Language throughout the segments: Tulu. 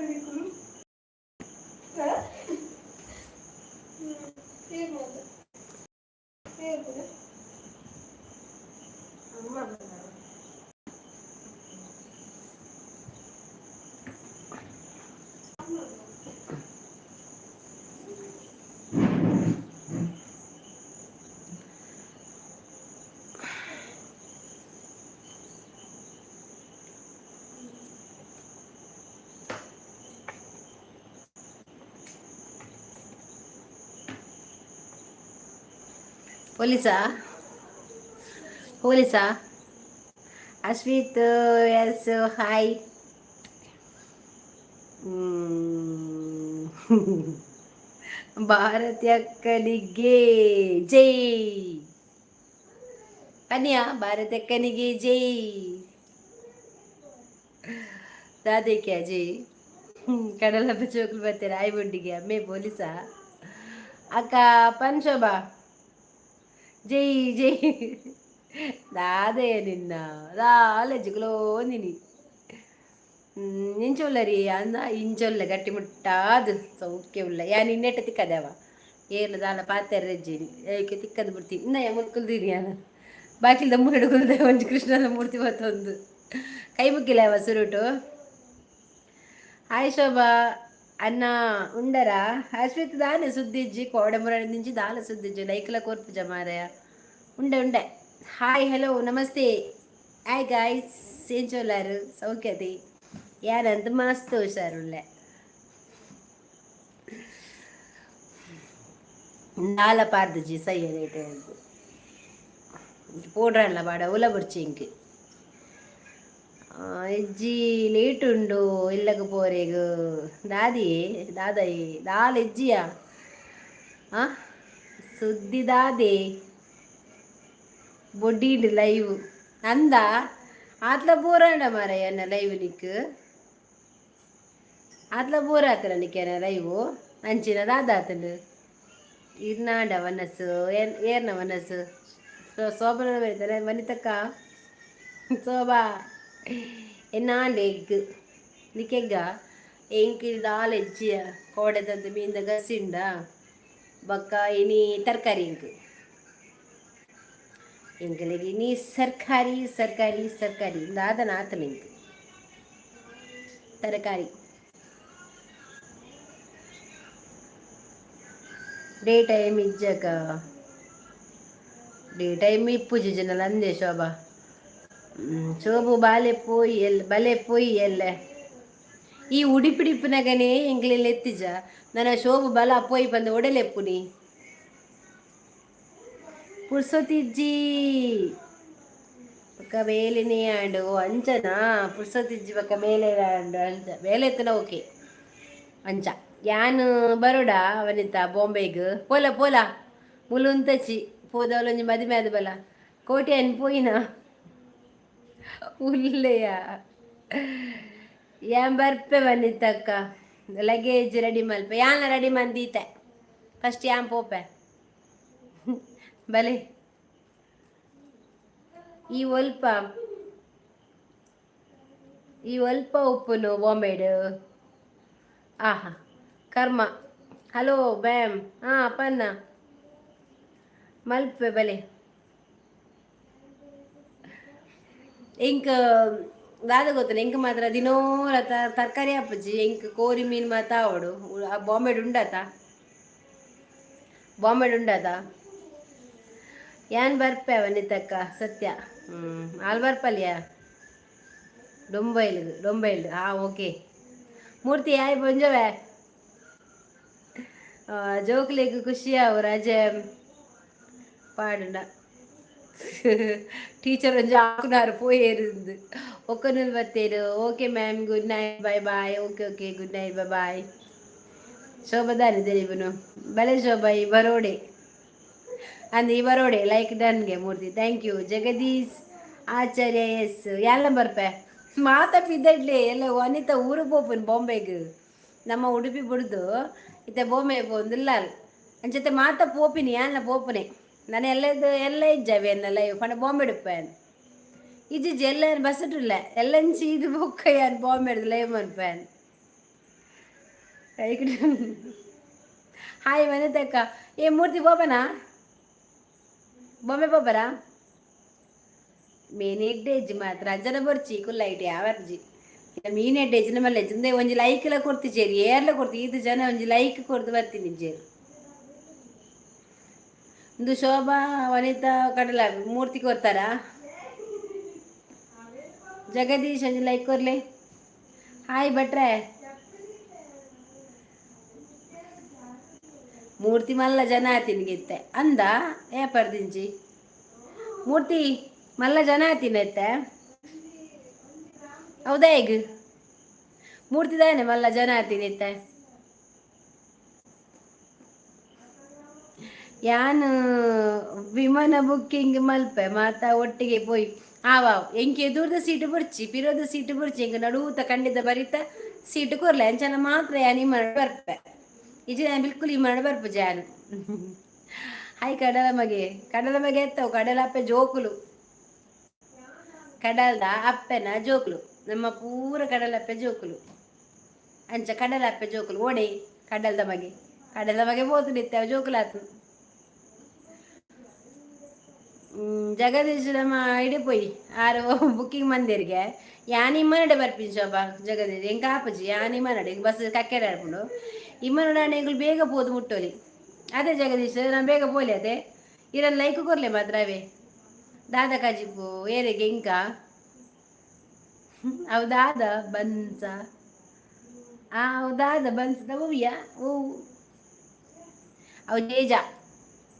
ನಿಕುಲು? ಹಾ? ಏನ್ ಮಾತ? ಹೇಳ್ಬೋದಾ? ಅಮ್ಮ. ಪೊಲೀಸಾ, ಪೊಲೀಸಾ? Ashwith, yes, hi. ಭಾರತಿ ಅಕ್ಕನಿಗೆ ಜೈ. ಕನ್ಯಾ, ಭಾರತಿ ಅಕ್ಕನಿಗೆ ಜೈ. ದಾದೇಕ್ಯಾ ಜೈ? ಕಡಲ ಚೋಕ್ಲು ಬರ್ತಾರೆ ಆಯ್ ಬೊಂಡಿಗೆ. ಅಮ್ಮೆ, ಪೊಲೀಸಾ? ಅಕ್ಕ ಪನ್ಶೋಭಾ, ಜೈ ಜೈ. ದಾದೆ ನಿನ್ನ ದಾಲ ಜಿಗ್ಲೋ ನಿನಿ ಇಂಚೊಲ್ಲರಿ ಅಂದ ಇಂಚೊಲ್ಲ ಗಟ್ಟಿ ಮುಟ್ಟಾದು ಸೌಖ್ಯ ಉಲ್ಲ. ಯಾನ್ ಇನ್ನೆಟ್ಟ ತಿಕ್ಕದವ ಏರ್ಲ ದಾಲ ಪಾತೆರ ರೆಜ್ಜಿನಿ ಏಕೆ ತಿಕ್ಕದು ಬಿಡ್ತೀನಿ. ಇನ್ನ ಮುಲ್ಕುಲ್ದೀನಿ. ಯಾನು ಬಾಕಿಲ್ದ ಮೂರಡು ಕುಲ್ದೆ ಒಂಜಿ ಕೃಷ್ಣನ ಮೂರ್ತಿ ಬತ್ತೊಂದು ಕೈ ಮುಕ್ಕಿಲ್ಲ ಅವ ಸುರುಟು. ಹಾಯ್ ಶೋಭಾ ಅನ್ನ, ಉಂಡರಾ? ಅಶ್ವಿತ್, ದಾನೆ ಸುದ್ದಿಜ್ಜಿ? ಕೋಡೆ ಮುರಡಿ ನಿಂಚಿ ದಾಲ ಸುದ್ದಿಜ್ಜಿ. ಲೈಕ್ಲ ಕೊರ್ಪುಜ ಮಾರಾಯ. ಉಂಡೆ ಉಂಡೆ. Hi, hello, namaste, hi guys. ಏನ್ ಚೋಲಾರು? ಸೌಖ್ಯತೆ? ಯಾರಂತ ಮಸ್ತ್ ಹುಷಾರುಳ್ಳೆ. ದಾಲ ಪಾರ್ದಜಿ ಸೈ ರೇಟ್ ಪೋಡ್ರಲ್ಲ ಬಾಡ ಉಲ ಬುರ್ಚಿ ಇಂಕ್ ಇಜ್ಜಿ. ಲೇಟ್ ಉಂಡು ಇಲ್ಲಗ ಪೋರೆಗ್. ದಾದಿ ದಾದಯಿ ದಾಲ ಇಜ್ಜಿಯಾ? ಆ ಸುದ್ದಿ ದಾದೆ? ಬೊಡ್ಡಿಂಡು ಲೈವ್ ಅಂದ ಆತ್ಲ ಬೋರಾಂಡ ಮಾರಾಯ. ಎನ್ನ ಲೈವ್ ನಿಕ್ ಆತ್ಲ ಬೋರ್ ಆತನ ನಿಕ್ಕೆನ ಲೈವು? ಅಂಚಿನ ದಾದಾತಂಡು ಇರ್ನಾಂಡ ವನಸ್ಸು ಏರ್ನ ವನಸ್ಸು ಶೋಭನ ಬರೀತಾರೆ. ವನಿತಕ್ಕ, ಶೋಭಾ, ಎನ್ನಾಂಡ ಎಗ್ ನಿಕ್ಕೆಗ್ಗ ಎಂಕ್ ದಾಲ ಎಜ್ಜಿಯ. ಕೋಡೆದಂತ ಮೀನ್ದ ಗಸಿಂಡ ಬಕ್ಕ ಇನಿ ತರಕಾರಿ ಇಂಕ್. ಎಂಕಲೆಗ್ ಇನಿ ಸರ್ಕಾರಿ ಸರ್ಕಾರಿ ಸರ್ಕಾರಿ ದಾದನ ಆತನ ಇಂಕ್ ತರಕಾರಿ. ಡೇ ಟೈಮ್ ಇಜ್ಜಕ, ಡೇ ಟೈಮ್ ಇಪ್ಪುಜಿ ಜನಲ ಅಂದೆ. ಶೋಭಾ, ಶೋಭು ಬಾಲೆ ಪೋಯಿ ಎಲ್ ಬಲೆ ಪೋಯಿ ಎಲ್ಲೆ. ಈ ಉಡಿಪಿಡಿಪ್ಪುನಗನೇ ಎಂಕ್ಲೆಲ್ಲ ಎತ್ತಿಜ ನನ್ನ. ಶೋಭು ಬಲ ಪೋಯಿ ಬಂದು ಒಡೆಲೆಪ್ಪುನಿ. ಪುರ್ಸೊತಿಜ್ಜಿ ಬೊಕ್ಕ ಬೇಲೆನೇ ಆಂಡು. ಅಂಚನಾ? ಪುರ್ಸೊತಿಜ್ಜಿ ಬೊಕ್ಕ ಬೇಲೆ ಆಂಡು ಅಂಚ. ಬೇಲೆ ಎತ್ತನ ಓಕೆ. ಅಂಚ ಯಾನ್ ಬರೋಡ ವನಿತಾ ಬಾಂಬೆಗ್? ಪೋಲ ಪೋಲ, ಮುಲುಂತಚಿ ಪೋದವಲೊಂಜಿ ಮದಿಮೆ ಆದ್ ಬಲ. ಕೋಟಿ ಅನ್ ಪೋಯಿನ ಉಲ್ಲೆಯ. ಯಾನ್ ಬರ್ಪೆ ವನಿತಕ್ಕ. ಲಗೇಜ್ ರೆಡಿ ಮಲ್ಪೆ. ಯಾನ್ ರೆಡಿ ಮಂದೀತೆ. ಫಸ್ಟ್ ಯಾನ್ ಪೋಪೆ. ಬಲೆ. ಈ ಒಲ್ಪ ಈ ಒಲ್ಪ ಉಪ್ಪುನು ಬಾಂಬೆಡ್. ಆಹಾ, ಕರ್ಮ. Hello ma'am. ಹಾಂ ಪನ್ನ ಮಲ್ಪೆ ಬಲೆ. ಎಂಕ್ ದಾದ ಗೊತ್ತಲ್ಲ, ಎಂಕ್ ಮಾತ್ರ ದಿನೋಲ ತರಕಾರಿ ಆಪುಜಿ. ಎಂಕ್ ಕೋರಿ ಮೀನು ಮಾತ ಆವಡು. ಬಾಂಬೆಡ್ ಉಂಡಾತ? ಬಾಂಬೆಡ್ ಉಂಡಾತ? ಯಾನ್ ಬರ್ಪೆ ವನಿತಕ್ಕ, ಸತ್ಯ. ಹ್ಞೂ, ಆಲ್ ಬರ್ಪಲ್ಯಾ ಡೊಂಬೈಲ್ ಡೊಂಬೈಲ್. ಹಾಂ, ಓಕೆ. ಮೂರ್ತಿ ಆಯ್ ಪೊಂಜವೆ. ಜೋಕ್ಲೆಗ್ ಖುಷಿ ಆವು ರಜೆ ಪಾಡುಂಡ. ಟೀಚರ್ ಒಂಜಿ ಆಕುನಾರು ಪೋಯೇರು ಒಕ್ಕನೂರು ಬತ್ತೇರು. Okay ma'am, good night, bye bye. Okay okay, good night, bye bye. ಶೋಭದಾನಿ ದೆರಿಬುನು. ಬಲೆ ಶೋಭಾ, ಈ ಬರೋಡೆ ಅಂದ್ ಈ ಬರೋಡೆ. ಲೈಕ್ ಡನ್ಗೆ Murthy, thank you. Jagadish Acharya, S. ಎಲ್ಲ ಬರ್ಪೆ ಮಾತ ಪಿದಡ್ಲಿ ಎಲ್ಲ. ವನಿತಾ ಊರು ಪೋಪುನ್ ಬಾಂಬೆಗ್. ನಮ್ಮ ಉಡುಪಿ ಬುಡ್ದು ಇತ್ತೆ ಬಾಂಬೆ ಪೋಂದಿಲ್ಲ. ಅಂಚತೆ ಮಾತ ಪೋಪಿನಿ ಯಾನ್ಲ ಪೋಪುನೆ. ನಾನು ಎಲ್ಲ ಎಲ್ಲ ಇಜ್ಜಾವೆ ಎನ್ನ ಲೈವ್ ಪಂಡ ಬಾಂಬೆ ಡುಪ್ಪೆ ಇಜ್ಜಿ ಎಲ್ಲ ಬಸ್ಸುಟ್ಟಿಲ್ಲ. ಎಲ್ಲ ಇದು ಬೊಕ್ಕ ಯಾನ್ ಬಾಂಬೆ ಲೈವ್ ಮನ್ಪೇನ್. ಹಾಯ್ ವನಿತಕ್ಕ. ಏ ಮೂರ್ತಿ, ಬೋಬನಾ? ಬೊಂಬೆ ಪೋಪರಾ? ಮೀನ್ ಎಡ್ಡೆಜ್ಜಿ ಮಾತ್ರ ಅಂಚನ ಬೊರ್ಚಿ ಕುಲ್ಲೈಟ್ ಯಾವರ್ಜಿ. ಮೀನ್ ಎಡ್ಡೆಜ್ಜಿ ನಮ್ಮಲ್ಲ ಇಂದೆ. ಒಂಜಿ ಲೈಕ್ ಲ ಕೊರ್ತಿಜೆರ್ ಏರ್ಲ ಕೊರ್ತಿ. ಈತ್ ಜನ ಒಂಜಿ ಲೈಕ್ ಕೊರ್ದು ಬರ್ತೀನಿ ಜೇರು. ಇಂದು ಶೋಭಾ, ವನಿತಾ, ಕಡಲ ಮೂರ್ತಿ ಕೊರ್ತಾರಾ? ಜಗದೀಶ್, ಒಂಜಿ ಲೈಕ್ ಕೊರ್ಲೆ. ಹಾಯ್ ಭಟ್ರೆ. ಮೂರ್ತಿ ಮಲ್ಲ ಜನ ಆತಿನ್ಗಿತ್ತೆ ಅಂದ. ಏ ಪರ್ದಿಂಚಿ ಮೂರ್ತಿ ಮಲ್ಲ ಜನ ಆತಿನತ್ತೆ. ಹೌದಾ? ಈಗ ಮೂರ್ತಿ ದಾನೆ ಮಲ್ಲ ಜನ ಆತಿನಿತ್ತೆ. ಯಾನ್ ವಿಮಾನ ಬುಕ್ಕಿಂಗ್ ಮಲ್ಪೆ, ಮಾತ ಒಟ್ಟಿಗೆ ಪೋಯಿ. ಆವಾವ್, ಎಂಕೆ ಎದುರ್ದ ಸೀಟು ಬುರ್ಚಿ, ಪಿರೋದ ಸೀಟು ಬುರ್ಚಿ. ಎಂಕ್ ನಡೂತ ಖಂಡಿತ ಬರಿತ ಸೀಟು ಕೊರ್ಲೆ. ಅಂಚನ ಮಾತ್ರ ಯಾನ್ ಇಮ್ಮಡ ಬರ್ಪೆ. ಇಜ್ಜಿ ನಾನು ಬಿಲ್ಕುಲ್ ಇಮ್ಮಡ ಬರ್ಪು ಜಾನ್. ಹಾಯ್ ಕಡಲ ಮಗೆ. ಕಡಲ ಮಗೆ ಎತ್ತವು? ಕಡಲ ಅಪ್ಪೆ ಜೋಕುಲು. ಕಡಲ್ದ ಅಪ್ಪೆನ ಜೋಕುಲು ನಮ್ಮ ಪೂರ. ಕಡಲಪ್ಪೆ ಜೋಕುಲು ಅಂಚ. ಕಡಲಪ್ಪೆ ಜೋಕುಲು ಓಡೆ. ಕಡಲ್ದ ಮಗೆ, ಕಡಲ್ದ ಮಗೆ ಪೋತು ನಿತ್ಯ ಜೋಕುಲಾತು. ಜಗದೀಶ್ ನಮ್ಮ ಇಡೆ ಪೋಯಿ ಆರು ಬುಕ್ಕಿಂಗ್ ಮಂದಿರಿಗೆ. ಯಾನ್ ಇಮ್ಮನಡೆ ಬರ್ಪಿನಿ ಶೋಭಾ. ಜಗದೀಶ್, ಎಂಕ ಆಪುಜಿ. ಯಾನ್ ಇಮ್ಮನಡೆ ಬಸ್ ಕಕ್ಕೆರೆ ಆಪುಂಡು. ಇಮ್ಮನಡೆ ಎಂಕುಲು ಬೇಗ ಪೋದು ಮುಟ್ಟೋಲಿ. ಅದೇ ಜಗದೀಶ್, ನಾನು ಬೇಗ ಪೋಲಿ. ಅದೇ ಇರನ್ ಲೈಕ್ ಕೊರ್ಲೆ ಮಾತ್ರ. ಅವೇ ದಾದ ಕಾಜಿಪು ಏರೆಗೆ ಎಂಕ? ಅವು ದಾದ ಬನ್ಸ? ಆ, ಅವು ದಾದ ಬನ್ಸದ ಹೂವಿಯ? ಹೂ ಅವು ಜೇಜ.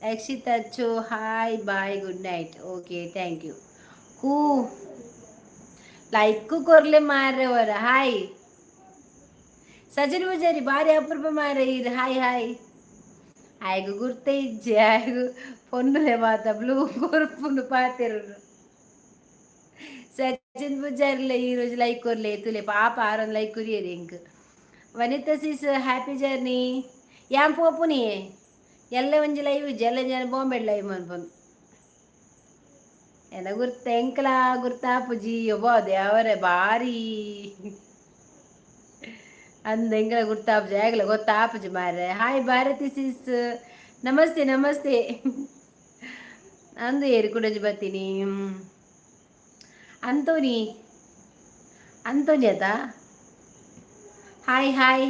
ಅಕ್ಷಿತ್ ಅಚ್ಚು, hi, bye, good night. Okay, thank you. Who like ಕೊರ್ಲೆ ಮಾರ್ರೆ ವರ. ಹಾಯ್ ಸಜಿನ್ ಪೂಜಾರಿ, ಬಾರಿ ಅಪರೂಪ ಮಾರ್ರೆ ಇರು. Hi hi. ಆಯ್ಗು ಗುರ್ತ ಇಜ್ಜೆ. ಆಯ್ಗು ಪೊನ್ನುಲೆ ಮಾತ ಬ್ಲೂ ಕೊರ್ಪುಂಡು ಪಾತೆರು. ಸಚಿನ್ ಪೂಜಾರಿಲೆ ಈ ರೋಜು ಲೈಕ್ ಕೊರ್ಲೆ. ತುಲೆ ಪಾಪ, ಆರೊಂದು ಲೈಕ್ ಕುರಿಯರಿ ಎಂಕ್. ವನಿತಾ ಸಿಸ್, ಹ್ಯಾಪಿ ಜರ್ನಿ. ಯಾನ್ ಪೋಪುನಿ. ಎಲ್ಲ ಒಂಜಿ ಲೈವ್ ಇಜ್ಜಿ. ಎಲ್ಲ ಜನ ಬಾಂಬೆ ಲೈವ್ ಮನ್ಪುನು. ಎನ್ನ ಗುರ್ತ ಎಂಕಲ ಗುರ್ತಾಪುಜಿ. ಒಬ್ಬ ದೇವರೇ, ಬಾರಿ ಅಂದ. ಎಂಕಲ ಗುರ್ತಾಪುಜಿ, ಆಗಲ ಗೊತ್ತಾಪುಜಿ ಮಾರ್ರೆ. Hi Bharathi sis, namaste namaste. ಅಂದು ಏರಿ ಕುಡಜಿ ಬರ್ತೀನಿ. ಅಂತೋನಿ, ಅಂತೋನಿ ಆತಾ? Hi hi.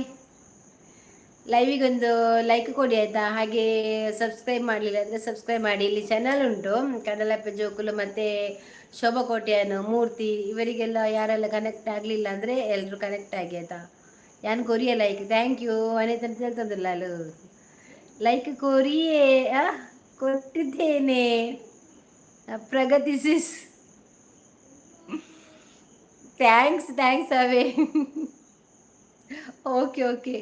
ಲೈವಿಗೊಂದು ಲೈಕ್ ಕೊಡಿ ಆಯಿತಾ? ಹಾಗೆ ಸಬ್ಸ್ಕ್ರೈಬ್ ಮಾಡಲಿಲ್ಲ ಅಂದರೆ ಸಬ್ಸ್ಕ್ರೈಬ್ ಮಾಡಿ. ಇಲ್ಲಿ ಚಾನಲ್ ಉಂಟು, ಕಡಲಪ್ಪ ಜೋಕುಲು ಮತ್ತು ಶೋಭಾ ಕೋಟ್ಯಾನ್, ಮೂರ್ತಿ ಇವರಿಗೆಲ್ಲ. ಯಾರೆಲ್ಲ ಕನೆಕ್ಟ್ ಆಗಲಿಲ್ಲ ಅಂದರೆ ಎಲ್ಲರೂ ಕನೆಕ್ಟ್ ಆಗಿ ಆಯಿತಾ? ಯಾನ್ ಕೊರಿಯ ಲೈಕ್, thank you. Anita ಹೇಳ್ತಂದ್ರಲ್ಲ ಅಲ್ಲೂ ಲೈಕ್ ಕೊರಿಯೇ ಕೊಟ್ಟಿದ್ದೇನೆ. ಪ್ರಗತಿ ಸಿಸ್, thanks thanks. ಅವೇ ಓಕೆ ಓಕೆ.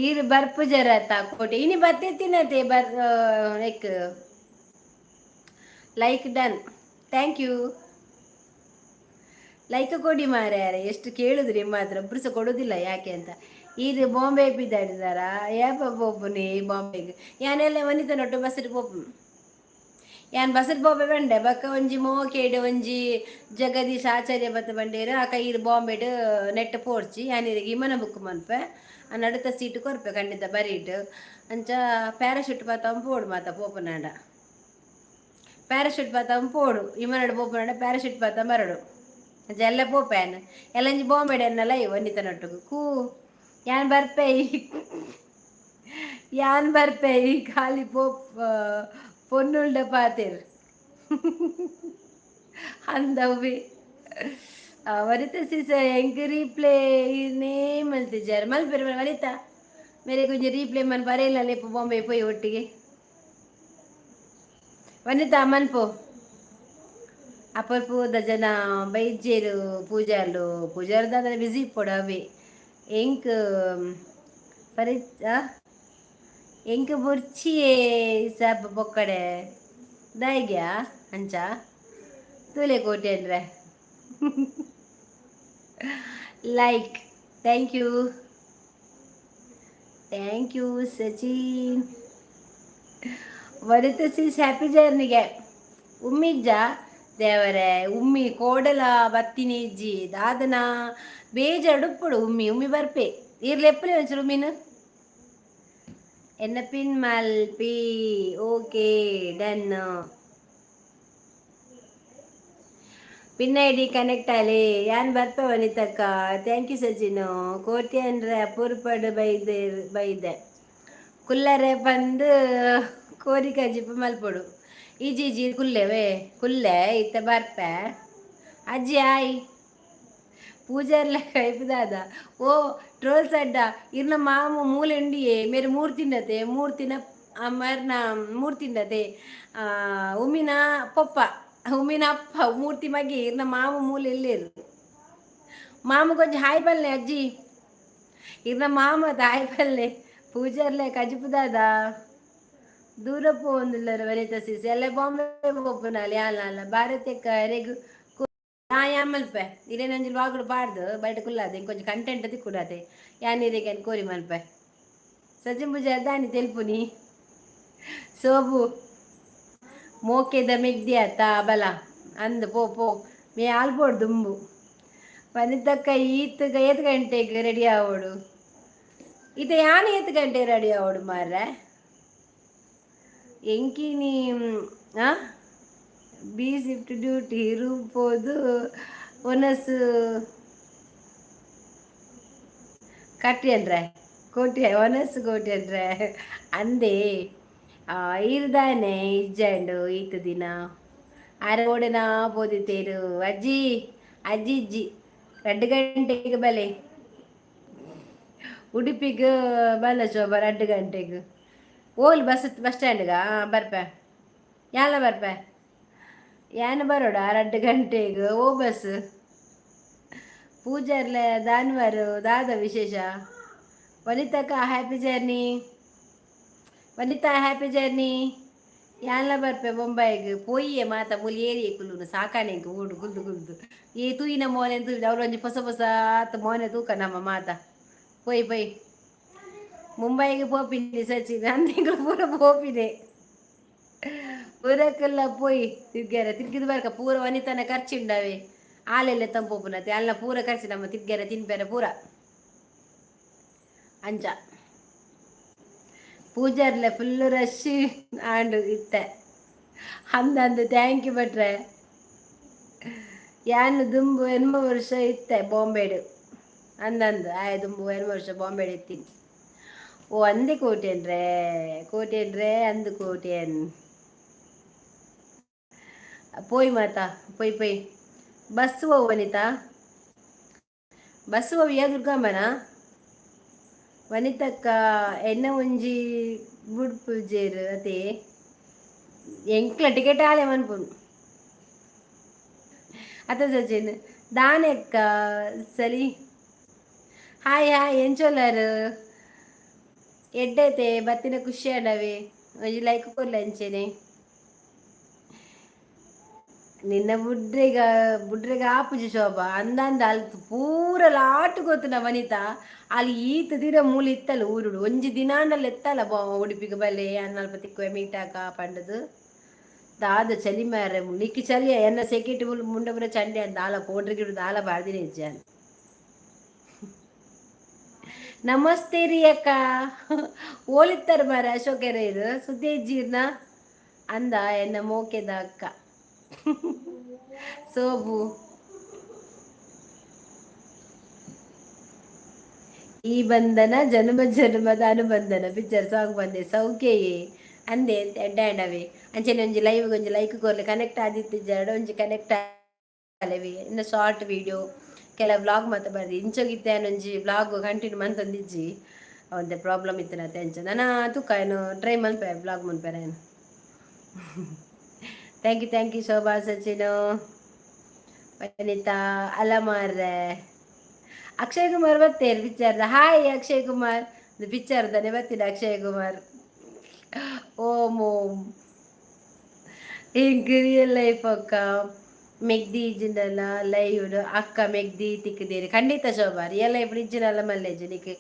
ಈರ್ ಬರ್ಪು ಜರ ಕೋಟೆ ಇನಿ ಬತ್ತಿತ್ತಿನತೆ ಬರ್. Like like done, thank you. Like ಕೊಡಿ ಮಾರ್ಯಾರೆ. ಎಷ್ಟು ಕೇಳಿದ್ರು ನಿಮ್ಮ ಹತ್ರ, ಒಬ್ರು ಸಹ ಕೊಡೋದಿಲ್ಲ ಯಾಕೆ ಅಂತ. ಇದು ಬಾಂಬೆ ಬಿದ್ದಾಡಿದಾರ? ಏಪ ಪೋಪುನಿ ಬಾಂಬೆಗೆ? ಯಾನೆಲ್ಲ ವನಿತ ನೊಟ್ಟು ಬಸ್ಸಿಗೆ ಪೋಪು. ಯಾನ್ ಬಸ್ಸಿಗೆ ಪೋಪೆ ಬಂಡೆ. ಬಕ್ಕ ಒಂಜಿ ಮೋಕೇಡು ಒಂಜಿ ಜಗದೀಶ್ ಆಚಾರ್ಯ ಬತ್ತ ಬಂಡೇರು. ಆಕ ಈರ್ ಬಾಂಬೆಡ್ ನೆಟ್ ಪೋಡ್ಚಿ. ಯಾನ್ ಇರಿಗೆ ವಿಮಾನ ಬುಕ್ ಮನ್ಪೆ. ಆ ನಡುತ ಸೀಟು ಕೊರ್ಪೆ ಖಂಡಿತ ಬರೀಟ್. ಅಂಚ ಪ್ಯಾರಾಶೂಟ್ ಪಾತವ ಪೋಡು ಮಾತ ಪೋಪುನಾಂಡ. ಪ್ಯಾರಾಶೂಟ್ ಪಾತವ ಪೋಡು. ವಿಮಾನಡ್ ಪೋಪುನಾಂಡ ಪ್ಯಾರಾಶೂಟ್ ಪಾತ ಬರಡು. ಅಂಚ ಎಲ್ಲ ಪೋಪೆ ಯಾನ್. ಎಲ್ಲಂಜಿ ಬಾಂಬೆಡ್ ಎನ್ನಲ ವನಿತ ನೊಟ್ಟುಗು ಕೂ. ಯಾನ್ ಬರ್ಪೆ, ಯಾನ್ ಬರ್ಪೆ. ಈ ಖಾಲಿ ಪೋಪ್ ಪೊನ್ನುಲ್ಡ ಪಾತೆರ್ ಅಂದವ್ವೆ. ವನಿತಾ ಸಿಸ್, ಎಂಕ್ ರೀಪ್ಲೇ ನೇಮ್ ಮಲ್ತಿಜಾರ್ ಮಲ್ಪೆರ್. ವನಿತಾ ಮೇರೆ ಕೊಂಚ ರೀಪ್ಲೇ ಮನ್ ಬರೆಯಿಲ್ಲ. ಲೇಪು ಬಾಂಬೆ ಪೋಯಿ ಒಟ್ಟಿಗೆ. ವನಿತಾ ಮನ್ಪು. ಅಪರ್ಪೂದ ಜನ ಬೈಜೇರು. ಪೂಜಾರ್ಲು ಪೂಜಾರ್ದ ಬಿಸಿ ಇಪ್ಪೊಡು. ಅವೇ ಎಂಕ್ ಪರಿ ಎಂಕ್ ಬೊರ್ಚಿಯೇ ಸಾಪ್ ಬೊಕ್ಕಡೆ ದಾಯಿಗ್ಯಾ ಅಂಚ ತೂಲೆ ಕೋಟೆಂಡ್ರೆ. Like, thank you thank you Sachin. Vanita sis, happy ಜರ್ನಿಗೆ. ಉಮ್ಮಿಜ್ಜ ದೇವರೇ, ಉಮ್ಮಿ ಕೋಡಲ ಬತ್ತಿನಿ ಇಜ್ಜಿ. ದಾದನ ಬೇಜಾರುಡುಪ್ಪುಡು. ಉಮ್ಮಿ ಉಮ್ಮಿ ಬರ್ಪೆ. ಈರ್ಲೆ ಎಪ್ಪಲೆ ಒಂಚೂರು ಮೀನು ಎನ್ನ pin ಮಲ್ಪಿ. Okay done. Pin ID connect ಆಲೆ. ಯಾನ್ ಬರ್ಪೆ ವನಿತಕ್ಕ. Thank you Sachin. ಕೋಟಿ ಅಂದ್ರೆ ಅಪೂರ್ಪಡು ಬೈದೆ ಬೈದೆ ಕುಲ್ಲರೆ ಪಂದು ಕೋರಿ ಕಜಿಪು ಮಲ್ಪೊಡು. ಇಜಿ ಇಜಿ ಕುಲ್ಲೆವೆ ಕುಲ್ಲೆ ಇತ್ತ ಬರ್ಪೆ ಅಜ್ಜಿ. ಆಯ್ ಪೂಜಾರ್ಲ ಕೈಪುದಾದ ಓ ಟ್ರೋಲ್ಸ್ ಅಡ್ಡ. ಇರ್ನ ಮಾಮ ಮೂಲೆ ಉಂಡಿಯೇ ಮೇರೆ ಮೂರು ತಿಂಡತೆ ಮೂರು ತಿನ ಮರ್ನ ಮೂರು ತಿಂಡತೆ ಉಮ್ಮಿನ ಪೊಪ್ಪ ಉಮ್ಮಿನ ಅಪ್ಪ ಮೂರ್ತಿ ಮಗಿ. ಇರ್ನ ಮಾಮ ಮೂಲೆ ಎಲ್ಲೇರು? ಮಾಮ ಕೊಂಚ ಹಾಯ್ ಪಲ್ಲೆ ಅಜ್ಜಿ. ಇರ್ನ ಮಾಮ ಹಾಯ್ ಪಲ್ಲೆ. ಪೂಜಾರ್ಲೆ ಕಜಿಪುದಾದ ದೂರ ಪೋವೊಂದುಲ್ಲರ್ ವನಿತಾ ಸಿಸ್. ಎಲ್ಲ ಬಾಂಬೆ ಪೋಪುನಾಲ್ ಯಾನ್ಲ ಅಲ್ಲ ಭಾರತಕ್ಕ ಎರೆಗ್ ಯಾನ್ ಮಲ್ಪೆ. ಇರೇನೊಂಜಿ ವಾಗುಡು ಪಾಡ್ದು ಬಯಟ ಕುಲ್ಲಾದೆ ಕೊಂಚ ಕಂಟೆಂಟ್ ತಿಕ್ಕುಡಾತೆ. ಯಾನ್ ಇರೆಗ್ ಕೋರಿ ಮಲ್ಪೆ. ಸಚಿನ್ ಪೂಜಾರ್ ದಾನಿ ತೆಲ್ಪುನಿ. ಸೋಬು ಮೋಕೆದ ಮೆಗ್ದಿ ಆತ ಬಲ ಅಂದ್ ಪೋ ಪೋ ಮೇ ಆಲ್ಪೋಡು ದುಂಬು. ವನಿತಕ್ಕ ಈತ್ ಏತ್ ಗಂಟೆಗೆ ರೆಡಿ ಆವೋಡು? ಇತ್ತೆ ಯಾನ್ ಏತ್ ಗಂಟೆಗೆ ರೆಡಿ ಆವೋಡು ಮಾರ್ರೆ? ಎಂಕಿನಿ ಆ ಬಿ ಶಿಫ್ಟ್ ಡ್ಯೂಟಿ ರೂಮ್ ಪೋದು ಒನಸ್ ಕಟ್ಟಿಯನ್ರೆ ಕೋಟಿ ಒನಸ್ ಕೋಟಿಯನ್ರೆ ಅಂದೇ ಈರ್ದಾನೆ ಇಜ್ಜಂಡು ಈತ್ ದಿನ ಆರ ಓಡೆನಾ ಪೋದಿತ್ತೇರು. ಅಜ್ಜಿ ಅಜ್ಜಿ ಇಜ್ಜಿ 2 ಗಂಟೆಗೆ ಬಲೆ ಉಡುಪಿಗೆ ಬಲ್ಲ ಶೋಭಾ 2 ಗಂಟೆಗೆ. ಓಲ್ ಬಸ್ ಬಸ್ ಸ್ಟ್ಯಾಂಡ್ಗ ಬರ್ಪೆ ಯಾಲ ಬರ್ಪೆ ಯಾನ್ ಬರೋಡ 2 ಗಂಟೆಗೆ. ಓ ಬಸ್ ಪೂಜಾರ್ಲೆ ದಾನ್ವಾರು ದಾದ ವಿಶೇಷ? ವನಿತಕ್ಕ ಹ್ಯಾಪಿ ಜರ್ನಿ. ವನಿತಾ ಹ್ಯಾಪಿ ಜರ್ನಿ. ಯಾನ್ಲ ಬರ್ಪೆ ಬೊಂಬಾಯಿಗ್. ಪೊಯ್ಯೆ ಮಾತ ಮೂಲಿ ಏರಿಯೆ ಕುಲ್ಲುನು ಸಾಕಾನೆಂಕ್ ಊಡು ಕುಲ್ದು ಕುಲ್ದು. ಈ ತೂಯಿನ ಮೋನೆ ತೂಯಿ ಅವ್ರು ಒಂಜಿ ಹೊಸ ಹೊಸ ಆತ್ ಮೋನೆ ತೂಕ ನಮ್ಮ ಮಾತ. ಪೊಯ್ ಪೊಯ್ ಮುಂಬೈಗೆ ಪೋಪಿನಿ ಸಚಿನ್ ಅಂದಿಗಳು ಪೂರ ಪೋಪಿನೆ ಪೂರಕ್ಕೆಲ್ಲ. ಪೋಯ್ ತಿರ್ಗ್ಯಾರ ತಿರ್ಗಿದ ಬರ್ಕ ಪೂರ ವನಿತನ ಖರ್ಚುಂಡವೆ. ಆಲೆಲ್ಲ ತಂಪೋಪುನತೆ ಅಲ್ಲ ಪೂರ ಖರ್ಚು ನಮ್ಮ ತಿರ್ಗ್ಯಾರ ತಿನ್ಪೆರ ಪೂರ ಅಂಚ. ಪೂಜಾರ್ಲೆ ಫುಲ್ ರಶ್ ಆಂಡು ಇತ್ತೆ ಅಂದಂದು. Thank you ಭಟ್ರೆ. ಯಾನ್ ದುಂಬು 80 ವರ್ಷ ಇತ್ತೆ ಬಾಂಬೆಡು ಅಂದಂದು. ಆಯ್ ದುಂಬು 80 ವರ್ಷ ಬಾಂಬೆಡ್ ಇತ್ತೀನಿ. ಓ ಅಂದೆ ಕೋಟೆನ್ರೇ ಕೋಟೆನ್ರೇ ಅಂದು ಕೋಟೆನ್. ಪೋಯ್ ಮಾತಾ ಪೊಯ್ ಪೊಯ್. ಬಸ್ ಓ ವನಿತಾ ಬಸ್ ಓವಿಯಾ ದುರ್ಗಮ್ಮನ? ವನಿತಕ್ಕ ಎನ್ನ ಒಂಜಿ ಬುಡ್ಪುಜೇರು ಅದೇ ಎಂಕ್ಲ ಟಿಕೆಟ್ ಆಲೆ ಮನ್ಪುನು ಅತ್ತ ಸಚಿನ್ ದಾನೆಕ್ಕ ಸಲಿ. Hi hi ಎಂಚೊಲ್ಲರು? ಎಡ್ಡೈತೆ ಬತ್ತಿನ ಖುಷಿ ಆಂಡವೆ. ಒಂಜಿ ಲೈಕ್ ಕೊರ್ಲೆ ಅಂಚೆನೆ. ನಿನ್ನ ಬುಡ್ರೆಗ ಬುಡ್ರೆಗ ಆಪುಜಿ ಶೋಭಾ ಅಂದಂದ. ಅಲ್ತ್ ಪೂರ ಲಾಟ್ ಗೊತ್ತುನ ವನಿತಾ. ಅಲ್ಲಿ ಈತ ದಿನ ಮೂಲ ಇತ್ತಲ್ಲ ಊರುಡು ಒಂಜಿ ದಿನಾಂಡಲ ಎತ್ತಲ್ಲ ಬಾ ಉಡುಪಿಗೆ ಬಲ್ಲೆ ಅಲ್ಪ ತಿಕ್ಕುವೆ ಮೀಟಾಕ ಪಂಡದು. ದಾದ ಚಲಿ ಮಾರ್ರೆ ನಿಕ್ಕಿ ಚಲಿಯ ಎನ್ನ ಸೆಕೆಟ್ ಮುಲ್ ಮುಂಡ ಪೂರ ಚಂಡಿ ಅಂತ ದಾಲ ಪೌಡ್ರ್ ಗಿಡ ದಾಲ ಬಾರ್ದಿನ ಇಜ್ಜಾನ್. ನಮಸ್ತೆ ರೀ ಅಕ್ಕ. ಓಲಿತ್ತಾರೆ ಮಾರ ಅಶೋಕರ ಇದು ಸುದ್ದಿ ಇಜ್ಜೀರ್ನ ಅಂದ ಎನ್ನ ಮೋಕೆದ ಅಕ್ಕ ಸೋಬು. ಈ ಬಂಧನ ಜನ್ಮ ಜನ್ಮದ ಅನುಬಂಧನ ಪಿಕ್ಚರ್ ಸಾಂಗ್ ಬಂದೆ ಸೌಖ್ಯಯೇ ಅಂದೆ ಎಡ್ಡೆ ಅಂಡವೆ. ಅಂಚನೆ ಒಂಜಿ ಲೈವ್ ಒಂಜಿ ಲೈಕ್ ಕೊರ್ಲೆ. ಕನೆಕ್ಟ್ ಆದಿತ್ತಿಜ್ಜಾಡ ಒಂಜಿ ಕನೆಕ್ಟ್ ಆಲೆವಿ. ಇನ್ನು ಶಾರ್ಟ್ ವಿಡಿಯೋ ಕೆಲ ವ್ಲಾಗ್ ಮಾತ ಬರ್ದಿ ಇಂಚೋಗಿತ್ತೆ ಒಂಜಿ ವ್ಲಾಗ್ ಕಂಟಿನ್ಯೂ ಮಂತೊಂದಿಜ್ಜಿ. ಒಂತೆ ಪ್ರಾಬ್ಲಮ್ ಇತ್ತು ಅಂಚ ನನ ತುಕ್ಕ ಏನು ಟ್ರೈ ಮಲ್ಪೆ ವ್ಲಾಗ್ ಮನ್ಪೆರೆ ಏನು. Thank you, thank you Shobha, Sachin, Vanitha ಅಲ್ಲ ಮಾರ್ರೆ. ಅಕ್ಷಯ್ ಕುಮಾರ್ ಬತ್ತೇರು ಪಿಕ್ಚರ್ದ. ಹಾಯ್ ಅಕ್ಷಯ್ ಕುಮಾರ್ ಪಿಕ್ಚರ್ದಾನೆ ಬತ್ತಿನ ಅಕ್ಷಯ್ ಕುಮಾರ್. ಓಂ ಓಂ ಇಂಕ್ ರಿಯಲ್ ಲೈಫ್ ಅಕ್ಕ ಮೆಗ್ದಿ ಇಜ್ಜಿಂಡಲ ಲೈವ್ ಅಕ್ಕ ಮೆಗ್ದಿ ತಿಕ್ಕದೇರಿ. ಖಂಡಿತ ಶೋಭಾ, ರಿಯಲ್ ಲೈಫ್ ಇಜ್ಜಿನಲ್ಲ ಮಲ್ಲೇಜು ನಿಕ್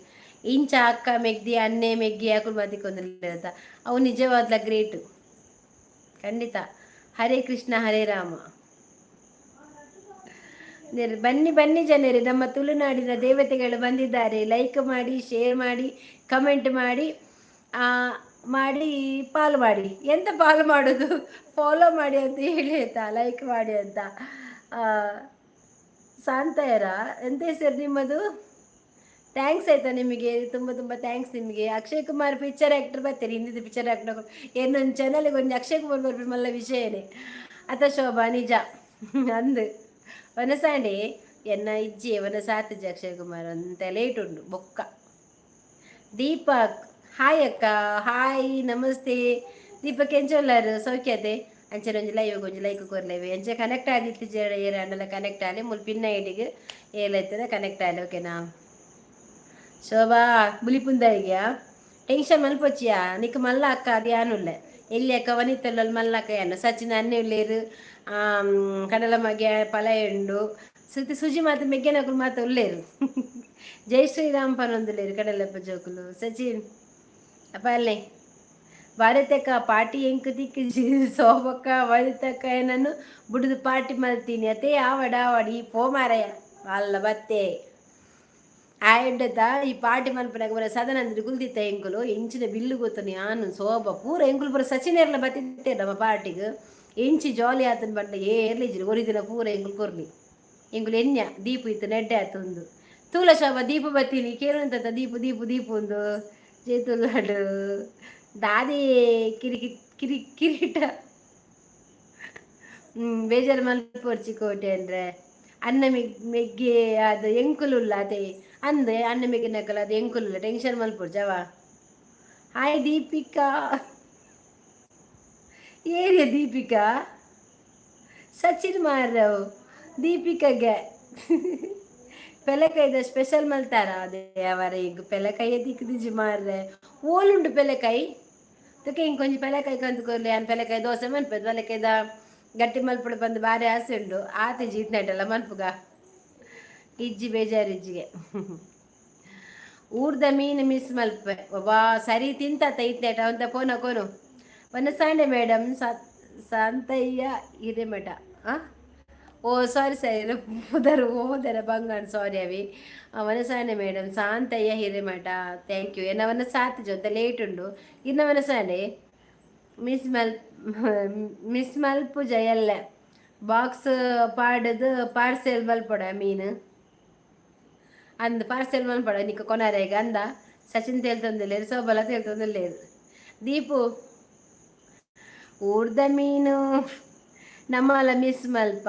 ಇಂಚ ಅಕ್ಕ ಮೆಗ್ದಿ ಅನ್ನೆ ಮೆಗ್ಗಿ ಅಕುಲು ಮಾತಿಕೊಂದಿಲ್ಲ. ಅವು ನಿಜವಾದ್ಲ ಗ್ರೇಟ್ ಖಂಡಿತ. ಹರೇ ಕೃಷ್ಣ ಹರೇ ರಾಮ. ಬನ್ನಿ ಬನ್ನಿ ಜನರೇ, ನಮ್ಮ ತುಳುನಾಡಿನ ದೇವತೆಗಳು ಬಂದಿದ್ದಾರೆ. ಲೈಕ್ ಮಾಡಿ, ಶೇರ್ ಮಾಡಿ, ಕಮೆಂಟ್ ಮಾಡಿ, ಮಾಡಿ ಪಾಲು ಮಾಡಿ. ಎಂತ ಪಾಲು ಮಾಡೋದು? ಫಾಲೋ ಮಾಡಿ ಅಂತ ಹೇಳಿ ಆಯ್ತಾ? ಲೈಕ್ ಮಾಡಿ ಅಂತ. ಸಾಂತಯರ, ಎಂತ ಹೆಸರು ನಿಮ್ಮದು? Thanks ಆಯ್ತಾ ನಿಮಗೆ, ತುಂಬ ತುಂಬ thanks ನಿಮಗೆ. ಅಕ್ಷಯ್ ಕುಮಾರ್ ಪಿಕ್ಚರ್ ಆ್ಯಕ್ಟರ್ ಬರ್ತೀರಿ, ಹಿಂದಿದ್ದು ಪಿಕ್ಚರ್ ಆ್ಯಕ್ಟರ್. ಏನೊಂದು ಚಾನಲ್ಗೆ ಒಂದು ಅಕ್ಷಯ್ ಕುಮಾರ್ ಬರ್ಬೇಕು ಮಲ್ಲ ವಿಷಯನೇ ಅತ. ಶೋಭಾ, ನಿಜ ಅಂದು ವನಸಾಂಡೆ ಎನ್ನ ಇಜ್ಜಿ ವನಸಾತಿಜಿ ಅಕ್ಷಯ್ ಕುಮಾರ್ ಅಂತ ಲೇಟ್ ಉಂಡು ಬೊಕ್ಕ. ದೀಪಕ್, ಹಾಯ್ ಅಕ್ಕ. ಹಾಯ್, ನಮಸ್ತೆ ದೀಪಕ್. ಎಂಚೊಲ್ಲಾರು? ಸೌಖ್ಯತೆ? ಅಂಚನೆ ಒಂಜಿ ಲೈವ್ ಒಂಜಿ ಲೈಕ್ ಕೊರ್ಲೇವೆ. ಅಂಚೆ ಕನೆಕ್ಟ್ ಆದಿತ್ತು ಜೇಡ ಏರಾಂಡಲ ಕನೆಕ್ಟ್ ಆಲೆ. ಮುಲ್ ಪಿನ್ನ ಐಡಿಗೆ ಏಲೈತದ, ಕನೆಕ್ಟ್ ಆಲೆ, ಓಕೆನಾ? ಶೋಭಾ, ಬುಲಿಪುಂದಾಯಿಗ್ಯಾ? ಟೆನ್ಷನ್ ಮಲ್ಪೊಚ್ಚಿಯಾ. ನಿಕ್ ಮಲ್ಲ ಅಕ್ಕ ಅದು ಯಾನುಲ್ಲೆ. ಎಲ್ಲಿ ಅಕ್ಕ ವನಿತಲ್ಲಲ್ಲಿ ಮಲ್ಲ ಅಕ್ಕ ಯಾನು. ಸಚಿನ್ ಅನ್ನೆ ಉಲ್ಲೇರು, ಕಡಲ ಮಗೆ ಪಲ ಉಂಡು ಸುತಿ ಸುಜಿ ಮಾತು ಮೆಗ್ಗೆನಕುಲು ಮಾತ ಉಲ್ಲೇರು. ಜೈ ಶ್ರೀರಾಮ್ ಪನೊಂದುಲ್ಲೇರು ಕಡಲಪ್ಪ ಜೋಕುಲು. ಸಚಿನ್ ಅಪ್ಪ ಅಲ್ಲೇ. ಭಾರತಕ್ಕ ಪಾರ್ಟಿ ಎಂಕ್ ತಿಕ್ಕಿಜಿ. ಸೋಬಕ್ಕ, ವನಿತಕ್ಕ ಏನನ್ನು ಬುಡುದು ಪಾರ್ಟಿ ಮಲ್ತೀನಿ ಅತೇ. ಆವಡ ಆವಡ್ ಈ ಪೋ ಮಾರಯ್ಯ ಅಲ್ಲ ಬತ್ತೆ ಆಯಡ್ಡತ. ಈ ಪಾರ್ಟಿ ಮಲ್ಪನಾಗ ಬರ ಸದನಂದ್ರೆ ಕುಲ್ದಿತ್ತ ಎಂಕುಲು. ಎಂಚಿನ ಬಿಲ್ಲು ಗೊತ್ತನು ಯಾನು ಸೋಬ ಪೂರ ಎಂಕುಲು ಪೂರ ಸಚಿನೇರ್ಲ ಬತ್ತಿತ್ತೆ ನಮ್ಮ ಪಾರ್ಟಿಗೆ. ಎಂಚಿ ಜಾಲಿ ಆತನ ಬಂಡ ಏರ್ಲಿಜ್ರಿ. ಒರಿದಿನ ಪೂರ ಎಂಕುಲು ಕೊರ್ಲಿ. ಎಂಕುಲು ಎನ್ಯ ದೀಪು ಇತ್ತು ನೆಡ್ಡೆ ಆತೊಂದು ತೂಲ ಶೋಭ. ದೀಪು ಬತ್ತೀನಿ ಕೇಳುವಂತ ದೀಪು ದೀಪು ದೀಪು ಒಂದು ಜೇತುಲ್ಲಾಡು ದಾದಿ ಕಿರಿಕಿ ಕಿರಿ ಕಿರೀಟ. ಬೇಜಾರು ಮಲ್ಪೊರ್ಚಿ ಕೋಟೆ ಅಂದ್ರೆ ಅನ್ನ ಮೆಗ್ಗೆ ಅದು ಎಂಕುಲುಲ್ಲ ಅದೇ ಅಂದೆ. ಅನ್ನ ಮೆಗ್ಗೆ ನಕಲ ಅದು ಎಂಕುಲುಲ್ಲ, ಟೆನ್ಷನ್ ಮಲ್ಪೊರ್ಚಿ ಅವ. ಹಾಯ್ ದೀಪಿಕಾ. ಏರಿಯ ದೀಪಿಕಾ? ಸಚಿನ್ ಮಾರವ್ ದೀಪಿಕಾಗೆ ಪೆಲಕಾಯ್ದ ಸ್ಪೆಷಲ್ ಮಲ್ತಾರ. ಅದೇ ಅವರ ಈಗ ಪೆಲಕಾಯಿ ತಿಕ್ದಿಜಿ ಮಾರ್ರೆ. ಓಲುಂಡು ಪೆಲಕಾಯಿ ತುಕೆ? ಇಂಕೊಂಜಿ ಕೊಂಚ ಪೆಲಕಾಯಿ ಕಂದು ಕೊರ್ಲಿ. ಅನ್ ಪೆಲಕಾಯಿ ದೋಸೆ ಮನ್ಪೆದ್, ಪೆಲಕಾಯ್ದ ಗಟ್ಟಿ ಮಲ್ಪುಡು ಬಂದು ಬಾರಿ ಆಸೆ ಉಂಡು. ಆತಿಜಿ ಇತ್ನಟಲ್ಲ ಮನ್ಪುಗ ಇಜ್ಜಿ, ಬೇಜಾರು ಇಜ್ಜಿಗೆ. ಊರ್ದ ಮೀನು ಮಿಸ್ ಮಲ್ಪೆ ಒಬ್ಬ ಸರಿ ತಿಂತ ಇತ್ನೇಟ ಅಂತ ಫೋನ ಕೋನು. ವನಸಾಂಡೆ ಮೇಡಮ್, ಸಾಂತಯ್ಯ ಹಿರೇಮಠ. ಆ ಓ ಸಾರಿ ಸಾರಿ, ಪುದರ್ ಓದರ ಬಂಗಾನ್, ಸಾರಿ ಅವಿ. ವನಸಾಂಡೆ ಮೇಡಮ್, ಸಾಂತಯ್ಯ ಹಿರೇಮಠ, thank you. ಎನ್ನ ಸಾತ್ ಜೊತೆ ಲೇಟ್ ಉಂಡು. ಇನ್ನ ವನಸಾಂಡೆ ಮಿಸ್ ಮಲ್ಪು ಜಯಲ್ಲ. ಬಾಕ್ಸ್ ಪಾಡದು ಪಾರ್ಸೆಲ್ ಮಲ್ಪಡ ಮೀನು ಅಂದ್ ಪಾರ್ಸೆಲ್ ಮಲ್ಪಡ ನಿಕ್ಕ ಕೊನಾರೇಗ ಅಂದ. ಸಚಿನ್ ತೇಲ್ತೊಂದಿಲ್ಲೇರು, ಸೋಬಲ ತೇಲ್ತೊಂದಿಲ್ಲೇರು. ದೀಪು, ಊರ್ದ ಮೀನು ನಮ್ಮಲ ಮಿಸ್ ಮಲ್ಪ.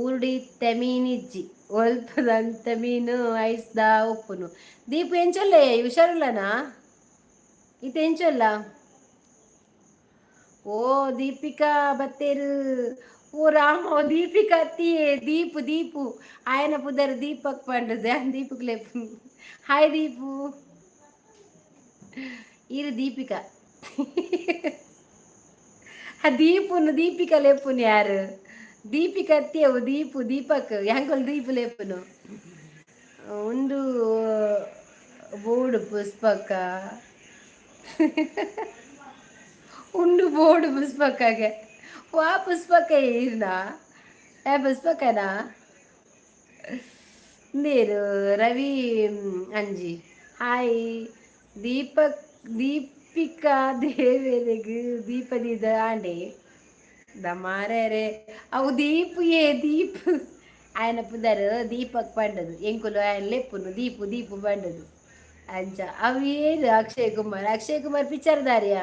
ಊರುಡಿತ್ತೆ ಮೀನಿಜ್ಜಿ, ಒಲ್ಪದಂತ ಮೀನು ಐಸ್ದ ಉಪ್ಪುನು. ದೀಪು, ಎಂಚೊಲ್ಲೆ? ಹುಷಾರುಲ್ಲನಾ? ಇತ್ತ ಎಂಚೊಲ್ಲ? ಓ ದೀಪಿಕಾ ಬತ್ತೇರು. ಓ ರಾಮ, ದೀಪಿಕಾ ಅತ್ತಿಯೇ. ದೀಪು ದೀಪು, ఆయన ಪುದರ್ ದೀಪಕ್ ಪಂಡದೆ ದೀಪಕ್ ಲೇಪು. ಹಾಯ್ ದೀಪು. ಇರು ದೀಪಿಕಾ. ಆ ದೀಪುನು ದೀಪಿಕಾ ಲೇಪುನು ಯಾರು? ದೀಪಿಕಾ ಅತ್ತಿಯವು. ದೀಪು, ದೀಪಕ್ ಯಾಂಕೊಲ್ ದೀಪು ಲೇಪುನು. ಒಂದು ಬೋರ್ಡ್ ಪುಷ್ಪಕ್ಕ, ಉಂಡು ಬೋರ್ಡ್ ಪುಷ್ಪಕ್ಕಾಗೆ. ವಾ ಪುಷ್ಪಕ್ಕ ಈರ್ನ? ಏ ಪುಷ್ಪಕ್ಕನಾ ನೀರು? ರವಿ ಅಂಜಿ, ಹಾಯ್ ದೀಪಕ್. ದೀಪಿಕಾ ದೇವರಿಗೆ ದೀಪದಿದ ಆಂಡೆ ದಮಾರರೆ. ಅವು ದೀಪು ಏ ದೀಪ್. ఆయన ಪುದರ್ ದೀಪಕ್ ಪಂಡದು. ಎಂಕುಲು ఆయన ಲೆಪ್ಪುನು ದೀಪು ದೀಪು ಪಂಡದು ಅಂಚ. ಅವು ಏನು ಅಕ್ಷಯ್ ಕುಮಾರ್? ಅಕ್ಷಯ್ ಕುಮಾರ್ ಪಿಕ್ಚರ್ ದಾರಿಯಾ,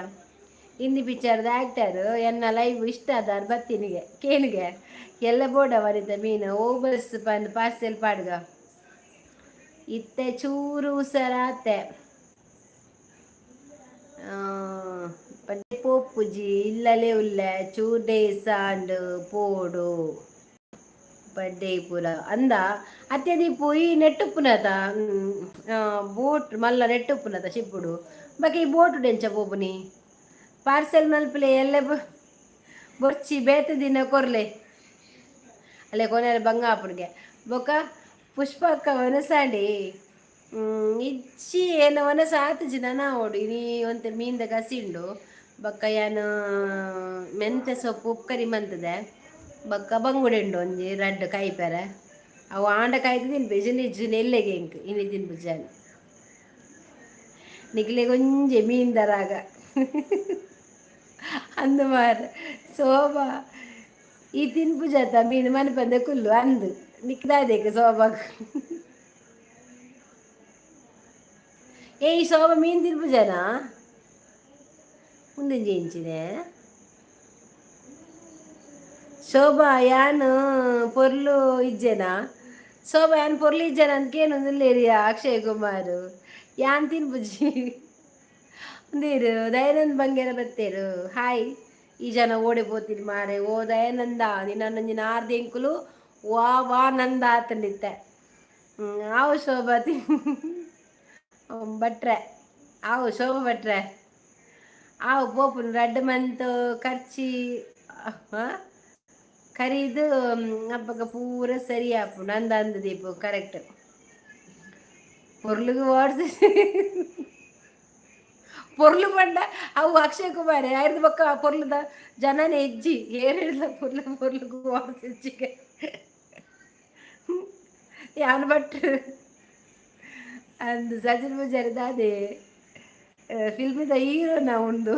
ಹಿಂದಿ ಪಿಕ್ಚರ್ದ ಆ್ಯಕ್ಟರ್. ಎನ್ನ ಲೈವ್ ಇಷ್ಟ ಅದಾರ್ ಬತ್ತಿನಿಗೆ ಕೇನಿಗೆ ಎಲ್ಲ ಬೋಡ ವನಿತ ಮೀನು ಓ ಬಸ್ ಪಂದ್ ಪಾರ್ಸೆಲ್ ಪಾಡ್ಗ. ಇತ್ತೆ ಚೂರು ಉಸರಾತೆ ಪೋಪುಜಿ ಇಲ್ಲಲೇ ಉಲ್ಲೆ. ಚೂರ್ ಡೇಸ್ ಆಂಡ್ ಪೋಡು ಪಡ್ಡೆ ಪೂರ ಅಂದ ಅತ್ತೆ. ದೀಪು, ಈ ನೆಟ್ಟುಪ್ಪುನತ ಬೋಟ್ ಮಲ್ಲ ನೆಟ್ಟುಪ್ಪುನತ ಶಿಪ್ಪುಡು ಬಾಕಿ. ಈ ಬೋಟು ಡೆಂಚ ಪೋಪುನಿ? ಪಾರ್ಸೆಲ್ ಮಲ್ಪಲೆ ಎಲ್ಲ ಬೊರ್ಚಿ, ಬೇತೆ ದಿನ ಕೊರ್ಲೆ. ಅಲ್ಲೇ ಕೊನೆಯ ಬಂಗ ಆಪುಣಿಗೆ ಬೊಕ್ಕ. ಪುಷ್ಪಕ್ಕ ವನಸಾಂಡಿ ಇಚ್ಚಿ ಏನ ವನಸ ಆತುಜಿ ನನ ಓಡು. ಇನಿ ಒಂತೆ ಮೀನ್ದ ಕಸಿ ಉಂಡು. ಬೊಕ್ಕ ಯಾನ್ ಮೆಂತೆ ಸೊಪ್ಪು ಉಪ್ಕರಿ ಮಂತದೆ. ಬೊಕ್ಕ ಬಂಗುಡೆ ಉಂಡು ಒಂಜಿ ರಡ್ಡ್ ಕೈಪೆರೆ. ಅವು ಆಂಡ ಕಾಯ್ದು ತಿನ್ಪೆ, ಇಜ್ಜಿಂಡ ಇಜ್ಜಿ. ಎಲ್ಲೆಗೆ ಎಂಕ್ ಇನಿ ತಿನ್ಪುಜಾನ್. ನಿಕ್ಲೆಗ್ ಒಂಜಿ ಮೀನ್ ದರಾಗ ಅಂದು ಮಾರ್ರೆ. ಶೋಭಾ, ಈ ತಿನ್ಪುಜತ್ತ ಮೀನು? ಮನಪಂದೆ ಕುಲ್ಲು ಅಂದು ನಿಕ್ ದಾದೆಕ್ ಶೋಭಾಗ್? ಏ, ಈ ಶೋಭಾ ಮೀನು ತಿನ್ಪುಜನಾ? ಉಂದೊಂಜಿ ಎಂಚಿನೆ? ಶೋಭಾ, ಯಾನ್ ಪೊರ್ಲು ಇಜ್ಜೆನಾ? ಶೋಭಾ, ಯಾನ್ ಪೊರ್ಲು ಇಜ್ಜೆನ ಅಂತ ಕೇನೊಂದುಲ್ಲೇರಿ. ಅಕ್ಷಯ್ ಕುಮಾರ್, ಯಾನ್ ತಿನ್ಪುಜಿ ಉಂದೇರು. ದಯಾನಂದ್ ಬಂಗೇರ ಬತ್ತೇರು, ಹಾಯ್. ಈ ಜನ ಓಡೆ ಪೋತೀನಿ ಮಾರೆ? ಓ ದಯಾನಂದ, ನಿನ್ನೊಂಜಿ ನಾರ್ದ ಎಂಕುಲು ವಾ ವಾ ನಂದ ಆತಂಡಿತ್ತೆ. ಆವು ಶೋಭಾ ತಿ ಭಟ್ರೆ, ಆವು ಶೋಭಾ ಭಟ್ರೆ, ಆವು ಪೋಪುನು. ರಡ್ಡ್ ಮಂತ್ ಖರ್ಚಿ ಕರಿದು ಅಪ್ಪಗ ಪೂರ ಸರಿ ಆಪುಂಡು ಅಂದ ಅಂದ ದೀಪು ಕರೆಕ್ಟ್. ಪೊರ್ಲುಗು ವಾಡ್ಸ್ ಪೊರ್ಲು ಪಂಡ ಅವು ಅಕ್ಷಯ್ ಕುಮಾರ್ ಆಯ್ದು ಬೊಕ್ಕ ಪೊರ್ಲುದ ಜನನೇ ಇಜ್ಜಿ. ಏರ್ ಹೇಳಿದ ಪೊರ್ಲು ಪೊರ್ಲುಗು ವಾಡ್ಸ್ ಇಜ್ಜಿಗೆ? ಯಾನ್ ಭಟ್ ಅಂದ್. ಸಚಿನ್ ಪೂಜಾರಿ ದಾದೆ ಫಿಲ್ಮಿದ ಹೀರೋನ ಉಂಡು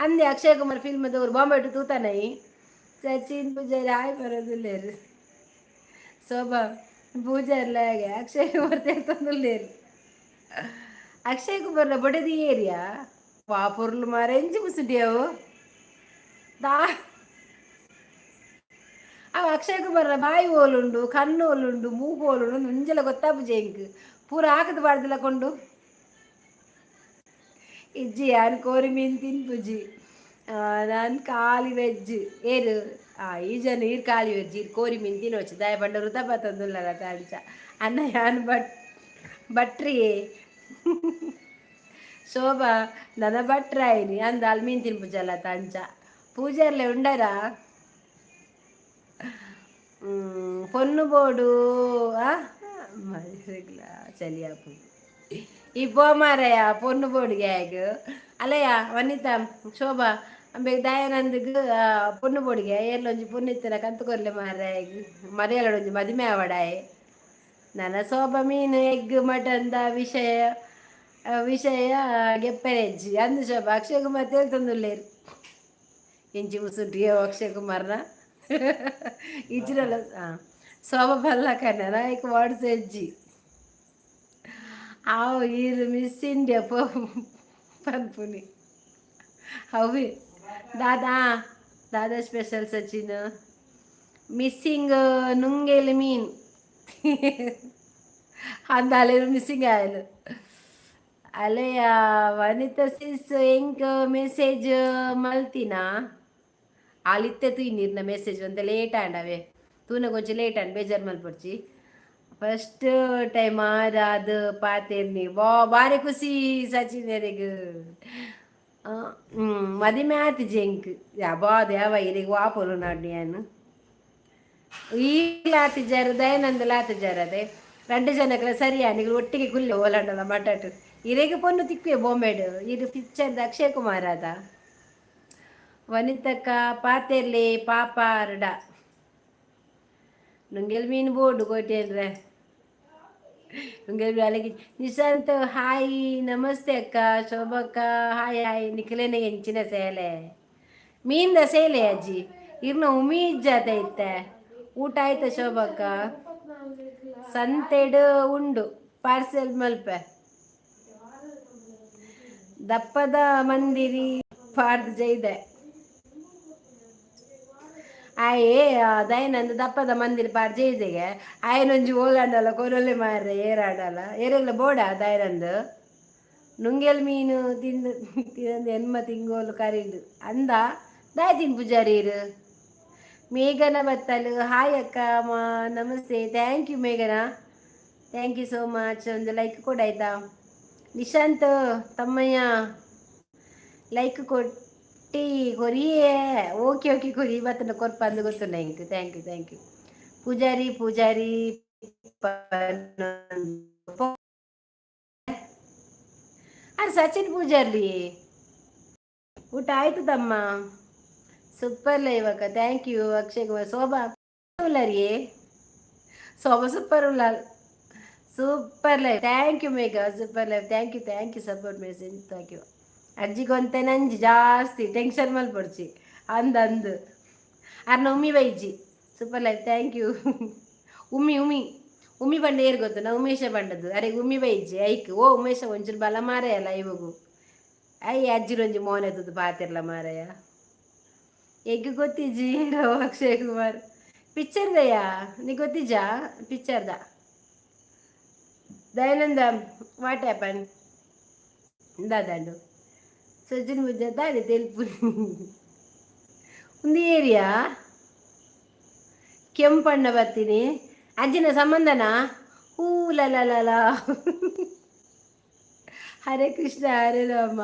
ಅಂದೆ. ಅಕ್ಷಯ್ ಕುಮಾರ್ ಫಿಲ್ಮ್ದವರು ಬಾಂಬೆ ತೂತಾನೈ. ಸಚಿನ್ ಪೂಜಾರಿ ಹಾಯ್ ಬರೋದಿಲ್ಲೇರು. ಶೋಭಾ ಪೂಜಾರ್ಲಾಗೆ ಅಕ್ಷಯ್ ಕುಮಾರ್ ತೇರ್ತೊಂದುಲ್ಲೇರು. ಅಕ್ಷಯ್ ಕುಮಾರ್ನ ಬೊಡೆದಿ ಏರಿಯಾ? ವಾ ಪೊರ್ಲು ಮಾರ, ಎಂಚಿ ಮುಸುಂಟಿ ಅವು ದಾ. ಅವು ಅಕ್ಷಯ್ ಕುಮಾರ್ನ ಬಾಯಿ ಓಲುಂಡು, ಕಣ್ಣು ಓಲುಂಡು, ಮೂಗು ಓಲುಂಡು, ಒಂಜೆಲ ಗೊತ್ತಾಪುಜೆ ಎಂಕ್. ಪೂರ ಹಾಕದ್ ಪಾಡ್ದಿಲ್ಲ ಕೊಂಡು ಇಜ್ಜಿ. ಯಾನ್ ಕೋರಿ ಮೀನು ತಿನ್ಪುಜಿ, ನಾನು ಖಾಲಿ ವೆಜ್. ಏರು ಈ ಜನ? ಈರ್ ಖಾಲಿ ವೆಜ್, ಈರ್ ಕೋರಿ ಮೀನು ತಿನ್ನೋಚು. ದಾಯ ಪಂಡ ವೃತ ಬತ್ತೊಂದುಲ್ಲಲ್ಲ ಅಂಚ. ಅನ್ನ ಯಾನ್ ಬಟ್ ಭಟ್ರಿಯೇ. ಶೋಭಾ, ನನ್ನ ಭಟ್ರಾಯಿನಿ ಅಂದ. ಅಲ್ಲಿ ಮೀನು ತಿನ್ಪುಜಲ್ಲ ಅಂಚ. ಪೂಜಾರ್ಲೆ ಉಂಡರಾ? ಪೊನ್ನು ಬೋಡು ಚಲಿ ಆಪುಂಡು. ಈ ಪೋ ಮಾರಯ್ಯ, ಪೊನ್ನು ಬೋಡಿಗೆ ಆಯ್ಗ್ ಅಲ್ಲಯ್ಯ. ವನಿತಾ, ಶೋಭಾ ಅಂಬೆಗ್ ದಯಾನಂದ್ಗ್ ಪೊನ್ನು ಬೋಡಿಗೆ. ಏರ್ಲೊಂಜಿ ಪೊನ್ನು ಇತ್ತಿನ ಕಂತು ಕೊರ್ಲೆ ಮಾರಾಯಗ್. ಮರಿಯಲಡೊಂಜಿ ಮದಿಮೆ ಆವಡಾಯೆ. ನನ್ನ ಶೋಭಾ ಮೀನು ಎಗ್ ಮಟನ್ the ವಿಷಯ ವಿಷಯ ಗೆಪ್ಪೆರೆಜ್ಜಿ ಅಂದು. ಶೋಭಾ, ಅಕ್ಷಯ್ ಕುಮಾರ್ ತೇಲ್ತೊಂದುಲ್ಲೇರು. ಎಂಚಿ ಮುಸುಂಟಿ ಅಕ್ಷಯ್ ಕುಮಾರ್ನ ಇಜ್ಜಿರಲ್ಲ. ಶೋಭಾ ಬಲ್ಲ ಕನ್ನಡ ಐಕ್ ವಾಡ್ಸ್ ಎಜ್ಜಿ. ಆವು ಈರ್ ಮಿಸ್ ಇಂಡಿಯಾ ಪೋ ಪನ್ಪುನಿ ಅವೆ. ದಾದಾ ದಾದಾ ಸ್ಪೆಷಲ್? ಸಚಿನ್ ಮಿಸ್ಸಿಂಗ್ ನುಂಗೇಲಿ ಮೀನ್ ಅಂದಾಲೆ ಮಿಸ್ಸಿಂಗ್ ಆಯಲು ಅಲೆಯ. ವನಿತಾ ಸಿಸ್, ಎಂಕ್ ಮೆಸೇಜ್ ಮಲ್ತಿನ? ಆಲಿತ್ತೆ ತೂಯಿನಿರ್ನ ಮೆಸೇಜ್ ಒಂತೆ ಲೇಟ್ ಆಂಡವೆ. ತೂನ ಕೊಂಚ ಲೇಟ್ ಆಂಡ್, ಬೇಜಾರು ಮಲ್ಪೊಡ್ಚಿ. ಫಸ್ಟ್ ಟೈಮ್ ಆರಾದ್ ಪಾತೆರ್ನಿ, ವಾ ಬಾರಿ ಖುಷಿ. ಸಚಿನ್ ಎರೆಗ್ ಮದಿಮೆ ಆತಿಜಿ ಎಂಕ್. ಬಾದ ಯಾವ ಇರೆಗ್ ವಾಪೊಲು ನಾಡ್ ಯಾನ್ ಈಗ್ಲ ಆತಿಜಾರು, ದಯಾನಂದಲ ಆತಿಜಾರ. ಅದೇ రెండు ಜನಕ್ಲ ಸರಿಯಾ? ನಿಗ್ಲು ಒಟ್ಟಿಗೆ ಕುಲ್ಲೆ ಓಲಾಂಡಲ ಮಟಾಟು. ಇರೆಗ್ ಪೊನ್ನು ತಿಕ್ಕುವೆ ಬೊಂಬೆಡ್. ಇದು ಪಿಕ್ಚರ್ ಅಕ್ಷಯ್ ಕುಮಾರ್ ಅದ. ವನಿತಕ್ಕ ಪಾತೆರ್ಲಿ ಪಾಪ ಅರ್ಡ ನುಂಗೆಲ್ ಮೀನು ಬೋರ್ಡು ಕೋಟೇನ್ರೆ ನುಂಗೆಲ್ ಅಲೆಗೆ. ನಿಶಾಂತ್ ಹಾಯ್, ನಮಸ್ತೆ ಅಕ್ಕ. ಶೋಭಕ್ಕ ಹಾಯ್ ಹಾಯ್. ನಿಖಿಲೇನೆ ಎಂಚಿನ ಸೇಲೆ? ಮೀನ್ದ ಸೇಲೆ ಅಜ್ಜಿ ಇರ್ನ ಉಮೀದ್ ಜಾತ ಇತ್ತೆ. ಊಟ ಆಯ್ತಾ ಶೋಭಕ್ಕ? ಸಂತೆಡ್ ಉಂಡು, ಪಾರ್ಸೆಲ್ ಮಲ್ಪೆ. ದಪ್ಪದ ಮಂದಿರಿ ಪಾರ್ದ್ ಜೈದೆ ಆಯೆ. ದಯನಂದ ದಪ್ಪದ ಮಂದಿರ ಪಾರ್ ಜೈದೆಗೆ ಆಯನೊಂಜಿ ಓಲಾಂಡಲ ಕೊರೊಲೆ ಮಾರ್ರೆ. ಏರಾಡಲ ಏರೆಲ್ಲ ಬೋಡ ದಯನಂದ್. ನುಂಗೆಲ್ ಮೀನು ತಿಂದು ತಿಂದು ಎನ್ಮ ತಿಂಗೋಲು ಕರಿಂಡು ಅಂದ. ದಾಯ್ ತಿನ್ ಪೂಜಾರಿರು. ಮೇಘನ ಬತ್ತಲು, ಹಾಯ್ ಅಕ್ಕ ಮಾ, ನಮಸ್ತೆ. Thank you ಮೇಘನಾ, thank you so much. ಒಂದು ಲೈಕ್ ಕೊಡಾಯ್ತಾ? ನಿಶಾಂತ್ ತಮ್ಮಯ್ಯ ಲೈಕ್ ಕೊಟ್ಟಿ ಕೊರಿಯೇ. ಓಕೆ ಓಕೆ, ಕೊರಿ ಬತ್ತನ ಕೊರ್ಪ ಅಂದು ಗೊತ್ತುಂಡ ಎಂಕ್. Thank you, thank you. Poojary Poojary ಅರೆ ಸಚಿನ್ ಪೂಜಾರ್ಲಿ. ಊಟ ಆಯ್ತು ತಮ್ಮ. ಸೂಪರ್ ಲೈವ್ ಅಕ್ಕ, thank you Akshay Kumar. Shobha ಉಲ್ಲರಿಯೇ? ಶೋಭಾ ಸೂಪರ್ ಉಲ್ಲಾಲ್. Super live, thank you Megha. Super live, thank you, thank you. Support message, thank you. ಅಜ್ಜಿಗೊಂತೆ ನಂಜಿ ಜಾಸ್ತಿ ಟೆನ್ಷನ್ ಮಲ್ಪೊಡ್ಚಿ ಅಂದ್ ಅಂದ್ ಅರ್ನ ಉಮ್ಮಿ ಬೈಜಿ. Super live, thank you. ಉಮ್ಮಿ ಉಮ್ಮಿ ಉಮ್ಮಿ ಬಂಡ ಏರ್ ಗೊತ್ತು ನಾ? ಉಮೇಶ ಬಂಡದು. ಅರೆ ಉಮ್ಮಿ ಬೈಜಿ ಐಕ್. ಓ ಉಮೇಶ, ಒಂಚೂರು ಬಲ ಮಾರಾಯ ಲೈವಗು. ಅಯ್ಯ, ಅಜ್ಜಿರೊಂಜಿ ಮೋನೆ ತೂದು ಪಾತಿರ್ಲ ಮಾರಾಯ. ಎಗ್ ಗೊತ್ತಿಜ್ಜಿ. ಅಕ್ಷಯ್ ಕುಮಾರ್ ಪಿಕ್ಚರ್ದಯ್ಯ, ನೀ ಗೊತ್ತಿಜ್ಜಾ ಪಿಕ್ಚರ್ದ? Dayananda, what happen? ದಾದಾಂಡು ಸಜ್ಜನ್ ಬುಜ್ಜ ದಾದೆ ತೆಲ್ಪು? ಒಂದು ಏರಿಯಾ ಕೆಂಪಣ್ಣ ಬರ್ತೀನಿ. ಅಜ್ಜಿನ ಸಂಬಂಧನಾ? ಹೂ ಲಲ. Hare Krishna Hare Rama.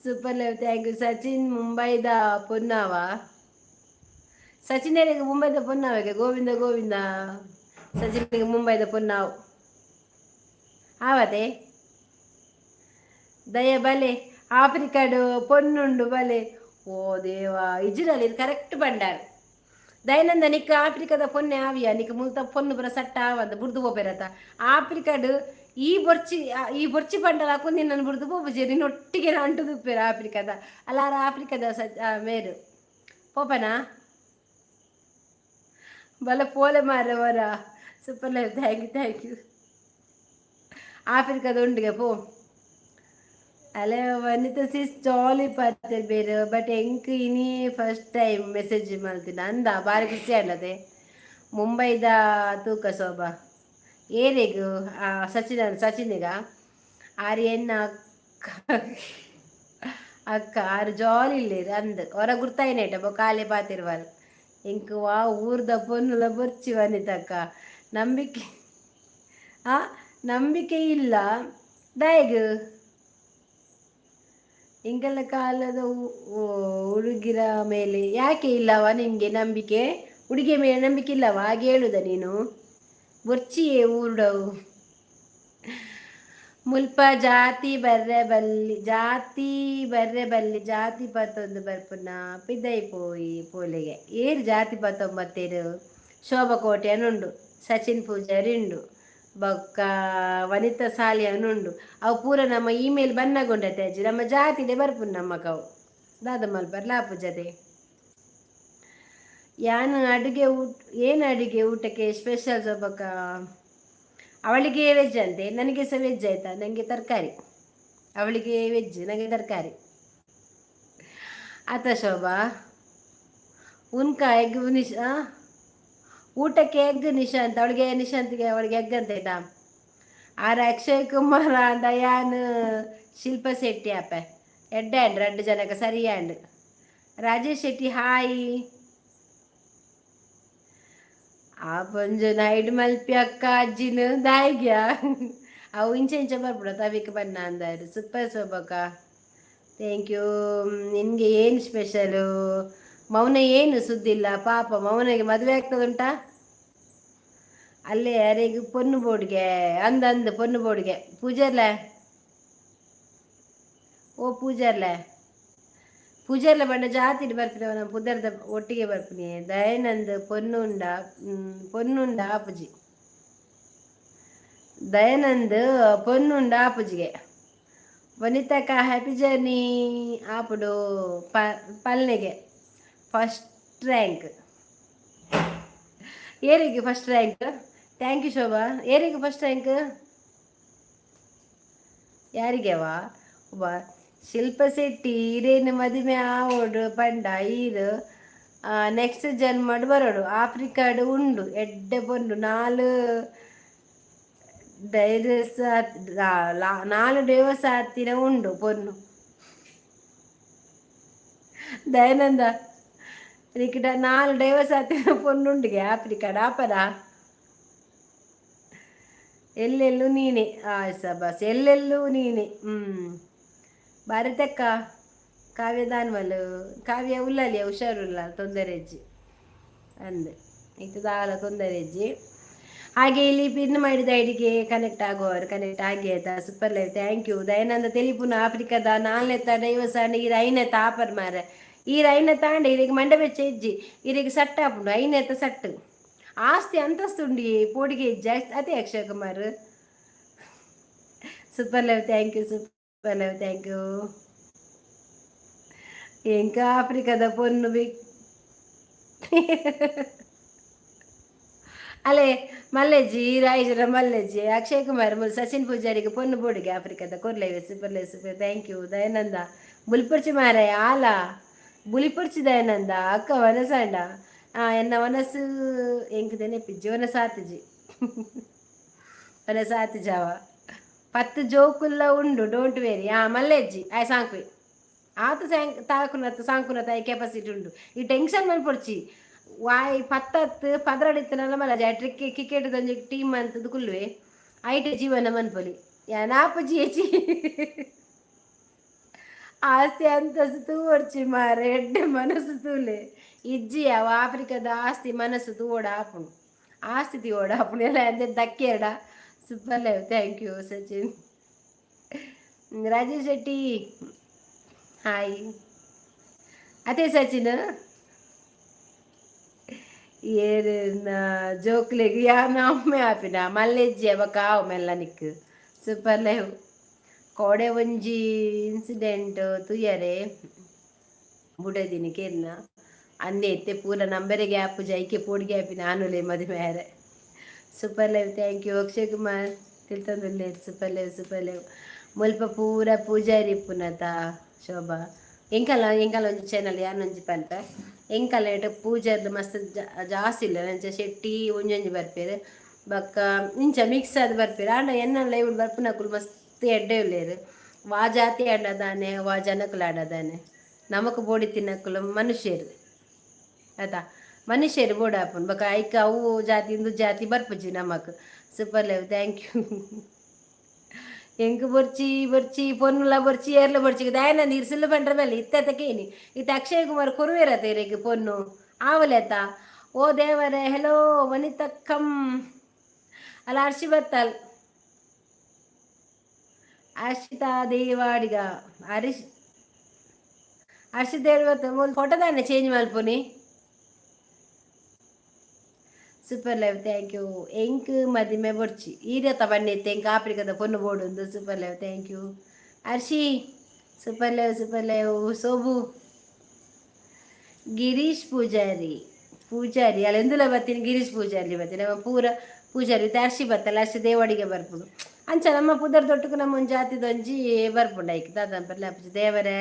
Super live, thank you Sachin. ಮುಂಬೈದ ಪೊನ್ನಾವ ಸಚಿನ್? ಮುಂಬೈದ ಪೊನ್ನಾವಗೆ. ಗೋವಿಂದ ಗೋವಿಂದ. ಸಚಿನ್ಗೆ ಮುಂಬೈದ ಪೊನ್ನಾವ್ ಆವತೆ. ದಯ ಬಲೆ, ಆಫ್ರಿಕಾಡು ಪೊನ್ನುಂಡು ಬಲೆ. ಓ ದೇವಾ, ಇಜ್ರಲ್ಲಿ ಇದು ಕರೆಕ್ಟ್ ಬಂಡಾರ. ದಯಾನಂದ, ನಿಕ್ಕ ಆಫ್ರಿಕಾದ ಪೊನ್ನೆ ಆವಿಯ? ನಿಕ್ಕ ಮುಲ್ತ ಪೊನ್ನು ಬರ ಸಟ್ಟ ಆವಂದ ಬುಡ್ದು ಪೋಪೆರತ. ಆಫ್ರಿಕಾಡು ಈ ಬೊರ್ಚಿ, ಈ ಬೊರ್ಚಿ ಬಂಡಲ ಹಾಕೊಂಡು ನಿನ್ನನ್ನು ಬುಡ್ದು ಪೋಪುಜೆ. ನಿನ್ನ ಒಟ್ಟಿಗೆ ಅಂಟು ತುಪ್ಪೇರು ಆಫ್ರಿಕಾದ. ಅಲ್ಲಾರ ಆಫ್ರಿಕಾದ ಸ ಮೇರು ಪೋಪನಾ? ಬಲ ಪೋಲೆ ಮಾರ ವರ. Super live, thank you, thank you. ಆಫ್ರಿಕಾದ ಉಂಡಿಗೆ ಪೋ. ಅಲೆ ವನಿತಾ ಸಿಸ್, ಜಾಲಿ ಪಾತೆರ್ ಬೇರೆ, ಬಟ್ ಎಂಕ್ ಇನಿ ಫಸ್ಟ್ ಟೈಮ್ ಮೆಸೇಜ್ ಮಲ್ತಿನ ಅಂದ. ಬಾರಿ ಖುಷಿ ಆಂಡದೆ. ಮುಂಬೈದ ತೂಕ ಶೋಭಾ ಏರೆಗು? ಸಚಿನ್, ಸಚಿನ್ಗ. ಆರ್ ಎನ್ನ ಅಕ್ಕ ಅಕ್ಕ, ಆರು ಜಾಲಿ ಇಲ್ಲೇರು ಅಂದ್. ಹೊರ ಗುರ್ತಾಯಿನೇಟ ಬೊಕ ಆಲೆ ಪಾತಿರ್ವಾಲ್. ಎಂಕ್ ವಾ ಊರ್ದ ಪೊನ್ನುಲ ಬೊರ್ಚಿ ವನಿತಕ್ಕ, ನಂಬಿಕೆ ಆ ನಂಬಿಕೆ ಇಲ್ಲ ದಾಯಗ್. ಇಂಗಲ ಕಾಲದ ಹುಡುಗಿರ ಮೇಲೆ ಯಾಕೆ ಇಲ್ಲವ ನಿಮಗೆ ನಂಬಿಕೆ? ಹುಡುಗಿಯ ಮೇಲೆ ನಂಬಿಕೆ ಇಲ್ಲವಾ? ಹಾಗೆ ಹೇಳುದ ನೀನು? ಬೊರ್ಚಿಯೇ ಊರ್ಡವು. ಮುಲ್ಪ ಜಾತಿ ಬರ್ರೆ ಬಲ್ಲಿ, ಜಾತಿ ಬರ್ರೆ ಬಲ್ಲಿ, ಜಾತಿ ಪತ್ತೊಂದು ಬರ್ಪುನ ಪಿದೈ ಪೋಯಿ ಪೋಲೆಗೆ. ಏರು ಜಾತಿ ಪತ್ತೊಂಬತ್ತೇರು? ಶೋಭಾ ಕೋಟೆ ಉಂಡು, ಸಚಿನ್ ಪೂಜಾರಿ ಉಂಡು, ಬೊಕ್ಕ ವನಿತಾ ಸಾಲಿಯನ್ ಉಂಡು. ಅವು ಪೂರ ನಮ್ಮ ಇಮೇಲ್ ಬನ್ನಗೊಂಡತೆ ಅಜ್ಜಿ. ನಮ್ಮ ಜಾತಿಡೆ ಬರ್ಪುನ ನಮ್ಮ ಕವು ದಾದ ಮಲ್ಪರ್ಲ ಪೂಜತೆ. ಯಾನು ಅಡುಗೆ ಊಟ ಏನು ಅಡುಗೆ ಊಟಕ್ಕೆ ಸ್ಪೆಷಲ್ ಸೊಬಕ? ಅವಳಿಗೆ ವೆಜ್ ಅಂತೆ, ನನಗೆ ಸಹ ವೆಜ್ ಆಯ್ತಾ. ನನಗೆ ತರಕಾರಿ. ಅವಳಿಗೆ ವೆಜ್, ನನಗೆ ತರಕಾರಿ. ಆತ ಶೋಭಾ, ಉನ್ಕ ಎಗ್ ನಿಶ್ ಊಟಕ್ಕೆ ಎಗ್ ನಿಶಾಂತ್. ಅವಳಿಗೆ ನಿಶಾಂತ್ಗೆ, ಅವಳಿಗೆ ಎಗ್ ಅಂತ ಆಯ್ತಾ. ಆರ್ ಅಕ್ಷಯ್ ಕುಮಾರ್, ದಯಾನ್, ಶಿಲ್ಪ ಶೆಟ್ಟಿ ಅಪ್ಪ ಎಡ್ಡೆ ಆಂಡ್ ರಡ್ಡು ಜನಕ ಸರಿ ಆಂಡ್. ರಾಜೇಶ್ ಶೆಟ್ಟಿ, ಹಾಯ್. ಆ ಪೊಂಜು ನೈಟ್ ಮಲ್ಪಿ ಅಕ್ಕ ಅಜ್ಜಿನ ದಾಯಿಗ್ಯಾ? ಅವು ಇಂಚ ಇಂಚ ಬರ್ಬಿಡ ತವಿಕ್ ಬನ್ನ ಅಂದಾರು. ಸೂಪರ್ ಶೋಭಕ್ಕ, thank you. ನಿನಗೆ ಏನು ಸ್ಪೆಷಲು? ಮೌನ ಏನು ಸುದ್ದಿಲ್ಲ ಪಾಪ. ಮೌನಗೆ ಮದುವೆ ಆಗ್ತದುಂಟಾ? ಅಲ್ಲೇ ಯಾರಿಗೂ ಪೊನ್ನು ಬೋರ್ಡ್ಗೆ ಅಂದ ಅಂದ್ ಪೊನ್ನು ಬೋರ್ಡ್ಗೆ. ಪೂಜಾರ್ಲೆ, ಓ ಪೂಜಾರ್ಲೆ, ಪೂಜಾರ್ಲೆ ಬಂಡ ಜಾತಿ ಬರ್ಪಿನವ ನಮ್ಮ ಪುದರ್ದ ಒಟ್ಟಿಗೆ ಬರ್ಪಿನಿ. ದಯಾನಂದ್ ಪೊನ್ನುಂಡ ಪೊನ್ನುಂಡ ಆಪುಜಿ. ದಯಾನಂದ್ ಪೊನ್ನುಂಡ ಆಪುಜಿಗೆ. ವನಿತಕ್ಕ, ಹ್ಯಾಪಿ ಜರ್ನಿ ಆಪುಡು. ಪಲ್ನೆಗೆ ಫಸ್ಟ್ ರ್ಯಾಂಕ್ ಏರಿಗೆ? First rank, thank you Shobha. ಏರಿಗೆ ಫಸ್ಟ್ ರ್ಯಾಂಕ್ ಯಾರಿಗೆವಾ? ಒಬ್ಬ ಶಿಲ್ಪ ಶೆಟ್ಟಿ ಇರೇನು ಮದುವೆ ಆವೋಡು ಪಂಡ ಈರು ನೆಕ್ಸ್ಟ್ ಜನ್ಮಡ್ ಬರೋಡು. ಆಫ್ರಿಕಾಡು ಉಂಡು ಎಡ್ಡೆ ಪೊಂಡು. ನಾಲು ಡೈರಸ್, ನಾಲು ಡೇವಸ್ ಹತ್ತಿರ ಉಂಡು ಪೊನ್ನು. ದಯಾನಂದ, ನಿಕ್ಕಿಡ ನಾಲು ಡೈವರ್ಸ್ ಹತ್ತಿರ ಪೊನ್ನುಂಡಿಗೆ ಆಫ್ರಿಕಾಡ್ ಆಪದ. ಎಲ್ಲೆಲ್ಲೂ ನೀನೆ. ಬಸ್ ಎಲ್ಲೆಲ್ಲೂ ನೀನೆ. ಹ್ಞೂ ಭಾರತಕ್ಕ ಕಾವ್ಯ ದಾನ್ವಲ್. ಕಾವ್ಯ ಉಲ್ಲಲಿಯ? ಹುಷಾರುಲ್ಲ, ತೊಂದರೆ ಹೆಜ್ಜಿ ಅಂದೆ. ಇತ್ತು ದಾಲ ತೊಂದರೆ ಹೆಜ್ಜಿ. ಹಾಗೆ ಇಲ್ಲಿ ಪಿನ್ ಮಾಡಿದ ಐಡಿಗೆ ಕನೆಕ್ಟ್ ಆಗುವವರು ಕನೆಕ್ಟ್ ಆಗಿ ಆಯ್ತಾ. Super live, thank you. Dayananda ತೆಲಿಪುನ ಆಫ್ರಿಕಾದ ನಾಲ್ನೇ ಡೈವರ್ಸ್ ನೀರು ಐನೇ ತಾಪರ್ ಮಾರೆ. ಈರ್ ಐನ ತಾಂಡ ಇರೆಗ್ ಮಂಡೆ ಬೆಚ್ಚ ಇಜ್ಜಿ, ಇರೆಗ್ ಸಟ್ಟ ಆಪುಂಡು. ಐನೆತ್ತ ಸಟ್ಟು ಆಸ್ತಿ ಅಂತಸ್ತು ಉಂಡು, ಪೋಡಿಗೆ ಇಜ್ಜಿ ಅದೇ. Akshay Kumar, super live, thank you. Super live, thank you. ಎಂಕ ಆಫ್ರಿಕಾದ ಪೊನ್ನು ಬಿ ಅಲೆ ಮಲ್ಲೆಜ್ಜಿ ರಾಯಜರ ಮಲ್ಲೆಜ್ಜಿ. ಅಕ್ಷಯ್ ಕುಮಾರ್ ಮುಲ್ ಸಚಿನ್ ಪೂಜಾರಿಗೆ ಪೊನ್ನು ಬೋಡಿಗೆ ಆಫ್ರಿಕಾದ ಕೊರ್ಲೈವೆ. Super live, super, thank you. Dayananda ಬುಲಿಪುರ್ಚಿ ಮಾರಾಯ, ಆಲ ಬುಲಿಪುರ್ಚಿ ದಯಾನಂದ. ಅಕ್ಕ ವನಸಾಂಡ ಎನ್ನ ವನಸ್ಸು ಎಂಕದನೆ ಪಿಜ್ಜಿ ವನಸ ಆತಿಜಿ, ವನಸ ಆತಿಜಾವ. 10 ಜೋಕುಲ್ಲ ಉಂಡು, don't very. ಆ ಮಲ್ಲೆಜ್ಜಿ ಆಯ್ ಸಾಂಕ್ವೆ ಆತ ಸಾಂಕ್ ತಾಕುನತ್ತ ಸಾಂಕುನ ತಾಯಿ ಕೆಪಾಸಿಟಿ ಉಂಡು. ಈ ಟೆನ್ಷನ್ ಮನ್ಪೊಡ್ಚಿ. ವಾಯ್ ಪತ್ತತ್ತು 12 ಇತ್ತನಲ್ಲ ಮಲ್ಲ ಟ್ರಿಕ್ ಕ್ರಿಕೆಟ್ ಒಂಜಿ ಟೀಮ್ ಅಂತದ್ದು ಕುಲ್ಲುವೆ. ಐಟ್ ಜೀವನ ಮನ್ಪೊಲಿ. ಯಾನಾಪುಜಿ ಏಚಿ ಆಸ್ತಿ ಅಂತಸ್ತು ತೂವೊಡ್ಚಿ ಮಾರೆ, ಎಡ್ಡೆ ಮನಸ್ಸು ತೂಲೆ. ಇಜ್ಜಿ ಅವ ಆಫ್ರಿಕಾದ ಆಸ್ತಿ ಮನಸ್ಸು ತೂವೊಡ ಆಪುಂಡು, ಆಸ್ತಿ ತೂವೊಡ ಆಪುಂಡು ಎಲ್ಲ ಅಂದೆ ದಕ್ಕಿಯಡ. Super live, thank you. Sachin Rajesh Shetty, hi. ಅದೇ ಸಚಿನ್ ಏರಿನ ಜೋಕ್ಲೆಗ್ ಯಾನ್ ಅಮ್ಮೆ ಆಪಿನ ಮಲ್ಲೆಜ್ಜಿ ಬೊಕ ಆವು ಮೆಲ್ಲ ನಿಕ್ಕ್. Super live. ಕೋಡೆ ಒಂಜಿ ಇನ್ಸಿಡೆಂಟ್ ತೂಯರೆ ಬುಡದಿನಿ ಕೇರ್ನ ಅಂದೆ ಇತ್ತೆ ಪೂರ ನಂಬರೆಗೆ ಆಪುಜಿ, ಐಕೆ ಪೋಡಿಗೆ ಆಪಿನ ಆನುಲೆ ಮದಿಮೆ ಆಯೆರೆ. Super live, thank you. Akshay Kumar ತಿಳ್ತೊಂದುಲ್ಲೆರ್. Super live, super live. ಮುಲ್ಪ ಪೂರ ಪೂಜಾರಿ ಇಪ್ಪುನತ ಶೋಭಾ. ಎಂಕಲ ಎಂಕಲ ಒಂಜಿ ಚಾನಲ್ ಯಾನೊಂಜಿ ಪನ್ಪೆ. ಎಂಕಲ ಇಟ ಪೂಜಾರ್ಲು ಮಸ್ತ್ ಜಾಸ್ತಿ ಇಲ್ಲ. ಅಂಚ ಶೆಟ್ಟಿ ಒಂಜೊಂಜಿ ಬರ್ಪೆರ್, ಬೊಕ್ಕ ಇಂಚ ಮಿಕ್ಸ್ ಆದ್ ಬರ್ಪೆರ್. ಆಂಡ ಎನ್ನ ಲೈವ್ ಬರ್ಪುನಕುಲು ಮಸ್ತ್ ಎಡ್ಡೆ ಉಲ್ಲೆರ್. ವಾ ಜಾತಿ ಆಂಡ ದಾನೆ, ವಾ ಜನಕುಲು ಆಂಡ ದಾನೆ, ನಮಕ್ ಬೋಡಿತ್ತಿನಕುಲು ಮನುಷ್ಯರು ಆತಾ. ಮನುಷ್ಯರು ಬೋಡಾಪುಂಡು. ಬೊಕ ಐಕ್ ಅವು ಜಾತಿ ಇಂದು ಜಾತಿ ಬರ್ಪುಜಿ ನಮಕ್. Super live, thank you. ಎಂಕ್ ಬೊರ್ಚಿ ಬೊರ್ಚಿ ಪೊನ್ನುಲ ಬೊರ್ಚಿ ಏರ್ಲ ಬೊರ್ಚಿ. ದಾಯನ ನೀರು ಸುಲ್ಲು ಪಂಡ್ರ ಮೇಲೆ ಇತ್ತತ ಕೇನಿ. ಇತ್ತ ಅಕ್ಷಯ್ ಕುಮಾರ್ ಕೊರುವೆರತ ಇರೆಗ್ ಪೊನ್ನು ಆವಲೆತ. ಓ ದೇವರೇ. ಹೆಲೋ ವನಿತಕ್ಕಂ. ಅಲ್ಲ ಹರ್ಷಿ ಬತ್ತಲ್. ಹರ್ಷಿತಾ ದೇವಾಡಿಗ, ಹರೀಶ್ ಹರ್ಷಿತ್ ದೇವ ಫೋಟೋ ದಾನೆ ಚೇಂಜ್ ಮಲ್ಪುನಿ. Super live, thank you. ಎಂಕ್ ಮದಿಮೆ ಬೊಡ್ಚಿ ಈರತ ಬನ್ನಿತ್ತೆ, ಎಂಕ್ ಆಫ್ರಿಕಾದ ಪೊನ್ನು ಬೋಡುಂದು. Super live, thank you Harshi. Super live, super live. Sobu Girish Poojary, Poojary ಅಲ್ಲ ಎಂದುಲ ಬತ್ತೀನಿ. ಗಿರೀಶ್ ಪೂಜಾರಿ ಬತ್ತೀನಿ. ನಮ್ಮ ಪೂರ ಪೂಜಾರಿ ಹರ್ಷಿ ಬತ್ತಲ್ಲ, ಹರ್ಷಿ ದೇವಡಿಗೆ ಬರ್ಪುಡು. ಅಂಚ ನಮ್ಮ ಪುದರ್ ದೊಟ್ಟುಕು ನಮ್ಮ ಒಂದು ಜಾತಿದೊಂಜಿ ಬರ್ಪುಂಡು. ಐಕ್ ದಾದ ಬರ್ಲೆ ದೇವರೇ.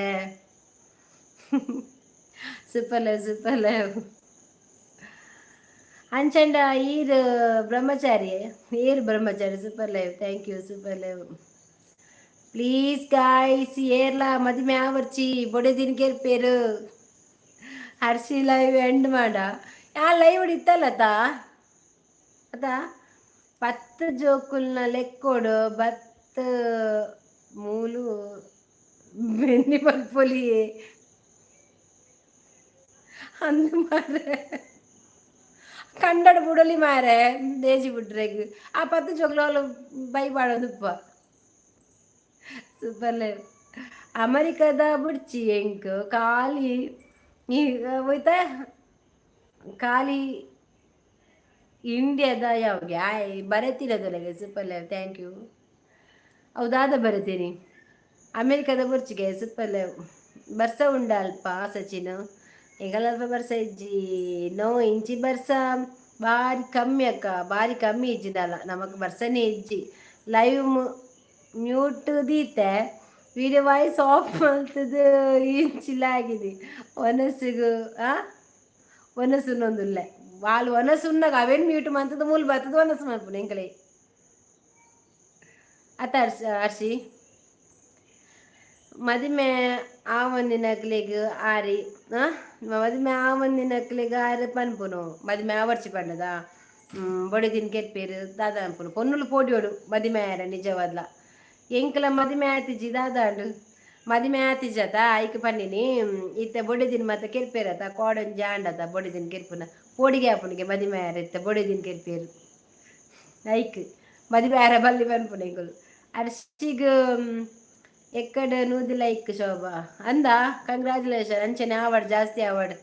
Super live, super live. ಅಂಚಂಡ ಈರ್ ಬ್ರಹ್ಮಚಾರಿ, ಏರ್ ಬ್ರಹ್ಮಚಾರಿ. Super live, thank you. Super live. Please guys, ಏರ್ಲ ಮದಿಮೆ ಆವರ್ಚಿ ಬೊಡೆದಿನ ಕೇರ್ಪೇರು. ಹರ್ಷಿ ಲೈವ್ ಎಂಡ್ ಮಾಡ. ಆ ಲೈವ್ ಇತ್ತಲ್ಲ ತಾ ಅತ. 10 ಜೋಕುಲ್ನ ಲೆಕ್ಕೋಡು ಬತ್ ಮೂಲು ಬೆನ್ನಿ ಮಲ್ಪೊಲಿಯೇ ಅಂದು ಮಾರೆ. ಕಂಡಡ ಬುಡಲಿ ಮಾರೆ ದೇಜಿ ಬಿಡ್ರೆಗ್. ಆ 10 ಜೋಕ್ಲು ಬೈ ಪಾಡೊಂದುಪ್ಪ. Super live. ಅಮೆರಿಕದ ಬುಡ್ಚಿ ಎಂಕ್ ಖಾಲಿ ಹೋಯ್ತಾ ಖಾಲಿ ಇಂಡಿಯಾದ ಯಾವಾಗ ಆಯ್ ಬರೆತಿರೋದೊಳಗೆ. Super live, thank you. ಹೌದಾದ ಬರೆತೀನಿ ಅಮೆರಿಕದ ಬುರ್ಚಿಗೆ. Super live. ಬರ್ಸ ಉಂಡ ಅಲ್ಪ ಸಚಿನ್? ಎಂಕಲ್ಪ ಬರ್ಸ ಇಜ್ಜಿ. ನೋ, ಇಂಚಿ ಬರ್ಸ ಬಾರಿ ಕಮ್ಮಿ ಅಕ್ಕ, ಬಾರಿ ಕಮ್ಮಿ. ಇಜ್ಜಿಡಲ್ಲ ನಮಕ್ ಬರ್ಸನೇ ಇಜ್ಜಿ. ಲೈವ್ ಮ್ಯೂಟ್ ದೀತೆ, ವಿಡಿಯೋ ವಾಯ್ಸ್ ಆಫ್ ಮಲ್ತದು. ಇಂಚಿಲಾಗಿದೆ ಒನಸ್ಸಿಗು ಆ ಒನಸುನ್ನೊಂದುಲ್ಲೆ వాళ్ళు ಒನಸುನ್ನಾಗ ಅವೇನು ಮ್ಯೂಟ್ ಮಂತದ ಮೂಲ ಬರ್ತದ. ಒನಸು ಮಲ್ಪುನ ಎಂಕಲೆ ಅತ್ತ ಹರ್ಷ ಹರ್ಷಿ. ಮದಿಮೆ ಆವಂದಿನಕ್ಲೆಗ್ ಆರಿ ಮದಿಮೆ ಆವಂದಿನಕ್ಲೆಗ್ ಆರು ಪನ್ಪುನು. ಮದಿಮೆ ಆವರ್ಚಿ ಪಂಡದ ಬೊಡೆದಿನ ಕೆರ್ಪೇರು ದಾದ ಅನ್ಪುನು. ಪೊನ್ನುಲು ಪೋಡಿಯೋಡು ಮದಿಮೆ ಆಯರ. ನಿಜವಾದ್ಲ ಎಂಕಲ ಮದಿಮೆ ಆತಿಜಿ. ದಾದಾಂಡು ಮದಿಮೆ ಆತಿಜತ ಐಕ್ ಪನ್ನಿನಿ. ಇತ್ತೆ ಬೊಡೆದಿನ ಮಾತ ಕೆರ್ಪೇರತ. ಕೋಡೊಂಜಿ ಆಂಡತ ಬೊಡೆದಿನ ಕೆರ್ಪುನ ಪೋಡಿಗೆ ಆಪುನಿಗೆ. ಮದಿಮೆ ಆಯರ ಇತ್ತೆ ಬೊಡೆದಿನ ಕೆರ್ಪೇರು, ಐಕ್ ಮದಿಮೆ ಆಯರ ಬಲ್ಲಿ ಪನ್ಪುನ ಎಂಕುಲು. ಅರ್ಶಿಗ್ ಎಕ್ಕಡ 100 ಲೈಕ್ ಶೋಭಾ ಅಂದ. ಕಂಗ್ರ್ಯಾಚುಲೇಷನ್. ಅಂಚನೆ ಆವಡ್, ಜಾಸ್ತಿ ಆವಡ್.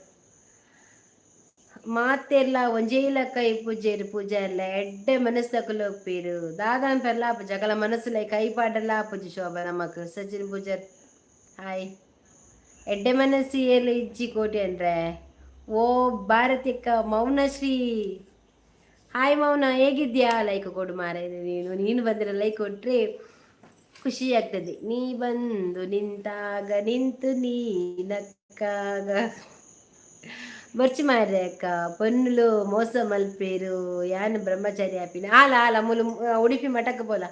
ಮಾತೆರ್ಲ ಒಂಜೇ ಕೈ ಪೂಜೆರು. ಪೂಜಾರ್ಲ ಎಡ್ಡೆ ಮನಸ್ಸಕುಲು ಒಪ್ಪೀರು. ದಾದಾನ್ ಪೆರ್ಲ ಆಪುಜಿ, ಅಕಲ ಮನಸ್ಸುಲ ಕೈ ಪಾಡಲ ಆಪುಜಿ ಶೋಭಾ ನಮಕ್. ಸಚಿನ್ ಪೂಜಾರ್ ಹಾಯ್. ಎಡ್ಡೆ ಮನಸ್ಸು ಏರ್ಲ ಇಜ್ಜಿ ಕೋಟಿ ಅಂದ್ರೆ. ಓ ಭಾರತಿಕ್ಕ, ಮೌನಶ್ರೀ ಹಾಯ್. ಮೌನ, ಹೇಗಿದ್ಯಾ? ಲೈಕ್ ಕೊಡು ಮಾರ ನೀನು. ನೀನು ಬಂದರೆ ಲೈಕ್ ಕೊಟ್ಟರೆ ಖುಷಿ ಆಗ್ತದೆ. ನೀ ಬಂದು ನಿಂತಾಗ, ನಿಂತು ನೀ ನಕ್ಕಾಗ. ಬೊರ್ಚಿ ಮಾರ್ರೆ ಅಕ್ಕ, ಪೊನ್ನುಲು ಮೋಸ ಮಲ್ಪೇರು. ಯಾನ್ ಬ್ರಹ್ಮಚಾರಿ ಆಪಿನ ಆಲ ಆಲ ಮೂಲು ಉಡುಪಿ ಮಠಕ್ಕೆ ಪೋಲ.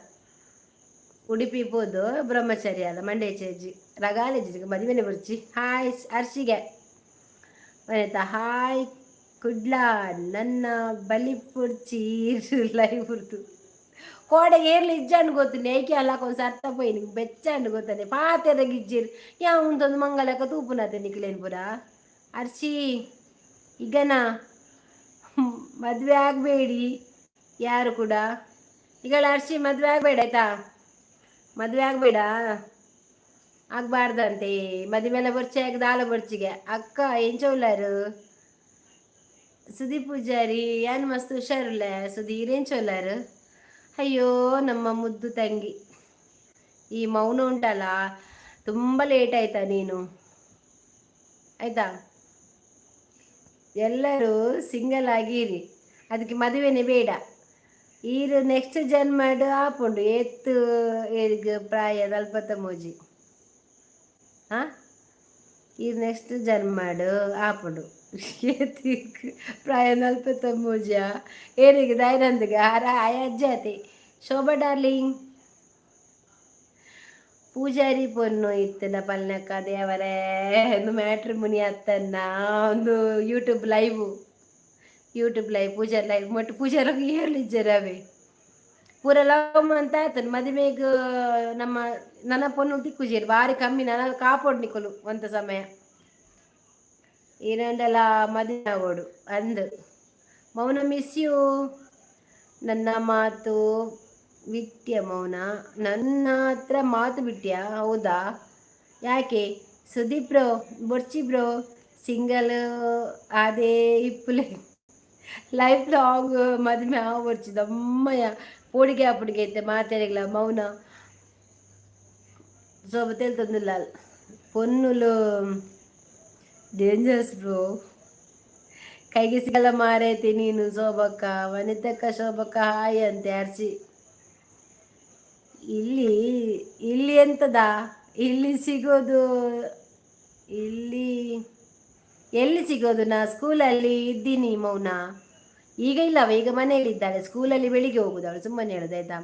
ಉಡುಪಿ ಪೋದು ಬ್ರಹ್ಮಚಾರಿ ಅಲ್ಲ ಮಂಡೇ ಚೇಜಿ ರಗಾಲೇಜಿ ಮದುವೆನೆ ಬೊರ್ಚಿ. ಹಾಯ್ ಅರ್ಶಿಗೆ ಆಯ್ತಾ. ಹಾಯ್ ಕುಡ್ಲ. ನನ್ನ ಬಲಿಪುರ್ಚಿ ಲೈವ್ ಹುರ್ತು ಕೋಡೆ ಏರ್ಲಿ ಇಜ್ಜಂಡು ಗೊತ್ತು ನೇಕಿ ಅಲ್ಲ. ಒಂದು ಅರ್ಥ ಪೋಯಿ ಬೆಚ್ಚಂಡು ಗೊತ್ತಾನೆ ಪಾತೆರ ಗಿಜ್ಜಿರ್ ಯಾ ಉಂತೊಂದು ಮಂಗಲಕ್ಕ ತೂಪುನತೆ ನಿಕ್ಲೇನ್ ಪುರ. ಅರ್ಶಿ, ಈಗನ ಮದುವೆ ಆಗಬೇಡಿ ಯಾರು ಕೂಡ ಈಗ. ಅರ್ಶಿ, ಮದುವೆ ಆಗಬೇಡ ಆಯ್ತಾ? ಮದುವೆ ಆಗಬೇಡ, ಆಗಬಾರ್ದಂತೆ. ಮದುವೆ ಬೊರ್ಚಿ ದಾಲ ಬೊರ್ಚಿಗೆ. ಅಕ್ಕ, ಎಂಚ ಉಲ್ಲಾರು? ಸುದೀಪ್ ಪೂಜಾರಿ, ಯಾನ್ ಮಸ್ತ್ ಹುಷಾರುಲ್ಲ ಸುಧೀರ್, ಎಂಚ ಉಲ್ಲಾರು? ಅಯ್ಯೋ ನಮ್ಮ ಮುದ್ದು ತಂಗಿ ಈ ಮೌನ ಉಂಟಲ್ಲ. ತುಂಬ ಲೇಟ್ ಆಯ್ತಾ ನೀನು? ಆಯ್ತಾ? ಎಲ್ಲರೂ ಸಿಂಗಲ್ ಆಗಿರಿ, ಅದಕ್ಕೆ ಮದುವೆನೇ ಬೇಡ. ಈರು ನೆಕ್ಸ್ಟ್ ಜನ್ಮಡ್ ಆಪುಂಡು. ಏತ್ ಏರಿಗ್ ಪ್ರಾಯ? 43. ಹಾಂ, ಈರ್ ನೆಕ್ಸ್ಟ್ ಜನ್ಮಡ್ ಆಪುಂಡು. ಏತ್ ಪ್ರಾಯ? 43. ಏರಿಗೆ ದಾಯನಂದಿಗೆ ಆರ ಆಯ ಅಜ್ಜಾತೆ. ಶೋಭಾ ಡಾರ್ಲಿಂಗ್. ಪೂಜಾರಿ ಪೊನ್ನು ಇತ್ತಿನ ಪಲ್ನಕ್ಕ ದೇವರೇ. ಒಂದು ಮ್ಯಾಟ್ರಿಮುನಿ ಅತ್ತನ್ನ ಒಂದು YouTube live, YouTube live, Poojary live ಮೊಟ್ಟು. ಪೂಜಾರ ಏರ್ಲಿಜ್ಜರವೇ ಪೂರ ಲವ್ ಅಂತ ಆತನ ಮದುವೆಗ್. ನಮ್ಮ ನನ್ನ ಪೊನ್ನು ತಿಕ್ಕುಜೇರು, ಬಾರಿ ಕಮ್ಮಿ. ನನ್ನ ಕಾಪೋಡು ನಿಕೊಲು ಒಂತ ಸಮಯ ಈರಂಡಲ ಮದುವೆ ಆಗೋಡು ಅಂದು. ಮೌನ, ಮಿಸ್ you. ನನ್ನ ಮಾತು ಬಿಟ್ಯ ಮೌನ? ನನ್ನ ಹತ್ರ ಮಾತು ಬಿಟ್ಯಾ? ಹೌದಾ, ಯಾಕೆ? ಸುದೀಪ್ ಬ್ರೋ, ಬೊರ್ಚಿ ಬ್ರೋ, ಸಿಂಗಲ್ ಅದೇ ಇಪ್ಪುಲೆ ಲೈಫ್ ಲಾಂಗ್. ಮದುವೆ ಆವೊರ್ಚಿ ದಮ್ಮಯ್ಯ ಪೋಡಿಗೆ ಆಪುಡಿಗೆ ಐತೆ ಮಾತೆರೆಗ್ಲ. ಮೌನ ಸೋಬ ತೆಲ್ತೊಂದುಲ್ಲ. ಪೊನ್ನುಲು ಡೇಂಜರ್ಸ್ ಬ್ರೋ. ಕೈಗೆ ಸಿಗಲ್ಲ ಮಾರೈತಿ ನೀನು ಶೋಭಕ್ಕ. ವನಿತಕ್ಕ, ಶೋಭಕ್ಕ ಹಾಯ್ ಅಂತೆ ಅರ್ಚಿ. ಇಲ್ಲಿ ಇಲ್ಲಿ ಎಂತದ ಇಲ್ಲಿ ಸಿಗೋದು? ಇಲ್ಲಿ ಎಲ್ಲಿ ಸಿಗೋದು? ನಾ ಸ್ಕೂಲಲ್ಲಿ ಇದ್ದೀನಿ ಮೌನ. ಈಗ ಇಲ್ಲವ, ಈಗ ಮನೆಯಲ್ಲಿ ಇದ್ದಾಳೆ. ಸ್ಕೂಲಲ್ಲಿ ಬೆಳಿಗ್ಗೆ ಹೋಗುದು ಅವಳು. ಸುಮ್ಮನೆ ಹೇಳೋದು ಆಯ್ತಾ.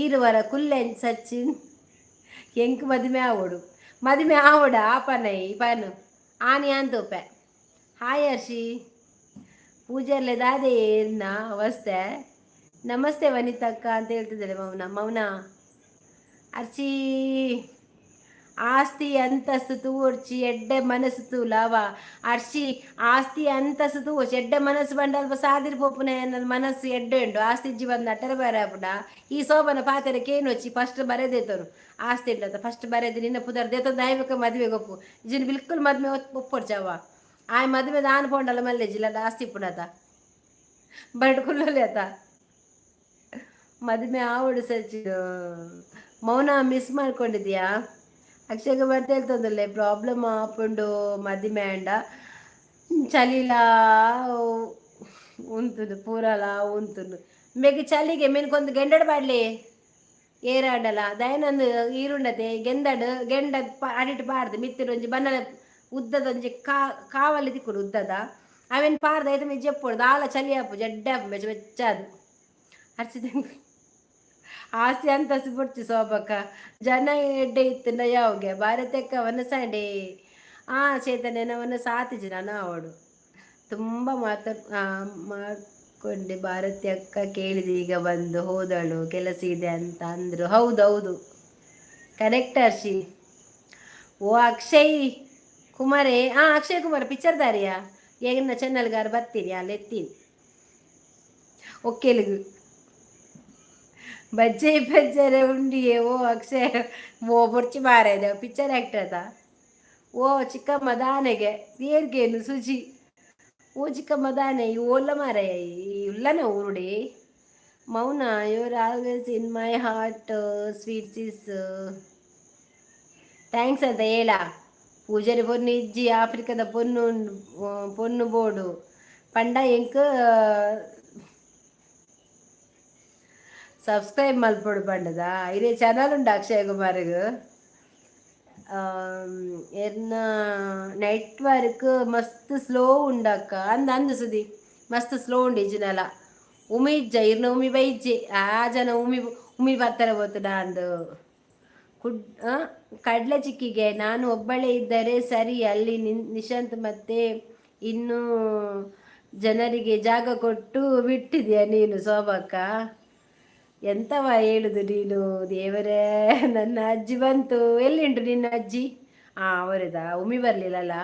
ಈರುವರ ಕುಲ್ಲೆನ್ ಸಚಿನ್. ಎಂಕ್ ಮದುವೆ ಆವೋಡು, ಮದುವೆ ಆವೋಡ ಆಪನೈ ಪನು ಆನಿ ಅಂತೋಪೆ. Hi Hershey. ಪೂಜೆಯಲ್ಲೇ ದಾದೆ ಏನ ಅವಸ್ಥೆ. ನಮಸ್ತೆ ವನಿತಕ್ಕ ಅಂತ ಹೇಳ್ತಿದ್ದಾಳೆ ಮೌನ. ಮೌನ, ಅರ್ಚಿ, ಆಸ್ತಿ ಅಂತಸ್ತು ತೂವೊಡ್ಚಿ, ಎಡ್ಡೆ ಮನಸ್ಸು ತೂಲವ ಅರ್ಶಿ. ಆಸ್ತಿ ಅಂತಸ್ತು ತೂವೊಡ್ಚಿ, ಎಡ್ಡೆ ಮನಸ್ಸು ಬಂಡ ಅಲ್ಪ ಸಾದಿರ್ ಪೋಪುನ. ಮನಸ್ಸು ಎಡ್ಡೆ ಉಂಡು, ಆಸ್ತಿ ಇಜ್ಜಿ ಬಂದ ಅಟ್ಟರೆ ಬೇರೆ ಆಪುಂಡ. ಈ ಸೋಬನ ಪಾತೆರ ಕೇನೊಚ್ಚಿ. ಫಸ್ಟ್ ಬರೆದೇತನು ಆಸ್ತಿ ಉಂಟದ. ಫಸ್ಟ್ ಬರೆದು ನಿನ್ನ ಪುದರ್ ದೇತೊಂದು ದಯಬೇಕ ಮದುವೆ ಗೊಪ್ಪು. ಇಜಿನ ಬಿಲ್ಕುಲ್ ಮದುವೆ ಒಪ್ಪೊಡ್ಚವ. ಆಯ್ ಮದುವೆ ದಾನ್ ಪೋಂಡಲ ಮಲ್ಲೆಜಿಲ್ಲ ಆಸ್ತಿ ಇಪ್ಪುಡತ ಬಟ್ ಕುಲ್ಲಲೆ ಆತ. ಮದುವೆ ಆವಡು ಸಚಿ. ಮೌನ, ಮಿಸ್ ಮಾಡ್ಕೊಂಡಿದ್ಯಾ? ಅಕ್ಷಯ್ ಕುಮಾರ್ ತೇಲ್ತೊಂದುಲ್ಲೆ. ಪ್ರಾಬ್ಲಮ್ ಆಪುಂಡು ಮದಿಮೆ ಆಂಡ. ಚಲಿಲಾ ಉಂತುಂಡು ಪೂರಲ ಉಂತುಂಡು ಮೇಗ್ ಚಲಿಗೆ ಮೆನ್ಕೊಂದು ಗೆಂಡಡ್ ಪಾಡ್ಲಿ ಏರಾಂಡಲ. ದಯನಂದ್ ಈರುಂಡತೆ ಗೆಂದಡ್ ಗೆಂಡ ಅಡಿಟ್ ಪಾಡ್ದು ಮಿತ್ತಿಡ್ ಒಂಜಿ ಬನ್ನದ ಉದ್ದದೊಂಜಿ ಕಾವಲಿ ತಿಕ್ಕುಡು ಉದ್ದದ ಅವೆನ್ ಪಾರ್ದ ಐತ ಮಿಜ್ಜಿ ಜೆಪ್ಪೊಡು. ದಾಲ ಚಲಿ ಆಪು, ಜಡ್ಡೆ ಆಪು, ಮೆಚ್ಚ ಮೆಚ್ಚಾದು. ಅರ್ಚಿದ ಆಸ್ತಿ ಅಂತಸ್ತು ಬೊಡ್ಚಿ ಸೋಬಕ್ಕ. ಜನ ಎಡ್ಡೆ ಇತ್ತುಂಡ ಯಾವ್ಗೆ. ಭಾರತಕ್ಕ ವನಸಾಂಡೆ. ಆ ಚೇತನ್ಯನ ವನಸ ಆತಿಜಿ ನಾನು ಅವಳು ತುಂಬ ಮಾತಾ ಮಾಡ್ಕೊಂಡೆ. ಭಾರತಿ ಅಕ್ಕ ಕೇಳಿದೆ, ಈಗ ಬಂದು ಹೋದಳು, ಕೆಲಸ ಇದೆ ಅಂತ ಅಂದರು. ಹೌದೌದು, ಕರೆಕ್ಟ್ ಹರ್ಷಿ. ಓ ಅಕ್ಷಯ್ ಕುಮಾರೇ. ಹಾಂ, ಅಕ್ಷಯ್ ಕುಮಾರ್ ಪಿಕ್ಚರ್ ದಾರಿಯಾ? ಏಗಿನ ಚಾನಲ್ಗಾರ ಬರ್ತೀರಿ ಅಲ್ಲಿ ಎತ್ತೀನಿ ಒಕ್ಕೇಲಿಗು. ಬಜ್ಜೆ ಪೆಜ್ಜರೆ ಉಂಡಿಯೇ. ಓ ಅಕ್ಷಯ್, ಓ ಬೊರ್ಚಿ ಮಾರಾಯ, ಪಿಕ್ಚರ್ ಆಕ್ಟರ್. ಓ ಚಿಕ್ಕಮ್ಮ ದಾನೆಗೆ ಏರ್ಗೇನು ಸುಜಿ. ಓ ಚಿಕ್ಕಮ್ಮ ದಾನೆ ಈ ಓಲ್ಲ ಮಾರಾಯ, ಈ ಉಲ್ಲನ ಊರುಡೆ. ಮೌನ, you're always in my heart, sweet sis. Thanks ಅಂತ ಹೇಳ. ಪೂಜಾರಿ ಪೊನ್ನು ಇಜ್ಜಿ, ಆಫ್ರಿಕಾದ ಪೊನ್ನು ಪೊನ್ನು ಬೋಡು ಪಂಡ ಎಂಕ್ ಸಬ್ಸ್ಕ್ರೈಬ್ ಮಲ್ಪೊಡು ಪಂಡದ. ಇದೇ ಚಾನಲ್ ಉಂಡು ಅಕ್ಷಯ್ ಕುಮಾರ್ಗ್. ಎರ್ನ ನೆಟ್ವರ್ಕ್ ಮಸ್ತ್ ಸ್ಲೋ ಉಂಡಕ್ಕ. ಅಂದ ಅಂದು ಸುದಿ, ಮಸ್ತ್ ಸ್ಲೋ ಉಂಡು ಇಜ್ಜಿನಲ. ಉಮಿ ಇಜ್ಜ ಇರ್ನ? ಉಮಿ ಬೈಜ್ಜೆ. ಆ ಜನ ಉಮಿ ಉಮಿ ಬರ್ತಾರೆ ಗೊತ್ತದ ಅಂದು. ಕುಡ್ ಕಡಲೆ ಚಿಕ್ಕಿಗೆ ನಾನು ಒಬ್ಬಳೇ ಇದ್ದರೆ ಸರಿ, ಅಲ್ಲಿ ನಿಶಾಂತ್ ಮತ್ತೆ ಇನ್ನು ಜನರಿಗೆ ಜಾಗ ಕೊಟ್ಟು ಬಿಟ್ಟಿದ್ಯಾ ನೀನು? ಶೋಭಕ್ಕ, ಎಂತವ ಹೇಳುದು ನೀನು? ದೇವರೇ, ನನ್ನ ಅಜ್ಜಿ ಬಂತು. ಎಲ್ಲಿಂಟು ನಿನ್ನ ಅಜ್ಜಿ? ಹಾಂ, ಅವರಿದ ಉಮಿ ಬರಲಿಲ್ಲಲ್ಲ.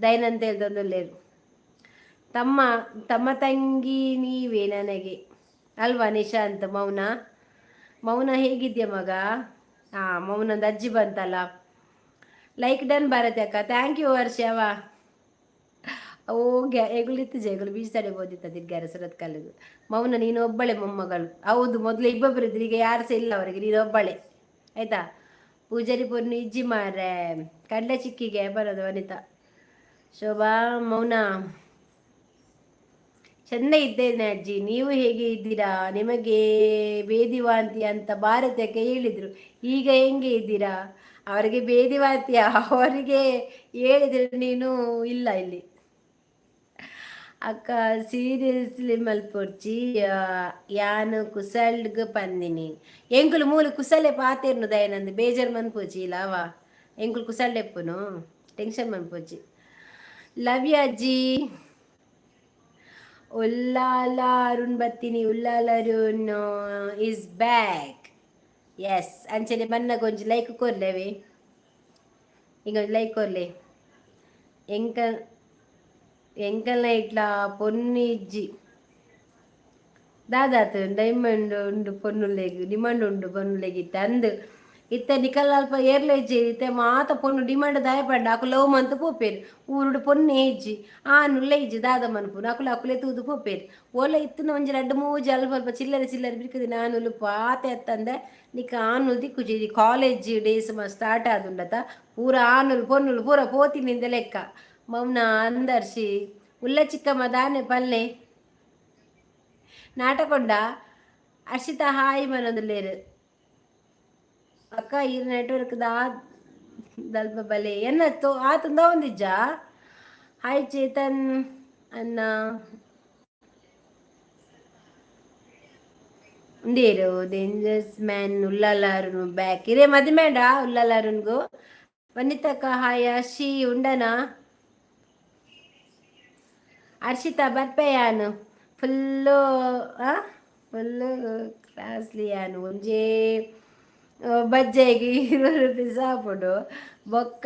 ದಯನಂತ ಹೇಳ್ದೊಂದು. ತಮ್ಮ ತಮ್ಮ ತಂಗಿ ನೀವೇ ನನಗೆ ಅಲ್ವಾ ನಿಶಾಂತ್? ಮೌನ, ಮೌನ, ಹೇಗಿದ್ಯಾ ಮಗ? ಹಾಂ, ಮೌನಂದು ಅಜ್ಜಿ ಬಂತಲ್ಲ. ಲೈಕ್ ಡನ್ ಭಾರತಿ ಅಕ್ಕ, thank you ವರ್ಷವ. ಓಗೆ ಎಗುಳಿತ್ತು ಜೆಗುಳು ಬೀಚ್ ತಡೆ ಬೋದಿತ್ತ ತಿರ್ಗಾರ ಸುರತ್ ಕಲ್ಲದು. ಮೌನ, ನೀನು ಒಬ್ಬಳೆ ಮೊಮ್ಮಗಳು. ಹೌದು, ಮೊದಲು ಇಬ್ಬೊಬ್ಬರು ಇದ್ರು, ಈಗ ಯಾರು ಸಹ ಇಲ್ಲ ಅವರಿಗೆ. ನೀನು ಒಬ್ಬಳೆ ಆಯ್ತಾ? ಪೂಜಾರಿ ಪೊನ್ನು ಇಜ್ಜಿ ಮಾರ್ರೆ. ಕಡಲೆ ಚಿಕ್ಕಿಗೆ ಬರೋದು ವನಿತಾ. ಶೋಭಾ, ಮೌನ. ಚೆಂದ ಇದ್ದೇನೆ ಅಜ್ಜಿ, ನೀವು ಹೇಗೆ ಇದ್ದೀರಾ? ನಿಮಗೆ ಬೇದಿವಾಂತಿ ಅಂತ ಭಾರತಕ್ಕೆ ಹೇಳಿದ್ರು, ಈಗ ಹೆಂಗೆ ಇದ್ದೀರಾ? ಅವರಿಗೆ ಬೇದಿವಾಂತಿ ಅವರಿಗೆ ಹೇಳಿದ್ರೆ ನೀನು ಇಲ್ಲ ಇಲ್ಲಿ. ಅಕ್ಕ, ಸೀರಿಯಸ್ಲಿ ಮಲ್ಪೊರ್ಚಿ, ಯಾನು ಕುಸಲ್ಗ್ ಪಂದಿನಿ. ಎಂಕುಲು ಮೂಲು ಕುಸಲೆ ಪಾತೆರ್ನು. ದಯನಂದು ಬೇಜಾರು ಮನ್ಪೋಚಿ ಇಲ್ಲವ. ಎಂಕುಲು ಕುಸಲ್ಡೆಪ್ಪುನು, ಟೆನ್ಷನ್ ಮನ್ಪೋಚಿ. ಲವ್ you ಅಜ್ಜಿ. Ullal Arun ಬತ್ತೀನಿ. Ullal Arun is back. S, ಅಂಚನೆ ಬನ್ನ ಕೊಂಚ ಲೈಕ್ ಕೊರ್ಲೆವೆ. ಈಗ ಲೈಕ್ ಕೊರ್ಲೆ. ಎಂಕ ಎಂಕಲ್ನ ಇಟ್ಲ ಪೊನ್ನು ಇಜ್ಜಿ. ದಾದಾತು ಡೈಮಂಡ್ ಉಂಡು ಪೊನ್ನುಲೆಗ್, ಡಿಮಾಂಡ್ ಉಂಡು ಪೊನ್ನುಲೆಗ್ ಇತ್ತೆ. ಅಂದ್ ಇತ್ತೆ ನಿಕಲ್ ಅಲ್ಪ ಏರ್ಲೆ ಇಜ್ಜಿ. ಇತ್ತೆ ಮಾತ ಪೊನ್ನು ಡಿಮಾಂಡ್ ದಾಯ ಪಂಡ ಅಕುಲು ಲವ್ ಮಂತ್ ಪೋಪೇರು. ಊರುಡು ಪೊನ್ನೆ ಇಜ್ಜಿ, ಆನುಲ್ಲ ಇಜ್ಜಿ, ದಾದ ಮನ್ಪುನು? ಅಕುಲು ಅಕುಲೆ ತೂದು ಪೋಪೇರು. ಓಲ ಇತ್ತಿನ ಒಂಜಿ ರಡ್ಡ್ ಮೂಜಿ ಅಲ್ಪ ಅಲ್ಪ ಚಿಲ್ಲರೆ ಚಿಲ್ಲರೆ ಬಿರ್ಕುದು ನಾನುಲು ಪಾತೆ ಅತ್ತಂದೆ ನಿಕ್ಕ ಆನುಲು ತಿಕ್ಕುಜಿ. ಕಾಲೇಜ್ ಡೇಸ್ ಸ್ಟಾರ್ಟ್ ಆದುಂಡತ, ಪೂರ ಆನುಲು ಪೊನ್ನುಲು ಪೂರ ಪೋತಿನಿಂದ ಲೆಕ್ಕ. ಮೌನ ಅಂದರ್ಶಿ ಉಲ್ಲ ಚಿಕ್ಕಮ್ಮ ದಾನೆ ಪಲ್ಲೆ ನಾಟಕೊಂಡ. ಅರ್ಷಿತಾ ಹಾಯ್ ಮನೊಂದುಲ್ಲೇರು. ಅಕ್ಕ, ಈ ನೆಟ್ವರ್ಕ್ ದಾ ದಲ್ಪ ಬಲೆ ಎನ್ನ ತೋ ಆತಂದ ಒಂದಿಜ್ಜ. ಹಾಯ್ ಚೇತನ್ ಅನ್ನ. ಉಂಡೇರು ಡೇಂಜರ್ಸ್ ಮ್ಯಾನ್ ಉಲ್ಲಲ್ಲ ಅರುಣ್ ಬ್ಯಾಕ್. ಇರೇ ಮದಿಮೇಡ ಉಲ್ಲಲ್ಲ ಅರುಣ್ಗು. ವನಿತಕ್ಕ ಹಾಯ್. ಅಶಿ ಉಂಡನಾ? ಅರ್ಷಿತಾ ಬರ್ಪೆಯಾನು. ಫುಲ್ಲು ಫುಲ್ಲು ಕ್ಲಾಸ್ಲಿ ಯಾನು ಒಂಜೇ ಬಜ್ಜೆಗೆ 20 ರೂಪಾಯಿ ಆಪುಂಡು. ಬೊಕ್ಕ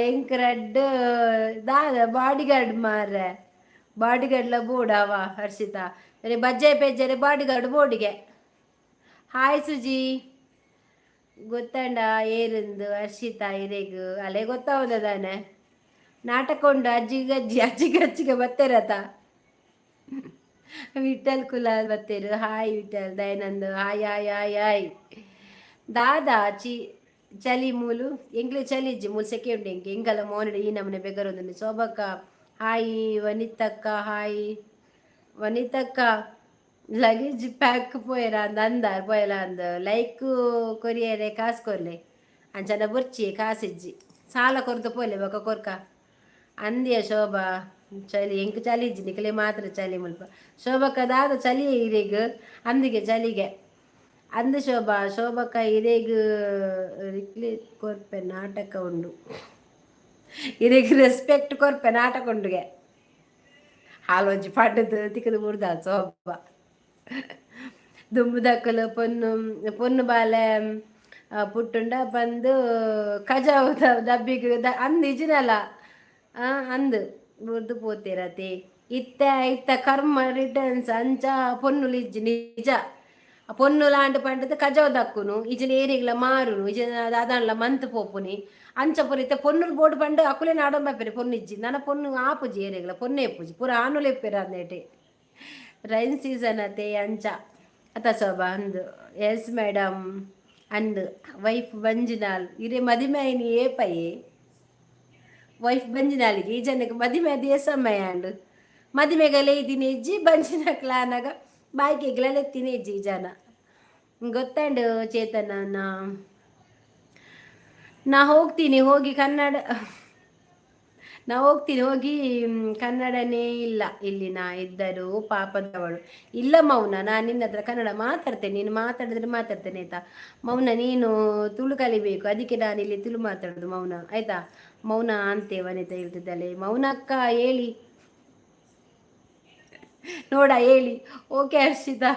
ಎಂಕ್ ರಡ್ಡ್ ದಾದ ಬಾಡಿ ಗಾರ್ಡ್ ಮಾರ್ರೆ. ಬಾಡಿ ಗಾರ್ಡ್ಲ ಬೋಡಾವ ಹರ್ಷಿತಾ? ಬಜ್ಜೆ ಪೆಜ್ಜರೆ ಬಾಡಿ ಗಾರ್ಡ್ ಬೋಡಿಗೆ. ಹಾಯ್ ಸುಜಿ. ಗೊತ್ತಂಡ ಏರಿಂದು ಹರ್ಷಿತಾ ಇರೆಗ್? ಅಲೆ ಗೊತ್ತಾವದ ತಾನೆ. ನಾಟಕ ಉಂಡು. ಅಜ್ಜಿಗೆ ಅಜ್ಜಿ ಅಜ್ಜಿಗೆ ಅಜ್ಜಿಗೆ ಬತ್ತೇರತ. ವಿಠಲ್ ಕುಲಾಲ್ ಬತ್ತೇರು. Hi Vittal. Dayanand hi hi hi hi. ದಾದಾ ಚಿ ಚಲಿ ಮೂಲು? ಎಂಕ್ಲೆ ಚಲಿ ಇಜ್ಜಿ ಮೂಲು, ಸೆಕೆ ಉಂಡು ಎಂಕೆ. ಎಂಕಲ ಮೋನಡು ಈ ನಮನೆ ಬೆಗರೊಂದುಂಡು. ಶೋಭಕ್ಕ ಹಾಯ್. ವನಿತಕ್ಕ ಹಾಯ್. ವನಿತಕ್ಕ, ಲಗೇಜ್ ಪ್ಯಾಕ್ ಪೋಯರ ಅಂದ್ ಅಂದಾರ್ ಪೋಯಲ ಅಂದ್. ಲೈಕ್ ಕೊರಿಯರೆ ಕಾಸು ಕೊರ್ಲೆ. ಅಂಚನ ಬೊರ್ಚಿ, ಕಾಸಿಜ್ಜಿ. ಸಾಲ ಕೊರ್ದು ಪೋಲೆ, ಬೊಕ ಕೊರ್ಕ ಅಂದ್ಯ. ಶೋಭಾ, ಚಲಿ ಎಂಕ್ ಚಲಿ ಇಜ್ಜಿ, ನಿಕಲೆ ಮಾತ್ರ ಚಲಿ ಮುಲ್ಪ. ಶೋಭಕ್ಕ, ದಾದ ಚಲಿ ಇರೆಗ್? ಅಂದಿಗೆ ಚಲಿಗೆ ಅಂದು ಶೋಭಾ. ಶೋಭಕ್ಕ, ಇರೆಗ್ ರಿಕ್ಲಿ ಕೊರ್ಪೆ ನಾಟಕ ಉಂಡು. ಇರೆಗ್ ರೆಸ್ಪೆಕ್ಟ್ ಕೊರ್ಪೆ ನಾಟಕ ಉಂಡುಗೆ. ಹಾಲೊಂಜಿ ಪಂಡದು ತಿಕ್ಕದು ಬುಡ್ದ ಶೋಭ. ದುಂಬುದಕ್ಕಲು ಪೊನ್ನು ಪೊನ್ನು ಬಾಲೆ ಪುಟ್ಟುಂಡ ಬಂದು ಕಜಾವು ಡಬ್ಬಿಗೆ ಅಂದ್ ಇಜಿನಲ್ಲ ಅಂದ್ ಬುಡ್ದು ಪೋತಿರತಿ. ಇತ್ತೆ ಇತ್ತ ಕರ್ಮ ರಿಟರ್ನ್ಸ್. ಅಂಚ ಪೊನ್ನುಲು ಇಜ್ಜಿ ನಿಜ. ಪೊನ್ನುಲಾಂಡ್ ಪಂಡದು ಕಜವು ದಕ್ಕುನು ಇಜಿನ ಏರಿಗ್ಲ ಮಾರುನು ಇಜಿನ ದಾದಾನ್ಲ ಮಂತ್ ಪೋಪುನಿ ಅಂಚ ಪೂರ ಇತ್ತೆ ಪೊನ್ನುಲು ಬೋಡು ಪಂಡ ಅಕುಲೆ ನಾಡೊಂಬ ಪೊನ್ನು ಇಜ್ಜಿ ನನ ಪೊನ್ನು ಆಪುಜಿ ಏರಿಗ್ಲ ಪೊನ್ನೆ ಇಪ್ಪುಜಿ ಪೂರ ಆನುಲು ಇಪ್ಪೆರ್ ಅಂದೇಟೆ. ರೈನ್ ಸೀಸನ್ ಅತೆ ಅಂಚ ಅತ ಶೋಭಾ ಅಂದು. ಎಸ್ ಮೇಡಮ್ ಅಂದ್. ವೈಫ್ ಬಂಜಿನಾಲ್ ಇರೆ ಮದಿಮೆ ಆಯಿನಿ ಏಪಯೆ? ವೈಫ್ ಬಂಜಿನಾಲಿಗೆ ಈ ಜನಕ್ಕೆ ಮದಿಮೆ ಅದೇ ಸಮಯ ಅಂಡು. ಮದಿಮೆಗಲೇ ಇದ್ದೀನಿ ಇಜ್ಜಿ, ಬಂಜಿನಕ್ಲಾನಾಗ ಬಾಯ್ಕೆಗ್ಲೇ ಎತ್ತಿನ ಇಜ್ಜಿ ಈ ಜನ. ಗೊತ್ತಂಡು ಚೇತನ. ನಾ ಹೋಗ್ತೀನಿ ಹೋಗಿ ಕನ್ನಡ, ನಾ ಹೋಗ್ತೀನಿ ಹೋಗಿ. ಕನ್ನಡನೇ ಇಲ್ಲ ಇಲ್ಲಿ, ನಾ ಇದ್ದರೂ ಪಾಪದವಳು. ಇಲ್ಲ ಮೌನ, ನಾನು ನಿನ್ನ ಹತ್ರ ಕನ್ನಡ ಮಾತಾಡ್ತೇನೆ, ನೀನು ಮಾತಾಡಿದ್ರೆ ಮಾತಾಡ್ತೇನೆ, ಆಯ್ತಾ ಮೌನ? ನೀನು ತುಳು ಕಲಿಬೇಕು, ಅದಕ್ಕೆ ನಾನು ಇಲ್ಲಿ ತುಳು ಮಾತಾಡೋದು ಮೌನ, ಆಯ್ತಾ ಮೌನ? ಅಂತೆ ವನಿತಾ ಹೇಳ್ತಿದ್ದಾಳೆ. ಮೌನ ಅಕ್ಕ ಹೇಳಿ ನೋಡ, ಹೇಳಿ. ಓಕೆ ಹರ್ಷಿತಾ.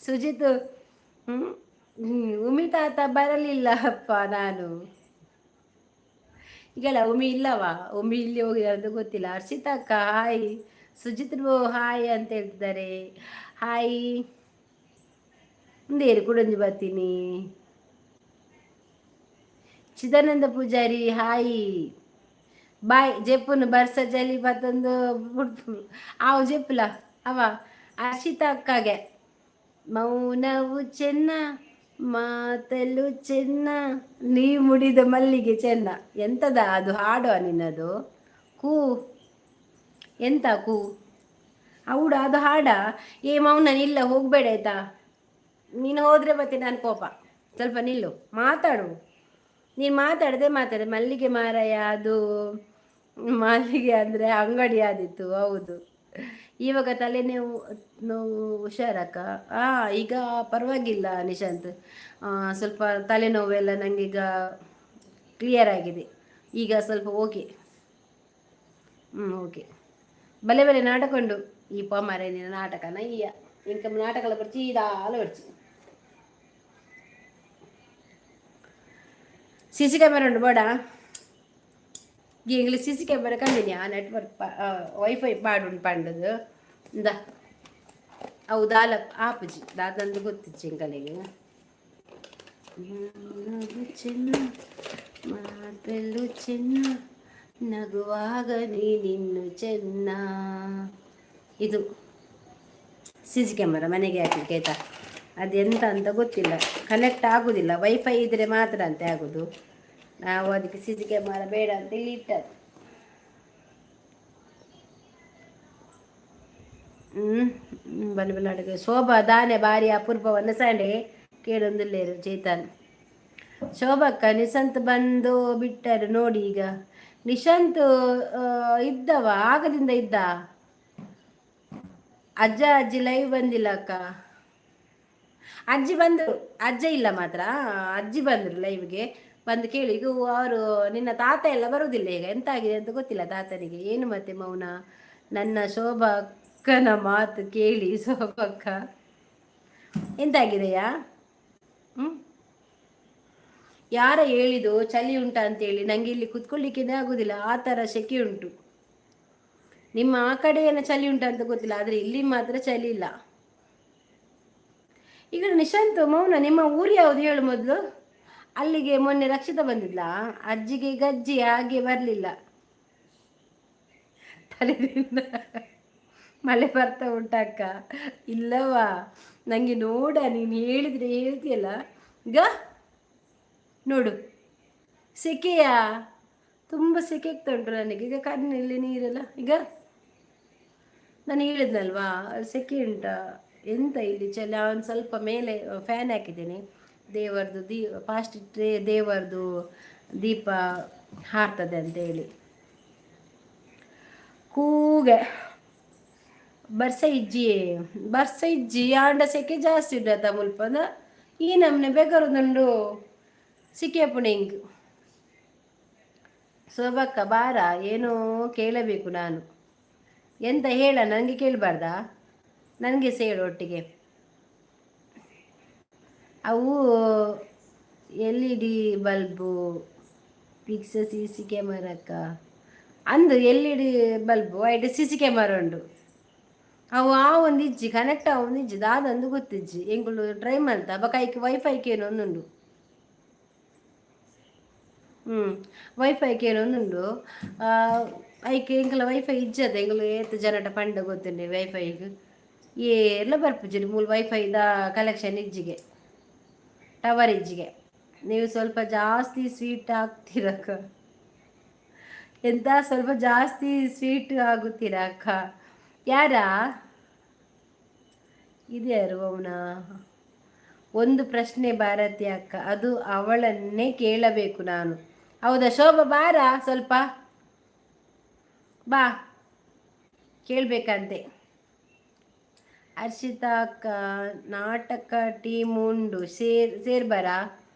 ಸುಜಿತ್. ಹ್ಞೂ, ಉಮಿ ತಾತ ಬರಲಿಲ್ಲ ಅಪ್ಪ. ನಾನು ಈಗಲ್ಲ ಉಮಿ ಇಲ್ಲವಾ? ಉಮಿ ಇಲ್ಲಿ ಹೋಗಿದ್ದಾರೆ ಅಂತ ಗೊತ್ತಿಲ್ಲ. ಹರ್ಷಿತಾ ಅಕ್ಕ ಹಾಯ್. ಸುಜಿತ್ ಹಾಯ್ ಅಂತ ಹೇಳ್ತಿದ್ದಾರೆ. ಹಾಯ್. ಮುಂದೆ ಕುಡಂಜಿ ಬರ್ತೀನಿ. Chidananda Poojary hi, bye. ಜೆಪ್ಪುನು ಬರ್ಸ ಜಲಿ ಬತ್ತೊಂದು ಬುಡ್ಪು ಆವು ಜೆಪ್ಪುಲ ಅವ. ಹರ್ಷಿತಾ ಅಕ್ಕಗೆ. ಮೌನವು ಚೆನ್ನ, ಮಾತಲು ಚೆನ್ನ, ನೀ ಮುಡಿದ ಮಲ್ಲಿಗೆ ಚೆನ್ನ. ಎಂತದ ಅದು ಹಾಡುವ ನಿನ್ನದು? ಕೂ ಎಂತ ಕೂ? ಹೌಡ ಅದು ಹಾಡ. ಏ ಮೌನ, ನಿಲ್ಲ, ಹೋಗಬೇಡ ಆಯ್ತಾ? ನೀನು ಹೋದರೆ ಮತ್ತೆ ನಾನು ಕೋಪ. ಸ್ವಲ್ಪ ನಿಲ್ಲು, ಮಾತಾಡು. ನೀನು ಮಾತಾಡದೆ ಮಾತಾಡ. ಮಲ್ಲಿಗೆ ಮಾರಾಯ, ಅದು ಮಲ್ಲಿಗೆ ಅಂದರೆ ಅಂಗಡಿ ಆದಿತ್ತು. ಹೌದು. ಇವಾಗ ತಲೆನೋವು ನೋವು ಹುಷಾರಕ್ಕ? ಹಾಂ, ಈಗ ಪರವಾಗಿಲ್ಲ ನಿಶಾಂತ್. ಸ್ವಲ್ಪ ತಲೆನೋವೆಲ್ಲ ನನಗೀಗ ಕ್ಲಿಯರ್ ಆಗಿದೆ. ಈಗ ಸ್ವಲ್ಪ ಓಕೆ. ಹ್ಞೂ, ಓಕೆ. ಬಲೆ ಬಲೆ ನಾಟಕ ಉಂಡು ಈ ಪಮಾರೆ ನಾಟಕನ ಈಯ ಇಂಕ ನಾಟಕಲ ಬರ್ಚಿ ಇದಾಲ ಬರ್ಚಿ. C C camera ಉಂಡು ಬೋಡ ಎಂಗ್ಲ C C camera ಕಮ್ಮಿನಿ. ಆ ನೆಟ್ವರ್ಕ್ ವೈಫೈ ಪಾಡುಂಡು ಪಂಡದು ಇಂದ ಅವು ದಾಲ ಆಪುಜಿ ದಾದಂದು ಗೊತ್ತಿಜ್ಜಿ ಎಂಕಲೆಗ್. ಚೆನ್ನ, ಮಾತಲು ಚೆನ್ನ, ನಗುವಾಗ ನೀನಿನ್ನು ಚೆನ್ನ. ಇದು C C camera ಮನೆಗೆ ಹಾಕಲಿಕ್ಕೆ ಆಯ್ತಾ? ಅದೆಂತ ಅಂತ ಗೊತ್ತಿಲ್ಲ, ಕನೆಕ್ಟ್ ಆಗುದಿಲ್ಲ. ವೈಫೈ ಇದ್ರೆ ಮಾತ್ರ ಅಂತೆ ಆಗುದು. ನಾವು ಅದಕ್ಕೆ C C camera ಬೇಡ ಅಂತ ಇಲ್ಲಿ ಇಟ್ಟದ್ದು. ಹ್ಞೂ, ಬನ್ನಿ ಬನ್ನಿ. ಅಡುಗೆ ಶೋಭಾ ದಾನೆ ಬಾರಿ ಅಪೂರ್ವವನ್ನು ಸಂಡೆ ಕೇಳೊಂದಿಲ್ಲೇರು ಚೇತನ್. ಶೋಭಕ್ಕ, ನಿಶಾಂತ್ ಬಂದು ಬಿಟ್ಟರು ನೋಡಿ ಈಗ. ನಿಶಾಂತ್ ಇದ್ದವ, ಆಗದಿಂದ ಇದ್ದ. ಅಜ್ಜ ಅಜ್ಜಿ ಲೈವ್ ಬಂದಿಲ್ಲ ಅಕ್ಕ. ಅಜ್ಜಿ ಬಂದರು, ಅಜ್ಜ ಇಲ್ಲ ಮಾತ್ರ. ಅಜ್ಜಿ ಬಂದರು ಲೈವ್ಗೆ ಬಂದು ಕೇಳಿ. ಈಗ ಅವರು ನಿನ್ನ ತಾತ ಎಲ್ಲ ಬರುವುದಿಲ್ಲ ಈಗ. ಎಂತ ಆಗಿದೆ ಅಂತ ಗೊತ್ತಿಲ್ಲ ತಾತನಿಗೆ. ಏನು ಮತ್ತೆ ಮೌನ? ನನ್ನ ಶೋಭಾ ಅಕ್ಕನ ಮಾತು ಕೇಳಿ. ಶೋಭಕ್ಕ, ಎಂತಾಗಿದೆಯಾ? ಹ್ಞೂ, ಯಾರ ಹೇಳಿದು ಚಳಿ ಉಂಟಾ ಅಂತೇಳಿ? ನನಗೆ ಇಲ್ಲಿ ಕುತ್ಕೊಳ್ಳಿಕ್ಕೇನೆ ಆಗುದಿಲ್ಲ, ಆ ಥರ ಸೆಕೆ ಉಂಟು. ನಿಮ್ಮ ಆ ಕಡೆ ಏನೋ ಚಳಿ ಉಂಟಾ ಅಂತ ಗೊತ್ತಿಲ್ಲ, ಆದರೆ ಇಲ್ಲಿ ಮಾತ್ರ ಚಳಿ ಇಲ್ಲ. ಈಗ ನಿಶಾಂತ್, ಮೌನ, ನಿಮ್ಮ ಊರು ಯಾವುದು ಹೇಳು ಮೊದಲು. ಅಲ್ಲಿಗೆ ಮೊನ್ನೆ ರಕ್ಷಿತ ಬಂದಿದ್ಲಾ? ಅಜ್ಜಿಗೆ ಗಜ್ಜಿ ಹಾಗೆ ಬರಲಿಲ್ಲ. ತಲೆದಿಂದ ಮಳೆ ಬರ್ತಾ ಉಂಟಕ್ಕ? ಇಲ್ಲವಾ? ನನಗೆ ನೋಡ, ನೀನು ಹೇಳಿದ್ರೆ ಹೇಳ್ತೀಯಲ್ಲ. ಈಗ ನೋಡು, ಸೆಕೆಯಾ, ತುಂಬ ಸೆಕೆ ಆಗ್ತಾ ಉಂಟು ನನಗೆ ಈಗ. ಕಣ್ಣಲ್ಲಿ ನೀರೆಲ್ಲ. ಈಗ ನಾನು ಹೇಳಿದ್ನಲ್ವಾ, ಸೆಕೆ ಉಂಟಾ ಎಂತ ಇಲ್ಲಿ ಚಳಿ. ಒಂದು ಸ್ವಲ್ಪ ಮೇಲೆ ಫ್ಯಾನ್ ಹಾಕಿದ್ದೇನೆ. ದೇವರದು ದೀ ಫಾಸ್ಟ್ ಇಟ್ಟರೆ ದೇವರದು ದೀಪ ಹಾರ್ತದೆ ಅಂತ ಹೇಳಿ. ಕೂಗೆ ಬರ್ಸ ಇಜ್ಜಿ, ಬರ್ಸ ಇಜ್ಜಿ ಆಂಡ ಸೆಕೆ ಜಾಸ್ತಿ ಉಂಡತ ಮುಲ್ಪದ. ಈ ನಮ್ನೆ ಬೆಗರುದುಂಡು ಸಿಕ್ಕೇಪುಣೆ ಇಂಕ್. ಶೋಭಕ್ಕ ಬಾರ, ಏನೋ ಕೇಳಬೇಕು ನಾನು. ಎಂತ ಹೇಳ? ನನಗೆ ಕೇಳಬಾರ್ದಾ? ನನಗೆ ಸಹ ಹೇಳು ಒಟ್ಟಿಗೆ. ಅವು LED bulb fix C C ಕ್ಯಾಮರಕ್ಕ ಅಂದು. LED bulb white C C camera ಉಂಡು. ಅವು ಆ ಒಂದು ಇಜ್ಜಿ ಕನೆಕ್ಟ್ ಆವೊಂದು ಇಜ್ಜಿ ದಾದಂದು ಗೊತ್ತಿಜ್ಜಿ. ಎಂಕುಲು ಟ್ರೈ ಮಲ್ತ ಬೊಕ ಐಕ್ ವೈಫೈ ಕೇನೊಂದುಂಡು. ವೈಫೈ ಕೇನೊಂದುಂಡು. ಐಕ್ ಎಂಕಲ ವೈಫೈ ಇಜ್ಜದ. ಎಂಕುಲು ಏತ್ ಜನಟ ಪಂಡ ಗೊತ್ತುಂಡೆ ವೈಫೈಗ್ ಏರ್ಲ ಬರ್ಪುಜೆರ್. ಮೂಲು ವೈಫೈದ ಕಲೆಕ್ಷನ್ ಇಜ್ಜಿಗೆ, ಟವರ್ ಇಜ್ಜಿಗೆ. ನೀವು ಸ್ವಲ್ಪ ಜಾಸ್ತಿ ಸ್ವೀಟ್ ಆಗ್ತೀರಕ್ಕ. ಎಂತ? ಸ್ವಲ್ಪ ಜಾಸ್ತಿ ಸ್ವೀಟ್ ಆಗುತ್ತೀರಾ ಅಕ್ಕ? ಯಾರಾ ಇದು? ಯಾರು ಅವನ? ಒಂದು ಪ್ರಶ್ನೆ ಭಾರತಿ ಅಕ್ಕ, ಅದು ಅವಳನ್ನೇ ಕೇಳಬೇಕು ನಾನು. ಹೌದಾ ಶೋಭಾ? ಬಾರ ಸ್ವಲ್ಪ ಬಾ, ಕೇಳಬೇಕಂತೆ. ಹರ್ಷಿತಾ ಅಕ್ಕ, ನಾಟಕ ಟೀಮ್ ಉಂಡು, ಸೇರ್ ಸೇರ್ಬಾರ?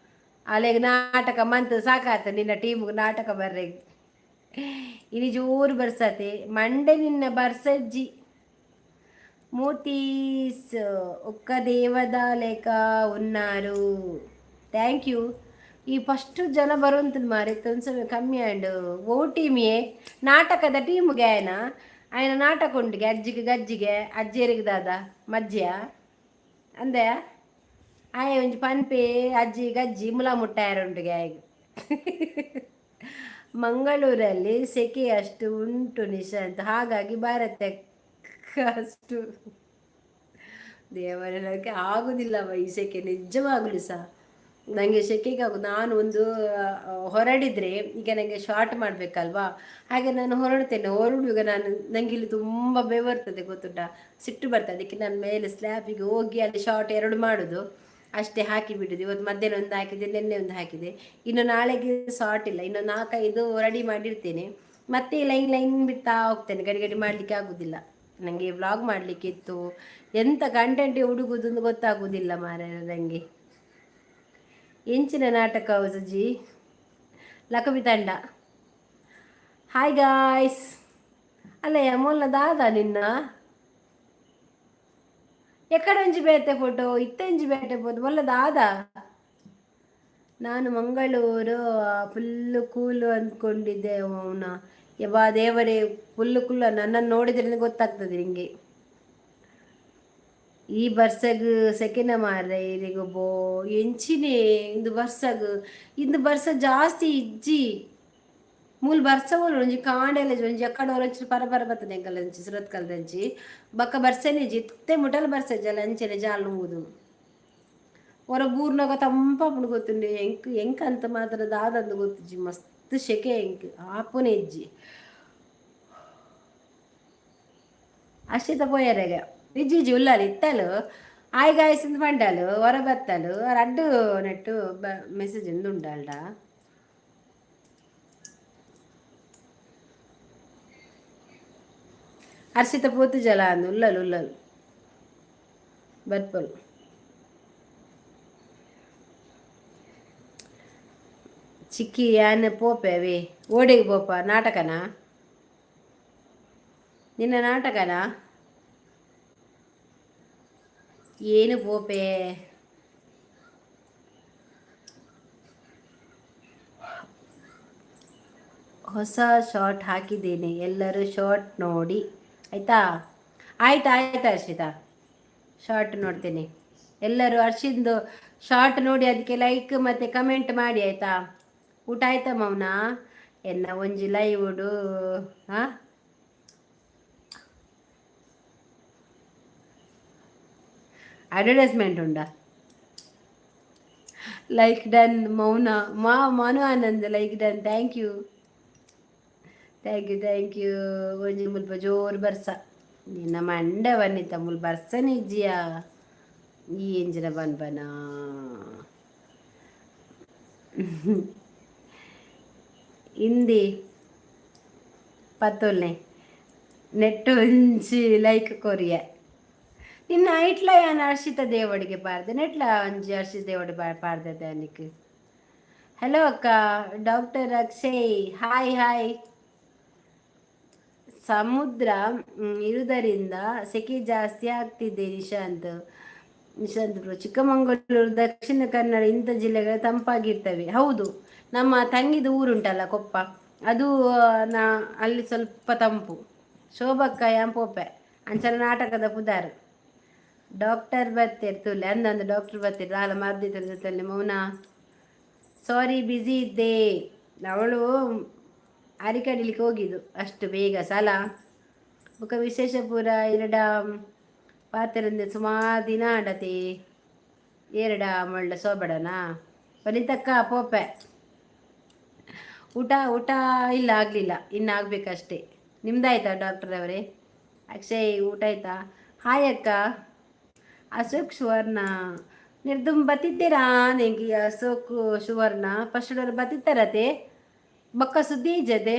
ಅಲೆಗ್ ನಾಟಕ ಮಂತ್ ಸಾಕಾತ ನಿನ್ನ ಟೀಮ್ಗೆ ನಾಟಕ ಬರ್ರೆ. ಇನಿ ಜೋರು ಬರ್ಸತೆ ಮಂಡೆ ನಿನ್ನ ಬರ್ಸಜ್ಜಿ. మూతీస్ ఒక్క దేవద లేక ఉన్నారు. Thank you. ಈ ಫಸ್ಟ್ ಜನ ಬರುವಂತದ್ದು ಮಾರೆ, ಒಂದು ಕಮ್ಮಿ ಆಂಡ್. ಓ ಟೀಮಿಯೇ? ನಾಟಕದ ಟೀಮ್ಗೆ ಆಯನ ಆಯನ ನಾಟಕ ಉಂಡಿಗೆ ಅಜ್ಜಿಗೆ ಗಜ್ಜಿಗೆ ಅಜ್ಜಿಯರಿಗೆ ದಾದ ಮಜ್ಜಿಯ ಅಂದೆ ಆಯ ಒಂಜಿ ಪನ್ಪೆ ಅಜ್ಜಿ ಗಜ್ಜಿ ಮುಲ ಮುಟ್ಟಾಯರುಂಡುಗೆ ಆಯ್ಗೆ. ಮಂಗಳೂರಲ್ಲಿ ಸೆಕೆ ಅಷ್ಟು ಉಂಟು ನಿಶಾಂತ್, ಹಾಗಾಗಿ ಭಾರತಕ್ಕೆ ಅಷ್ಟು. ದೇವರೇ, ನನಗೆ ಆಗುದಿಲ್ಲವ ಈ ಸೆಕೆ. ನಿಜವಾಗಲೂ ಸಹ ನನಗೆ ಸೆಕೆಗೆ ಆಗುದು. ನಾನು ಒಂದು ಹೊರಡಿದ್ರೆ, ಈಗ ನನಗೆ ಶಾರ್ಟ್ ಮಾಡಬೇಕಲ್ವಾ, ಹಾಗೆ ನಾನು ಹೊರಡ್ತೇನೆ. ಹೊರಡುವಾಗ ನಾನು ನನಗೆ ಇಲ್ಲಿ ತುಂಬ ಬೆವರ್ತದೆ ಗೊತ್ತುಂಟಾ? ಸಿಟ್ಟು ಬರ್ತದೆ. ಅದಕ್ಕೆ ನಾನು ಮೇಲೆ ಸ್ಲ್ಯಾಬಿಗೆ ಹೋಗಿ ಅಲ್ಲಿ ಶಾರ್ಟ್ ಎರಡು ಮಾಡೋದು ಅಷ್ಟೇ, ಹಾಕಿ ಬಿಡುದು. ಇವತ್ತು ಮಧ್ಯಾಹ್ನ ಒಂದು ಹಾಕಿದೆ, ನಿನ್ನೆ ಒಂದು ಹಾಕಿದೆ. ಇನ್ನು ನಾಳೆಗೆ ಶಾರ್ಟ್ ಇಲ್ಲ. ಇನ್ನು ನಾಲ್ಕೈದು ರೆಡಿ ಮಾಡಿರ್ತೇನೆ. ಮತ್ತೆ ಲೈನ್ ಲೈನ್ ಬಿಡ್ತಾ ಹೋಗ್ತೇನೆ. ಗಡಿ ಗಡಿ ಮಾಡಲಿಕ್ಕೆ ಆಗುದಿಲ್ಲ ನನಗೆ. ವ್ಲಾಗ್ ಮಾಡಲಿಕ್ಕಿತ್ತು. ಎಂಥ ಕಂಟೆಂಟ್ ಹುಡುಗುದು ಗೊತ್ತಾಗುವುದಿಲ್ಲ ಮಾರ್ರೆ ನನಗೆ. ಎಂಚಿನ ನಾಟಕ ಸುಜಿ? ಲಕಬಿ ತಂಡ. Hi guys. ಅಲ್ಲ, ಮೊಲ್ಲ ದಾದ ನಿನ್ನ ಎಕ್ಕಡ ಒಂಜಿ ಬೇತೆ ಫೋಟೋ ಇತ್ತೆಂಜಿ ಬೇಟೆ ಫೋಟೋ ಮೊಲ್ಲ ದಾದ. ನಾನು ಮಂಗಳೂರು ಫುಲ್ಲು ಕೂಲು ಅಂದ್ಕೊಂಡಿದ್ದೆ ಅವನ. ಯಬ್ಬಾ ದೇವರೇ, ಫುಲ್ಲು ಕುಲ್ಲ. ನನ್ನನ್ನು ನೋಡಿದ್ರೆ ಗೊತ್ತಾಗ್ತದೆ ನಿಂಗೆ. ಈ ಬರ್ಸಗ್ ಸೆಕೆನ ಮಾರ್ರೆ ಇರಿಗೊಬ್ಬೋ ಎಂಚಿನೇ ಇಂದು ಬರ್ಸಗ್. ಇಂದು ಬರ್ಸ ಜಾಸ್ತಿ ಇಜ್ಜಿ ಮೂಲು. ಬರ್ಸ ಓಲು ಒಂಜಿ ಕಾಂಡೆಲ ಒಂಜಿ ಅಕ್ಕಡ ಒಂಚೂರು ಪರ ಪರ ಬರ್ತದೆ ಎಂಕಲ್ ಒಂಚಿ ಸುರತ್ಕಲ್ದಂಚಿ. ಬಕ್ಕ ಬರ್ಸನೆ ಇಜ್ಜಿ. ಇತ್ತೆ ಮುಟಲ ಬರ್ಸ ಜಲ ಅಂಚನೆ ಜಾಲ್ ನುಂಗುದು. ಹೊರ ಬೂರ್ನಾಗ ತಂಪಾಪುಂಡು ಗೊತ್ತುಂಡು. ಎಂಕ್ ಎಂಕ್ ಅಂತ ಮಾತ್ರ ದಾದಂದು ಗೊತ್ತಿಜ್ಜಿ. ಮಸ್ತ್ ಸೆಕೆ ಎಂಕ್, ಆಪುನೆ ಇಜ್ಜಿ. ಅಶ್ಚಿತ ಪೋಯರೆಗ ಇಜ್ಜಿ ಇಜ್ಜಿ ಉಲ್ಲಾಲು ಇತ್ತಲು. ಆಯ್ ಗಾಯ್ಸ್ ಅಂದ್ ಪಂಡಲು, ಹೊರ ಬತ್ತಲು. ರಡ್ಡು ನೆಟ್ಟು ಮೆಸೇಜ್ ಉಂದು ಉಂಡಾಲ್ಡ. ಹರ್ಷಿತ ಪೋತು ಜಲ ಅಂದು. ಉಲ್ಲಲು ಉಲ್ಲಲು ಬರ್ಪಲು. ಚಿಕ್ಕಿ ಯಾನ್ ಪೋಪೆ ಅವೇ. ಓಡೆಗೆ ಪೋಪ? ನಾಟಕನಾ ನಿನ್ನ? ನಾಟಕನಾ? ಏನು ಪೋಪೆ? ಹೊಸ ಶಾರ್ಟ್ ಹಾಕಿದ್ದೇನೆ, ಎಲ್ಲರೂ ಶಾರ್ಟ್ ನೋಡಿ ಆಯಿತಾ? ಆಯ್ತು ಆಯ್ತು ಹರ್ಷಿತಾ, ಶಾರ್ಟ್ ನೋಡ್ತೇನೆ. ಎಲ್ಲರೂ ಹರ್ಷಿಂದು ಶಾರ್ಟ್ ನೋಡಿ, ಅದಕ್ಕೆ ಲೈಕ್ ಮತ್ತು ಕಮೆಂಟ್ ಮಾಡಿ ಆಯಿತಾ? ಊಟ ಆಯ್ತಾ ಮೌನ? ಎನ್ನ ಒಂಜಿ ಲೈವ್ ಹಾಂ. ಅಡ್ವರ್ಟೈಸ್ಮೆಂಟ್ ಉಂಡಾ? ಲೈಕ್ ಡನ್ ಮೌನ ಮಾ Manu Anand. Like done. Thank you, thank you, thank you. ಒಂಜಿ ಮುಲ್ಪ ಜೋರು ಬರ್ಸ. ನಿನ್ನ ಮಂಡ ಬನ್ನಿತ ಮುಲ್ ಬರ್ಸನೆ ಇಜ್ಜಿಯಾ. ಈ ಎಂಜಿನ ಬನ್ಬನ ಹಿಂದಿ ಪತ್ತೊಲ್ನೆ ನೆಟ್ಟು ಒಂಜಿ ಲೈಕ್ ಕೊರಿಯ. ನಿನ್ನ ಐಟ್ಲ ಯಾನ್ ಹರ್ಷಿತ ದೇವಡಿಗೆ ಪಾರ್ದೆ. ನೆಟ್ಲ ಒಂಜಿ ಹರ್ಷಿತ ದೇವಡಿ ಪಾರ್ದೆ ಅನಿಕ್. ಹಲೋ ಅಕ್ಕ, ಡಾಕ್ಟರ್ ಅಕ್ಷಯ್, ಹಾಯ್ ಹಾಯ್. ಸಮುದ್ರ ಇರುವುದರಿಂದ ಸೆಕೆ ಜಾಸ್ತಿ ಆಗ್ತಿದೆ ನಿಶಾಂತ್. ನಿಶಾಂತ್ ಬ್ರೋ, ಚಿಕ್ಕಮಗಳೂರು, ದಕ್ಷಿಣ ಕನ್ನಡ ಇಂಥ ಜಿಲ್ಲೆಗಳು ತಂಪಾಗಿರ್ತವೆ. ಹೌದು, ನಮ್ಮ ತಂಗಿದು ಊರುಂಟಲ್ಲ ಕೊಪ್ಪ, ಅದು ನಾ ಅಲ್ಲಿ ಸ್ವಲ್ಪ ತಂಪು. ಶೋಭಕ್ಕ ಯಾಂಪೋಪೆ. ಅಂಚನ ನಾಟಕದ ಪುದಾರ್. ಡಾಕ್ಟರ್ ಬತ್ತೇರ್ ತುಲೆ ಅಂದಂದು ಡಾಕ್ಟರ್ ಬತ್ತೇರ್ ದಾಲ ಮರ್ದಿ ತುಲೆ. ಮೌನ, ಸಾರಿ, ಬ್ಯುಸಿ ಇದ್ದೆ. ಅವಳು ಅರಿಕಡಿಲಿಕ್ಕೆ ಹೋಗಿದ್ದು ಅಷ್ಟು ಬೇಗ ಸಲ. ಬೊಕ ವಿಶೇಷ ಪೂರ ಎರಡ ಪಾತೆರಂದೆ ಸುಮಾರು ದಿನ ಆಂಡತೆ. ಎರಡ ಮಳ್ಳ ಸೋಬಡನಾ ವನಿತಕ್ಕ ಪೋಪೆ. ಊಟ ಊಟ ಇಲ್ಲ, ಆಗಲಿಲ್ಲ, ಇನ್ನು ಆಗಬೇಕಷ್ಟೇ. ನಿಮ್ದಾಯ್ತಾ ಡಾಕ್ಟರ್ ಅವರೇ? ಅಕ್ಷಯ್, ಊಟ ಆಯ್ತಾ? ಹಾಯ್ ಅಕ್ಕ. ಅಶೋಕ್ ಸುವರ್ಣ ನಿರ್ದುಮ್ ಬತ್ತಿದ್ದೀರಾ ನೆಂಕಿ? ಅಶೋಕ್ ಸುವರ್ಣ ಫಸ್ಟ್ ಬತ್ತಿತ್ತಾರತೆ, ಬೊಕ್ಕ ಸುದ್ದಿ ಇಜ್ಜತೆ.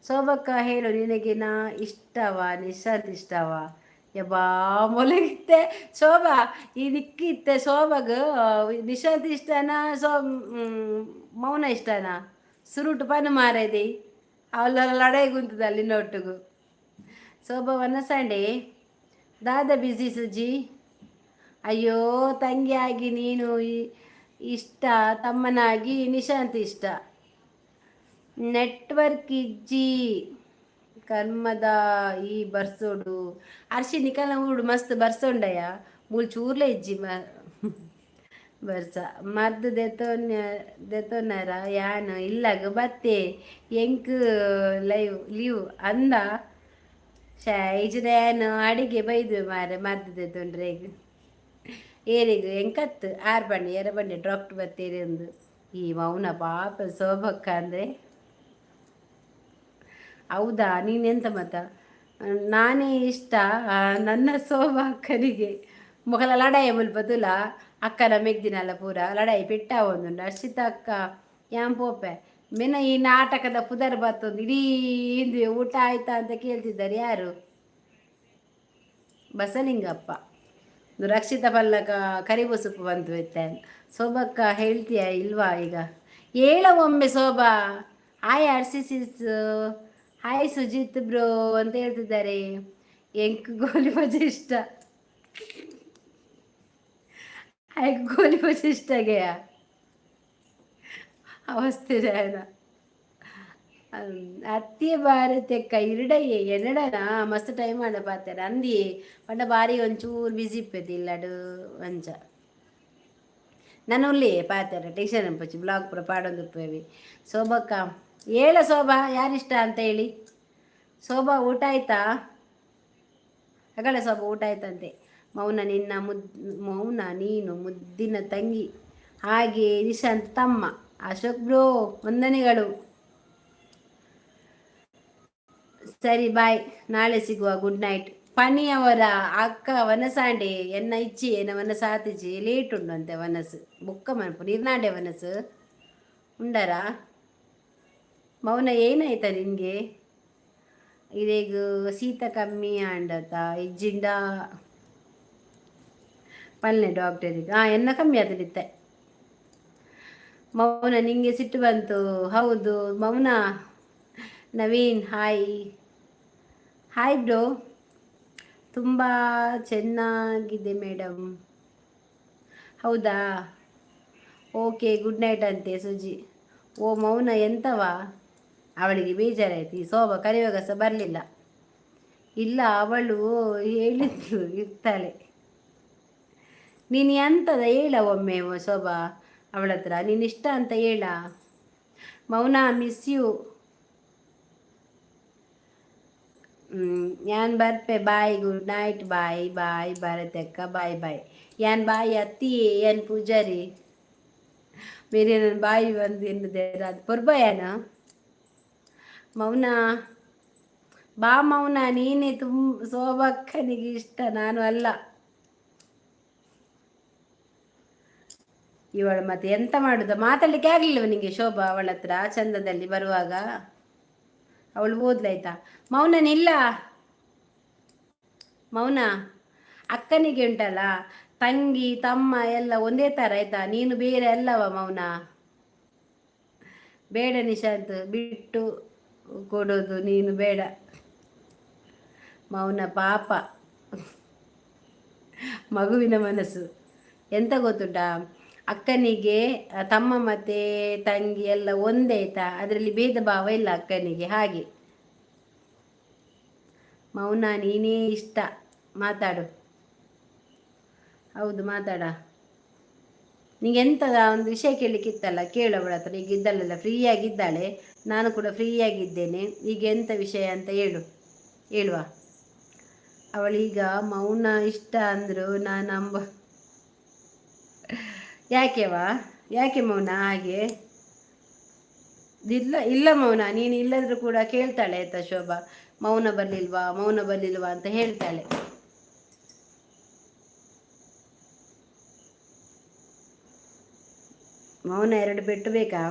ಶೋಭಕ್ಕ ಹೇಳು, ನಿನಗೆ ನಾ ಇಷ್ಟವಾ, ನಿಶಾಂತ್ ಇಷ್ಟವಾ? ಯಬ್ಬಾ, ಮೊಲಗಿತ್ತೆ ಶೋಭಾ ಈ ದಿಕ್ಕಿತ್ತೆ. ಶೋಭಾಗ ನಿಶಾಂತ್ ಇಷ್ಟನಾ, ಶೋ ಮೌನ ಇಷ್ಟನಾ? ಸುರುಟು ಪನು ಮಾರೈದಿ ಅವಳ ಲಡಾಯಿ ಗುಂತದಲ್ಲಿ ಒಟ್ಟಿಗೂ. ಶೋಭಾ ವನಸಂಡೆ ದಾದ ಬಿಸಿ ಸುಜಿ. ಅಯ್ಯೋ, ತಂಗಿಯಾಗಿ ನೀನು ಇಷ್ಟ, ತಮ್ಮನಾಗಿ ನಿಶಾಂತ್ ಇಷ್ಟ. ನೆಟ್ವರ್ಕ್ ಇಜ್ಜಿ ಕರ್ಮದ ಈ ಬರ್ಸೋಡು. ಅರ್ಶಿ, ನಿಕಲ್ನ ಊಡು ಮಸ್ತ್ ಬರ್ಸೋಂಡಯ್ಯ. ಮೂಲು ಚೂರ್ಲೆ ಇಜ್ಜಿ ಬರ್ಸ. ಮದ್ದು ದೆತೊನ್ನ ದೆತೊನ್ನರ ಯಾನ್ ಇಲ್ಲಗ ಬತ್ತೆ, ಎಂಕ್ ಲೈವ್ ಲೀವ್ ಅಂದ ಶೈಜ್. ಅಡಿಗೆ ಬೈದ್ವೆ ಮಾರೆ. ಮದ್ದು ದೆತೊಂಡ್ರೆಗ್ ಏರಿಗ್ ಎಂಕತ್ತು ಆರ್ ಬಣ್ಣಿ ಎರ ಬಣ್ಣಿ ಡಾಕ್ಟ್ರ್ ಬತ್ತೇರಿ ಒಂದು. ಈ ಮೌನ ಪಾಪ ಶೋಭಕ್ಕ ಅಂದರೆ. ಹೌದಾ? ನೀನೆಂತ ಮತ್ತ ನಾನೇ ಇಷ್ಟ ನನ್ನ ಶೋಭಾ ಅಕ್ಕನಿಗೆ. ಮೊಗಲ ಲಡಾಯಿ ಮುಲ್ಪ ತುಲ ಅಕ್ಕನ ಮೆಗ್ದಿನಲ್ಲ ಪೂರ ಲಡಾಯಿ ಪೆಟ್ಟ ಒಂದುಂಡು. ಅರ್ಷಿತಾ ಅಕ್ಕ, ಯಾನ್ ಪೋಪೆ ಮೆನ. ಈ ನಾಟಕದ ಪುದರ್ ಬತ್ತೊಂದು ಇಡೀ ಹಿಂದೆ. ಊಟ ಆಯ್ತಾ ಅಂತ ಕೇಳ್ತಿದ್ದಾರೆ ಯಾರು? ಬಸಲಿಂಗಪ್ಪ. ರಕ್ಷಿತ ಪಲ್ಲಕ ಕರಿಬು ಸೊಪ್ಪು ಬಂತು ಇತ್ತೆ. ಶೋಭಕ್ಕ, ಹೇಳ್ತೀಯಾ ಇಲ್ವಾ ಈಗ? ಹೇಳ ಒಮ್ಮೆ ಶೋಭಾ. ಹಾಯ್ ಅರ್ಸಿ ಸಿಸ್, ಹಾಯ್ ಸುಜಿತ್ ಬ್ರೋ ಅಂತ ಹೇಳ್ತಿದ್ದಾರೆ. ಎಂಕ್ ಗೋಲಿ ಬಜೆ ಇಷ್ಟ. ಹಾಯ್, ಗೋಲಿ ಬಜೆ ಇಷ್ಟ ಗೆಯ ಅವಸ್ಥೆ. ಅತ್ತಿಯ ಭಾರತಕ್ಕ ಇರಡಯ್ಯೆ ಎನ್ನಡನ ಮಸ್ತ್ ಟೈಮ್ ಆಂಡ ಪಾತೆರ ಅಂದಿಯೇ ಪಂಡ ಬಾರಿ ಒಂಚೂರು ಬಿಸಿ ಇಪ್ಪೆದು ಇಲ್ಲಡು ಅಂಚ. ನಾನು ಉಲ್ಲಿ ಪಾತೆರ ಟೆನ್ಷನ್ ಪಚ್ಚಿ ಬ್ಲಾಗ್ ಪೂರ ಪಾಡೊಂದುಪ್ಪೇವಿ. ಶೋಭಕ್ಕ ಹೇಳ. ಶೋಭಾ, ಯಾರಿಷ್ಟ ಅಂತ ಹೇಳಿ. ಶೋಭಾ, ಊಟ ಆಯ್ತಾ? ಅಗಳ ಶೋಭಾ, ಊಟ ಆಯ್ತಂತೆ. ಮೌನ ನಿನ್ನ ಮುದ್ ಮೌನ ನೀನು ಮುದ್ದಿನ ತಂಗಿ, ಹಾಗೆ ನಿಶಾಂತ್ ತಮ್ಮ. ಅಶೋಕ್ ಬ್ರೋ, ವಂದನೆಗಳು. ಸರಿ, ಬಾಯ್, ನಾಳೆ ಸಿಗುವ, ಗುಡ್ ನೈಟ್. ಪನಿಯವರ ಅಕ್ಕ ವನಸಾಂಡೆ ಎನ್ನ ಇಚ್ಚಿ ಎನ್ನ ವನಸ ಆತಿಜಿ. ಲೇಟ್ ಉಂಡು ಅಂತೆ ವನಸು. ಬುಕ್ಕ ಮನ್ಪು ನಿರ್ನಾಂಡೆ ವನಸು ಉಂಡರಾ? ಮೌನ, ಏನಾಯ್ತಾ ನಿನಗೆ? ಇದೇಗ ಶೀತ ಕಮ್ಮಿ ಆಂಡತ ಇಜ್ಜಿಂಡ ಪಲ್ಲೆ ಡಾಕ್ಟರಿಗೆ. ಹಾಂ, ಎನ್ನ ಕಮ್ಮಿ ಆತದಿತ್ತೆ. ಮೌನ, ನಿಂಗೆ ಸಿಟ್ಟು ಬಂತು. ಹೌದು ಮೌನ. Naveen, hi hi bro. ತುಂಬ ಚೆನ್ನಾಗಿದೆ ಮೇಡಮ್. ಹೌದಾ? ಓಕೆ, ಗುಡ್ ನೈಟ್ ಅಂತೆ ಸುಜಿ. ಓ ಮೌನ, ಎಂತವಾ? ಅವಳಿಗೆ ಬೇಜಾರಾಯ್ತು. ಈ ಶೋಭಾ ಕರೆಯುವಾಗ ಸಹ ಬರಲಿಲ್ಲ. ಇಲ್ಲ, ಅವಳು ಹೇಳಿದ್ಲು ಇರ್ತಾಳೆ. ನೀನು ಎಂತದ ಹೇಳ ಒಮ್ಮೆ ಶೋಭಾ ಅವಳ ಹತ್ರ, ನೀನು ಇಷ್ಟ ಅಂತ ಹೇಳ. ಮೌನ, ಮಿಸ್ you. ಯಾನ್ ಬರ್ಪೆ, bye, good night, bye bye. ಭಾರತಕ್ಕ ಬಾಯ್ ಬಾಯ್. ಯಾನ್ ಬಾಯ್ ಅತ್ತಿ, ಯಾನ್ ಪೂಜಾರಿ ಬೇರೆ. ನನ್ನ ಬಾಯಿ ಬಂದು ಎನ್ನುದೇ ಅದು ಪೊರ್ಬ. ಯಾನ ಮೌನ ಬಾ. ಮೌನ, ನೀನೇ ತುಂಬ ಶೋಭಕ್ಕನಿಗೆ ಇಷ್ಟ, ನಾನು ಅಲ್ಲ. ಇವಳು ಮತ್ತೆ ಎಂತ ಮಾಡುದ? ಮಾತಾಡ್ಲಿಕ್ಕೆ ಆಗ್ಲಿಲ್ಲವ ನಿಂಗೆ ಶೋಭಾ ಅವಳ ಹತ್ರ ಚಂದದಲ್ಲಿ ಬರುವಾಗ? ಅವಳು ಓದ್ಲಾಯ್ತಾ? ಮೌನನಿಲ್ಲ. ಮೌನ, ಅಕ್ಕನಿಗೆ ಉಂಟಲ್ಲ, ತಂಗಿ ತಮ್ಮ ಎಲ್ಲ ಒಂದೇ ಥರ ಆಯ್ತಾ? ನೀನು ಬೇರೆ ಅಲ್ಲವ ಮೌನ. ಬೇಡ ನಿಶಾಂತ್, ಬಿಟ್ಟು ಕೊಡೋದು ನೀನು ಬೇಡ. ಮೌನ ಪಾಪ, ಮಗುವಿನ ಮನಸ್ಸು. ಎಂತ ಗೊತ್ತುಂಟಾ? ಅಕ್ಕನಿಗೆ ತಮ್ಮ ಮತ್ತೆ ತಂಗಿ ಎಲ್ಲ ಒಂದೇ ಆಯ್ತಾ? ಅದರಲ್ಲಿ ಭೇದ ಭಾವ ಇಲ್ಲ ಅಕ್ಕನಿಗೆ. ಹಾಗೆ ಮೌನ, ನೀನೇ ಇಷ್ಟ. ಮಾತಾಡು. ಹೌದು, ಮಾತಾಡ. ನಿಂಗೆ ಎಂತದ ಒಂದು ವಿಷಯ ಕೇಳಲಿಕ್ಕಿತ್ತಲ್ಲ, ಕೇಳು ಅವಳ ಹತ್ರ. ಈಗ ಇದ್ದಾಳಲ್ಲ, ಫ್ರೀಯಾಗಿದ್ದಾಳೆ. ನಾನು ಕೂಡ ಫ್ರೀಯಾಗಿದ್ದೇನೆ. ಈಗ ಎಂತ ವಿಷಯ ಅಂತ ಹೇಳು. ಹೇಳುವ. ಅವಳೀಗ ಮೌನ ಇಷ್ಟ ಅಂದರು, ನಾನು ನಂಬ. ಯಾಕೆವಾ? ಯಾಕೆ ಮೌನ ಹಾಗೆ? ಇಲ್ಲ ಇಲ್ಲ ಮೌನ, ನೀನು ಇಲ್ಲದ್ರೂ ಕೂಡ ಕೇಳ್ತಾಳೆ ಆಯ್ತಾ ಶೋಭಾ. ಮೌನ ಬರ್ಲಿಲ್ವಾ, ಮೌನ ಬರ್ಲಿಲ್ವಾ ಅಂತ ಹೇಳ್ತಾಳೆ. ಮೌನ, ಎರಡು ಪೆಟ್ಟು ಬೇಕಾ?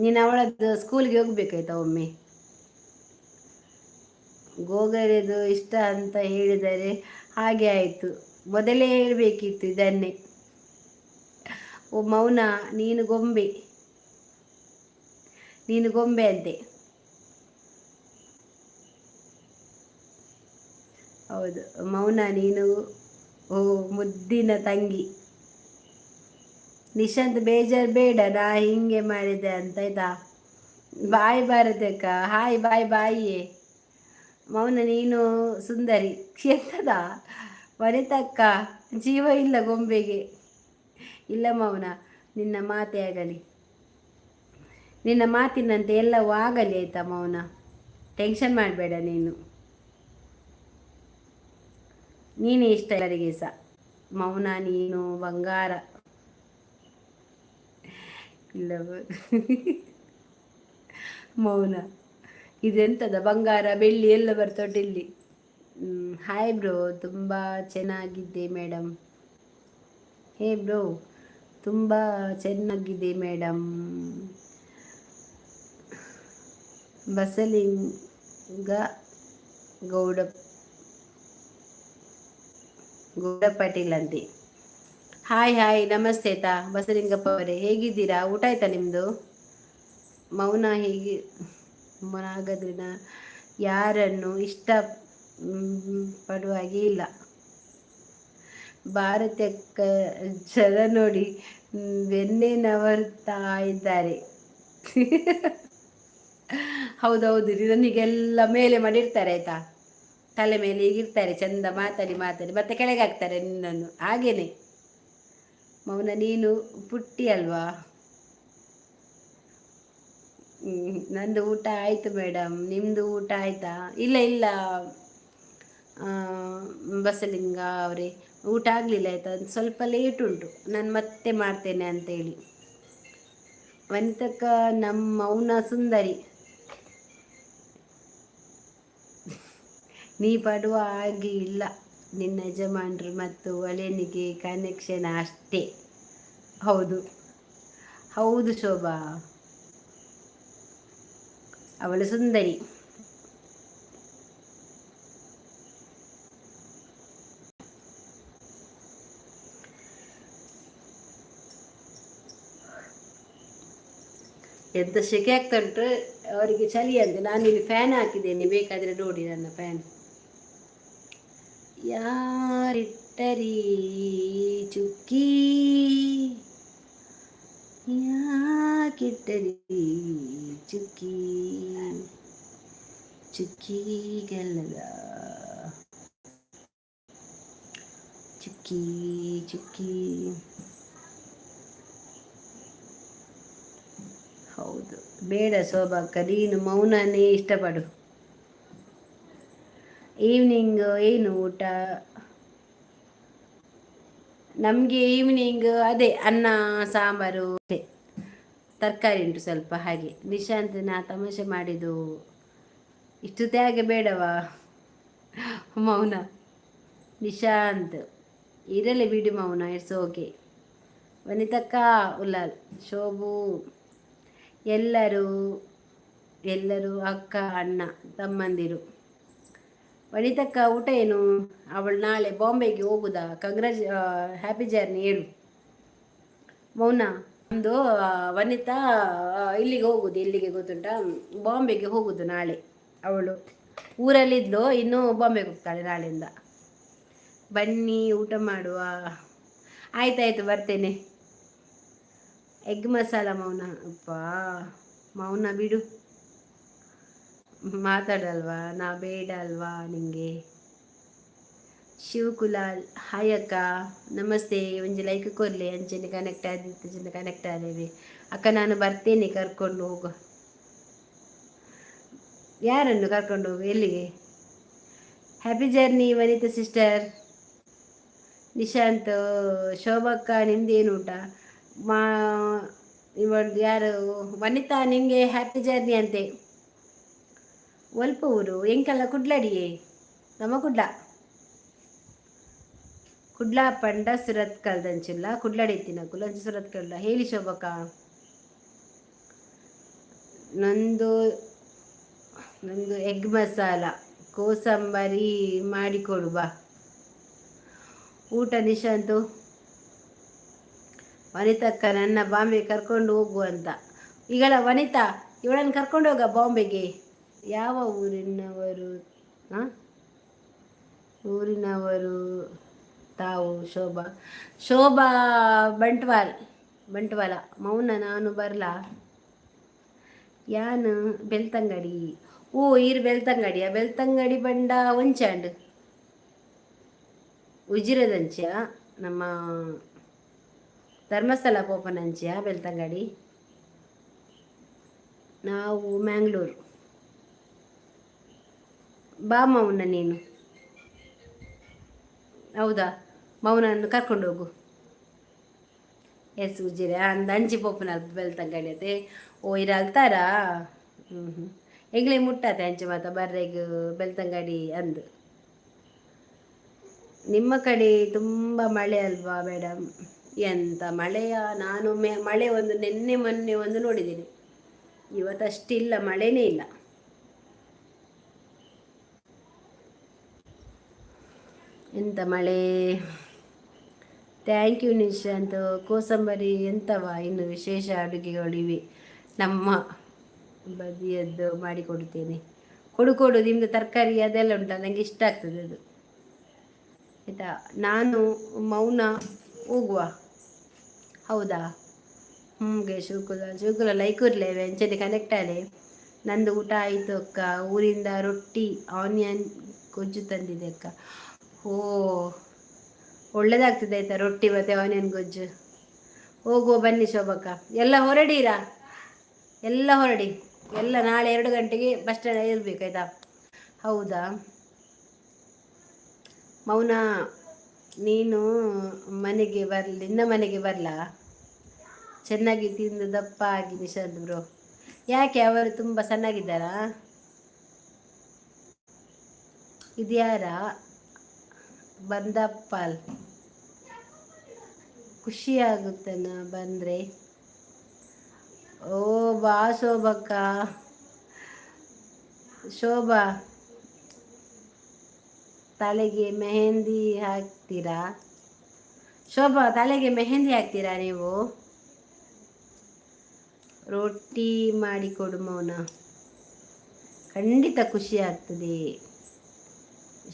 ನೀನು ಅವಳದ್ದು ಸ್ಕೂಲ್ಗೆ ಹೋಗ್ಬೇಕಾಯ್ತಾ ಒಮ್ಮೆ. ಗೋಗರೆದು ಇಷ್ಟ ಅಂತ ಹೇಳಿದರೆ ಹಾಗೆ ಆಯಿತು. ಮೊದಲೇ ಹೇಳಬೇಕಿತ್ತು ಇದನ್ನೇ. ಓ ಮೌನ, ನೀನು ಗೊಂಬೆ, ನೀನು ಗೊಂಬೆ ಅಂತೆ. ಹೌದು ಮೌನ, ನೀನು ಓ ಮುದ್ದಿನ ತಂಗಿ. ನಿಶಾಂತ್, ಬೇಜಾರು ಬೇಡ, ನಾ ಹಿಂಗೆ ಮಾಡಿದೆ ಅಂತ, ಆಯ್ತಾ? ಬಾಯ್ ಭಾರತಕ್ಕ, ಹಾಯ್, ಬಾಯ್ ಬಾಯಿಯೇ. ಮೌನ, ನೀನು ಸುಂದರಿ. ಎಂತದ ವನಿತಕ್ಕ, ಜೀವ ಇಲ್ಲ ಗೊಂಬೆಗೆ. ಇಲ್ಲ ಮೌನ, ನಿನ್ನ ಮಾತೇ ಆಗಲಿ, ನಿನ್ನ ಮಾತಿನಂತೆ ಎಲ್ಲವೂ ಆಗಲಿ, ಆಯ್ತಾ ಮೌನ? ಟೆನ್ಷನ್ ಮಾಡಬೇಡ ನೀನು. ನೀನೇ ಇಷ್ಟ ಎಲ್ಲರಿಗೆ ಸಹ. ಮೌನ, ನೀನು ಬಂಗಾರ. ಇಲ್ಲ ಮೌನ, ಇದೆಂತದ ಬಂಗಾರ ಬೆಳ್ಳಿ ಎಲ್ಲ ಬರ್ತೋಟು ಇಲ್ಲಿ. ಹಾಯ್ ಬ್ರೋ, ತುಂಬ ಚೆನ್ನಾಗಿದೆ ಮೇಡಮ್. ಹೇ ಬ್ರೋ, ತುಂಬ ಚೆನ್ನಾಗಿದೆ ಮೇಡಮ್. ಬಸಲಿಂಗ ಗೌಡ, ಗೌಡ ಪಾಟೀಲ್ ಅಂತೆ. ಹಾಯ್ ಹಾಯ್, ನಮಸ್ತೆ ತಾ ಬಸಲಿಂಗಪ್ಪ ಅವರೇ, ಹೇಗಿದ್ದೀರಾ? ಊಟ ಆಯ್ತಾ ನಿಮ್ಮದು? ಮೌನ, ಹೇಗೆ ಹಾಗಾದ್ರೆ ಯಾರನ್ನು ಇಷ್ಟ ಪಡುವ ಹಾಗೆ ಇಲ್ಲ. ಭಾರತಕ್ಕ ಜನ ನೋಡಿ ಬೆನ್ನೆ ನವರ್ತಾ ಇದ್ದಾರೆ. ಹೌದೌದು, ನನಗೆಲ್ಲ ಮೇಲೆ ಮಾಡಿರ್ತಾರೆ ಆಯ್ತಾ? ತಲೆ ಮೇಲೆ ಹೀಗಿರ್ತಾರೆ, ಚಂದ ಮಾತಾಡಿ ಮಾತಾಡಿ ಮತ್ತೆ ಕೆಳಗೆ ಹಾಕ್ತಾರೆ ನಿನ್ನನ್ನು. ಹಾಗೇನೆ ಮೌನ, ನೀನು ಪುಟ್ಟಿ ಅಲ್ವಾ? ನಂದು ಊಟ ಆಯಿತು ಮೇಡಮ್, ನಿಮ್ಮದು ಊಟ ಆಯಿತಾ? ಇಲ್ಲ ಇಲ್ಲ ಬಸಲಿಂಗ ಅವರೇ, ಊಟ ಆಗಲಿಲ್ಲ ಆಯಿತಾ? ಸ್ವಲ್ಪ ಲೇಟ್ ಉಂಟು, ನಾನು ಮತ್ತೆ ಮಾಡ್ತೇನೆ ಅಂತೇಳಿ. ವನಿತಕ್ಕ, ನಮ್ಮ ಮೌನ ಸುಂದರಿ. ನೀ ಪಡುವ ಹಾಗೆ ಇಲ್ಲ. ನಿನ್ನ ಯಜಮಾನರು ಮತ್ತು ಅಳಿಯನಿಗೆ ಕನೆಕ್ಷನ್ ಅಷ್ಟೇ. ಹೌದು ಹೌದು ಶೋಭಾ, ಅವಳು ಸುಂದರಿ. ಎಂತ ಸೆಕೆ ಆಗ್ತಾ ಉಂಟು. ಅವರಿಗೆ ಚಳಿ ಅಂತೆ. ನಾನು ಇಲ್ಲಿ ಫ್ಯಾನ್ ಹಾಕಿದ್ದೇನೆ, ಬೇಕಾದರೆ ನೋಡಿ ನನ್ನ ಫ್ಯಾನ್. ಯಾರಿಟ್ಟರಿ ಚುಕ್ಕಿ, ಯಾಕಿಟ್ಟರಿ ಚುಕ್ಕಿ, ಚುಕ್ಕಿಗಲ್ಲದ ಚುಕ್ಕಿ ಚುಕ್ಕಿ. ಹೌದು, ಬೇಡ ಶೋಭಾಕ್ಕ, ನೀನು ಮೌನನೇ ಇಷ್ಟಪಡು. ಈವ್ನಿಂಗ್ ಏನು ಊಟ? ನಮಗೆ ಈವ್ನಿಂಗ್ ಅದೇ ಅನ್ನ ಸಾಂಬಾರು, ತರಕಾರಿ ಉಂಟು ಸ್ವಲ್ಪ ಹಾಗೆ. ನಿಶಾಂತ್, ನಾ ತಮಾಷೆ ಮಾಡಿದ್ದು. ಇಷ್ಟು ತ್ಯಾಗ ಬೇಡವಾ ಮೌನ? ನಿಶಾಂತ್, ಇರಲಿ ಬಿಡಿ ಮೌನ, it's okay. ವನಿತಕ್ಕ, ಉಲ್ಲಾಲ್, ಶೋಭು, ಎಲ್ಲರೂ ಎಲ್ಲರೂ ಅಕ್ಕ ಅಣ್ಣ ತಮ್ಮಂದಿರು. ವನಿತಕ್ಕ, ಊಟ ಏನು? ಅವಳು ನಾಳೆ ಬಾಂಬೆಗೆ ಹೋಗುದಾ? ಹ್ಯಾಪಿ ಜರ್ನಿ ಹೇಳು ಮೌನ. ಒಂದು ವನಿತಾ ಇಲ್ಲಿಗೆ ಹೋಗುದು, ಎಲ್ಲಿಗೆ ಗೊತ್ತುಂಟಾ? ಬಾಂಬೆಗೆ ಹೋಗುದು ನಾಳೆ. ಅವಳು ಊರಲ್ಲಿದ್ಲು, ಇನ್ನು ಬಾಂಬೆಗೆ ಹೋಗ್ತಾಳೆ ನಾಳೆಯಿಂದ. ಬನ್ನಿ ಊಟ ಮಾಡುವ. ಆಯ್ತಾಯ್ತು, ಬರ್ತೇನೆ. ಎಗ್ ಮಸಾಲ ಮೌನ. ಅಪ್ಪಾ ಮೌನ ಬಿಡು. ಮಾತಾಡಲ್ವಾ? ನಾ ಬೇಡ ಅಲ್ವಾ ನಿಮಗೆ? ಶಿವಕುಲಾಲ್, ಹಾಯ್ ಅಕ್ಕ, ನಮಸ್ತೆ. ಒಂಜಿ ಲೈಕ್ ಕೊರ್ಲೆ, ಅಂಚನೆ ಕನೆಕ್ಟ್ ಆದಿತ್ತು, ಕನೆಕ್ಟ್ ಆದೇವಿ. ಅಕ್ಕ, ನಾನು ಬರ್ತೇನೆ, ಕರ್ಕೊಂಡು ಹೋಗು. ಯಾರನ್ನು ಕರ್ಕೊಂಡು ಹೋಗು? ಎಲ್ಲಿಗೆ? Happy journey Vanita sister. Nishant, ಶೋಭಕ್ಕ, ನಿಮ್ದೇನು ಊಟ ಮಾ ಇವಳು ಯಾರು? ವನಿತಾ, ನಿಮಗೆ ಹ್ಯಾಪಿ ಜರ್ನಿ ಅಂತೆ. ಒಲ್ಪ ಊರು ಎಂಕಲ್ಲ? ಕುಡ್ಲಡಿಯೇ, ನಮ್ಮ ಕುಡ್ಲ. ಕುಡ್ಲ ಪಂಡ ಸುರತ್ಕಲ್ದಂಚಿಲ್ಲ, ಕುಡ್ಲಡಿ ಇತ್ತಿನಕುಲು ಅಂಚ ಸುರತ್ಕಲ್. ಹೇಳಿ ಶೋಭಕ್ಕ. ನಂದು ನಂದು ಎಗ್ ಮಸಾಲ ಕೋಸಂಬರಿ ಮಾಡಿಕೊಡು ಬಾ. ಊಟ ನಿಶಾಂತು. ವನಿತಕ್ಕ, ನನ್ನ ಬಾಂಬೆ ಕರ್ಕೊಂಡು ಹೋಗು ಅಂತ. ಈಗಲ ವನಿತಾ, ಇವಳನ್ನು ಕರ್ಕೊಂಡು ಹೋಗ ಬಾಂಬೆಗೆ. ಯಾವ ಊರಿನವರು? ಹಾಂ, ಊರಿನವರು ತಾವು? ಶೋಭಾ, ಶೋಭಾ ಬಂಟ್ವಾಲ್, ಬಂಟ್ವಾಲ. ಮೌನ, ನಾನು ಬರಲಾ? ಯಾನ್ ಬೆಳ್ತಂಗಡಿ. ಓ, ಈರ್ ಬೆಳ್ತಂಗಡಿಯ? ಬೆಳ್ತಂಗಡಿ ಬಂಡ ಒಂಚಾಂಡ್? ಉಜಿರೆದಂಚ, ನಮ್ಮ ಧರ್ಮಸ್ಥಳ ಪೋಪನಂಚಿಯ ಬೆಳ್ತಂಗಡಿ? ನಾವು ಮ್ಯಾಂಗ್ಳೂರು. ಬಾ ಮೌನ ನೀನು. ಹೌದಾ? ಮೌನನ್ನು ಕರ್ಕೊಂಡು ಹೋಗು. ಎಸ್, ಉಜಿರೆ ಅಂದ ಅಂಚಿ ಪೋಪುನ ಬೆಳ್ತಂಗಡಿ ಅತ್ತೆ. ಓ, ಇರ ಅಲ್ತಾರಾ? ಹ್ಞೂ ಹ್ಞೂ ಎಂಗ್ಲೆ ಮುಟ್ಟಾತೆ ಅಂಚೆ ಮಾತ ಬರ್ರೆಗ್ ಬೆಳ್ತಂಗಡಿ ಅಂದು. ನಿಮ್ಮ ಕಡೆ ತುಂಬ ಮಳೆ ಅಲ್ವಾ ಮೇಡಮ್? ಎಂತ ಮಳೆಯ! ನಾನು ಮಳೆ ಒಂದು ನಿನ್ನೆ ಮೊನ್ನೆ ಒಂದು ನೋಡಿದ್ದೀನಿ. ಇವತ್ತಷ್ಟಿಲ್ಲ, ಮಳೆನೇ ಇಲ್ಲ. ಎಂತ ಮಳೆ! Thank you Nishant. ಕೋಸಂಬರಿ ಎಂತವ, ಇನ್ನು ವಿಶೇಷ ಅಡುಗೆಗಳಿವೆ. ನಮ್ಮ ಬದಿಯದ್ದು ಮಾಡಿಕೊಡುತ್ತೇನೆ. ಕೊಡು ಕೊಡು. ನಿಮ್ಮದು ತರಕಾರಿ ಅದೆಲ್ಲ ಉಂಟಾ? ನನಗೆ ಇಷ್ಟ ಆಗ್ತದೆ ಅದು. ಆಯಿತಾ? ನಾನು ಮೌನ ಹೋಗುವ. ಹೌದಾ? ಹ್ಞೂ ಶಿವಕುಲ, ಶಿವಕುಲ ಲೈಕ್ ಇರಲಿ, ಅಂಚನೆ ಕನೆಕ್ಟ್ ಆಲೆ. ನಂದು ಊಟ ಆಯಿತು ಅಕ್ಕ. ಊರಿಂದ ರೊಟ್ಟಿ ಆನಿಯನ್ ಗೊಜ್ಜು ತಂದಿದೆ ಅಕ್ಕ. ಓ, ಒಳ್ಳೇದಾಗ್ತದೆ ಆಯ್ತಾ, ರೊಟ್ಟಿ ಮತ್ತು ಆನಿಯನ್ ಗೊಜ್ಜು. ಹೋಗುವ ಬನ್ನಿ ಶೋಭಕ್ಕ. ಎಲ್ಲ ಹೊರಡೀರಾ? ಎಲ್ಲ ಹೊರಡಿ ಎಲ್ಲ. ನಾಳೆ 2 ಗಂಟೆಗೆ ಬಸ್ ಸ್ಟ್ಯಾಂಡ್ ಇರಬೇಕು, ಆಯಿತಾ? ಹೌದಾ? ಮೌನ, ನೀನು ಮನೆಗೆ ಬರಲಿ, ನಿನ್ನ ಮನೆಗೆ ಬರಲಾ? ಚೆನ್ನಾಗಿ ತಿಂದು ದಪ್ಪ ಆಗಿ ನಿಶಾಂತ್ ಬ್ರೋ. ಯಾಕೆ, ಅವರು ತುಂಬ ಸಣ್ಣಗಿದ್ದಾರಾ? ಇದ್ಯಾರ ಬಂದಪ್ಪಾಲ್? ಖುಷಿಯಾಗುತ್ತನ ಬಂದರೆ? ಓ, ಬಾ ಶೋಭಕ್ಕ. ಶೋಭಾ, ತಲೆಗೆ ಮೆಹಂದಿ ಹಾಕ್ತೀರಾ? ಶೋಭಾ, ತಲೆಗೆ ಮೆಹಂದಿ ಹಾಕ್ತೀರಾ ನೀವು? ರೊಟ್ಟಿ ಮಾಡಿಕೊಡು ಮೌನ. ಖಂಡಿತ ಖುಷಿ ಆಗ್ತದೆ.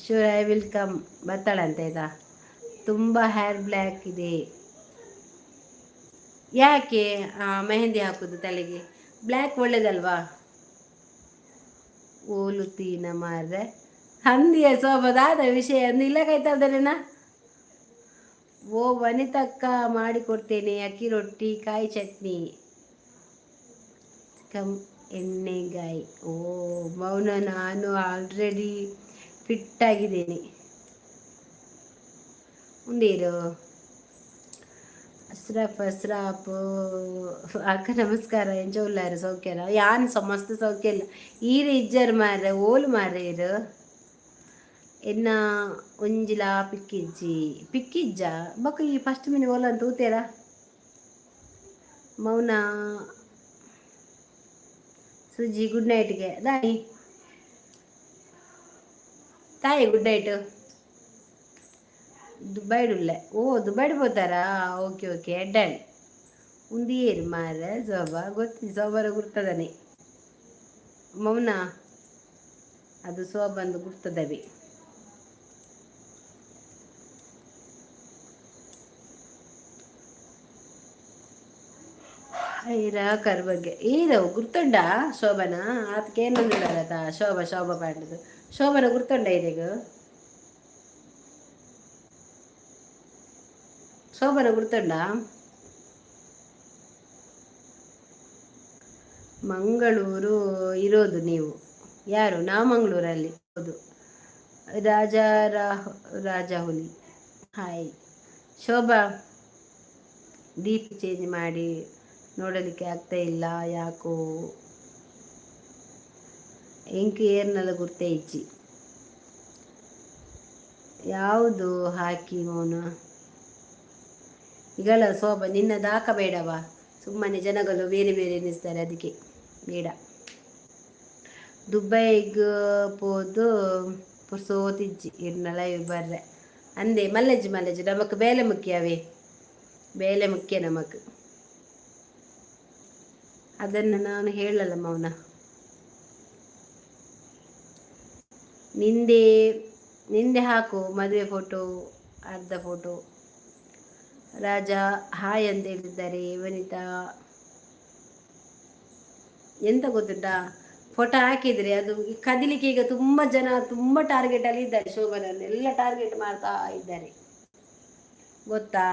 Sure, I will come. ಬರ್ತಾಳಂತೆ, ಆಯ್ತಾ? ತುಂಬ ಹೇರ್ ಬ್ಲ್ಯಾಕ್ ಇದೆ. ಯಾಕೆ ಮೆಹಂದಿ ಹಾಕೋದು ತಲೆಗೆ? ಬ್ಲ್ಯಾಕ್ ಒಳ್ಳೇದಲ್ವಾ? ಓಲುತ್ತೀನ ಮಾರ್ರೆ ಹಂದಿಯ ಸೋಬದಾದ ವಿಷಯ ಅಂದು ಇಲ್ಲ. ಓ ವನಿತಕ್ಕ, ಮಾಡಿಕೊಡ್ತೇನೆ ಅಕ್ಕಿ ರೊಟ್ಟಿ, ಕಾಯಿ ಚಟ್ನಿ, ಕಮ್ ಎಣ್ಣೆಗಾಯಿ. ಓ ಮೌನ, ನಾನು ಆಲ್ರೆಡಿ ಫಿಟ್ ಆಗಿದ್ದೇನೆ. ಉಂಡೀರು. ಅಸ್ರಫ್, ಅಸ್ರಾಫ್ ಅಕ್ಕ, ನಮಸ್ಕಾರ. ಎಂಚ ಉಲ್ಲಾರು? ಸೌಖ್ಯನ? ಯಾನ್ ಸಮಸ್ತ ಸೌಖ್ಯ ಇಲ್ಲ. ಈರು ಇಜ್ಜರ್ ಮಾರ್ರೆ, ಓಲು ಮಾರ್ರೆ ಇರು? ಎನ್ನ ಒಂಜಿಲಾ ಪಿಕ್ಕಿಜ್ಜಿ, ಪಿಕ್ಕಿಜ್ಜ ಬೊಕ್ಕ ಈ ಫಸ್ಟ್ ಮಿನಿ ಓಲ ಅಂತ ತೂತೇರಾ? ಮೌನ, ಸುಜಿ, ಗುಡ್ ನೈಟ್ಗೆ ದಾಯಿ ತಾಯಿ. Good night. ದುಬೈಡುಲ್ಲೆ? ಓ, ದುಬೈಡ್ ಪೋತಾರಾ? Okay okay, done. ಉಂದಿಯೇರು ಮಾರ್ರೆ ಸೋಬಾ? ಗೊತ್ತಿ, ಸೋಬಾರ ಗುರ್ತದನೆ. ಮೌನ, ಅದು ಸೋಬಂದು ಗುರ್ತದವಿ. ಐರಾ ಬಗ್ಗೆ ಈರವು ಗುರ್ತುಂಡ ಶೋಭನ ಆತಕೇನೊಂದುಲ್ಲತ ಶೋಭಾ ಶೋಭಾ ಪಂಡದು ಶೋಭನ ಗುರ್ತುಂಡ ಇರೆಗ್? ಶೋಭನ ಗುರ್ತುಂಡ? ಮಂಗಳೂರು ಇರೋದು ನೀವು ಯಾರು? ನಾವು ಮಂಗಳೂರಲ್ಲಿ. ಹೌದು. ರಾಜ ರಾಹು ರಾಜಹುಲಿ ಹಾಯ್ ಶೋಭಾ. ಡಿಪಿ ಚೇಂಜ್ ಮಾಡಿ, ನೋಡಲಿಕ್ಕೆ ಆಗ್ತಾ ಇಲ್ಲ ಯಾಕೋ? ಎಂಕ್ ಏರ್ನಲ ಗುರ್ತೆ ಇಜ್ಜಿ. ಯಾವುದು ಹಾಕಿ ಮೌನ ಈಗಲ್ಲ ಶೋಭಾ, ನಿನ್ನದು ಹಾಕಬೇಡವಾ. ಸುಮ್ಮನೆ ಜನಗಳು ಬೇರೆ ಬೇರೆ ಎನಿಸ್ತಾರೆ, ಅದಕ್ಕೆ ಬೇಡ. ದುಬೈಗ್ ಪೋದು ಪುರ್ಸೋತಿಜ್ಜಿ ಇರ್ನ ಲೈವ್ ಬರ್ರೆ ಅಂದೆ. ಮಲ್ಲೆಜ್ಜಿ ಮಲ್ಲೆಜ್ಜಿ, ನಮಕ್ ಬೇಲೆ ಮುಖ್ಯವೇ, ಬೇಲೆ ಮುಖ್ಯ ನಮಕ್. ಅದನ್ನು ನಾನು ಹೇಳಲ್ಲ ಮೌನ. ನಿಂದೆ ನಿಂದೆ ಹಾಕು ಮದುವೆ ಫೋಟೋ, ಅರ್ಧ ಫೋಟೋ. ರಾಜ ಹಾಯ್ ಅಂತ ಹೇಳಿದ್ದಾರೆ. ವನಿತಾ, ಎಂತ ಗೊತ್ತುಂಟಾ? ಫೋಟೋ ಹಾಕಿದರೆ ಅದು ಕದಿಲಿಕ್ಕೆ ಈಗ ತುಂಬ ಜನ ತುಂಬ ಟಾರ್ಗೆಟಲ್ಲಿ ಇದ್ದಾರೆ. ಶೋಭನನ್ನು ಎಲ್ಲ ಟಾರ್ಗೆಟ್ ಮಾಡ್ತಾ ಇದ್ದಾರೆ, ಗೊತ್ತಾ?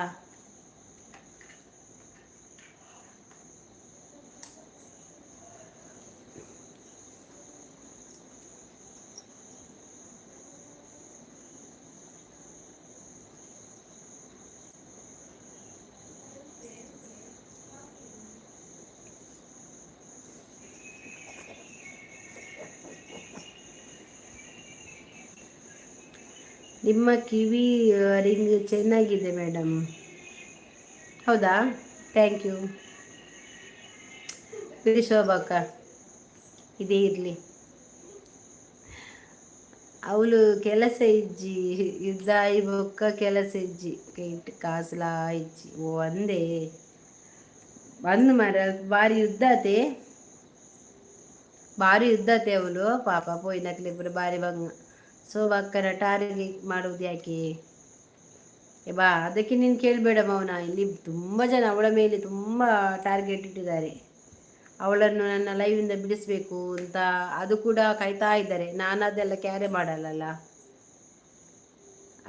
ನಿಮ್ಮ ಕಿವಿ ರಿಂಗ್ ಚೆನ್ನಾಗಿದೆ ಮೇಡಮ್. ಹೌದಾ? Thank you. ಬಿಡಿ ಶೋಭಕ್ಕ, ಇದೇ ಇರಲಿ. ಅವಳು ಕೆಲಸ ಇಜ್ಜಿ, ಯುದ್ಧ ಬೊಕ್ಕ ಕೆಲಸ ಇಜ್ಜಿ, ಕೈಟ್ ಕಾಸುಲಾ ಇಜ್ಜಿ. ಓ ಅಂದೇ ಬಂದು ಮಾರ ಬಾರಿ ಯುದ್ಧ ಆತೆ, ಬಾರಿ ಯುದ್ಧ ಆತೆ. ಅವಳು ಪಾಪ ಪೋಯಿನಕ್ಲಿಬ್ಬರು ಬಾರಿ ಬಂಗ. ಶೋಭಕ್ಕನ ಟಾರ್ಗೆಟ್ ಮಾಡುವುದು ಯಾಕೆ? ಬಾ, ಅದಕ್ಕೆ ನೀನು ಕೇಳಬೇಡ ಮೌನ. ಇಲ್ಲಿ ತುಂಬ ಜನ ಅವಳ ಮೇಲೆ ತುಂಬ ಟಾರ್ಗೆಟ್ ಇಟ್ಟಿದ್ದಾರೆ. ಅವಳನ್ನು ನನ್ನ ಲೈವಿಂದ ಬಿಡಿಸಬೇಕು ಅಂತ ಅದು ಕೂಡ ಕಾಯ್ತಾ ಇದ್ದಾರೆ. ನಾನು ಅದೆಲ್ಲ ಕ್ಯಾರೆ ಮಾಡಲ್ಲಲ್ಲ,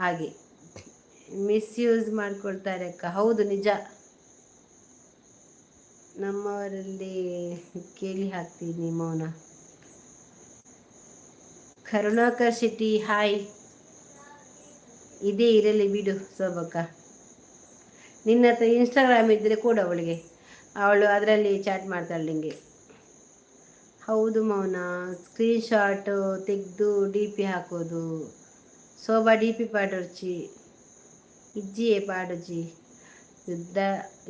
ಹಾಗೆ ಮಿಸ್ಯೂಸ್ ಮಾಡ್ಕೊಳ್ತಾರೆ ಅಕ್ಕ. ಹೌದು, ನಿಜ. ನಮ್ಮವರಲ್ಲಿ ಕೇಳಿ ಹಾಕ್ತೀನಿ ಮೌನ. ಕರುಣಾಕರ್ ಶೆಟ್ಟಿ ಹಾಯ್. ಇದೇ ಇರಲಿ ಬಿಡು ಶೋಭಕ್ಕ. ನಿನ್ನ ಹತ್ರ ಇನ್ಸ್ಟಾಗ್ರಾಮ್ ಇದ್ದರೆ ಕೂಡ ಅವಳಿಗೆ, ಅವಳು ಅದರಲ್ಲಿ ಚಾಟ್ ಮಾಡ್ತಾಳೆ ನಿಂಗೆ. ಹೌದು ಮೌನ, ಸ್ಕ್ರೀನ್ಶಾಟ್ ತೆಗೆದು ಡಿಪಿ ಹಾಕೋದು. ಶೋಭಾ ಡಿಪಿ ಪಾಡೊರ್ಚಿ ಇಜ್ಜಿಯೇ ಪಾಡೊಜಿ. ಯುದ್ಧ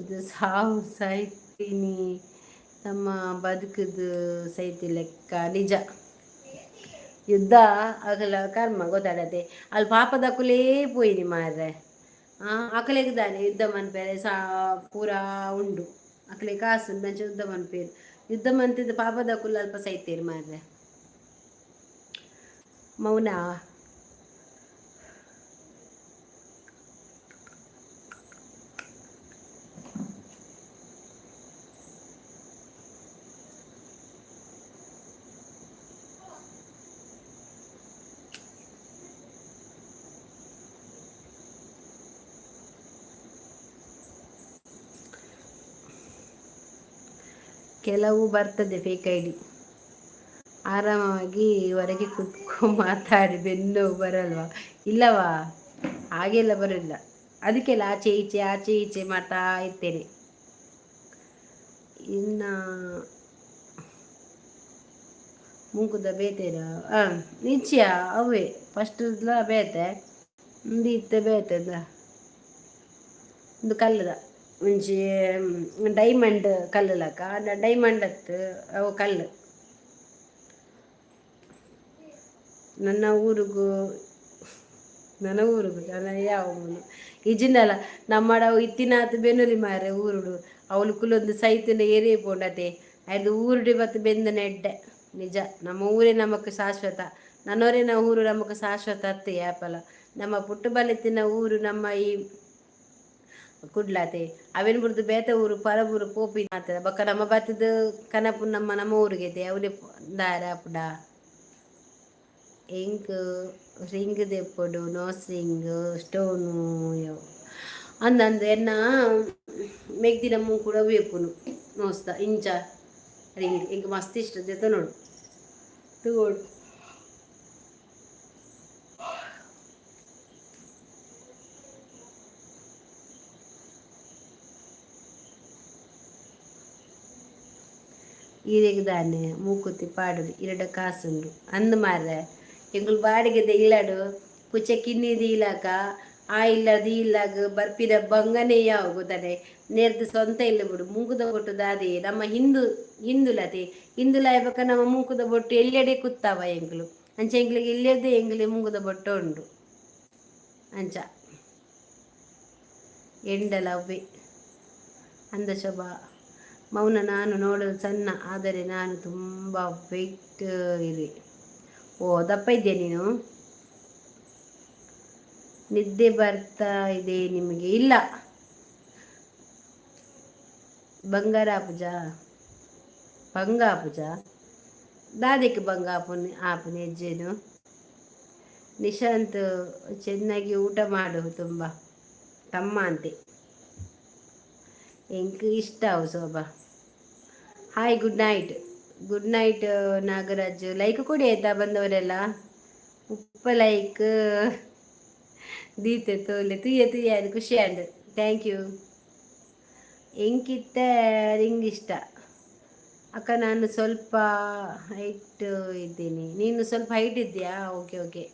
ಇದು ಸಾವು, ಸಾಯ್ತೀನಿ ನಮ್ಮ ಬದುಕುದು ಸೈತಿ ಲೆಕ್ಕ. ನಿಜ, ಯುದ್ಧ ಅಗಲ ಕರ್ಮ ಗೊತ್ತಾಡತ್ತೆ. ಅಲ್ಲಿ ಪಾಪದಕುಲೇ ಪೋಯಿನಿ ಮಾರ್ರೆ. ಅಕಲೆಗ್ ದಾನೆ ಯುದ್ಧ ಮನ್ಪೆರೆ ಸಾ ಪೂರಾ ಉಂಡು. ಅಕಲೆ ಕಾಸು ಮಂಚ ಯುದ್ಧ ಮನ್ಪೇರು. ಯುದ್ಧ ಮಂತಿದ್ದು ಪಾಪದಕುಲು ಅಲ್ಪ ಸೈತೇರು ಮಾರ್ರೆ ಮೌನ. ಕೆಲವು ಬರ್ತದೆ ಫೇಕ್ ಐಡಿ. ಆರಾಮವಾಗಿ ಹೊರಗೆ ಕುತ್ಕೊ ಮಾತಾಡಿ, ಬೆನ್ನು ಬರಲ್ವಾ? ಇಲ್ಲವಾ, ಹಾಗೆಲ್ಲ ಬರೋಲ್ಲ. ಅದಕ್ಕೆಲ್ಲ ಆಚೆ ಈಚೆ ಆಚೆ ಈಚೆ ಮಾಡ್ತಾ ಇರ್ತೇನೆ. ಇನ್ನು ಮೂಕುದ ಬೇತೇನ ಹಾಂ ನಿಶ್ಚಯ ಅವೇ ಫಸ್ಟ್ ಬೇತೆ ಒಂದು ಇತ್ತೆ ಬೇತೆ ಒಂದು ಕಲ್ಲದ ಒಂಜಿ ಡೈಮಂಡ್ ಕಲ್ಲು ಲಕ. ಡೈಮಂಡ್ ಅತ್ತು ಅವು ಕಲ್ಲು. ನನ್ನ ಊರಿಗೂ ನನ್ನ ಊರುಗು ನನ್ನ ಯಾವ ಇಜಿಂದಲ್ಲ ನಮ್ಮಡ ಇತ್ತಿನಾತ್ ಬೆನ್ನುಲಿ ಮಾರೆ ಊರುಡು. ಅವಳು ಕುಲೊಂದು ಸೈತಿನ ಏರಿಯೇ ಪೋಂಡತೆ ಅದು ಊರುಡಿ ಬತ್ತು ಬೆಂದ ನೆಡ್ಡೆ. ನಿಜ, ನಮ್ಮ ಊರೇ ನಮಕ್ ಶಾಶ್ವತ. ನನ್ನೋರಿನ ಊರು ನಮಕ್ ಶಾಶ್ವತ ಅತ್ತೆ ಯಾಪಲ. ನಮ್ಮ ಪುಟ್ಟು ಬಲಿತಿನ ಊರು ನಮ್ಮ ಈ ಕುಡ್ಲಾತೆ. ಅವೆನ್ ಬುಡ್ದು ಬೇತೆ ಊರು, ಪರ ಊರು ಪೋಪಿ ಮಾತ್ರ. ಬೊಕ್ಕ ನಮ್ಮ ಬತ್ತದ ಕನಪು ನಮ್ಮ ನಮ್ಮ ಊರಿಗೆ ಅವನೇ ದಾರ ಪುಡ. ಎಂಕ್ ರಿಂಗ್ ದೆಪ್ಪೊಡು, ನೋಸ್ ರಿಂಗ್, ಸ್ಟೋನು. ಅಂದ ಅಂದ್, ಎನ್ನ ಮೆಗ್ದಿನ ಮೂಕುಡ ಬೇಪುನು ನೋಸ್ತ ಇಂಚ ರಿಂಗ್. ಎಂಕ್ ಮಸ್ತ್ ಇಷ್ಟ, ದೆತೊನೊಡು, ತೂವೊಡು. ಈರೆಗ್ ದಾನೆ ಮೂಕುತಿ ಪಾಡೊಲಿ, ಇರೆಡ ಕಾಸುಂಡು. ಅಂದ್ ಮಾರ್ರೆ, ಎಂಕುಲು ಬಾಡಿಗೆದ ಇಲ್ಲಡು ಪುಚೆ ಕಿನ್ನಿ ದೀಲಾಕ ಆ ಇಲ್ಲದ ಈ ಇಲ್ಲಾಗ ಬರ್ಪಿನ ಬಂಗನೇ ಯಾವು ಗೊತ್ತಾನೆ. ನೇರ್ದು ಸ್ವಂತ ಇಲ್ಲ ಬಿಡು. ಮೂಕುದ ಬೊಟ್ಟು ದಾದೆ? ನಮ್ಮ ಹಿಂದೂ ಹಿಂದುಲತೆ, ಹಿಂದುಲಾಯ ಬೊಕ್ಕ ನಮ್ಮ ಮೂಕುದ ಬೊಟ್ಟು ಎಲ್ಲೆಡೆ ಕುತ್ತಾವ ಎಂಕುಲು. ಅಂಚ ಎಂಕ್ಲಿಗೆ ಇಲ್ಲೆದ್ದೆ ಎಂಕ್ಲೆ ಮೂಕುದ ಬೊಟ್ಟು ಉಂಡು. ಅಂಚ ಎಂಡಲ ಅವ್ವೆ ಅಂದ ಶೋಭಾ. ಮೌನ, ನಾನು ನೋಡಲು ಸಣ್ಣ, ಆದರೆ ನಾನು ತುಂಬ ವೆಯ್ಟ್ ಇರುವೆ. ಓ, ದಪ್ಪ ಇದೆಯಾ ನೀನು? ನಿದ್ದೆ ಬರ್ತಾ ಇದೆ ನಿಮಗೆ? ಇಲ್ಲ. ಬಂಗಾರ ಆಪುಜ, ಬಂಗ ಆಪುಜ. ದಾದಕ್ಕೆ ಬಂಗ ಆಪುನಿ ಆಪುನಿ ಹೆಜ್ಜೆನು? ನಿಶಾಂತ್, ಚೆನ್ನಾಗಿ ಊಟ ಮಾಡು ತುಂಬ ತಮ್ಮ ಅಂತೆ. ಎಂಕ್ ಇಷ್ಟ ಅವು. ಶೋಭಾ, hi, good night. Good night Nagaraj. Like ಕೊಡಿ ಆಯ್ತಾ? ಬಂದವರೆಲ್ಲ ಉಪ್ಪ ಲೈಕ್ ದೀತೆ ತೋಲೆ. ತುಯ್ಯ ತುಯ್ಯ, ಅದು ಖುಷಿ ಆಂಡ್. Thank you. ಎಂಕಿತ್ತ ring ಇಷ್ಟ ಅಕ್ಕ, ನಾನು ಸ್ವಲ್ಪ ಹೈಟ್ ಇದ್ದೀನಿ. ನೀನು ಸ್ವಲ್ಪ ಹೈಟ್ ಇದ್ದೀಯಾ? ಓಕೆ ಓಕೆ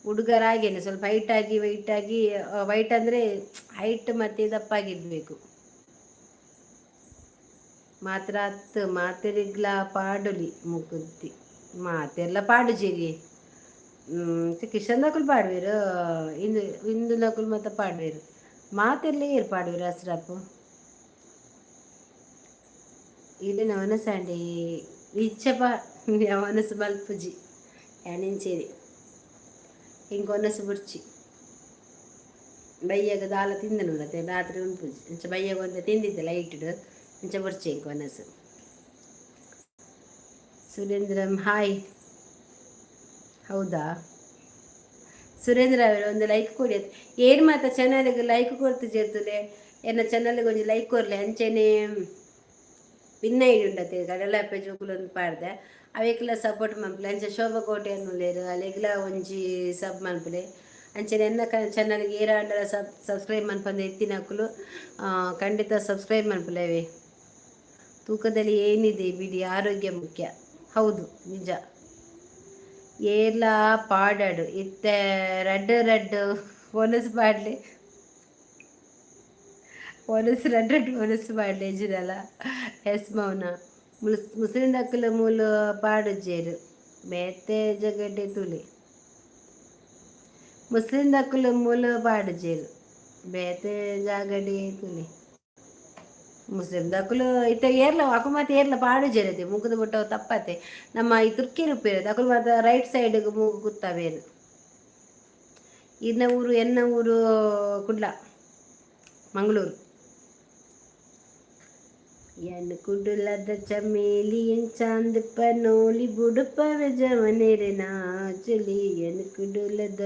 ಹುಡುಗರಾಗೇನೆ ಸ್ವಲ್ಪ ಹೈಟ್ ಆಗಿ, ವೈಟ್ ಆಗಿ. ವೈಟ್ ಅಂದರೆ ಹೈಟ್ ಮತ್ತು ದಪ್ಪಾಗಿರಬೇಕು ಮಾತ್ರ. ಅತ್ತು ಮಾತೆರಿಗ್ಲ ಪಾಡೊಲಿ ಮೂಕುತ್ತಿ. ಮಾತೆರ್ಲ ಪಾಡುಜೆರಿ. ಕಿಶನ್ ದಕುಲು ಪಾಡುವೆರು, ಇಂದು ಇಂದುನಕುಲು ಮಾತ ಪಾಡುವೆರು. ಮಾತೆರ್ಲ ಏರ್ ಪಾಡುವೆರು ಅಸ್ರಪ್ಪು? ಇಲ್ಲಿನ ವನಸಾಂಡಿ ಇಚ್ಚಪ ವನಸು ಮಲ್ಪುಜಿ ಯಾನಿಂಚೇರಿ. ಇಂಕ ಒನಸು ಬುಡ್ಚಿ. ಬಯ್ಯಾಗ ದಾಲ ತಿಂದನು, ರಾತ್ರಿ ಉಣ್ಪುಜಿ. ಅಂಚ ಬಯ್ಯಾಗ ಒಂತೆ ತಿಂದಿದ್ದೆ ಲೈಟ್ಡ್. ಅಂಚ ಬುಡ್ಚಿ ಇಂಕ ಒನಸು. ಸುರೇಂದ್ರಂ, ಹಾಯ್. ಹೌದಾ ಸುರೇಂದ್ರ ಅವರೇ, ಒಂದು ಲೈಕ್ ಕೊಡಿ. ಏನು ಮಾತ ಚಾನಲ್ಗೆ ಲೈಕ್ ಕೊಡ್ತು ಜೇರ್ತುಲೆ. ಎನ್ನ ಚಾನಲ್ಗೆ ಒಂಜಿ ಲೈಕ್ ಕೊರ್ಲೆ. ಅಂಚೆನೆ ಪಿನ್ನ ಐಡಿ ಉಂಡತೆ, ಕಡಲಪ್ಪೆ ಜೋಕುಲೊಂದು ಪಾಡ್ದೆ, ಅವೆಕ್ಲ ಸಪೋರ್ಟ್ ಮನ್ಪುಲೆ. ಅಂಚೆ ಶೋಭಾ ಕೋಟೆ ಉಲ್ಲೆರ್, ಅಲೆಗ್ಲ ಒಂಜಿ ಸಬ್ ಮನ್ಪುಲೆ. ಅಂಚೆನೆ ಎನ್ನ ಕ ಚಾನಲ್ಗೆ ಏರಾಂಡಲ ಸಬ್ಸ್ಕ್ರೈಬ್ ಮನ್ಪಂದೆ ಇತ್ತಿನಕುಲು ಖಂಡಿತ ಸಬ್ಸ್ಕ್ರೈಬ್ ಮನ್ಪುಲೆವೆ. ತೂಕದಲ್ಲಿ ಏನಿದೆ ಬಿಡಿ, ಆರೋಗ್ಯ ಮುಖ್ಯ. ಹೌದು, ನಿಜ. ಏರ್ಲ ಪಾಡಡು, ಇತ್ತೆ ರಡ್ಡ್ ರಡ್ಡ್ ಒನಸ್ ಪಾಡ್ಲೆ. ಒನಸ್ ರಡ್ಡ್ ರಡ್ಡ್ ಒನಸ್ ಪಾಡ್ಲೆ ಇಜ್ಜಿದಲ್ಲ. ಎಸ್ ಮೌನ, ಮುಸ್ಲಿಂ ದಕ್ಕಲು ಮೂಲು ಪಾಡುಜೆರ್, ಬೇತೆ ಜಗಡ್ಡೆ ತೂಲೆ. ಮುಸ್ಲಿಂ ದಕ್ಕಲು ಮೂಲು ಪಾಡುಜೆರ್, ಬೇತೆ ಜಾಗಡೆ ತೂಲೆ. ಮುಸ್ಲಿಂ ದಕುಲು ಇತ್ತೆ ಏರ್ಲ ಅಕು ಮಾತ ಏರ್ಲ ಪಾಡುಜೆರ್. ಮೂಕುದ ಬೊಟ್ಟ ತಪ್ಪತೆ. ನಮ್ಮ ಈ ತುರ್ಕಿ ರುಪ್ಪೇರು ಅಕುಲು ಮಾತ ರೈಟ್ ಸೈಡ್ಗೆ ಮೂಗು ಕುತ್ತವೇರು. ಇನ್ನ ಊರು? ಎನ್ನ ಊರು ಕುಡ್ಲ, ಮಂಗಳೂರು. ಎನ್ ಕುಡುಲದ ಚಮೇಲಿ ಚಾಂದ್ ಪನೋಲಿ ಬುಡುಪವೆ ಜವನೆರೆ ನಾಚಲಿ ಎನ್ ಕುಡುಲದ.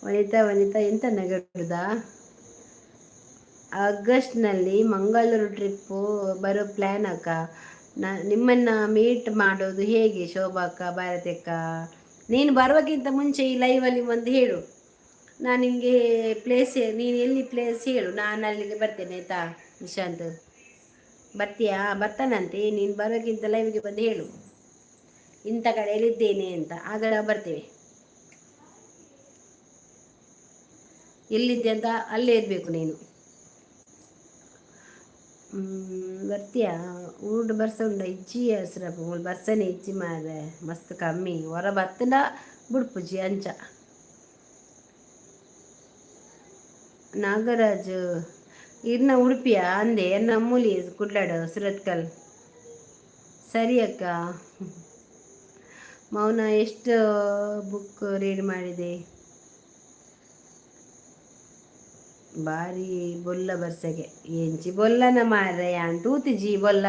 ವನಿತಾ, ವನಿತಾ, ಎಂತ ನಗಡುದಾ? ಆಗಸ್ಟ್ನಲ್ಲಿ ಮಂಗಳೂರು ಟ್ರಿಪ್ಪು ಬರೋ ಪ್ಲ್ಯಾನ್ ಅಕ್ಕ. ನಿಮ್ಮನ್ನು ಮೀಟ್ ಮಾಡೋದು ಹೇಗೆ ಶೋಭಾ ಅಕ್ಕ, ಭಾರತಿ ಅಕ್ಕ? ನೀನು ಬರುವಕ್ಕಿಂತ ಮುಂಚೆ ಈ ಲೈವಲ್ಲಿ ಒಂದು ಹೇಳು. ನಾನು ನಿನಗೆ ಪ್ಲೇಸ್, ನೀನು ಎಲ್ಲಿ ಪ್ಲೇಸ್ ಹೇಳು, ನಾನು ಅಲ್ಲಿಗೆ ಬರ್ತೇನೆ, ಆಯಿತಾ? ನಿಶಾಂತ್, ಬರ್ತೀಯಾ? ಬರ್ತಾನಂತೆ. ನೀನು ಬರೋಕ್ಕಿಂತ ಲೈವ್ಗೆ ಬಂದು ಹೇಳು, ಇಂಥ ಕಡೆಯಲ್ಲಿದ್ದೇನೆ ಅಂತ. ಆಗ ನಾವು ಬರ್ತೇವೆ. ಎಲ್ಲಿದ್ದೆ ಅಂತ ಅಲ್ಲೇ ಇರಬೇಕು ನೀನು. ಬರ್ತೀಯಾ? ಊರು ಬರ್ಸ ಉಂಡ ಇಜ್ಜಿ ಹೆಸ್ರಪ್ಪ. ಮೂಲು ಬರ್ಸನೆ ಇಜ್ಜಿ ಮಾರ್ರೆ, ಮಸ್ತ್ ಕಮ್ಮಿ. ಹೊರ ಬತ್ತಂಡ ಬುಡ್ಪುಜಿ ಅಂಚ. ನಾಗರಾಜ್, ಇರ್ನ ಉಡುಪಿಯ ಅಂದೆ. ಎನ್ನ ಮೂಲಿ ಕುಡ್ಲಾಡು, ಸುರತ್ಕಲ್. ಸರಿ ಅಕ್ಕ. ಮೌನ ಎಷ್ಟು ಬುಕ್ ರೀಡ್ ಮಾಡಿದೆ? ಬಾರಿ ಬೊಲ್ಲ ಬರ್ಸಗೆ ಎಂಚಿ ಬೊಲ್ಲನ ಮಾರ್ರೆ ಯಾನ್ ತೂತಿಜಿ ಬೊಲ್ಲ.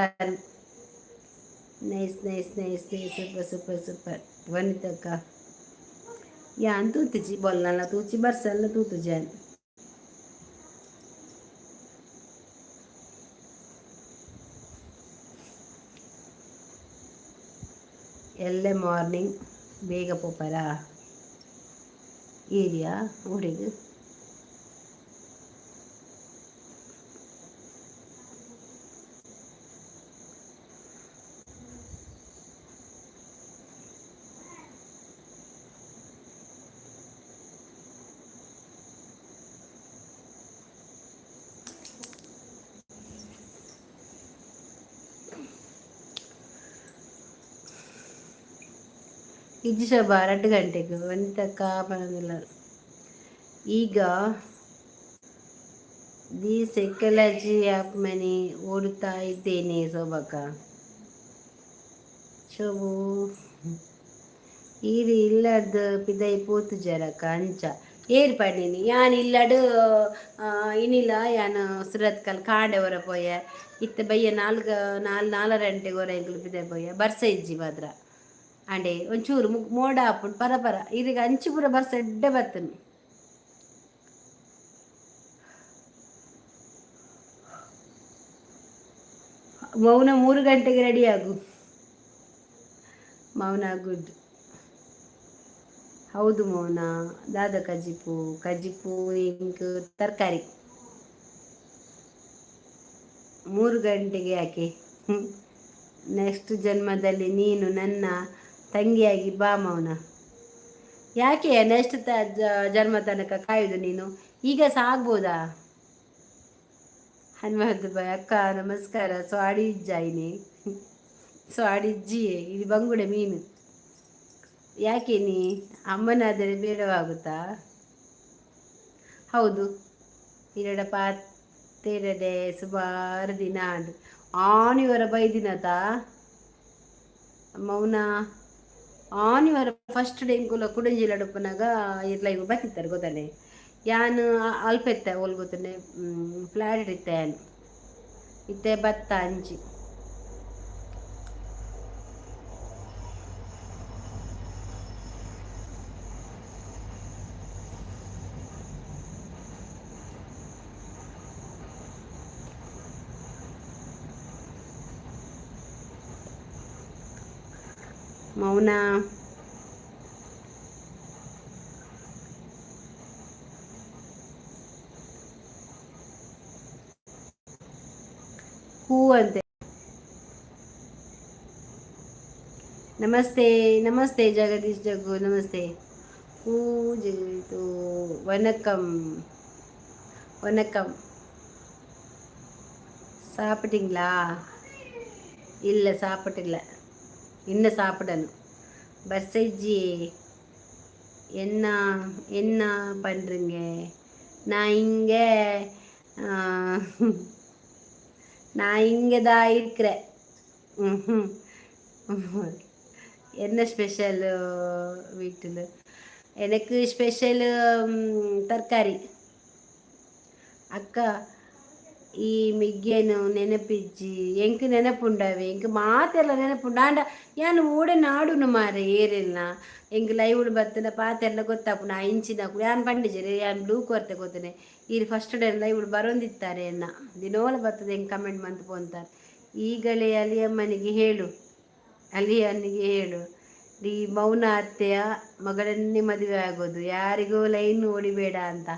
Nice, nice, nice, nice, super, super, super. ವನಿತಕ್ಕ, ಯಾನ್ ತೂತಿಜಿ ಬೊಲ್ಲನ ತೂಚಿ ಬರ್ಸಲ್ಲ ತೂತುಜಿ. ಎಲ್ಲೆ ಮಾರ್ನಿಂಗ್ ಬೇಗ ಪೋಪರಾ ಏರಿಯಾ ಊರಿಗೆ? ಇಜ್ಜಿ ಶೋಭಾ, 2 ಗಂಟೆಗೆ. ವನಿತಕ್ಕ ಪನೊಂದುಲ್ಲ. ಈಗ the psychology of money ಓದುತ್ತಾ ಇದ್ದೇನೆ ಶೋಭಕ್ಕ. ಶೋಭು, ಈರ್ ಇಲ್ಲಡ್ದು ಪಿದಯಿ ಪೋತುಜರಕ್ಕ ಅಂಚ ಏರ್ ಪಂಡಿನಿ. ಯಾನ್ ಇಲ್ಲಡ್ ಇನಿಲ ಯಾನ್ ಸುರತ್ಕಲ್ ಕಾಂಡೆ ಒರ ಪೋಯೆ. ಇತ್ತೆ ಬಯ್ಯ ನಾಲ್ಕು ನಾಲ್ ನಾಲರ ಗಂಟೆಗೆ ಒರ ಎಂಕುಲು ಪಿದಯಿ ಪೋಯೆ. ಬರ್ಸ ಇಜ್ಜಿ ಮಾತ್ರ. ಅಂಡೆ ಒಂಚೂರು ಮೋಡ ಆಪುಂಡು ಪರ ಪರ. ಈರೆಗ್ ಅಂಚಿ ಪೂರ ಬರ್ಸ ಎಡ್ಡೆ ಬತ್ತುಂಡು. ಮೌನ, 3 ಗಂಟೆಗೆ ರೆಡಿ ಆಗು ಮೌನ. ಗುಡ್. ಹೌದು ಮೌನ. ದಾದ ಕಜಿಪು? ಕಜಿಪು ಇಂಕ್ ತರಕಾರಿ. 3 ಗಂಟೆಗೆ ಯಾಕೆ? ನೆಕ್ಸ್ಟ್ ಜನ್ಮದಲ್ಲಿ ನೀನು ನನ್ನ ತಂಗಿಯಾಗಿ ಬಾ ಮೌನ. ಯಾಕೆ ನೆಕ್ಸ್ಟ್ ಜನ್ಮ ತನಕ ಕಾಯುದು ನೀನು? ಈಗ ಸಾಗ್ಬೋದಾ? ಹನುಮಂತ ಬಾಯ್ ಅಕ್ಕ ನಮಸ್ಕಾರ. ಸ್ವಾಡಿ ಇಜ್ಜಾಯಿನಿ ಸ್ವಾಡಿಜ್ಜಿಯೇ. ಇದು ಬಂಗುಡೆ ಮೀನು. ಯಾಕೆ ನೀ ಅಮ್ಮನಾದರೆ ಬೇಡವಾಗುತ್ತಾ? ಹೌದು, ಇರಡ ಪಾತೆರಡೆ ಸುಮಾರು ದಿನ ಆಂಡ್. ಆನಿವರ ಬೈದಿನತ ಮೌನ. ಆನಿವರ ಫಸ್ಟ್ ಡೇ ಎಂಕುಲ ಕುಡಂಜಿಲಡ್ ಉಪ್ಪುನಗ ಇರ್ಲ ಇವು ಬತ್ತಿತ್ತಾರೆ ಗೊತ್ತಾನೆ. ಯಾನ್ ಅಲ್ಪ ಇತ್ತೆ, ಓಲ್ ಗೊತ್ತನೆ, ಫ್ಲಾಟ್ ಇತ್ತೆ ಯಾನ್. ಇತ್ತೆ ಬತ್ತ ಅಂಚಿ. ಮೌನ, ಹೂ ಅಂತೆ. ನಮಸ್ತೆ, ನಮಸ್ತೆ ಜಗದೀಶ್ ಜಗ್ಗು, ನಮಸ್ತೆ. ಹೂ ಜಗದು. ವಣಕ್ಕಂ, ವಣಕ್ಕಂ. சாப்பிட்டீங்களா? இல்லை, சாப்பிட்டில்ல. இன்னும் சாப்பிடணும். பஸ்ஸைஜி என்ன என்ன பண்ணுறீங்க? நான் இங்கே தான் இருக்கிறேன். என்ன ஸ்பெஷல் வீட்டில்? எனக்கு ஸ்பெஷலு ತರಕಾರಿ. ಅಕ್ಕ, ಈ ಮಿಗ್ಗೆನು ನೆನಪಿಜ್ಜಿ. ಎಂಕ್ ನೆನಪುಂಡವೆ, ಎಂಕ್ ಮಾತೆಲ್ಲ ನೆನಪುಂಡು. ಆಂಡ ಯಾನ್ ಓಡೆ ನಾಡುನು ಮಾರೆ ಏರೆಲ್ನ. ಎಂಕ್ ಲೈವ್ ಬತ್ತನ ಪಾತೆರ್ನ ಗೊತ್ತಾಪುಂಡು. ಆ ಇಂಚಿನಕುಲು ಯಾನ್ ಪಂಡಿಜೆರೆ, ಯಾನ್ ಬ್ಲೂ ಕೊರ್ತೆ ಗೊತ್ತನೆ. ಈರ್ ಫಸ್ಟ್ ಡೇ ಲೈವ್ ಬರೊಂದಿತ್ತಾರೆ ಎನ್ನ. ದಿನೋಲ ಬರ್ತದೆ, ಎಂಕ್ ಕಮೆಂಟ್ ಮಂತ್ ಪೋಂತಾರೆ. ಈಗಲೇ ಅಲಿಯಮ್ಮನಿಗೆ ಹೇಳು, ಅಲಿಯನಿಗೆ ಹೇಳು, ಈ ಮೌನ ಅತ್ತೆಯ ಮಗಳನ್ನೇ ಮದುವೆ ಆಗೋದು, ಯಾರಿಗೂ ಲೈನ್ ಹೊಡಿಬೇಡ ಅಂತ.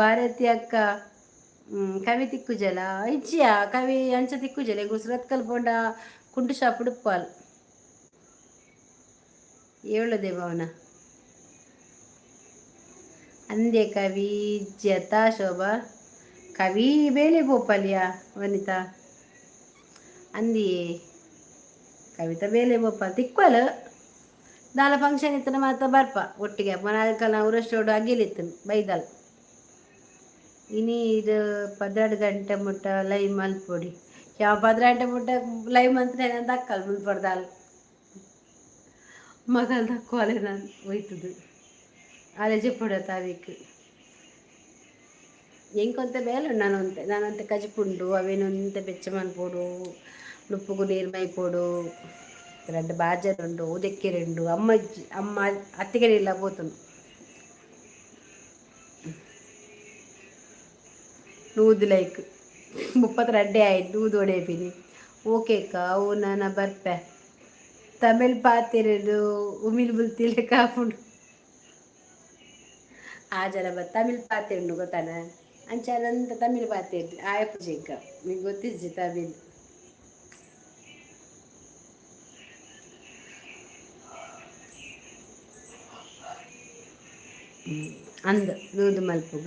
ಭಾರತಿ ಅಕ್ಕ, ಕವಿ ತಿಕ್ಕುಜಲ? ಇಜ್ಜಿಯ, ಕವಿ ಅಂಚ ತಿಕ್ಕುಜಲ. ಎಂಕುಲು ಸುರತ್ಕಲ್ ಪೋಂಡ ಕುಂಟು ಶಾಪ್ ಉಪ್ಪಾಲ್. ಏಳುದೆ ಭವನ ಅಂದೆ. ಕವಿ ಇಜ್ಜತ ಶೋಭಾ? ಕವಿ ಬೇಲೆ ಪೋಪಲ್ಯ ವನಿತಾ. ಅಂದಿಯೇ, ಕವಿತಾ ಬೇಲೆ ಪೋಪಲ್. ತಿಕ್ವಲ್ ದಾಲ ಫಂಕ್ಷನ್ ಇತ್ತನ ಮಾತ ಬರ್ಪ ಒಟ್ಟಿಗೆ. ಮನಾಲ್ಕಲ್ ಉರಷ್ಟೋಡು ಅಗಿಲಿತ್ತು ಬೈದಲ್. ಇನಿ ಇದು 12 ಗಂಟೆ ಮುಟ್ಟ ಲೈವ್ ಮಲ್ಪೊಡಿ. ಯಾವ 12 ಗಂಟೆ ಮುಟ್ಟ ಲೈವ್ ಮಂತ್ರೆ ದಕ್ಕಲ್ ಮುಲ್ಪಡ್ದಾಲ್. ಮಗಲ್ದ ಕೋಲೆ ನಾನು ಹೋಯ್ತದು ಅಲೆ ಜೆಪ್ಪುಡ ತಾವೀಕ್. ಎಂಕೊಂತೆ ಬೇಲೆ ಉಂಡು, ನಾನೊಂತೆ ನಾನೊಂತೆ ಕಜಿಪುಂಡು, ಅವೇನೊಂತೆ ಬೆಚ್ಚ ಮನ್ಪೊಡು, ನುಪ್ಪುಗು ನೀರು ಮೈಪೊಡು, ರಡ್ಡ್ ಬಾಜನ ಉಂಡು, ಉದೆಕ್ಕೆರೆ ಉಂಡು. ಅಮ್ಮ ಅಮ್ಮ ಅತ್ತಿಗೆರೆ ಇಲ್ಲ ಪೋತುಂಡು. 100 ಲೈಕ್, 32 ಆಯ್ತು, 100 ಒಡೆಪಿನಿ. ಓಕೆ ಅಕ್ಕ, ಅವು ನನ್ನ ಬರ್ಪೆ. ತಮಿಳ್ ಪಾತೆರಡು ಉಮಿಲ್ ಬುಲ್ತಿಲೆ ಕಾಪುಂಡು. ಆ ಜನ ತಮಿಳ್ ಪಾತೆರುಂಡು ಗೊತ್ತಾನ? ಅಂಚ ನಂತ ತಮಿಳ್ ಪಾತೆರ್ ಆಯಪುಜಿ ಇಂಕ. ನಿಂಗೆ ಗೊತ್ತಿಜ್ಜಿ ತಮಿಳ್. ಅಂದ್ ನೂದು ಮಲ್ಪುಗ,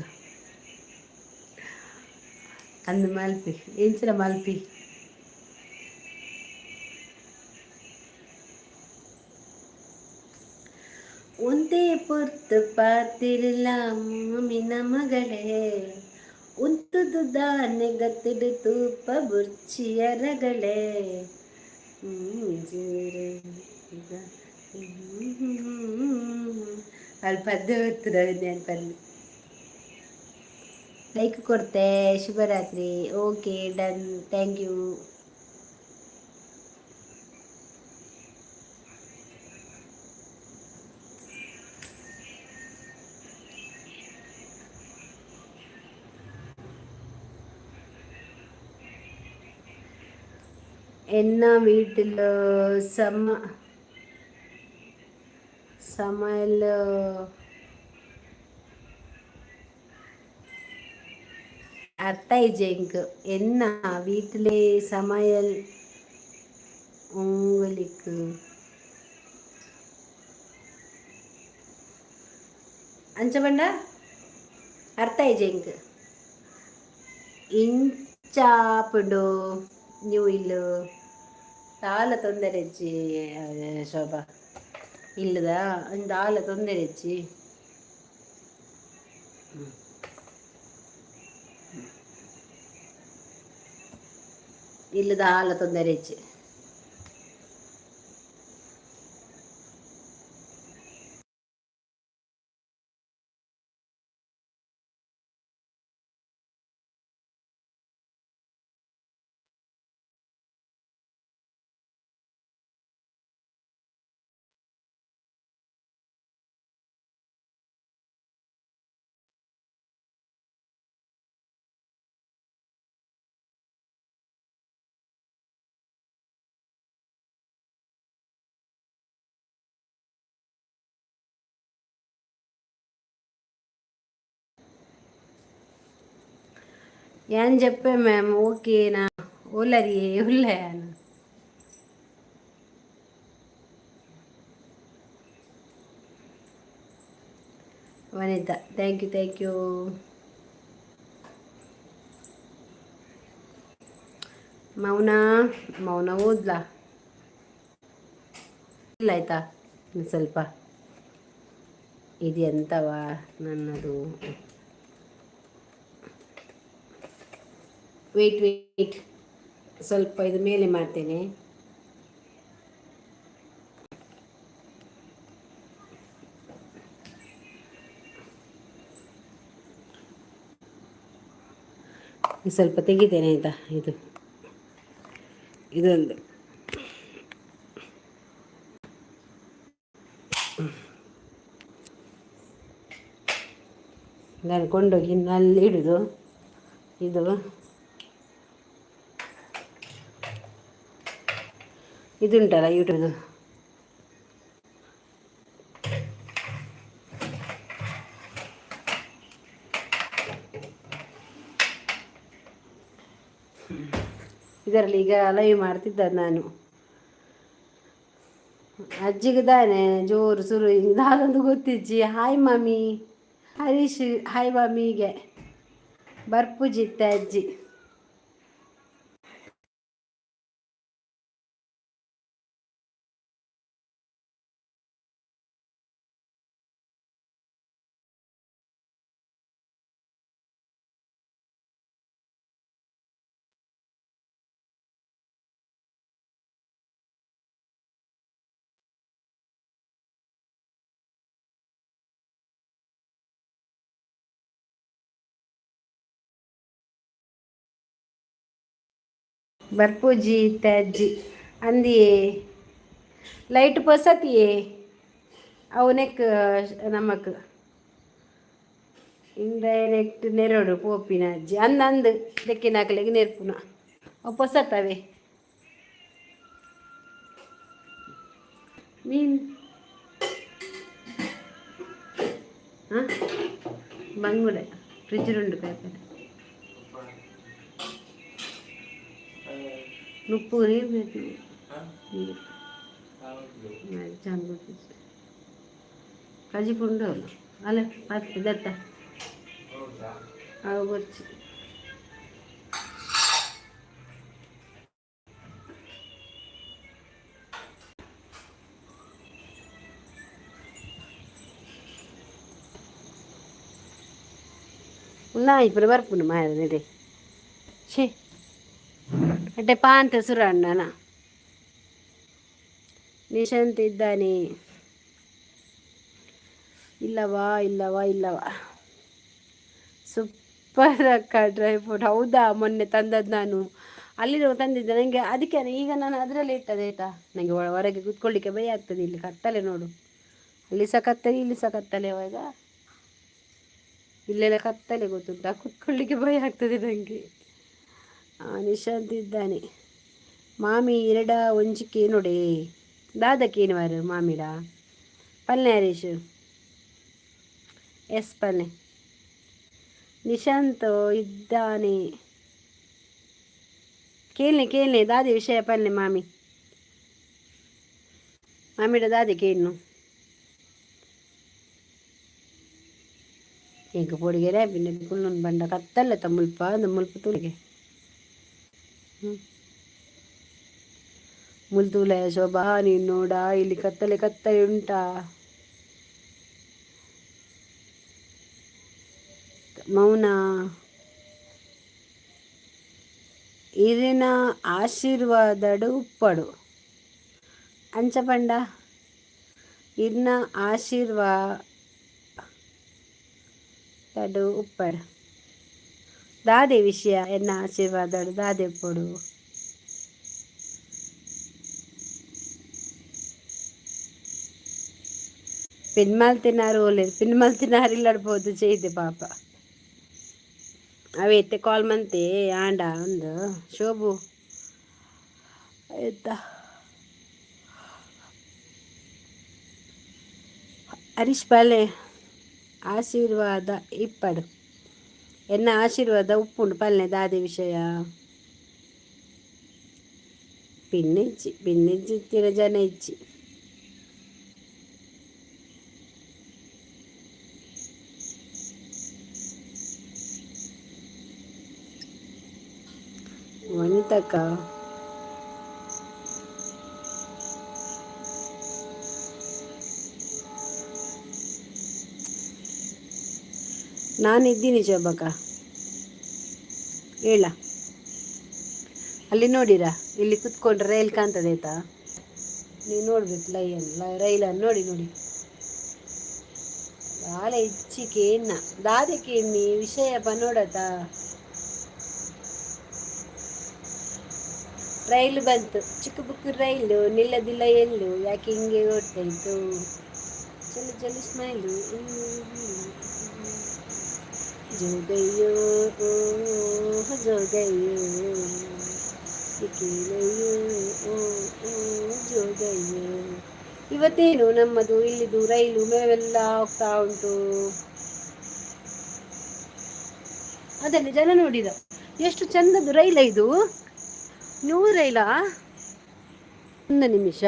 ಅಂದ್ ಮಲ್ಪಿ, ಎಂಚಿನ ಮಲ್ಪಿ. ಒಂದೇ ಪೊರ್ತು ಪಾತಿರ್ಲ ಮಾಮಿನ ಮಗಳೇ, ಉಂತುದು ದಾನೆ ಗತ್ತಿಡು ತೂಪ ಬುರ್ಚಿಯರಗಳೇ. ಅಲ್ಲಿ ಪದ್ಯ ಬರ್ತದೆ ನೆನಪಲ್ಲಿ. ಲೈಕ್ ಕೊಡ್ತೆ. ಶುಭರಾತ್ರಿ. Okay, done, thank you. ಎನ್ನ വീട്ടിൽ സമ സമയൽ ಅರ್ಥ ಇಜ್ಜೆ ಎಂಕ್. ಎನ್ನ വീട്ടിലെ സമയൽ உங்களுக்கு ಅಂಚ ಪಂಡ ಅರ್ಥ ಇಜ್ಜೆ ಎಂಕ್. ಇಂಚಾಪುಂಡು ನ್ಯೂ ಇಲ್ಲು ದಾಲ ತೊಂದರೆ ಇಜ್ಜಿ ಶೋಭಾ. ಇಲ್ಲದ ದಾಲ ತೊಂದರೆ ಇಜ್ಜಿ. ಇಲ್ಲದ ಹಾಲ ತೊಂದರೆ ಇಜ್ಜಿ. ಏನ್ ಜೆಪ್ಪೆ ಮ್ಯಾಮ್, ಓಕೆನಾ? ಓಲರಿ ಉಲ್ಲ. Vanitha, thank you, thank you. ಮೌನ ಮೌನ ಓದ್ಲಾ ಇಲ್ಲ? ಆಯ್ತಾ? ಇನ್ನು ಸ್ವಲ್ಪ ಇದು ಎಂತವಾ ನನ್ನದು. ವೆಯ್ಟ್ ವೆಯ್ಟ್, ಸ್ವಲ್ಪ ಇದು ಮೇಲೆ ಮಾಡ್ತೇನೆ. ಸ್ವಲ್ಪ ತೆಗಿತೇನೆ, ಆಯಿತಾ? ಇದು ಇದೊಂದು ನಾನು ಕೊಂಡೋಗಿ ಇನ್ನು ಅಲ್ಲಿ ಇಡುದು. ಇದು ಇದುಂಟಲ್ಲ ಯೂಟ್ಯೂಬ್ದು. ಇದರಲ್ಲಿ ಈಗ ಲೈವ್ ಮಾಡ್ತಿದ್ದ ನಾನು. ಅಜ್ಜಿಗೆ ತಾನೆ ಜೋರು ಸುರು ದಾದೊಂದು ಗೊತ್ತಿಜ್ಜಿ. ಹಾಯ್ ಮಾಮಿ, ಹರೀಶ್ ಹಾಯ್ ಮಾಮಿಗೆ ಬರ್ಪುಜಿತ್ತೆ ಅಜ್ಜಿ. ಬರ್ಪೂಜಿ ಇತ್ತೆ ಅಜ್ಜಿ ಅಂದಿಯೇ ಲೈಟ್ ಪೊಸತಿಯೇ ಅವು ನೆಕ್ ನಮಕ್ ಇಂಡೈರೆಕ್ಟ್ ನೆರಡು ಪೋಪಿನ ಅಜ್ಜಿ ಅಂದ ಅಂದು ದೆಕ್ಕಿನಾಕಲಿಗೆ ನೆರ್ಪುನ ಅವು ಪೊಸತವೆ ಮೀನು ಹಾಂ ಬಂಗುಡೆ ಫ್ರಿಜ್ ಉಂಡು ಪೇಪರ್ ನುಪ್ಪು ನೀರು ಬೇಕು. ನೀರು ಚಂದ ಕಜಿಪು ಉಂಡು ಅಲ್ಲ ಪತ್ತು ದತ್ತ ಅವು ಬೊರ್ಚಿ. ಉನ್ನ ಇಪ್ಪು ಬರ್ಪುಂಡು ಮಾಯದ ಛೇ ಅಡ್ಡೆ ಪಾಂತ ಸುರಣ್ಣನ ನಿಶಾಂತ್ ಇದ್ದಾನೆ. ಇಲ್ಲವಾ ಇಲ್ಲವಾ ಇಲ್ಲವಾ. ಸೂಪರ್ ಅಕ್ಕ ಡ್ರೈ ಫ್ರೂಟ್. ಹೌದಾ? ಮೊನ್ನೆ ತಂದದ್ದು ನಾನು ಅಲ್ಲಿ ತಂದಿದ್ದೆ ನನಗೆ. ಅದಕ್ಕೆ ಈಗ ನಾನು ಅದರಲ್ಲಿ ಇಟ್ಟದೆ ಆಯಿತಾ. ನನಗೆ ಹೊರಗೆ ಕೂತ್ಕೊಳ್ಳಿಕ್ಕೆ ಭಯ ಆಗ್ತದೆ. ಇಲ್ಲಿ ಕತ್ತಲೆ ನೋಡು, ಅಲ್ಲಿ ಸಹ ಕತ್ತಲೆ, ಇಲ್ಲಿ ಸಹ ಕತ್ತಲೆ. ಅವಾಗ ಇಲ್ಲೆಲ್ಲ ಕತ್ತಲೆ ಗೊತ್ತುಂಟಾ, ಕೂತ್ಕೊಳ್ಳಿಕ್ಕೆ ಭಯ ಆಗ್ತದೆ ನನಗೆ. ನಿಶಾಂತ್ ಇದ್ದಾನೆ. ಮಾಮಿ ಎರಡ ಒಂಜಿಕೆ ನೋಡಿ ದಾದಕ್ಕೇನು ವಾರು ಮಾಮಿಡ ಪಲ್ಲೆ ಹರೀಶ್ ಎಸ್ ಪಲ್ಲೆ. ನಿಶಾಂತ್ ಇದ್ದಾನೆ. ಕೇಳನೆ ಕೇಳನೆ ದಾದಿ ವಿಷಯ ಪಲ್ಲೆ ಮಾಮಿ ಮಾಮಿಡ ದಾದಿ ಕೇಳು. ಎಂಕ್ ಪೊಡಿಗೆರೆ ಪಿನ್ನ ಕುಲ್ಲುನ್ ಬಂಡ ಕತ್ತಲೆ ಮುಲ್ಪ ಅಂದ್ ಮುಲ್ಪ ತೂಲೆ ಮುಲ್ತೂಲೆ ಶೋಭಾ ನೀನು ನೋಡ ಇಲ್ಲಿ ಕತ್ತಲೆ ಕತ್ತಲೆ ಉಂಟಾ. ಮೌನ ಇರಿನ ಆಶೀರ್ವಾದಡು ಉಪ್ಪಡು ಅಂಚ ಪಂಡ ಇರ್ನ ಆಶೀರ್ವಾದಡು ಉಪ್ಪಡು ದಾದೆ ವಿಷಯ ಎನ್ನ ಆಶೀರ್ವಾದಡು ದಾದೆ ಉಪ್ಪಡು. ಪಿನ್ಮಲ್ ತಿನ್ನಾರು ಓಲೆ ಪಿನ್ಮಲ್ ತಿನ್ನಾರು ಇಲ್ಲಡ್ಬೋದು ചെയ്ದೆ ಪಾಪ. ಅವೆ ಇತ್ತೆ ಕಾಲ್ ಮಂತೆ ಆಂಡ ಒಂದು ಶೋಭು ಆಯ್ತಾ. ಹರೀಶ್ ಪಾಲೆ ಆಶೀರ್ವಾದ ಇಪ್ಪಡು ಎನ್ನ ಆಶೀರ್ವಾದ ಉಪ್ಪುಂಡು ಪಲ್ಲೆ ದಾದೆ ವಿಷಯ ಪಿನ್ನಿಜ್ಜಿ ಪಿನ್ನಿಜ್ಜಿ ಇತ್ತಿನ ಜನ ಇಜ್ಜಿ. ವನಿತಕ್ಕ ನಾನಿದ್ದೀನಿ ಶೋಭಕ್ಕ ಹೇಳ. ಅಲ್ಲಿ ನೋಡಿರಾ, ಇಲ್ಲಿ ಕುತ್ಕೊಂಡ್ರೆ ರೈಲ್ ಕಾಣ್ತದೆ ಆಯ್ತಾ. ನೀವು ನೋಡ್ಬೇಕು ಲೈನ್ ರೈಲನ್ನು ನೋಡಿ ನೋಡಿ. ಬಾಳ ಇಚ್ಚಿಕೆ ಇನ್ನ ದಾದಕ್ಕೆ ಎನ್ನಿ ವಿಷಯ ನೋಡತಾ. ರೈಲು ಬಂತು ಚಿಕ್ಕ ಬುಕ್ ರೈಲು ನಿಲ್ಲದಿಲ್ಲ ಎಲ್ಲು ಯಾಕೆ ಹಿಂಗೆ ಓಡ್ತಾಯಿತ್ತು ಚಲು ಚಲು ಸ್ಮೈಲು ಜೋಗಯ್ಯೋ ಓ ಜೋಗಯ್ಯೋ ಕೇಳಯ್ಯೋ ಓ ಓ ಜೋಗಯ್ಯೋ. ಇವತ್ತೇನು ನಮ್ಮದು ಇಲ್ಲಿದು ರೈಲು ಮೇವೆಲ್ಲ ಹೋಗ್ತಾ ಉಂಟು. ಅದನ್ನು ಜನ ನೋಡಿದ ಎಷ್ಟು ಚಂದದ್ದು ರೈಲ ಇದು. ನ್ಯೂ ರೈಲಾ? ಒಂದು ನಿಮಿಷ.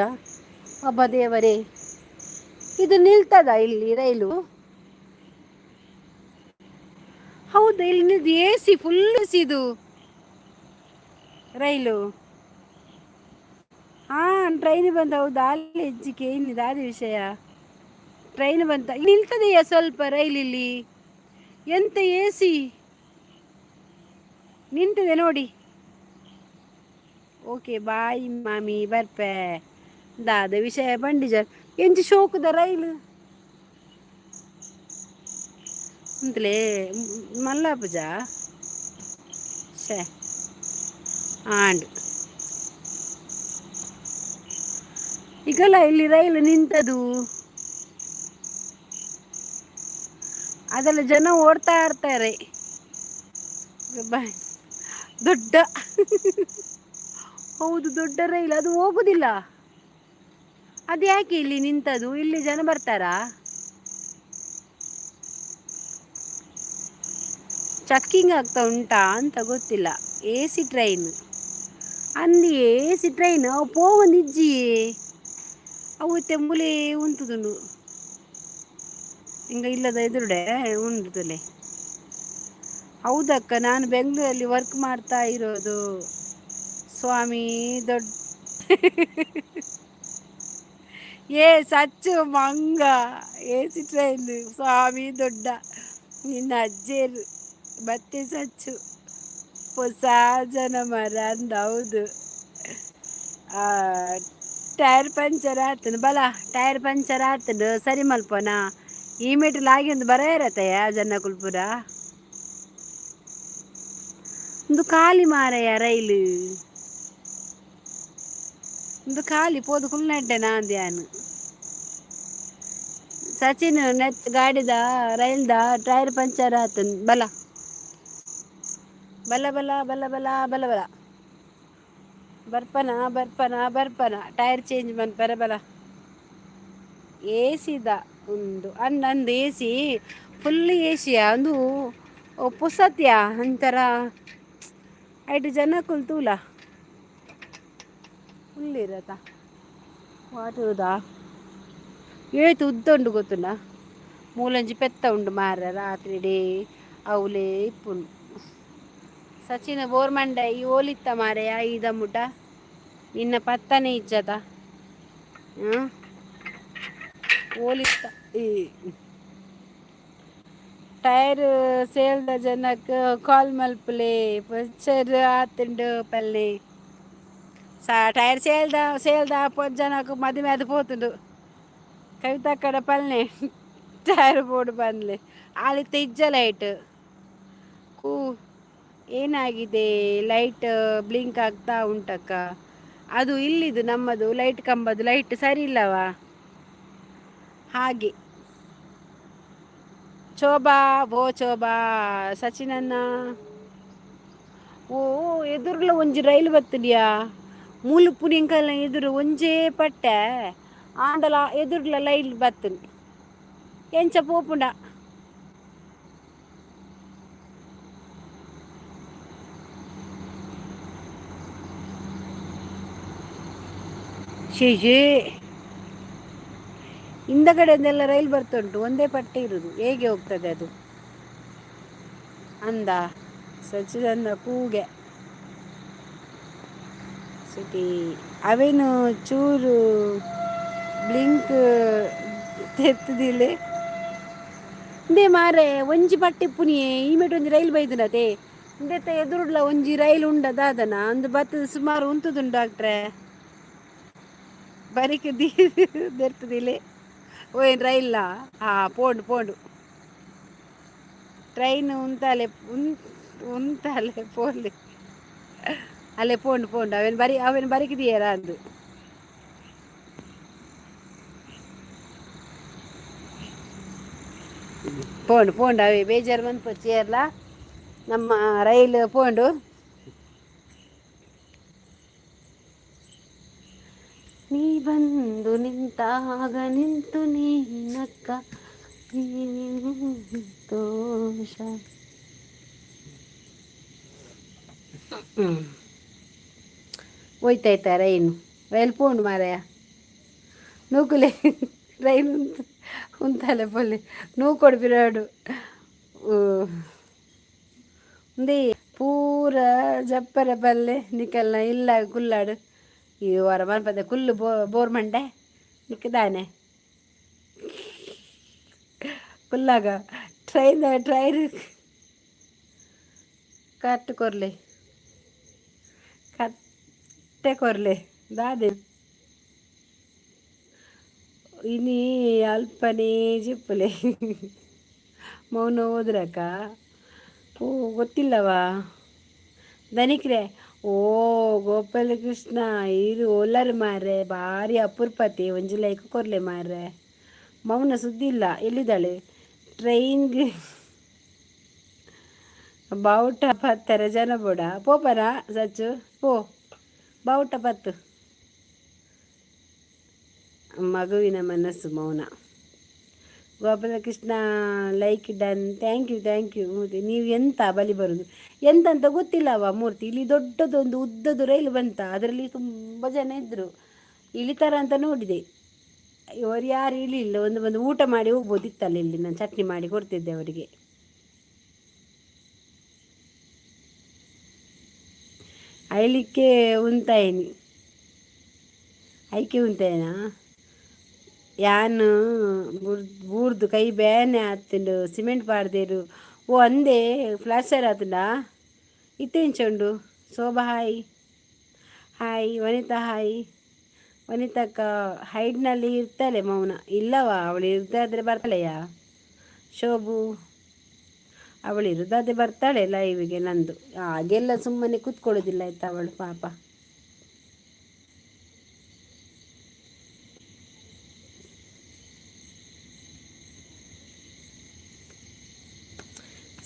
ಅಬ್ಬ ದೇವರೇ, ಇದು ನಿಲ್ತದ ಇಲ್ಲಿ ರೈಲು? ಹೌದು, ಇಲ್ಲಿ ನಿಲ್ದು A C, full A C ಇದು ರೈಲು. ಹಾಂ, ಟ್ರೈನ್ ಬಂತ. ಹೌದು, ಅಲ್ಲಿ ಹೆಜ್ಜಿಕೆ ಇನ್ನಿದೆ ಅದೇ ವಿಷಯ. ಟ್ರೈನ್ ಬಂತ ನಿಲ್ತದೆಯಾ ಸ್ವಲ್ಪ ರೈಲ್ ಇಲ್ಲಿ? ಎಂತ ಎ ಸಿ ನಿಂತಿದೆ ನೋಡಿ. ಓಕೆ ಬಾಯ್ ಮಾಮಿ ಬರ್ಪೆ ದಾದ ವಿಷಯ ಬಂಡಿಜರ್ ಎಂಚ ಶೋಕುದ ರೈಲು ಅಂತಲೇ ಮಲ್ಲಾಪುಜ ಶೇ ಆಂಡ್. ಈಗಲ್ಲ ಇಲ್ಲಿ ರೈಲು ನಿಂತದು. ಅದೆಲ್ಲ ಜನ ಓಡ್ತಾ ಇರ್ತಾರೆ. ಬಾಯ್. ದೊಡ್ಡ, ಹೌದು, ದೊಡ್ಡ ರೈಲು ಅದು ಹೋಗುದಿಲ್ಲ. ಅದು ಯಾಕೆ ಇಲ್ಲಿ ನಿಂತದು? ಇಲ್ಲಿ ಜನ ಬರ್ತಾರಾ? ಚೆಕ್ಕಿಂಗ್ ಆಗ್ತಾ ಉಂಟಾ ಅಂತ ಗೊತ್ತಿಲ್ಲ. A C train ಅಂದು, A C train ಅವು ಪೋವೊಂದಿಜ್ಜಿ. ಅವು ತೆಂಬುಲೇ ಉಂತುದುಂಡು. ಹಿಂಗ ಇಲ್ಲದ ಎದುರುಡೆ ಉಂಡುದಲೆ. ಹೌದಕ್ಕ, ನಾನು ಬೆಂಗಳೂರಲ್ಲಿ ವರ್ಕ್ ಮಾಡ್ತಾ ಇರೋದು. ಸ್ವಾಮಿ ದೊಡ್ಡ ಏ ಸಚ್ಚು ಮಂಗ. A C train ಸ್ವಾಮಿ ದೊಡ್ಡ ನಿನ್ನ ಅಜ್ಜೇರು ಮತ್ತೆ ಸಚ್ಚು ಹೊಸ ಜನ ಮರ ಅಂದ. ಹೌದು, ಟೈರ್ ಪಂಚರ್ ಆತನ ಬಲ, ಟೈರ್ ಪಂಚರ್ ಆತನ ಸರಿ ಮಲ್ಪನ. ಈ ಮೆಟ್ಲು ಆಗಿ ಒಂದು ಬರ ಇರತ್ತಯ್ಯ ಜನ ಕುಲ್ಪುರ. ಒಂದು ಖಾಲಿ ಮಾರಯ್ಯ ರೈಲು, ಒಂದು ಖಾಲಿ ಪೋದು ಕುಲ್ನಡ್ಡೆ ನಾಂದ್ಯಾನು. ಸಚಿನ್ ನೆಟ್ ಗಾಡಿದ ರೈಲ್ದ ಟೈರ್ ಪಂಚರ್ ಆತನ್ ಬಲ ಬಲ ಬಲ ಬಲ ಬಲ ಬಲ ಬಲ ಬರ್ಪನ ಬರ್ಪನ ಬರ್ಪನ. ಟೈರ್ ಚೇಂಜ್ ಮನ್ಪರ ಬಲ. ಎ ಸಿದ ಉಂದು ಅಂದ್ ಅಂದು A C, full Asia. ಒಂದು ಪುಸತ್ಯ ಅಂತರ ಐಟು ಜನ ಕುಲ್ತೂಲ ಉಲ್ಲಿರತ ವಾಟುದಾ. ಏತು ಉದ್ದ ಉಂಡು ಗೊತ್ತುಂಡ? ಮೂಲಂಜಿ ಪೆತ್ತ ಉಂಡು ಮಾರ. ರಾತ್ರಿ ಡೇ ಅವಲೇ ಇಪ್ಪುಂಡು. ಸಚಿನ ಬೋರ್ ಮಂಡ ಈ ಓಲಿತ್ತ ಮಾರೆಯ. ಈದ ಮುಟ ನಿನ್ನ ಪತ್ತನೆ ಇಜ್ಜದ. ಹಾಂ, ಓಲಿತ್ತ. ಈ ಟೈರ್ ಸೇಲ್ದ ಜನಕ್ಕೆ ಕಾಲ್ ಮಲ್ಪಲೆ, ಪಂಚರ್ ಆತುಂಡು ಪಲ್ಲೆ. ಸಾ ಟೈರ್ ಸೇಲ್ದ ಸೇಲ್ದ ಜನಕ್ಕೆ ಮದಿಮೆ ಅದು ಪೋತುಂಡು. ಕವಿತಾ ಕಡೆ ಪಲ್ನೆ ಟೈರ್ ಬೋರ್ಡ್ ಬಂದ್ಲೆ. ಆಲಿತ್ತ ಇಜ್ಜ ಲೈಟ್ ಕೂ. ಏನಾಗಿದೆ? ಲೈಟ್ ಬ್ಲಿಂಕ್ ಆಗ್ತಾ ಉಂಟಕ್ಕ. ಅದು ಇಲ್ಲಿದು ನಮ್ಮದು ಲೈಟ್ ಕಂಬದು ಲೈಟ್ ಸರಿ ಇಲ್ಲವಾ, ಹಾಗೆ. ಚೋಬಾ ಓ ಚೋಬಾ ಸಚಿನನ್ನ. ಓ, ಎದುರುಲ ಒಂಜಿ ರೈಲು ಬತ್ತುಡಿಯಾ. ಮೂಲು ಎಂಕಲ್ನ ಎದುರು ಒಂಜೇ ಪಟ್ಟೆ ಆಂಡಲ ಎದುರುಲ ಲೈಲ್ ಬತ್ತುಂಡು. ಎಂಚ ಪೋಪುಂಡ? ಶೇ, ಹಿಂದಗಡೆಯಿಂದೆಲ್ಲ ರೈಲ್ ಬರ್ತುಂಟು. ಒಂದೇ ಪಟ್ಟೆ ಇರುದು, ಹೇಗೆ ಹೋಗ್ತದೆ ಅದು ಅಂದ ಸಚಿದನ್ನ ಕೂಗೆ ಸಿಟಿ. ಅವೇನು ಚೂರು ಬ್ಲಿಂಕ್ ತೆತ್ತದಿಲ್ಲ ಇಂದೇ ಮಾರೆ. ಒಂಜಿ ಪಟ್ಟೆ ಪುನಿಯೇ ಈ ಮೇಟ್ ಒಂಜಿ ರೈಲ್ ಬೈದಿನತೆ. ಇಂದೆತ್ತ ಎದುರುಡ್ಲ ಒಂಜಿ ರೈಲ್ ಉಂಡ ದಾದನ ಅಂದು ಬತ್ತದ ಸುಮಾರು ಉಂತುದುಂಡು ಡಾಕ್ಟ್ರೆ. ಬರಿಕ್ ದೆರ್ತದಿಲ್ಲ. ಓ, ಏನು ರೈಲ್ಲ? ಹಾಂ, ಪೋಂಡು ಪೋಂಡು ಟ್ರೈನ್. ಉಂತಾಲೆ ಉಂತಾಲೆ ಪೋಲಿ. ಅಲ್ಲೇ ಪೋಂಡು ಪೋಂಡು. ಅವೇನು ಬರಿ ಅವೇನು ಬರಿಕಿದೆಯರ ಅಂದು. ಪೋಂಡು ಪೋಂಡು ಅವೇ. ಬೇಜಾರು ಮನ್ಪೊಚ್ಚಿ ನಮ್ಮ ರೈಲು ಪೋಂಡು. ನೀ ಬಂದು ನಿಂತಾಗ ನಿಂತು ನೀನಕ್ಕ ಸಂತೋಷ. ಹೋಯ್ತಾಯ್ತಾ ರೈನು? ರೈಲ್ ಪೋಂಡು ಮಾರಾಯ. ನೂಕುಲೆ ರೈಲ್ ಉಂತಾಲೆ ಪೊಲೆ ನೂಕೊಡು ಬಿರಾಡು. ಉಂದೇ ಪೂರ ಜಪ್ಪರೆ ಪಲ್ಲೆ ನಿಕಲ್ನ ಇಲ್ಲ ಕುಲ್ಲಾಡು. ಈ ವಾರ ಮನ್ಪದೆ ಕುಲ್ಲು ಬೋರ್ ಮಂಡೆ ನಿಕ್ಕದಾನೆ ಕುಲ್ಲಾಗ. Train train cut ಕೊರ್ಲೆ, ಕಟ್ಟೆ ಕೊರ್ಲೆ ದಾದೆ. ಇನಿ ಅಲ್ಪನೇ ಜಿಪ್ಪುಲೆ ಮೌನ ಹೋದ್ರಕ್ಕ. ಓ, ಗೊತ್ತಿಲ್ಲವಾ ದನಿಕ್ರೆ. ಓ ಗೋಪಾಲಕೃಷ್ಣ, ಇರು ಓಲರ್ ಮಾರ್ರೆ, ಭಾರಿ ಅಪುರ್ಪತಿ. ಒಂಜಿ ಲೈಕ್ ಕೊರ್ಲೆ ಮಾರ್ರೆ. ಮೌನ ಸುದ್ದಿ ಇಲ್ಲ, ಎಲ್ಲಿದ್ದಾಳೆ? ಟ್ರೈನ್ಗೆ ಬಾವುಟ ಪತ್ತರ ಜನ ಬೋಡ ಪೋಪನ ಸಚ್ಚು ಪೋ ಬಾವುಟ ಪತ್ತು. ಮಗುವಿನ ಮನಸ್ಸು ಮೌನ. Gopalakrishna like done, thank you, thank you. ಮೂರ್ತಿ, ನೀವು ಎಂತ ಬಲಿ ಬರೋದು ಎಂತ ಅಂತ ಗೊತ್ತಿಲ್ಲವ ಮೂರ್ತಿ. ಇಲ್ಲಿ ದೊಡ್ಡದೊಂದು ಉದ್ದದು ರೈಲು ಬಂತ, ಅದರಲ್ಲಿ ತುಂಬ ಜನ ಇದ್ದರು. ಇಳಿತಾರ ಅಂತ ನೋಡಿದೆ, ಇವರು ಯಾರು ಇಳಿಲಿಲ್ಲ. ಒಂದು ಬಂದು ಊಟ ಮಾಡಿ ಹೋಗ್ಬೋದಿತ್ತಲ್ಲ ಇಲ್ಲಿ, ನಾನು ಚಟ್ನಿ ಮಾಡಿ ಕೊಡ್ತಿದ್ದೆ ಅವರಿಗೆ. ಐಲಿಕ್ಕೆ ಉಂತಾಯಿನಿ, ಐಕೆ ಉಂತಾಯಿನಾ? ಯಾನ್ ಬೂರ್ದು ಕೈ ಬೇನೆ ಆತುಂಡು, ಸಿಮೆಂಟ್ ಪಾಡ್ದೇರು. ಓ ಅಂದೇ, ಫ್ಲಾಸ್ಟರ್ ಆತುಂಡಾ? ಇತ್ತೆ ಉಂಡು. Shobha hi, hi Vanitha, hi ವನಿತಕ್ಕ. ಹೈಡ್ನಲ್ಲಿ ಇರ್ತಾಳೆ ಮೌನ. ಇಲ್ಲವಾ, ಅವಳು ಇರ್ತಾದ್ರೆ ಬರ್ತಾಳೆಯಾ? ಶೋಭು, ಅವಳು ಇರುದಾದ್ರೆ ಬರ್ತಾಳೆ ಲೈವಿಗೆ ನಂದು. ಹಾಗೆಲ್ಲ ಸುಮ್ಮನೆ ಕೂತ್ಕೊಳ್ಳೋದಿಲ್ಲ ಆಯ್ತಾ ಅವಳು ಪಾಪ.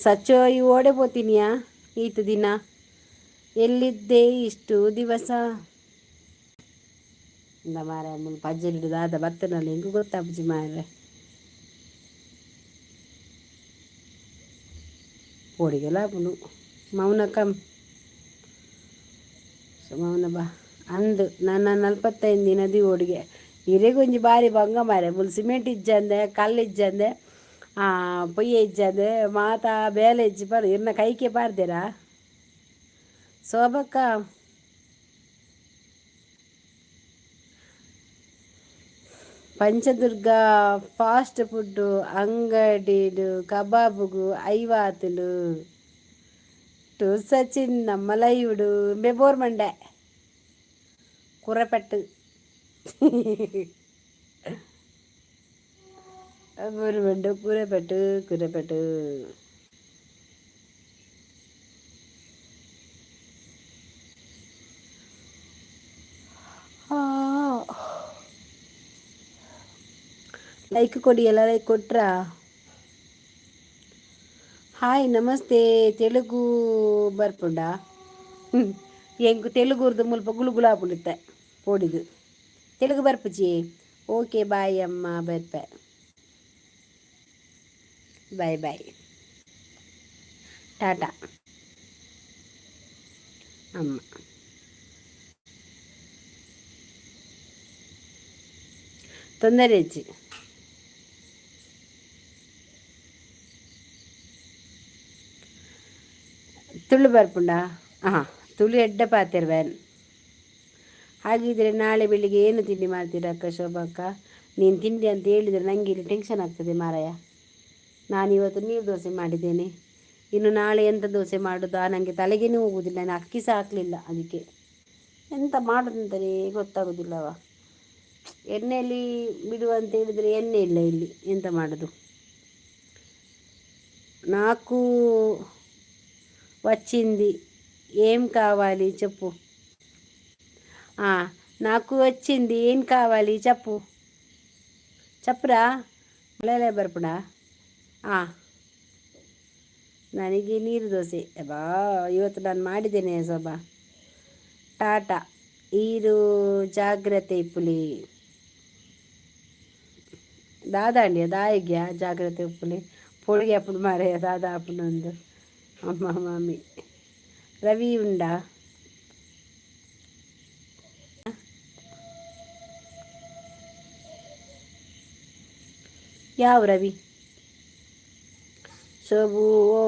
ಸಚ್ಚೋ, ಈ ಓಡೆ ಪೋತಿನಿಯಾ? ಈತ ದಿನ ಎಲ್ಲಿದ್ದೆ ಇಷ್ಟು ದಿವಸ? ಇಂದ ಮಾರ, ಪಜ್ಜಲಿಡುದು ಆದ ಬತ್ತನಲ್ಲಿ ಹೆಂಗು ಗೊತ್ತಾಪುಜಿ ಮಾರ್ರೆ. ಪೋಡಿಗೆಲ ಆಪುಂಡು. ಮೌನ ಕಮ್, ಮೌನ ಬಾ ಅಂದು. ನನ್ನ 45 ದಿನದಿ ಓಡಿಗೆ ಇರೆಗೊಂಜಿ ಬಾರಿ ಬಂಗ ಮಾರೆ. ಮುಲ್ ಸಿಮೆಂಟ್ ಇಜ್ಜಂದೆ, ಕಲ್ಲು ಇಜ್ಜಂದೆ, ಪೊಯ್ಯೆ ಇಜ್ಜಂದೆ, ಮಾತಾ ಬೇಲೆ ಇಜ್ಜಿ ಪರ್ ಇರ್ನ ಕೈಕೆ ಪಾರ್ದೇರಾ? ಶೋಭಕ್ಕ, ಪಂಚದುರ್ಗ fast food ಅಂಗಡಿಡು ಕಬಾಬುಗು ಐವಾತುಂಡು. ಟು ಸಚಿನ್ ನಮ್ಮ ಲೈವ್ಡು ಬೋರ್ ಮಂಡೆ ಕುರಪೆಟ್ಟು ಬೋರ್ ಮಂಡೆ ಕುರಪೆಟ್ಟು ಕುರಪೆಟ್ಟು. ಲೈಕ್ ಕೊಡಿ ಎಲ್ಲ. ಲೈಕ್ ಕೊಟ್ರಾ? ಹಾಯ್, ನಮಸ್ತೆ. ತೆಲುಗು ಬರ್ಪುಂಡ? ಎಂಕ್ ತೆಲುಗುರ್ದು ಮುಲ್ಪ ಗುಲು ಗುಲಾಪುಂಡಿತ್ತೆ ಪೋಡಿದು. ತೆಲುಗು ಬರ್ಪುಜಿ. ಓಕೆ, ಬಾಯ್ ಅಮ್ಮ, ಬರ್ಪೆ. ಬಾಯ್ ಬಾಯ್, ಟಾಟಾ ಅಮ್ಮ. ತೊಂದರೆ ಹೆಚ್ಚಿ. ತುಳು ಬರ್ಪುಂಡ? ಹಾಂ, ತುಳು ಎಡ್ಡೆ ಪಾತೆರ್ವೇನ್. ಹಾಗಿದ್ರೆ ನಾಳೆ ಬೆಳಿಗ್ಗೆ ಏನು ತಿಂಡಿ ಮಾಡ್ತೀರಾ ಅಕ್ಕ? ಶೋಭಕ್ಕ, ನೀನು ತಿಂಡಿ ಅಂತ ಹೇಳಿದರೆ ನನಗೆ ಇಲ್ಲಿ ಟೆನ್ಷನ್ ಆಗ್ತದೆ ಮಾರಾಯ. ನಾನಿವತ್ತು ನೀರು ದೋಸೆ ಮಾಡಿದ್ದೇನೆ, ಇನ್ನು ನಾಳೆ ಎಂಥ ದೋಸೆ ಮಾಡೋದು? ನನಗೆ ತಲೆಗೇನೆ ಹೋಗುವುದಿಲ್ಲ. ನಾನು ಅಕ್ಕಿ ಸಹ ಹಾಕಲಿಲ್ಲ, ಅದಕ್ಕೆ ಎಂತ ಮಾಡೋದಂತಲೇ ಗೊತ್ತಾಗೋದಿಲ್ಲವ. ಎಣ್ಣೆಯಲ್ಲಿ ಬಿಡುವ ಅಂತ ಹೇಳಿದರೆ ಎಣ್ಣೆ ಇಲ್ಲ ಇಲ್ಲಿ, ಎಂತ ಮಾಡೋದು? నాకు వచ్చింది, ఏం కావాలి చెప్పు. నాకు వచ్చింది, ఏం కావాలి చెప్పు. చెప్పురా. ಮಲಯಾಳ ಬರ್ಪುಂಡಾ? ಹಾಂ, ನನಗೆ ನೀರು ದೋಸೆ ಬಾ. ಇವತ್ತು ನಾನು ಮಾಡಿದ್ದೇನೆ ಶೋಭಾ. ಟಾಟಾ ಈರು, ಜಾಗ್ರತೆ ಪುಲಿ. ದಾದಾಂಡಿಯ ದಾಯಿಗ್ಯಾ ಜಾಗ್ರತೆ ಉಪ್ಪುಲಿ ಪೊಳಿಗೆ ಅಪ್ಪುಡು ಮಾರೆ. ದಾದಾ ಅಪ್ಪುನೊಂದು ಅಮ್ಮ ಮಾಮಿ. ರವಿ ಉಂಡಾ? ಯಾವ ರವಿ? ಶೋಭು, ಓ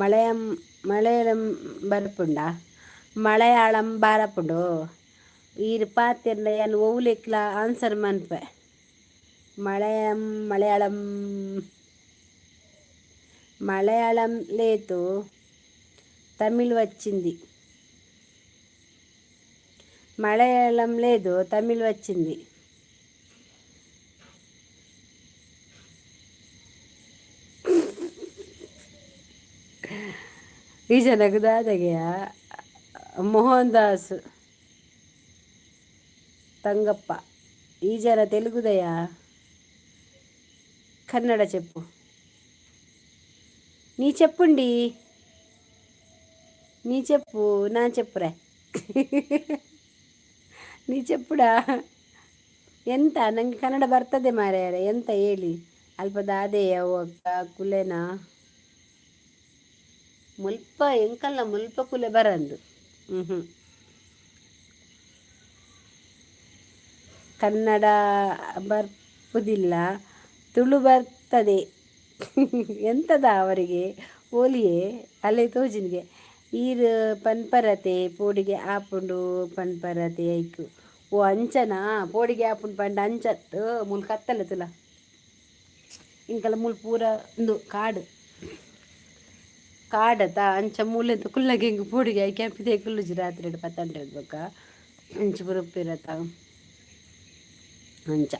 ಮಲಯಂ ಮಲಯಾಳಂ ಬರ್ಪುಂಡ? ಮಲಯಾಳಂ ಬಾರಪುಂಡು. ಈರ್ ಪಾತೆರ್ಂಡ ಯಾನ್ ಒವ್ಲೆಕ್ಲ ಆನ್ಸರ್ ಮನ್ಪೆ. ಮಲಯಂ ಮಲಯಾಳಂ మలయాళం లేదు, తమిళ్ వచ్చింది. మలయాళం లేదు, తమిళ్ వచ్చింది. ಈ ಜನಕ್ಕೆ ದಾದಗೆಯ ಮೋಹನ್ ದಾಸ್ ತಂಗಪ್ಪ ಈ ಜನ ತೆಲುಗುದಯ ಕನ್ನಡ చెప్పు. నీ చెప్పుండి, నీ చెప్పు, నా చెప్పురా, ನೀ చెప్పుడా. ಎಂತ ನನಗೆ ಕನ್ನಡ ಬರ್ತದೆ ಮಾರ್ಯಾರೆ, ಎಂತ ಹೇಳಿ ಅಲ್ಪ ದಾದೆಯ ಒಕ್ಕ ಕುಲೆನಾ ಮುಲ್ಪ ಎಂಕಲ್ಲ ಮುಲ್ಪ ಕುಲೆ ಬರಂದು. ಹ್ಞೂ ಹ್ಞೂ ಕನ್ನಡ ಬರ್ಪುದಿಲ್ಲ, ತುಳು ಬರ್ತದೆ. ಎಂತದ ಅವರಿಗೆ ಓಲಿಯೇ ಅಲ್ಲೇ ತೋಜಿನಿಗೆ ಈರ್ ಪನ್ಪರತೆ ಪೋಡಿಗೆ ಆಪುಂಡು ಪನ್ಪರತೆ ಐಕು. ಓ ಅಂಚನಾ, ಪೋಡಿಗೆ ಆಪುಂಡು ಪಂಡ ಅಂಚತ್ತು. ಮುಲ್ ಕತ್ತಲೆ ತುಲ ಇಂಕಲ ಮುಲ್ ಪೂರ ಒಂದು ಕಾಡು ಕಾಡತ ಅಂಚ ಮೂಲೆಂತ ಕುಲ್ಲಗೆ ಹಿಂಗೆ ಪೋಡಿಗೆ I ಕ್ಯಾಂಪಿದೆ ಕುಲ್ಲುಜಿ ರಾತ್ರಿ ಪತ್ತಂಟೆ ಬೊಕ್ಕ ಅಂಚ ಬರುಪ್ಪಿರತ ಅಂಚ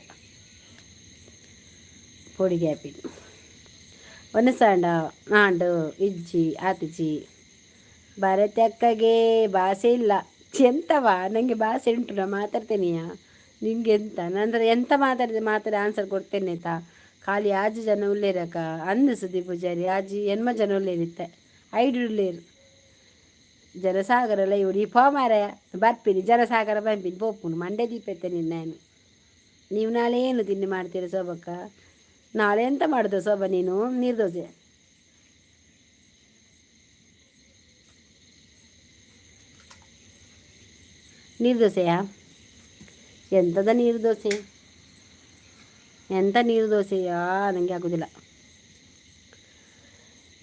ಪೋಡಿಗೆ ಆಪಿನ ಒನಸಾಂಡ ಆಂಡು ಇಜ್ಜಿ ಆತಿಜಿ. ಭಾರತಿ ಅಕ್ಕಗೆ ಭಾಷೆ ಇಲ್ಲ ಎಂತವಾ? ನನಗೆ ಭಾಷೆ ಉಂಟು, ನಾ ಮಾತಾಡ್ತೇನೆಯಾ. ನಿಂಗೆ ಎಂತ ನಂತರ ಎಂತ ಮಾತಾಡಿದೆ ಮಾತಾಡಿ ಆನ್ಸರ್ ಕೊಡ್ತೇನೆ ಆಯ್ತಾ. ಖಾಲಿ ಆಜಿ ಜನ ಉಲ್ಲೇರಕ್ಕ ಅಂದು ಸುದಿ ಪೂಜಾರಿ ಆಜಿ ಎನ್ಮ ಜನ ಉಲ್ಲೇರಿತ್ತೆ ಐಡು ಉಲ್ಲೇರು ಜನಸಾಗರ ಲೈವ್ ಈ ಪೋ ಮಾರಾಯ ಬರ್ಪಿನಿ ಜನಸಾಗರ ಬಂಪಿನಿ ಪೋಪುನು ಮಂಡೆ ದೀಪೆತ್ತೆ ನಿನ್ನ ನಾನು. ನೀವು ನಾಳೆ ಏನು ತಿಂಡಿ ಮಾಡ್ತೀರಾ ಶೋಭಕ್ಕ? ನಾಳೆ ಎಂತ ಮಾಡೋದು ಶೋಭ ನೀನು? ನೀರು ದೋಸೆ? ನೀರು ದೋಸೆಯಾ? ಎಂಥದ ನೀರು ದೋಸೆ? ಎಂಥ ನೀರು ದೋಸೆಯಾ? ನನಗೆ ಆಗೋದಿಲ್ಲ.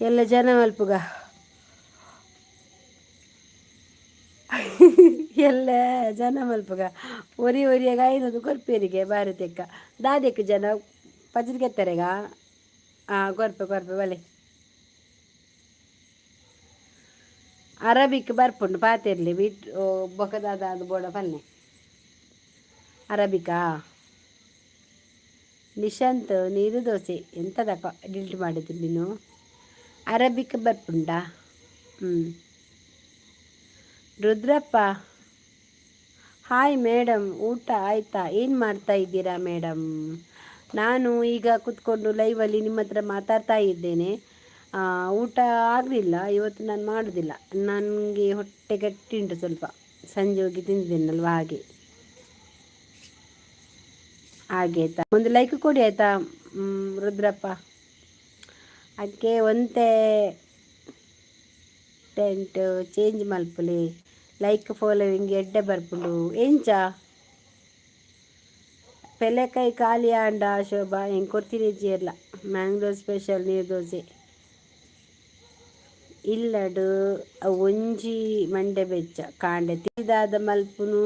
ಎಲ್ಲ ಜನ ಮಲ್ಪುಗ ಎಲ್ಲ ಜನ ಮಲ್ಪುಗ ಒರಿ ಒರಿಯಾಗ ಐನದು ಕೊರ್ಪೇರಿಗೆ ಭಾರತಕ್ಕ ದಾದೆಕ್ ಜನ ಪಜ್ರಿಗೆತ್ತರೆಗ. ಹಾಂ, ಕೊರ್ಪೆ ಕೊರ್ಪೆ ಬಲೆ. ಅರಬಿಕ್ ಬರ್ಪುಂಡು ಪಾತೆರ್ಲಿ ಬಿಟ್ ಬೊಕದಾದ ಅದು ಬೋಡ ಪನ್ನೆ ಅರಬಿಕಾ. ನಿಶಾಂತ್ ನೀರು ದೋಸೆ ಎಂತದಪ್ಪ ಡಿಲೀಟ್ ಮಾಡಿದ್ದು ನೀನು? ಅರಬಿಕ್ ಬರ್ಪುಂಡಾ? ಹ್ಞೂ. ರುದ್ರಪ್ಪ ಹಾಯ್ ಮೇಡಮ್, ಊಟ ಆಯಿತಾ? ಏನು ಮಾಡ್ತಾ ಇದ್ದೀರಾ ಮೇಡಮ್? ನಾನು ಈಗ ಕೂತ್ಕೊಂಡು ಲೈವಲ್ಲಿ ನಿಮ್ಮ ಹತ್ರ ಮಾತಾಡ್ತಾ ಇದ್ದೇನೆ. ಊಟ ಆಗಲಿಲ್ಲ ಇವತ್ತು, ನಾನು ಮಾಡೋದಿಲ್ಲ. ನನಗೆ ಹೊಟ್ಟೆ ಗಟ್ಟಿ ಉಂಟು ಸ್ವಲ್ಪ, ಸಂಜೆ ಹೋಗಿ ತಿಂದಿದ್ದೇನಲ್ವ ಹಾಗೆ. ಹಾಗೆ ಆಯಿತಾ? ಒಂದು ಲೈಕ್ ಕೊಡಿ ಆಯಿತಾ ರುದ್ರಪ್ಪ. ಅದಕ್ಕೆ ಒಂತೆ ಟೆಂಟ್ ಚೇಂಜ್ ಮಲ್ಪುಲೆ, ಲೈಕ್ ಫಾಲೋವಿಂಗ್ ಎಡ್ಡೆ ಬರ್ಪುಂಡು. ಎಂಚ ಪೆಲೆಕಾಯಿ ಖಾಲಿ ಆಂಡ ಶೋಭಾ ಹೆಂಗೆ ಕೊಡ್ತೀನಿ ಜೀರ್ಲ. ಮ್ಯಾಂಗ್ಳೂರ್ ಸ್ಪೆಷಲ್ ನೀರು ದೋಸೆ ಇಲ್ಲಡು ಒಂಜಿ ಮಂಡೆ ಬೆಚ್ಚ ಕಾಂಡೆ ತಿದಾದ ಮಲ್ಪುನು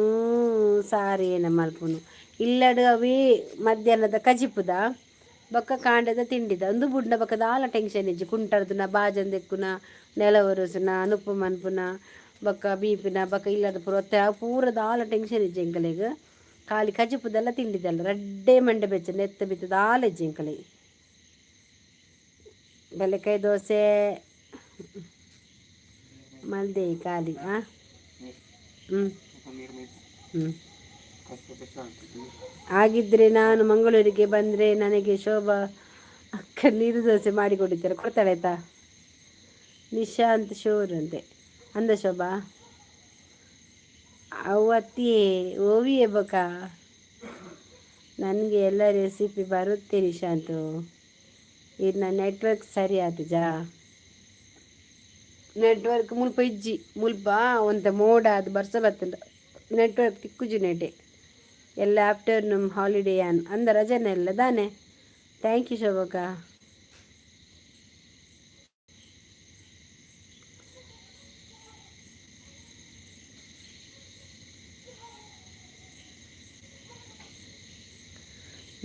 ಸಾರು ಏನ ಮಲ್ಪುನು ಇಲ್ಲಡು ಅವಿ ಮಧ್ಯಾಹ್ನದ ಕಜಿಪುದ ಬೊಕ್ಕ ಕಾಂಡೆದ ತಿಂಡಿದ ಒಂದು ಬುಡ್ನ ಬೊಕ್ಕ ದಾಲ ಟೆನ್ಷನ್ ಇಜ್ಜಿ. ಕುಂಟರ್ದುನ ಬಾಜನ್ ದೆಕ್ಕುನ ನೆಲ ಒರೆಸುನ ಅನುಪು ಮನ್ಪುನ ಬೊಕ್ಕ ಬೀಪಿನ ಬೊಕ್ಕ ಇಲ್ಲದ ಪೂರ ಪೂರ ದಾಲ ಟೆನ್ಷನ್ ಇಜ್ಜಿ ಎಂಕಲೆಗ್. ಖಾಲಿ ಕಜಿಪುದೆಲ್ಲ ತಿಂಡಿದೆಲ್ಲ ರಡ್ಡೆ ಮಂಡೆ ಬೆಚ್ಚ ನೆತ್ತ ಬಿತ್ತು ದಾಲ ಇಜ್ಜಿ ಎಂಕಲೆಗ್. ಬೆಲೆಕಾಯಿ ದೋಸೆ ಮಲ್ದೆ ಖಾಲಿ. ಹಾಂ ಹ್ಞೂ ಹ್ಞೂ ಹಾಗಿದ್ದರೆ ನಾನು ಮಂಗಳೂರಿಗೆ ಬಂದರೆ ನನಗೆ ಶೋಭಾ ಅಕ್ಕ ನೀರು ದೋಸೆ ಮಾಡಿ ಕೊಡ್ತೀರ? ಕೊಡ್ತಾಳೆ ಆಯ್ತಾ. ನಿಶಾಂತ್ ಶೋರ್ ಅಂತೆ ಅಂದ ಶೋಭಾ ಅವತ್ತಿಯೇ ಓವಿಯೇ ಬಕ. ನನಗೆ ಎಲ್ಲ ರೆಸಿಪಿ ಬರುತ್ತೆ ನಿಶಾಂತು. ಇನ್ನು ನೆಟ್ವರ್ಕ್ ಸರಿ ಆತಜಾ? ನೆಟ್ವರ್ಕ್ ಮುಲ್ಪ ಇಜ್ಜಿ, ಮುಲ್ಪ ಒಂತೆ ಮೋಡ ಅದು ಬರ್ಸ ಬತ್ತುಂಡು, ನೆಟ್ವರ್ಕ್ ತಿಕ್ಕುಜಿ ನೆಟೆ ಎಲ್ಲ. ಆಫ್ಟರ್ನೂನ್ ಹಾಲಿಡೇ ಅನ್ ಅಂದ ರಜನೆ ಎಲ್ಲ ದಾನೆ. Thank you ಶೋಭಕ್ಕ.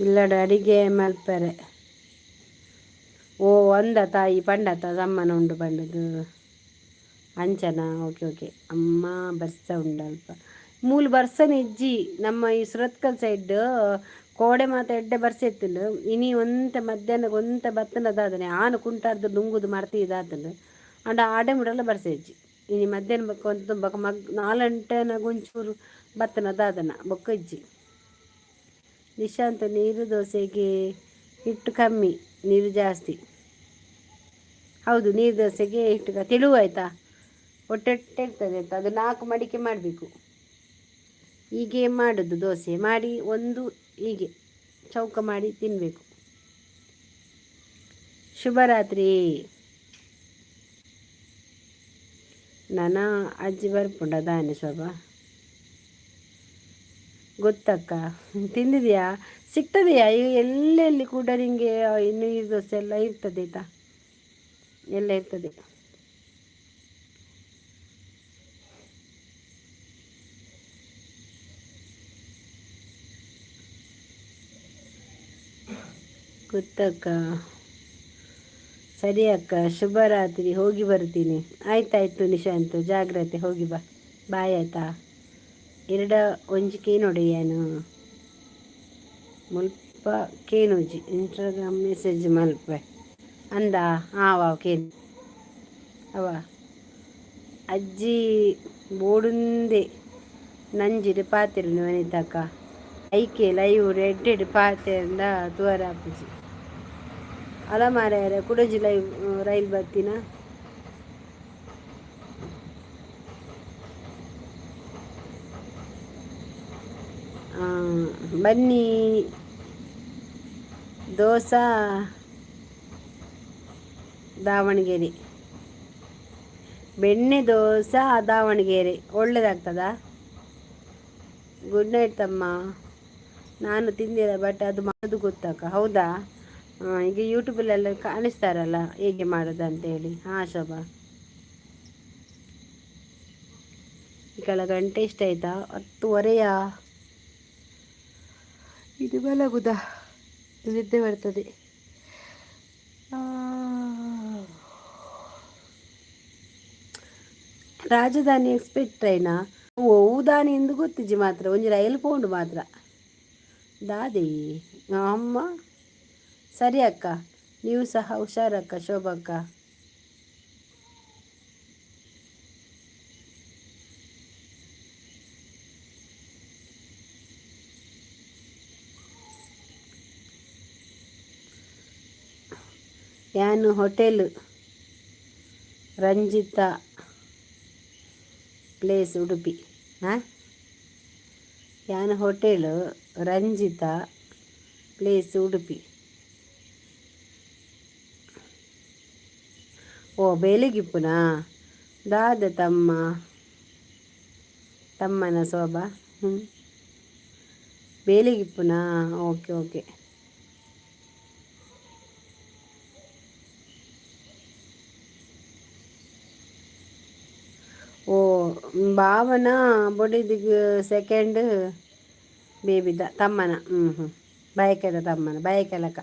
ಇಲ್ಲಡ ಅಡಿಗೆ ಮಲ್ಪರೆ. ಓ ಅಂದ ತಾಯಿ ಪಂಡತ ಸಮ್ಮನ ಉಂಡು ಪಂಡದು ಅಂಚನಾ? ಓಕೆ ಓಕೆ ಅಮ್ಮ ಬರ್ಸ ಉಂಡಲ್ಪ ಮೂಲು ಬರ್ಸನೆ ಇಜ್ಜಿ. ನಮ್ಮ ಈ ಸುರತ್ಕಲ್ ಸೈಡ್ ಕೋಡೆ ಮಾತ ಎಡ್ಡೆ ಬರ್ಸ ಇತ್ತುಂಡು. ಇನಿ ಒಂತೆ ಮಧ್ಯಾಹ್ನ ಒಂತೆ ಬತ್ತನ ದಾದನೆ ಆನು ಕುಂಟಾರ್ದು ನುಂಗುದು ಮರ್ತಿ ಇದಾತಂಡು. ಆಂಡ ಆಡೆ ಮುಡಲ ಬರ್ಸೆಜ್ಜಿ. ಇನಿ ಮಧ್ಯಾಹ್ನ ಬೊಕ್ಕ ಒಂದು ಬೊಕ್ಕ ಮಗ್ 4 ಗಂಟೆನ ಒಂಚೂರು ಬತ್ತನ ದಾದನ, ಬೊಕ್ಕ ಇಜ್ಜಿ. ನಿಶಾಂತ್, ನೀರು ದೋಸೆಗೆ ಹಿಟ್ಟು ಕಮ್ಮಿ, ನೀರು ಜಾಸ್ತಿ. ಹೌದು, ನೀರು ದೋಸೆಗೆ ಹಿಟ್ಟು ತೆಳು ಆಯಿತಾ, ಒಟ್ಟೊಟ್ಟೆ ಇರ್ತದೆ ಆಯ್ತಾ. ಅದು ನಾಲ್ಕು ಮಡಿಕೆ ಮಾಡಬೇಕು. ಹೀಗೆ ಮಾಡೋದು. ದೋಸೆ ಮಾಡಿ ಒಂದು ಹೀಗೆ ಚೌಕ ಮಾಡಿ ತಿನ್ನಬೇಕು. ಶುಭರಾತ್ರಿ. ನನ್ನ ಅಜ್ಜಿ ಬರ್ಪುಂಡ ದಾನೆ ಶೋಭಾ? ಗೊತ್ತಕ್ಕ. ತಿಂದಿದೆಯಾ? ಸಿಗ್ತದೆಯಾ? ಈಗ ಎಲ್ಲೆಲ್ಲಿ ಕೂಡ ನಿಮಗೆ ನೀರು ದೋಸೆ ಎಲ್ಲ ಇರ್ತದೆ ಆಯ್ತಾ, ಎಲ್ಲ ಇರ್ತದೆ. ಗೊತ್ತಕ್ಕ. ಸರಿ ಅಕ್ಕ, ಶುಭರಾತ್ರಿ, ಹೋಗಿ ಬರ್ತೀನಿ. ಆಯ್ತಾಯ್ತು ನಿಶಾಂತ್, ಜಾಗ್ರತೆ, ಹೋಗಿ ಬಾ. ಬಾಯ್ ಆಯ್ತಾ. ಎರಡ ಒಂಜಿ ಕೇನೊಡೆಯನು ಮುಲ್ಪ ಕೇನೋಜಿ. ಇನ್ಸ್ಟಾಗ್ರಾಮ್ ಮೆಸೇಜ್ ಮಲ್ಪೆ ಅಂದ. ಹಾಂ, ವಾ ಕೇನ್ ಅವ ಅಜ್ಜಿ ಬೋಡುಂದೆ ನಂಜಿಡ್ ಪಾತೆರುನು. ವನಿತಕ್ಕ, ಐಕೆ ಲೈವ್ ರೆಡ್ಡೆಡ್ ಪಾತೆರಂದ ತೂವರ ಆಪುಜಿ ಅಲ ಮಾರಾಯರೆ. ಕುಡೊಂಜಿ ಲೈವ್ ರೈಲ್ ಬತ್ತಿನ. ಬನ್ನಿ. ದೋಸಾ ದಾವಣಗೆರೆ, ಬೆಣ್ಣೆ ದೋಸೆ ದಾವಣಗೆರೆ ಒಳ್ಳೆದಾಗ್ತದಾ? ಗುಡ್ ನೈಟ್ ತಮ್ಮ. ನಾನು ತಿಂದಿಲ್ಲ, ಬಟ್ ಅದು ಮಾಡೋದು ಗೊತ್ತಕ್ಕ. ಹೌದಾ? ಈಗ ಯೂಟ್ಯೂಬಲ್ಲೆಲ್ಲ ಕಾಣಿಸ್ತಾರಲ್ಲ ಹೇಗೆ ಮಾಡೋದು ಅಂತೇಳಿ. ಹಾಂ ಶೋಭಾ. ಈಗ ಗಂಟೆ ಎಷ್ಟಾಯ್ತಾ? 10:30ಯಾ? ಇದು ಮಲಗುದಾ? ನಿದ್ದೆ ಬರ್ತದೆ. ರಾಜಧಾನಿ ಎಕ್ಸ್ಪ್ರೆಸ್ ಟ್ರೈನಾ? ಓದಾನಿ ಎಂದು ಗೊತ್ತಿಜ್ಜಿ ಮಾತ್ರ. ಒಂಜಿ ರೈಲು ಪೋಂಡು ಮಾತ್ರ ದಾದಿ ಅಮ್ಮ. ಸರಿ ಅಕ್ಕ, ನೀವು ಸಹ ಹುಷಾರಕ್ಕ. ಶೋಭಕ್ಕ, ಯಾನು ಹೋಟೆಲ್ ರಂಜಿತಾ ಪ್ಲೇಸ್ ಉಡುಪಿ. ಹಾಂ, ಯಾನ್ ಹೋಟೆಲ್ ರಂಜಿತಾ ಪ್ಲೇಸ್ ಉಡುಪಿ. ಓ, ಬೇಲೆಗಿಪ್ಪುನಾ? ದಾದ ತಮ್ಮ ತಮ್ಮನ ಶೋಭಾ? ಹ್ಞೂ, ಬೇಲೆಗಿಪ್ಪುನಾ? Okay okay. ಓ, ಭಾವನ ಬೊಡಿದಿಗ್ ಸೆಕೆಂಡ್ ಬೇಬಿದ ತಮ್ಮನ. ಹ್ಞೂ ಹ್ಞೂ ಬಯಕೆದ ತಮ್ಮನ ಬಯಕೆಲಕ.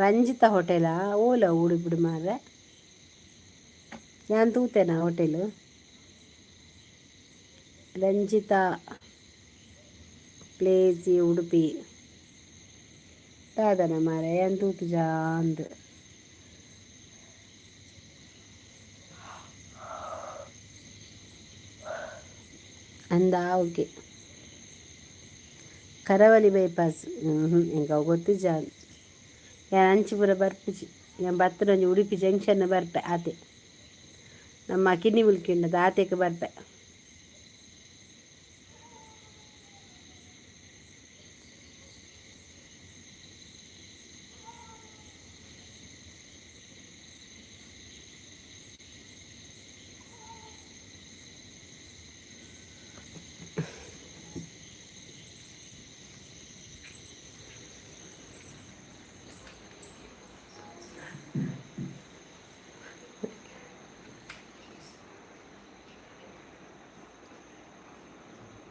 ರಂಜಿತ ಹೋಟೆಲಾ? ಓಲ ಉಡುಪಿಡು ಮಾರ್ರೆ. ಯಾನ್ ತೂತೆನಾ ಹೋಟೆಲ್ ರಂಜಿತಾ ಪ್ಲೇಸ್ ಉಡುಪಿ? ದಾದನ ಮಾರ್ರೆ, ಯಾನ್ ತೂತುಜಾ ಅಂದ್. ಅಂದ. ಓಕೆ, ಕರಾವಳಿ ಬೈಪಾಸ್. ಹ್ಞೂ, ಎಂಕ್ ಅವು ಗೊತ್ತಿಜ್ಜ. ಯಾನ್ ಅಂಚಿಪುರ ಬರ್ಪುಜಿ. ಯಾನ್ ಬತ್ತುನೊಂಜಿ ಉಡುಪಿ ಜಂಕ್ಷನ್ ಬರ್ಪೆ ಆತೆ. ನಮ್ಮ ಕಿನ್ನಿ ಮುಲ್ಕಿಂಡದ ಆತೆಕ್ ಬರ್ಪೆ.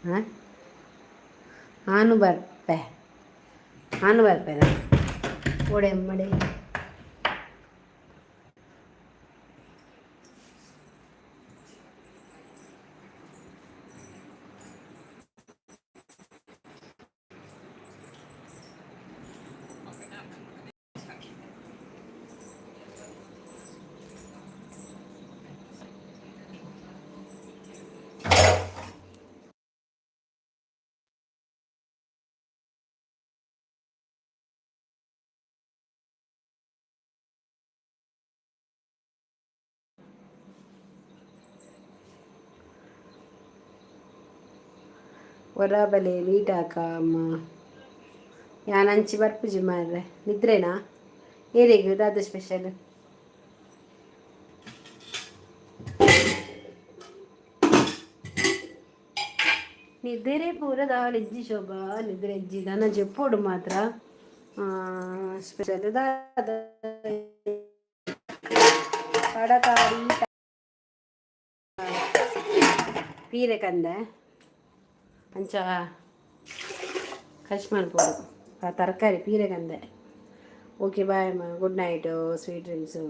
ಹಾಂ, ಆನು ಬರ್ಪೆ, ಆನು ಬರ್ಪೆನಾ? ಓಡೆ ಮಡೆ. ಒರ ಬಲೆ ಮೀಟಾಕ ಅಮ್ಮ. ಯಾನ್ ಅಂಚಿ ಬರ್ಪುಜಿ ಮಾರ್ರೆ. ನಿದ್ರೆನಾ? ಏರೆಗ್ ದಾದ ಸ್ಪೆಷಲ್? ನಿದ್ರೆ ಪೂರ ದಾಲ ಇಜ್ಜಿ ಶೋಭಾ, ನಿದ್ರೆ ಇಜ್ಜಿ. ನನ ಜೆಪ್ಪೊಡು ಮಾತ್ರ. ಸ್ಪೆಷಲ್ ದಾದ? ತಡಕಾರಿ ಪೀರೆ ಕಂದೆ ಅಂಚ ಕಶ್ ಮಲ್ಪೊಡು. ಆ ತರಕಾರಿ ಪೀರೆ ಕಂದೆ. ಓಕೆ, ಬಾಯ್ ಅಮ್ಮ, ಗುಡ್ ನೈಟು, ಸ್ವೀಟ್ ಡ್ರೀಮ್ಸು.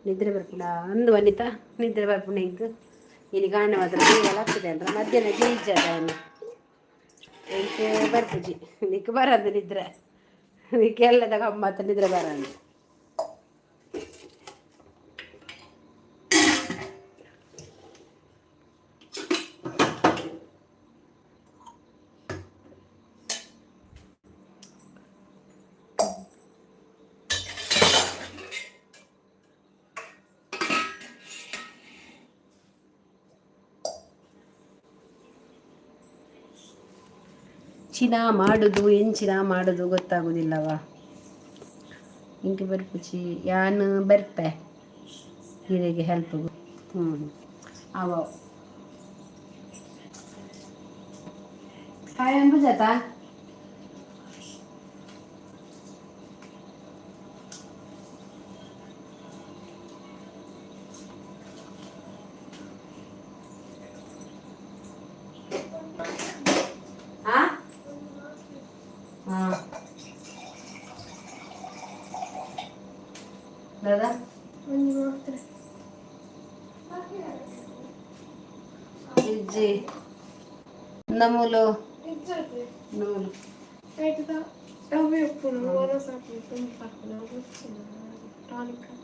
ನಿದ್ರೆ ಬರ್ಪುಂಡ ಅಂದು ವನಿತಾ, ನಿದ್ರೆ ಬರ್ಪುಂಡ ಎಂಕ್. ಇನಿ ಕಾಂಡೆ ಮಾತ್ರ ಬೇಗ ಲಕ್ಕುದೆ ಅಂದ್ರೆ ಮಧ್ಯಾಹ್ನ ಜಯಿಜಾದ ಎಂಕ್ ಬರ್ಪುಜಿ. ನಿಕ್ ಬರಂದು ನಿದ್ರೆ, ನಿಕ್ ಎಲ್ಲದ ಗಮ್ಮತ್ತು, ನಿದ್ರೆ ಬರಂದು. ಚಿನ ಮಾಡುದು, ಎಂಚಿನ ಮಾಡುದು ಗೊತ್ತಾಗುದಿಲ್ಲವಾ. ಇಂಕ್ ಬರ್ಪುಜಿ. ಯಾನ್ ಬರ್ಪೆ ಹೀರೆಗೆ ಹೆಲ್ಪ್. ಹ್ಞೂ, ಅವ ಕಾಯಿ ಅಂಬುಜಾತಾ? ಆ ಹಾಂ, ದಾದಾ? ಒಂಜಿ ಮಾತ್ರೆ. ಇಜ್ಜಿ, ನಮೂಲು. ಇಜ್ಜತೆ. ನೂಲು. ಆಯ್ತದ, ಅವೇ ಉಪ್ಪುನು ಒನಸ್ ಹಾಕುದು, ತಂಪು ಹಾಕುದು, ಟಾನಿಕ್ ಹಾಕುದು.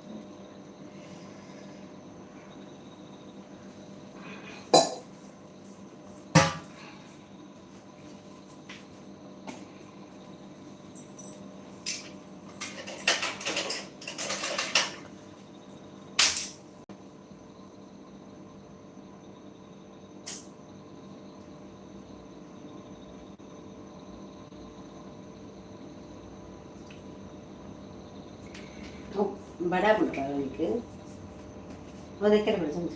ಬಡ ಬಿಡ್ಬ ಅವನಿಗೆ ಅದಕ್ಕೆ ಬಿಡು ಚಮಚ.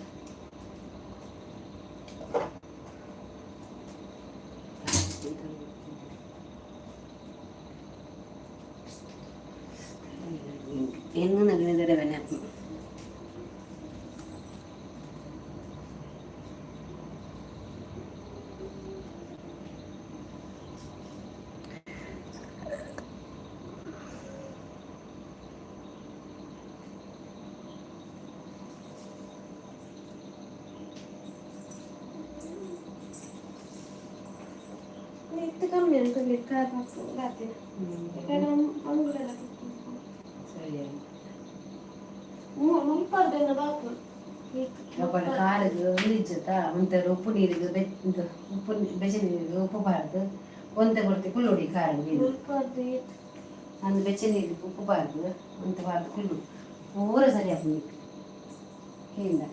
എന്ന് നൽകുന്നതരെ ಇತ್ತು ಕಮ್ಮಿ ಉಂಟು, ಖಾರ ಹಾಕು. ಅಂಗುಲೆಲ್ಲ. ಸರಿ. ಮುಲ್ಪರ್ದೆಲ್ಲ ಬಾಪು. ಕಾರಿಗೆ ಉರಿಜತ್ತ ಒಂತೆ ಉಪ್ಪು ನೀರಿಗೆ, ಉಪ್ಪು ಬೆಚ್ಚ ನೀರಿಗೆ ಉಪ್ಪು ಬಾರ್ದು ಒಂತೆ ಕೊಡ್ತಿ ಕುಲ್ಲುಡಿ ಖಾರ ನೀರು. ಮುಲ್ಪರ್ದು. ಅಂದ್ ಬೆಚ್ಚ ನೀರಿಗೆ ಉಪ್ಪು ಬಾರ್ದು ಒಂತೆ ಬಾರ್ದು ಕುಲ್ಲು, ಪೂರ ಸರಿ ಆಪುಂಡು. ಕೇಂದ್ರ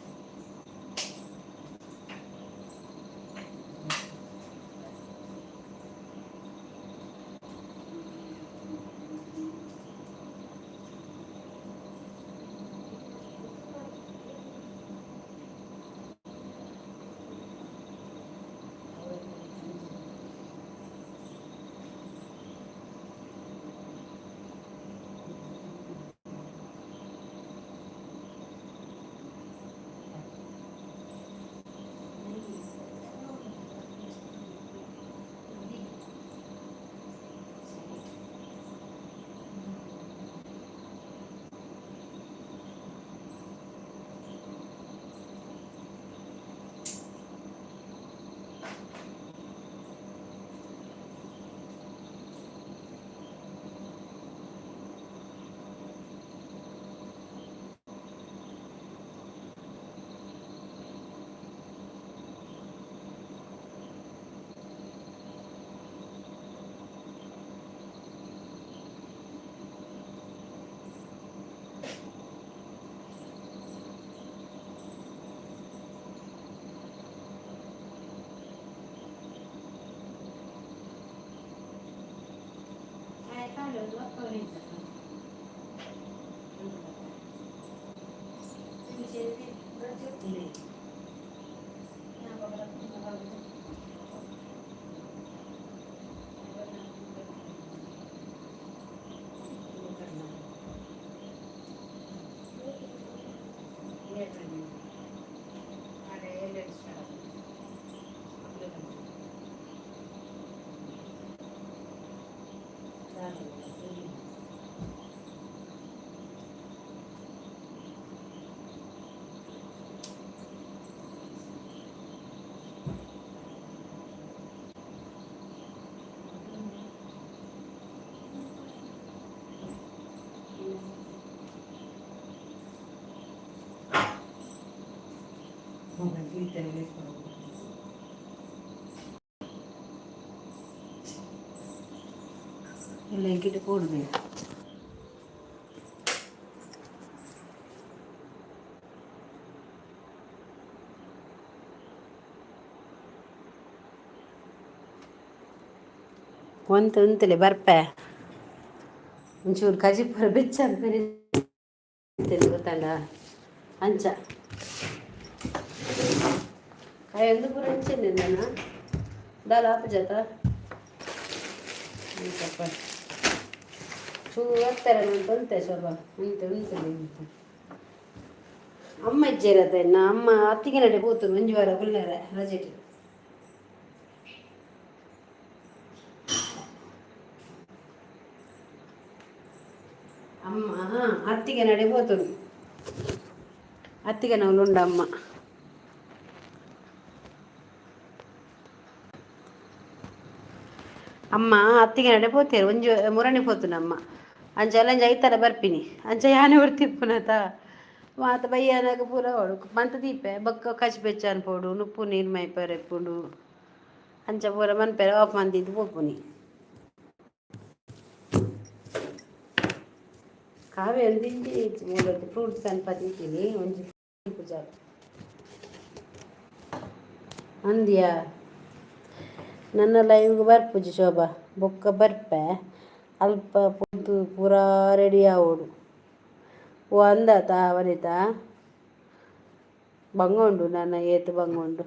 ಇಲ್ಲ ಕೊಡುದು. ಒಂತ ಉಂತಲೆ ಬರ್ಪೆ ಒಂಚೂರು ಕಜಿಪುರ ಬೆಚ್ಚ ಗೊತ್ತಲ್ಲ ಅಂಚ ಕಾಯೊಂದು ಪೂರ ಅಂಚನೆ ನಾನು ದಾಲ ಆಪುಜಾತ ಅಂಚಪ್ಪ ಚೂರು ಹತ್ತರ ಉಂತೆ ಶೋಭಾ ಉಂತೆ ಉಂತಲೆ ಉಂತೆ ಅಮ್ಮ ಇಜ್ಜೇರತ್ತ ಇನ್ನ ಅಮ್ಮ ಅತ್ತಿಗೆ ನಡೆ ಪೋತು ಒಂಜಿ ವಾರ ಕುಲ್ಲೆರೆ ರಜೆಟ್. ಅಮ್ಮ ಅತ್ತಿಗೆ ನಡೆ ಪೋತು ಅತ್ತಿಗೆ ನಾವು ಉಂಡ ಅಮ್ಮ. ಅಮ್ಮ ಅತ್ತಿಗೆ ನಡೆ ಪೋತೇರು ಒಂಜಿ ಮುರಣಿ ಪೋತುನಮ್ಮ ಅಂಚ ಅಲ್ಲಂಜ ಐತರ ಬರ್ಪಿನಿ ಅಂಚ ಯಾನೆ ಹೊರ್ತಿಪ್ಪುನತ ಮಾತ ಬಯ್ಯಾನಾಗ ಪೂರ ಅವಳು ಮಂತ ದೀಪೆ ಬೊಕ್ಕ ಕಚ್ ಬೆಚ್ಚ ಅನ್ಪೋಡು ನುಪ್ಪು ನೀರು ಮೈಪರೆ ಇಪ್ಪುಂಡು ಅಂಚ ಪೂರ ಮನ್ಪೆರೆ ಆಫ್ ಮಂದಿದ್ದು ಪೋಪುನಿ. ಕಾವ್ಯ ಒಂದಿಂಜಿ ಮೂಲದ್ದು ಫ್ರೂಟ್ಸ್ ಅನ್ಪ ತಿಂತೀನಿ ಒಂಜಿ ಪೂಜಾ ಅಂದ್ಯಾ ನನ್ನ ಲೈವ್ಗೆ ಬರ್ಪುಜಿ ಶೋಭಾ ಬೊಕ್ಕ ಬರ್ಪೆ ಅಲ್ಪ ಪೊದ್ದು ಪೂರಾ ರೆಡಿ ಆವೊಡು. ಓ ಅಂದಾತ ವನಿತಾ ಬಂಗ ಉಂಡು ನನ್ನ ಏತ್ ಬಂಗ ಉಂಡು.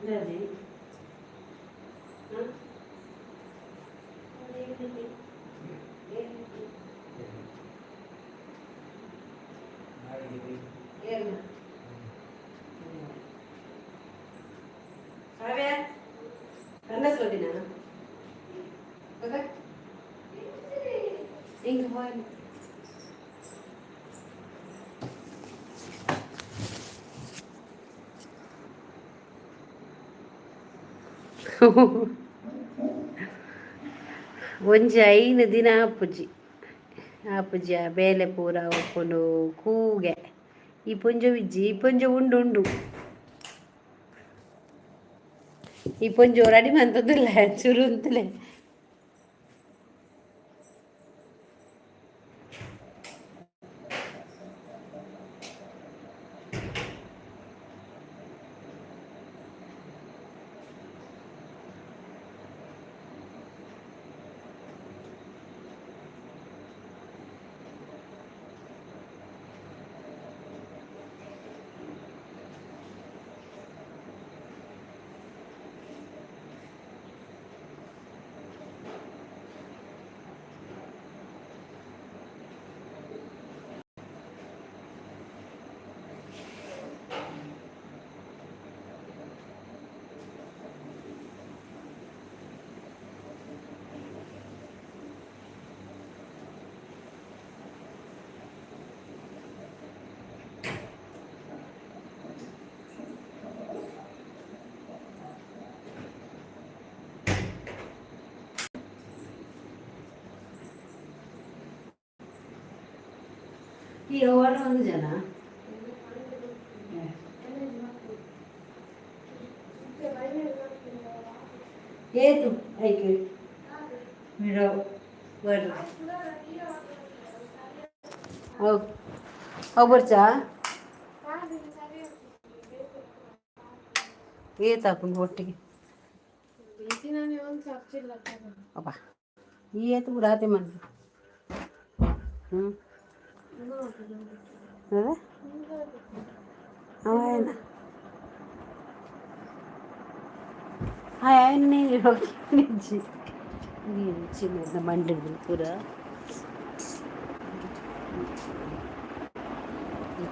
ದಾದಿ ಹಾಂ ಕಾವ್ಯ ಕನ್ನಡ ಹಿಂಗೆ ಹೋಗಿ ಒಂಜಿ 5 ದಿನ ಆಪುಜಿ ಆಪುಜಿ ಬೇಲೆ ಪೂರ ಉಪ್ಪುಂಡು ಕೂಗೆ ಈ ಪೊಂಜೊ ಇಜ್ಜಿ ಈ ಪೊಂಜೊ ಉಂಡು ಉಂಡು ಈ ಪೊಂಜೊ ರೆಡಿ ಮಂತದಿಲ್ಲ ಚುರು ಅಂತಲೇ. ಈ ಅವ್ವಾಡ ಒಂದು ಜನ. ಏತು ಐಕೆ ಮಿರವ್ ಬರ್ರಿ. ಅವು ಅವು ಬರ್ಚಾ? ಏತಾಪುಂಡು ಒಟ್ಟಿಗೆ? ಅಪ್ಪ, ಈ ಏತು ಪೂರ ಆತೆ ಮನ್ಪು. ಹ್ಞೂ, ಅದ ಅವ ఆయన్ని నుంచి చిన్న మండి కూర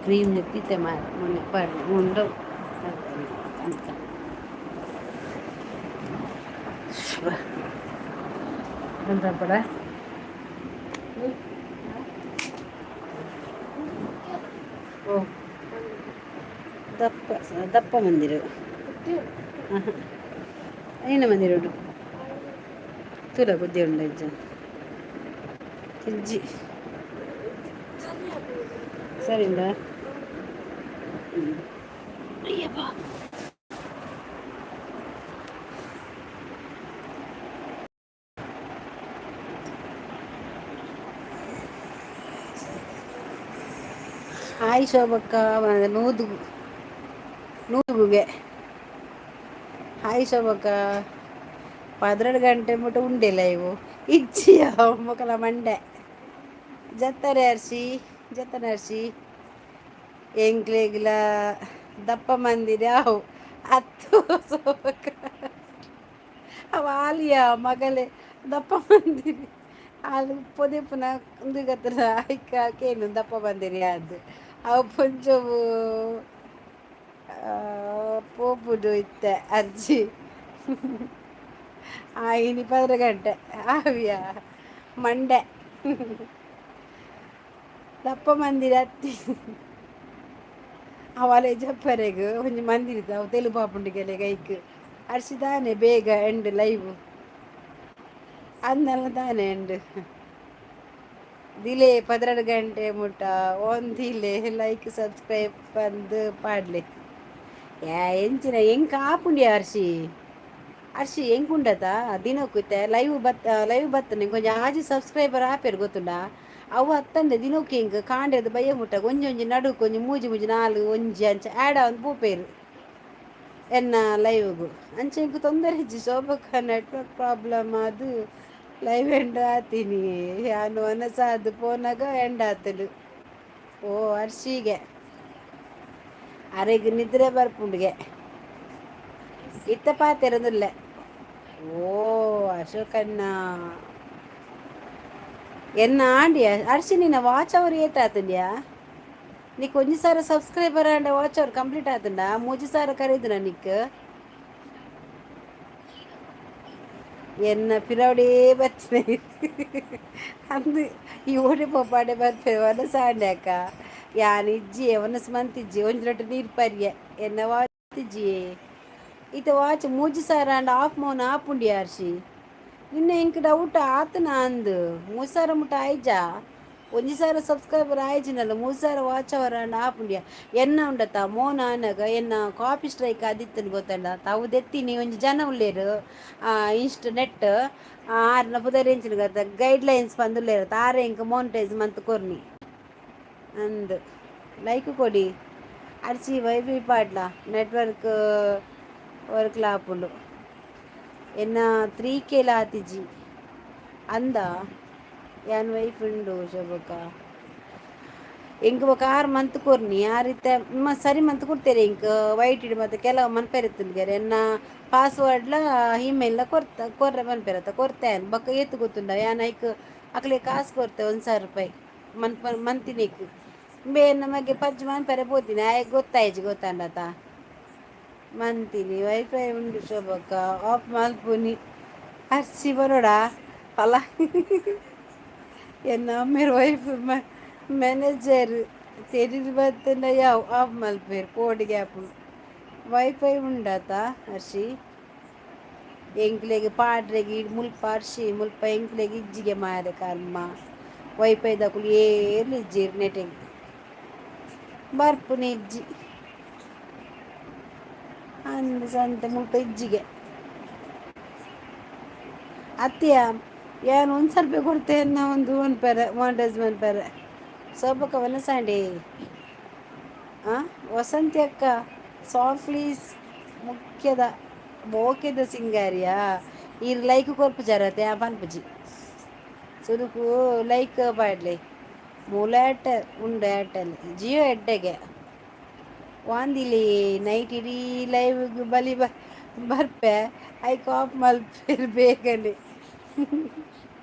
క్రీమ్ ఎత్తితే మొన్న ఉండవు అంత. పడా. ಓ, ದಪ್ಪ ದಪ್ಪ ಮಂದಿರ అయిన ಮಂದಿರ ತುಲ ಬುದ್ಧಿ ಉಂಡು ಇಜ್ಜ ಇಜ್ಜಿ. ಸರಿಂಡ. ಅಯ್ಯಪ್ಪ. ಹಾಯ್ ಶೋಭಕ್ಕ, ನೂದು ನೂದುಗುಗೆ. ಹಾಯ್ ಶೋಭಕ್ಕ. 12 ಗಂಟೆ ಮುಟ ಉಂಡಿಲ್ಲ ಇವು ಇಚ್ಚಿಯ ಮೊಕಲ ಮಂಡೆ ಜತ್ತರೆ ಅರ್ಶಿ ಜತ್ತನ ಅರ್ಶಿ. ಎಂಕ್ಲೆಗ್ಲ ದಪ್ಪ ಮಂದಿರ ಅವು ಅತ್ತು ಶೋಭಕ್ಕ. ಅವ ಆಲಿಯ ಮಗಲೆ ದಪ್ಪ ಮಂದಿರಿ ಆಲು ಪೊದೆ ಪುನ ಉಂದು ಐಕ ಕೇನು ದಪ್ಪ ಬಂದಿರಿ ಅದು ಅವು ಪೊಂಚವು ಪೋಪುಡು ಇತ್ತೆ ಅರ್ಜಿ. ಇನಿ 12 ಗಂಟೆ ಆವಿಯ ಮಂಡೆ ದಪ್ಪ ಮಂದಿರ ಅತ್ತಿ. ಅವಲೆ ಜಪ್ಪರೆಗ್ ಒಂಜಿ ಮಂದಿರ ಅವು ತೆಲುಗು ಪಾಪುಂಡಿಗೆಲೆ ಕೈಕ್ ಅರ್ಶಿ ತಾನೆ ಬೇಗ ಎಂಡ್ ಲೈವ್ ಅಂದಲ್ಲ ತಾನೆ ಎಂಡ್ ದಿಲೆ 12 ಗಂಟೆ ಮುಟ್ಟ ಒಂದಿಲೆ. ಲೈಕ್ ಸಬ್ಸ್ಕ್ರೈಬ್ ಬಂದು ಪಾಡ್ಲೆ. ಯಾ ಎಂಚಿನ ಎಂಕ್ ಆಪುಂಡಿ ಅರ್ಶಿ? ಅರ್ಶಿ, ಎಂಕುಂಡತ ದಿನಕ್ಕು ಲೈವ್ ಬತ್ತ, ಲೈವ್ ಬತ್ತನೆ ಕೊಂಚ ಆಜಿ ಸಬ್ಸ್ಕ್ರೈಬರ್ ಆಪೇರು ಗೊತ್ತುಂಡ. ಅವು ಅತ್ತಂದೆ ದಿನಕ್ಕೆ ಎಂಕ್ ಕಾಂಡೆದ ಬಯ್ಯ ಮುಟ್ಟ ಒಂಜಿ ಒಂಜಿ ನಡುಕು ಒಂಜಿ ಮೂಜಿ ಮೂಜಿ ನಾಲ್ ಒಂಜಿ ಅಂಚ ಆ್ಯಡ್ ಆವೊಂದು ಪೋಪೇರು ಎನ್ನ ಲೈವ್ಗು. ಅಂಚ ಎಂಕ್ ತೊಂದರೆ ಇಜ್ಜಿ ಶೋಭಕ್ಕ. ನೆಟ್ವರ್ಕ್ ಪ್ರಾಬ್ಲಮ್ ಅದು ಲೈವ್ ಎಂಡ್ ಆತೀನಿ. ಯಾನು ವನಸಾದ್ ಪೋನಾಗ ಎಂಡ್ ಆತಲು. ಓ ಅರ್ಶಿಗೆ ಅರೆಗ್ ನಿದ್ರೆ ಬರ್ಪುಂಡಿಗೆ ಇತ್ತ ಪಾತೆರೊಂದುಲ್ಲೆ. ಓ ಅಶೋಕಣ್ಣ, ಎನ್ನ ಆಂಡಿಯ ಅರ್ಶಿ, ನಿನ್ನ ವಾಚ್ ಅವರ್ ಏತಾತುಂಡ್ಯಾ? ನೀಕು ಒಂಜಿ ಸಾವಿರ ಸಬ್ಸ್ಕ್ರೈಬರ್ ಆಂಡ ವಾಚ್ ಅವರ್ ಕಂಪ್ಲೀಟ್ ಆತುಂಡ. 3000 ಕರೀದುನ ನಿಕ್? ಎನ್ನ ಪಿರವಡೇ ಬತ್ತಿನ ಅಂದು ಈ ಓಡೆ ಪೋಪಾಡೆ ಬರ್ಪೆ. ವನಸ ಆಂಡ್ಯಾಕ ಯಾನ್ ಇಜ್ಜಿಯೇ, ವನಸ್ ಮಂತಿಜ್ಜಿ. ಒಂಜಿ ಲೊಟ್ಟು ನೀರು ಪರ್ಯೆ. ಎನ್ನ ವಾಚ್ ಇಜ್ಜಿಯೇ. ಇತ್ತೆ ವಾಚ್ 3000 ಆಂಡ ಆಫ್ ಮೌನ ಆಪುಂಡಿ ಅರ್ಶಿ. ನಿನ್ನೆ ಎಂಕ್ ಡೌಟ್ ಆತನ ಅಂದು. 3000 ಮುಟ್ಟ ಆಯ್ಜಾ? 1000 ಸಬ್ಸ್ಕ್ರೈಬರ್ ಆಯ್ಜಿನಲ್ಲ, 3000 ವಾಚ್ ಅವರ್ ಆಂಡ ಆಪುಂಡಿಯ. ಎನ್ನ ಉಂಡತ ಮೋನ ಆನಗ ಎನ್ನ ಕಾಪಿ ಸ್ಟ್ರೈಕ್ ಆದಿತ್ತನ್ ಗೊತ್ತಂಡ. ತಾವು ದೆತ್ತಿನಿ ಒಂಜಿ ಜನ ಉಲ್ಲೇರು ಇನ್ಸ್ಟ್ ನೆಟ್ ಆರ್ನ ಪುದರ್ ಎಂಚಿನ ಗೊತ್ತ ಗೈಡ್ ಲೈನ್ಸ್ ಪಂದುಲ್ಲೇರು ತಾರೆ ಎಂಕ್ ಮೋನಿಟೈಸ್ ಮಂತ್ ಕೊರ್ನಿ ಅಂದ್. ಲೈಕ್ ಕೊಡಿ ಅರ್ಚಿ. ವೈಫೈ ಪಾಡ್ಲ, ನೆಟ್ವರ್ಕ್ ವರ್ಕ್ಲ ಆಪುಂಡು. ಎನ್ನ 3K ಲ ಆತಿಜಿ ಅಂದ. ಯಾನ್ ವೈಫ್ ಉಂಡು ಶೋಭಕ್ಕ. ಎಂಕ್ ಬೊಕ ಆರು ಮಂತ್ ಕೊರ್ನಿ. ಆರ್ ಇತ್ತೆ ಸರಿ ಮಂತ್ ಕೊಡ್ತೇನೆ ಎಂಕ್ ವೈಟ್ ಇಡ್ ಮತ್ತೆ ಕೆಲವು ಮನ್ಪೆರೆ ಎನ್ನ ಪಾಸ್ವರ್ಡ್ಲ ಇಮೇಲ್ಲ ಕೊರ್ತ ಕೊರ್ರೆ ಮನ್ಪೆರತ್ತ ಕೊರ್ತೆ. ಬೊಕ್ಕ ಏತ್ ಗೊತ್ತುಂಡ, ಯಾನ್ ಐಕ್ ಅಕ್ಲೆ ಕಾಸು ಕೊರ್ತೆ 1000 ರೂಪಾಯಿ ಮನ್ಪ ಮಂತಿನಿಕ್. ಬೇ ನಮಗೆ ಪಜ್ಜಿ ಮನ್ಪೆರೆ ಪೋತೀನಿ ಆಯೆ ಗೊತ್ತಾಯ್ಜಿ ಗೊತ್ತಾಂಡತ ಮಂತಿನಿ. ವೈಫೈ ಉಂಡು ಶೋಭಕ್ಕ, ಆಫ್ ಮಲ್ಪುನಿ. ಅರ್ಚಿ ಬರೋಡ ಪಲ. ಎನ್ನ ಅಮ್ಮೆರ್ ವೈಫ್ ಮ್ಯಾನೇಜರ್ ತೆರಿದು ಬತ್ತಂಡ ಯಾವ ಆಫ್ ಮಲ್ಪೇರು ಕೋಡಿಗೆ ಆಪುಂಡು. ವೈಫೈ ಉಂಡತ ಅರ್ಶಿ? ಎಂಕ್ಲೆಗ್ ಪಾಡ್ರೆಗ್ ಮುಲ್ಪ ಅರ್ಶಿ, ಮುಲ್ಪ ಎಂಕ್ಲೆಗ್ ಇಜ್ಜಿಗೆ ಮಾರೆ ಕರ್ಮ. ವೈಫೈ ದಕುಲು ಏರ್ಲ ಇಜ್ಜೆರ್ ನೆಟೆಗ್. ಬರ್ಪುನೆ ಇಜ್ಜಿ ಅಂದ್ ಸಂತೆ ಮುಲ್ಪ ಇಜ್ಜಿಗೆ ಅತ್ತಿಯ ಏನು ಒಂದು ಸ್ವಲ್ಪ ಕೊಡ್ತೇನೆ ಒಂದು ಒನ್ ಪೆರೆ ಒನ್ ಡೇಸ್ ಒನ್ ಪೆರೆ ಸೋಬಕ್ಕ ವನಸಾಂಡಿ. ಹಾಂ ವಸಂತಿ ಅಕ್ಕ, ಸಾಂಗ್ ಪ್ಲೀಸ್. ಮುಖ್ಯದ ಮೋಕೆದ ಸಿಂಗಾರಿಯಾ ಈರ್ ಲೈಕ್ ಕೊರ್ಪು ಜರತೆ ಆ ಪನ್ಪುಜಿ. ಸುರುಕು ಲೈಕ್ ಪಾಡ್ಲೆ. ಮೂಲ ಏರ್ಟೆಲ್ ಉಂಡು, ಏರ್ಟೆಲ್ ಜಿಯೋ ಎಡ್ಡೆಗೆ. ವಾಂದಿಲಿ ನೈಟ್ ಇಡೀ ಲೈವ್ ಬಲಿ ಬರ್ಪೆ, ಐಕ್ ಆಫ್ ಮಲ್ಪೆರ್ ಬೇಗನೆ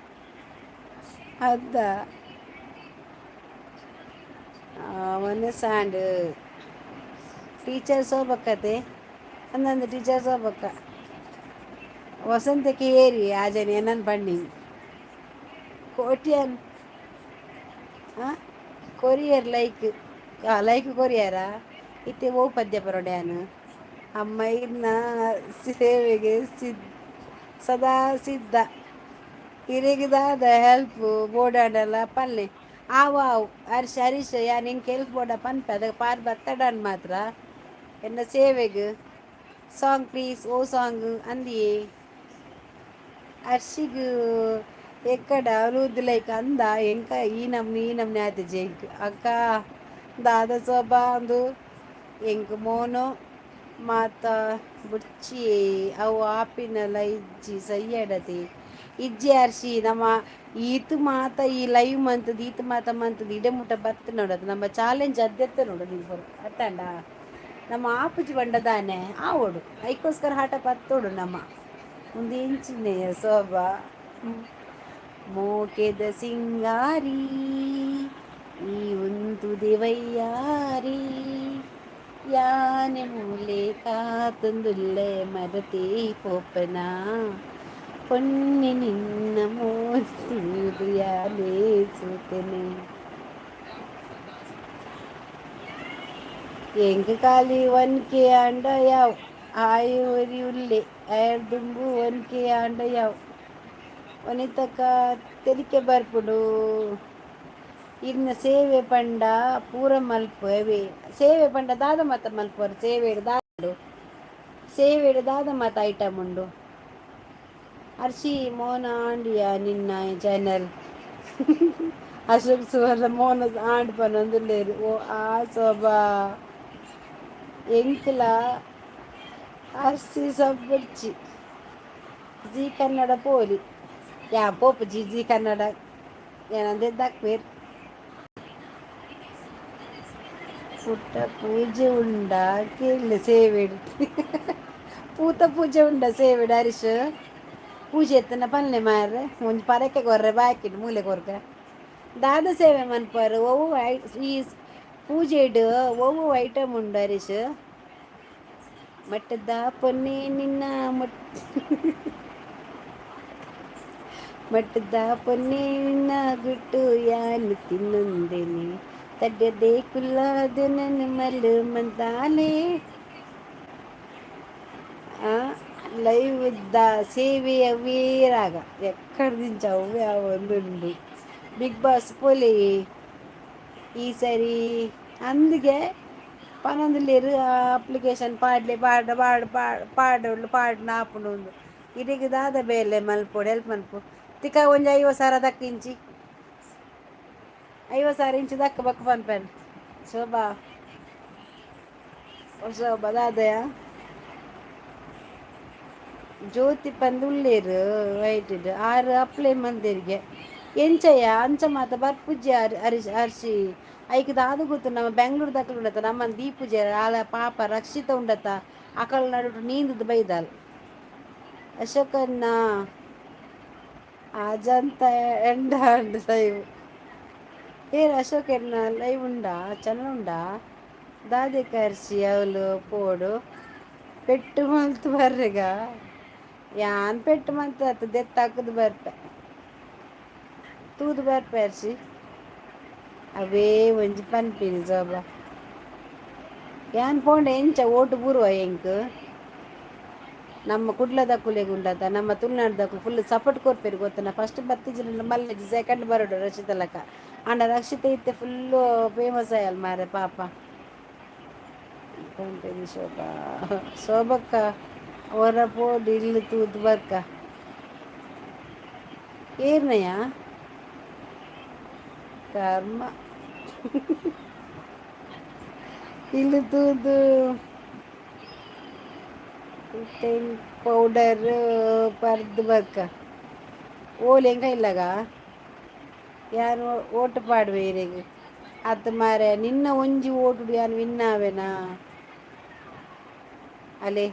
ಅದ. ವನಸಾಂಡ್ ಟೀಚರ್ ಸೋಬಕ್ಕತೆ ಅಂದಂದು ಟೀಚರ್ ಸೋಬಕ್ಕ. ವಸಂತಕ್ಕೆ ಏರಿ ಆಜನೆ ಏನನ್ ಬಣ್ಣಿ ಕೋಟ್ಯನ್. ಹಾಂ ಕೊರಿಯರ್ ಲೈಕ್ ಲೈಕ್ ಕೊರಿಯರಾ ಇತ್ತೆ ಓ ಪದ್ಯ ಪರೋಡ್ಯಾನು. ಅಮ್ಮ ಇರ್ನ ಸೇವೆಗೆ ಸಿದ್ಧ, ಸದಾ ಸಿದ್ಧ. ಇರೆಗ್ ಹೆಲ್ಪ್ ಬೋಡಾಂಡಲ ಪಲ್ಲೆ. ಆವು ಆವು ಹರೀಶ್, ಹರೀಶ್, ಯಾನ್ ಎಂಕ್ ಹೆಲ್ಪ್ ಬೋಡ ಪನ್ಪೆ. ಅದಕ್ಕೆ ಪಾರ್ ಬತ್ತಡನ್ ಮಾತ್ರ ಎನ್ನ ಸೇವೆಗ್. ಸಾಂಗ್ ಪ್ಲೀಸ್, ಓ ಸಾಂಗ್ ಅಂದಿಯೇ. ಹರ್ಷಿಗ್ ಎಕ್ಕಡ ನೂದು ಲೈಕ್ ಅಂದ. ಎಂಕ ಈ ನಮ್ನಿ ಈ ನಮ್ನಿ ಆತಿಜಿ ಎಂಕ್. ಅಕ್ಕ ದಾದ ಸೋಬಾ ಅಂದು ಎಂಕ್ ಮೋನೋ ಮಾತ ಬುಡ್ಚಿ. ಅವು ಆಪಿನಲ ಇಜ್ಜಿ ಸಯ್ಯಡತಿ ಇಜ್ಜಿ. ಅರ್ಶಿ, ನಮ್ಮ ಈತ್ ಮಾತ ಈ ಲೈವ್ ಮಂತದ ಈತ್ ಮಾತ ಮಂತದ ಇಡೆ ಮುಟ್ಟ ಬತ್ತು ನೋಡದು. ನಮ್ಮ ಚಾಲೆಂಜ್ ಅದ್ದೆತ್ತ ನೋಡು ನೀವು ಅತ್ತಂಡ. ನಮ್ಮ ಆಪುಜಿ ಬಂಡದಾನೆ ಆವೋಡು, ಐಕೋಸ್ಕರ ಆಟ ಪತ್ತೋಡು. ನಮ್ಮ ಒಂದು ಇಂಚಿನೆಯ ಸೋಬಾ. ಮೋಕೆದ ಸಿಂಗಾರಿ ಈ ಉಂತುದೆ ವೈಯಾರಿ, ಯಾನೆ ಮೂಲೆ ಕಾತೊಂದುಲ್ಲೆ ಮರತೆ ಪೋಪನ ಪೊನ್ನೆ ನಿನ್ನ ಮೋಸುವುದು ಯಾನೇ ಸೂತನೆ. ಎಂಕ್ ಖಾಲಿ 1K ಆಂಡ ಯಾವ್. ಆಯ್ ಒರಿ ಉಲ್ಲೆ ದುಂಬು 1K ಆಂಡ ಯಾವ್. ವನಿತಕ್ಕ ತೆಲಿಕೆ ಬರ್ಪುಂಡು. ಇರ್ನ ಸೇವೆ ಪಂಡ ಪೂರ ಮಲ್ಪುವೆ. ಸೇವೆ ಪಂಡ ದಾದ ಮಾತ ಮಲ್ಪುವರು? ಸೇವೆಡ್ ದಾದ, ಸೇವೆಡ್ ದಾದ ಮಾತ ಐಟಮ್ ಉಂಡು? ಹರ್ಷಿ ಮೋನ ಆಂಡಿಯ ನಿನ್ನ ಚಾನಲ್. ಅಶೋಕ್ ಸುವರ್ಣ ಮೋನ ಆಂಡ್ ಪನೊಂದುಲ್ಲೆರ್. ಓ ಆ ಸೋಬಾ ಎಂಕ್ಲ ಅರ್ಸಿ ಸಬ್ಬುಡ್ಚಿ. ಜೀ ಕನ್ನಡ ಪೋಲಿ ಯಾ ಪೋಪುಜಿ. ಜೀ ಕನ್ನಡ ಏನಂದೆ ದಾಕ್ಪೆರ್. ಪುಟ್ಟ ಪೂಜೆ ಉಂಡಾ ಕೇಳಿ ಸೇವೆಡ್. ಪೂತ ಪೂಜೆ ಉಂಡ ಸೇವೆಡ್? ಹರೀಶ್, ಪೂಜೆ ಎತ್ತನ ಪನ್ಲೆ ಮಾರ್ರೆ. ಒಂಜಿ ಪರಕೆ ಕೊರ್ರೆ ಬಾಕಿಡ್ ಮೂಲೆ ಕೊರ್ಕ. ದಾದ ಸೇವೆ ಮನ್ಪರ್? ಒವು ಈ ಪೂಜೆಡ್ ಒವು ಐಟಮ್ ಉಂಡು ಹರೀಶ್? ಮಟ್ಟದ ಪೊನ್ನೆ ನಿನ್ನ ಮೊಟ್ ಮಟ್ಟದ ಪೊನ್ನೆ ನಿನ್ನ ಗುಟ್ಟು ಯಾನು ತಿನ್ನೊಂದೆನೆ ತಡ್ಡದೆ ಕುಲ್ಲಾದೆ ನನ್ನ ಮಲ್ಲು ಮಂತಾಲೆ. ಲೈವ್ the ಸೇವೆ ಅವೇ ರಾಗ. ಎಕ್ಕಡ ದಿಂಚ ಅವೇ ಒಂದುಂಡು. ಬಿಗ್ ಬಾಸ್ ಪೋಲೆ ಈ ಸರಿ ಅಂದ್ಗೆ ಪನೊಂದುಲ್ಲೆರ್. ಅಪ್ಲಿಕೇಶನ್ ಪಾಡ್ಲೆ ಪಾಡ ಪಾಡ್ ಪಾಡೊಡ್ಲು ಪಾಡ್ನ ಆಪುಂಡು. ಉಂದು ಇರೆಗ್ ದಾದ ಬೇಲೆ ಮಲ್ಪೊಡು? ಹೆಲ್ಪ್ ಮನ್ಪು ತಿಕ. ಒಂಜಿ 50,000 ದಕ್ಕಿಂಚಿ, 50,000 ಇಂಚಿ ದಕ್ಕ ಬಕ್ಕ ಪನ್ಪೆನ್. ಶೋಭಾ, ಶೋಭಾ, ದಾದಯ? ಜ್ಯೋತಿ ಪಂದ್ ಉಲ್ಲೆರ್ ವೈಟಿಡ್. ಆರ್ ಅಪ್ಲೈ ಮಲ್ದೆರ್ಗೆ ಎಂಚಯ್ಯ? ಅಂಚ ಮಾತ ಬರ್ಪುಜ್ಜಿ ಹರೀಶ್ ಹರ್ಷಿ. ಐಕ್ ದಾದ ಗೊತ್ತು? ನಮ್ಮ ಬೆಂಗ್ಳೂರು ದಕ್ಕಲು ಉಂಡತ ನಮ್ಮ ದೀಪುಜೆ ಆಲ ಪಾಪ ರಕ್ಷಿತ ಉಂಡತ ಅಕಲ್ ನಡುಟು ನೀಂದದ ಬೈದಾಲ್. ಅಶೋಕನ್ನ ಅಜಂತ ಎಂಡ ಲೈವ್ ಏರ್? ಅಶೋಕ್ ಎನ್ನ ಲೈವ್ ಉಂಡಾ? ಚಂದ್ರ ಉಂಡಾ? ದಾದೆ ಕರ್ಸಿ ಅವಲು ಪೋಡು ಪೆಟ್ಟು ಮಲ್ತು ಬರ್ರೆಗ. ಯಾನ್ ಪೆಟ್ಟು ಮಂತ ದೆತ್ತಾಕುದು ಬರ್ಪೆ, ತೂದು ಬರ್ಪೆ. ಅರ್ಶಿ, ಅವೇ ಒಂಜಿ ಪನ್ಪಿನಿ ಸೋಬಾ. ಯಾನ್ ಪೋಂಡ ಎಂಚ ಓಟು ಬೂರುವ ಎಂಕ್? ನಮ್ಮ ಕುಡ್ಲದಕುಲೆಗ್ ಉಂಡತ, ನಮ್ಮ ತುಳುನಾಡ್ದಕುಲು ಫುಲ್ ಸಪೋರ್ಟ್ ಕೊರ್ಪೆರ್ ಗೊತ್ತನ. ಫಸ್ಟ್ ಬತ್ತಿಜಿಂಡ ಮಲ್ಲೆಜಿ, ಸೆಕೆಂಡ್ ಬರೋಡು ರಕ್ಷಿತ ಲಕ. ಆಂಡ ರಕ್ಷಿತ ಇತ್ತೆ ಫುಲ್ಲು ಫೇಮಸ್ ಆಯಲ್ ಮಾರೆ ಪಾಪ. ಪಂಪೆದಿ ಶೋಭಾ. ಶೋಭಕ್ಕ ಒರ ಪೋದು ಇಲ್ಲು ತೂತು ಬರ್ಕ. ಏರ್ನಯ ಕರ್ಮ, ಇಲ್ಲು ತೂದು ಪೌಡರ್ ಪರ್ದು ಬರ್ಕ. ಓಲು ಎಂಕ ಇಲ್ಲಗ ಯಾನ್ ಓಟು ಪಾಡುವೆ ಇರೆಗ್. ಅತ್ ಮಾರೆ, ನಿನ್ನ ಒಂಜಿ ಓಟುಡು ಯಾನ್ ವಿನ್ ಆವೆನಾ? ಅಲೆ,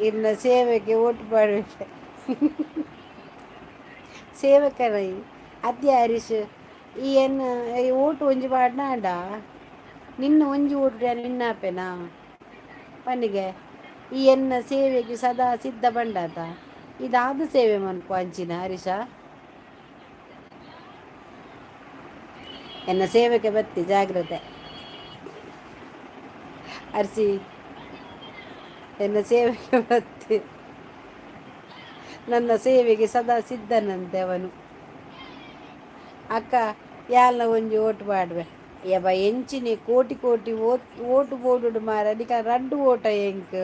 ಇರ್ನ ಸೇವೆಗೆ ಓಟು ಪಾಡುವೆ. ಸೇವಕನೈ ಅತ್ಯ ಹರೀಶ್. ಈ ಎನ್ನ ಈ ಓಟು ಒಂಜಿ ಪಾಡ್ನಾಂಡ, ನಿನ್ನ ಒಂಜಿ ಓಟುಡು ಯಾನ್ ವಿನ್ ಆಪೆನಾ ಪನ್ನಿಗೆ? ಈ ಎನ್ನ ಸೇವೆಗೆ ಸದಾ ಸಿದ್ಧ ಬಂಡಾತ. ಇದಾದ ಸೇವೆ ಮನ್ಪು ಅಂಚಿನ ಹರೀಶ. ಎನ್ನ ಸೇವೆಗೆ ಬತ್ತಿ ಜಾಗ್ರತೆ ಅರ್ಸಿ. ಎನ್ನ ಸೇವೆಗೆ ಬತ್ತಿ. ನನ್ನ ಸೇವೆಗೆ ಸದಾ ಸಿದ್ಧನಂತೆ ಅವನು. ಅಕ್ಕ, ಯಾಲ್ನ ಒಂಜಿ ಓಟು ಪಾಡುವೆ. ಯಬ್ಬ, ಎಂಚಿನೆ ಕೋಟಿ ಕೋಟಿ ಓಟ್ ಓಟು ಬೋಡುಡು ಮಾರ. ನಿಕ ರಡ್ಡು ಓಟ ಎಂಕ್,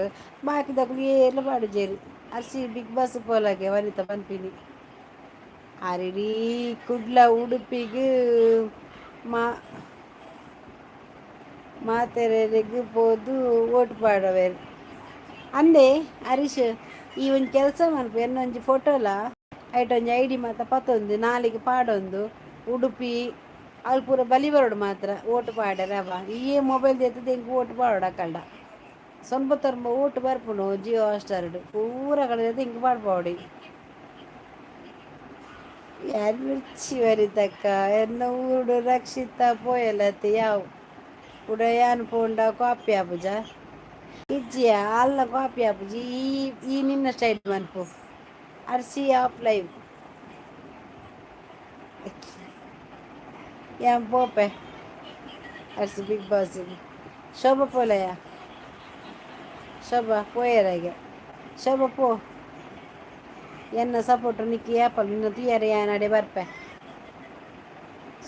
ಬಾಕಿದಕುಲು ಏರ್ಲ ಪಾಡುಜೆರ್. ಅರ್ಸಿ, ಬಿಗ್ ಬಾಸ್ ಪೋಲಗೆ ವನಿತ ಪನ್ಪಿನಿ. ಆರಿಡೀ ಕುಡ್ಲ ಉಡುಪಿಗ್ ಮಾ ಮಾತೆರೆಗ್ ಪೋದು ಓಟು ಪಾಡವೆರ್ ಅಂದೆ. ಹರೀಶ್, ಈ ಒಂಜಿ ಕೆಲಸ ಮನ್ಪು. ಎನ್ನ ಒಂಜಿ ಫೋಟೋಲ ಐಟ್ ಒಂಜಿ ಐಡಿ ಮಾತ ಪತ್ತೊಂದು ನಾಲಿಗೆ ಪಾಡೊಂದು ಉಡುಪಿ ಅಲ್ ಪೂರ ಬಲಿ ಬರೋಡು ಮಾತ್ರ ಓಟು ಪಾಡ್ಯಾರ ಅವ. ಈ ಮೊಬೈಲ್ ದೆತ್ತುದು ಎಂಕ್ ಓಟು ಪಾಡೋಡು. ಅಕಲ್ಡ 99 ಓಟು ಬರ್ಪುಂಡು ಜಿಯೋ ಹಾಟ್ಸ್ಟಾರ್ಡ್. ಪೂರ ಕಡೆ ಎಂಕ್ ಪಾಡ್ಪಾವೊಡಿ. ಯಾನ್ ಮಿರ್ಚಿ ವನಿತಕ್ಕ. ಎನ್ನ ಊರುಡು ರಕ್ಷಿತಾ ಪೋಯಲತ್ತೆ ಯಾವು. ಕುಡ ಯಾನ್ ಪೋಂಡ ಕಾಪಿ ಆಪುಜ? ಇಜ್ಜಿಯ, ಅಲ್ಲ, ಕಾಪಿ ಆಪುಜಿ. ಈ ಈ ನಿನ್ನ ಸ್ಟೈಲ್ ಮನ್ಪು ಅರ್ಸಿ. ಆಫ್ ಲೈವ್ ಯಾನ್ ಪೋಪೆ ಅರ್ಸಿ ಬಿಗ್ ಬಾಸ್. ಶೋಭಾ ಪೋಲಯ. ಶೋಭಾ ಪೋಯರಾಗೆ. ಶೋಭಾ ಪೋ. ಎನ್ನ ಸಪೋರ್ಟ್ ನಿಕ್ಕಿ ಏಪಲ್ ನಿನ್ನ ತೂಯರೆ ಯಾನ್ ಅಡೆ ಬರ್ಪೆ.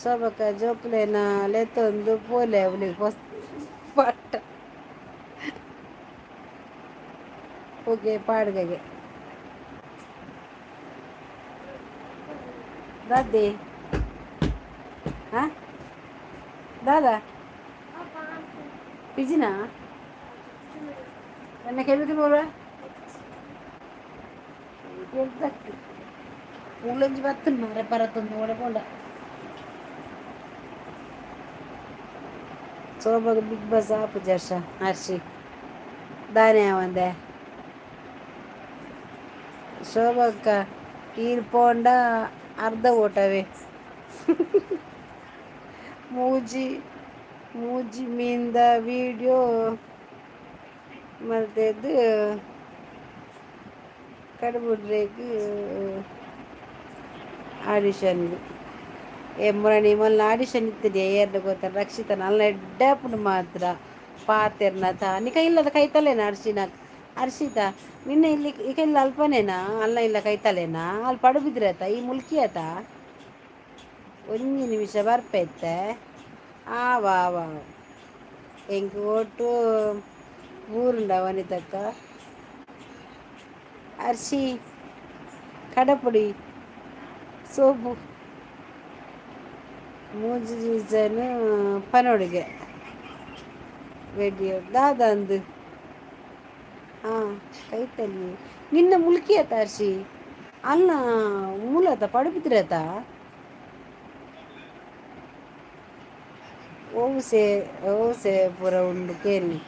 ಶೋಭಕ್ಕ, ಜೋಕುಲೆನ ಲೆತ್ತೊಂದು ಪೋಲೆ ಅವಳಿಗೆ ಪಟ್ಟ. ಓಕೆ, ಪಾಡ್ಗಗೆ ದಾದಿ. ಹಾ ದಾದಾ ಪಿಜಿನಾ ಎನ್ನ ಕೆಮಿಕಲ್ ಬೋರ ಮೂಲಂಜಿ ಬತ್ತು ಮಾರೆ ಪರತೊಂದು ಓಡೆ ಪೋಂಡ. ಸೋಬಗ ಬಿಗ್ ಬಾಸ್ ಆಪುಜ ಹರ್ಷ. ಹರ್ಷಿ, ದಾನೆ ಆವಂದೆ? ಶೋಭಕ್ಕ, ಈರ್ ಪೋಂಡ ಅರ್ಧ ಓಟವೇ. ಮೂಜಿ ಮೂಜಿ ಮೀನ್ದ ವೀಡಿಯೋ ಮಲ್ತೆದ್ ಕಡಬುಡ್ರೆಗ್ ಆಡಿಷನ್ಗ್. ಏ ಮುರಣಿ, ಮೊಲ್ಲ ಆಡಿಷನ್ ಇತ್ತಿದೆ ಏರ್ನ ಗೊತ್ತ ರಕ್ಷಿತನ ಅಲ್ಲ. ಎಡ್ಡೆ ಮಾತ್ರ ಪಾತೆರ್ನ ತಾ. ನಿಕ ಇಲ್ಲದ ಕೈತಲೇನಾ ಅರ್ಶಿನ? ಅರ್ಷಿತಾ, ನಿನ್ನ ಇಲ್ಲಿ ಈಗ ಇಲ್ಲ ಅಲ್ಪನೇನಾ? ಅಲ್ಲ, ಇಲ್ಲ ಕೈತಲೇನಾ? ಅಲ್ಲಿ ಪಡುಬಿದ್ರತ ಈ ಮುಲ್ಕಿ ಆತ. ಒಂಜಿ ನಿಮಿಷ ಬರ್ಪೆತ್ತೆ. ಆ ವಾ ವಾ, ಎಂಕ್ ಓಟು ಊರುಂಡ ವನಿತಕ್ಕ. ಅರ್ಶಿ, ಕಡಪುಡಿ ಸೋಪು. ಮೂಜಿ ಸೀಸನ್ ಪನೊಡುಗೆ ವೆಡಿಯೋ ದಾದಂದು. ಹಾಂ, ಕೈತಲ್ಲಿ ನಿನ್ನ ಮುಲ್ಕಿ ಆತ ಅರ್ಶಿ. ಅಲ್ಲ, ಮೂಲತ ಪಡುಬಿದ್ರತ. ಓವು ಸೇ ಓವು ಸೇ ಪೂರ ಉಂಡು ಕೇನಿ.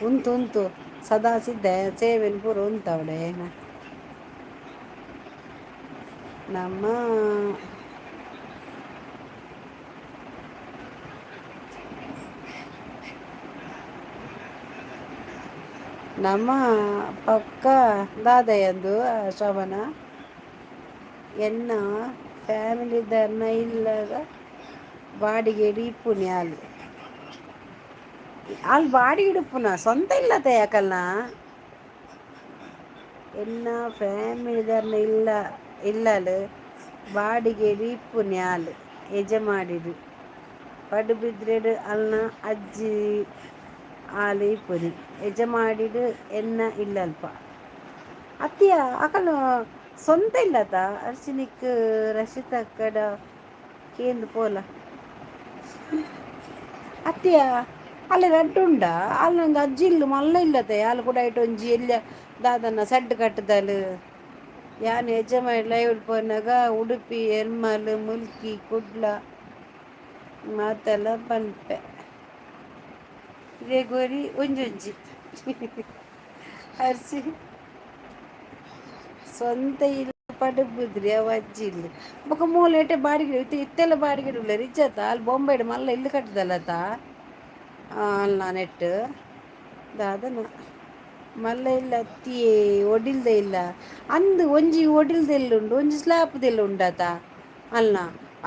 ಉಂತು ಉಂತು ಸದಾ ಸಿದ್ಧ ಸೇವೆನ್ ಪೂರ ಉಂತವಡೆ. ನಮ್ಮ ನಮ್ಮ ಪಕ್ಕ ದಾದಯಂದು ಶೋಭನ. ಎನ್ನ ಫ್ಯಾಮಿಲಿದರ್ನ ಇಲ್ಲದ ಬಾಡಿಗೆ ಇಪ್ಪುನಿ. ಅಲ್ಲಿ ಅಲ್ಲಿ ಬಾಡಿಗೆ ಇಡುಪ್ಪುನ ಸ್ವಂತ ಇಲ್ಲತೆ ಯಾಕಲ್ನ. ಎನ್ನ ಫ್ಯಾಮಿಲಿದರ್ನ ಇಲ್ಲ ಇಲ್ಲಲ್ ಬಾಡಿಗೆ ಇಪ್ಪುನಿ. ಆಲ್ ಯಜಮಾಡಿಡು ಪಡುಬಿದ್ರೆಡ್ ಅಲ್ನ ಅಜ್ಜಿ. ಆಲ್ ಇಪ್ಪುನಿ ಯಜಮಾಡಿಡ್ ಎನ್ನ ಇಲ್ಲಲ್ಪ. ಅತ್ತಿಯ ಅಕಲ್ ಸ್ವಂತ ಇಲ್ಲತ ಅರ್ಶಿನಿಕ್ ರಶಿತಕ್ಕಡ ಕೇಂದ್ ಪೋಲ. ಅತ್ತಿಯ ಅಲ್ಲಿ ರಡ್ಡ್ ಉಂಡ ಅಲ್ಲೊಂದು ಅಜ್ಜಿ ಇಲ್ಲು ಮಲ್ಲ ಇಲ್ಲತೆ ಅಲ್ ಕೂಡ ಐಟ್ ಒಂಜಿ ಎಲ್ಯ ದಾದನ ಸೆಡ್ ಕಟ್ಟುದಲ್. ಯಾನ್ ಯಜಮಾನ್ ಲೈವ್ ಪೋನಗ ಉಡುಪಿ ಎರ್ಮಾಲ್ ಮುಲ್ಕಿ ಕುಡ್ಲ ಮಾತೆಲ್ಲ ಪನ್ಪೆ. ಇರೆಗೋರಿ ಒಂಜೊಂಜಿ ಅರ್ಸಿ ಸ್ವಂತ ಇಲ್ಲ ಪಡುಬುದ್ರಿ ಅವು ಅಜ್ಜಿ ಇಲ್ಲು ಬೊಕ ಮೂಲು ಏಟೆ ಬಾಡಿಗೆ ಇತ್ತೆ ಇತ್ತೆಲ್ಲ ಬಾಡಿಗೆ ಉಲ್ಲೆರ್ ಇಜ್ಜತ್ತ ಅಲ್ಲಿ ಬೊಂಬೈಡ್ ಮಲ್ಲ ಇಲ್ಲು ಕಟ್ಟುದಲ್ಲತ ಅಲ್ಲ ನೆಟ್ ದಾದನ ಮಲ್ಲ ಇಲ್ಲ ಅತ್ತಿಯೇ ಒಡಿಲ್ದ ಇಲ್ಲ ಅಂದ್ ಒಂಜಿ ಒಡಿಲ್ದ ಇಲ್ಲು ಉಂಡು ಒಂಜಿ ಸ್ಲ್ಯಾಪ್ದ ಇಲ್ಲು ಉಂಡತ ಅಲ್ಲ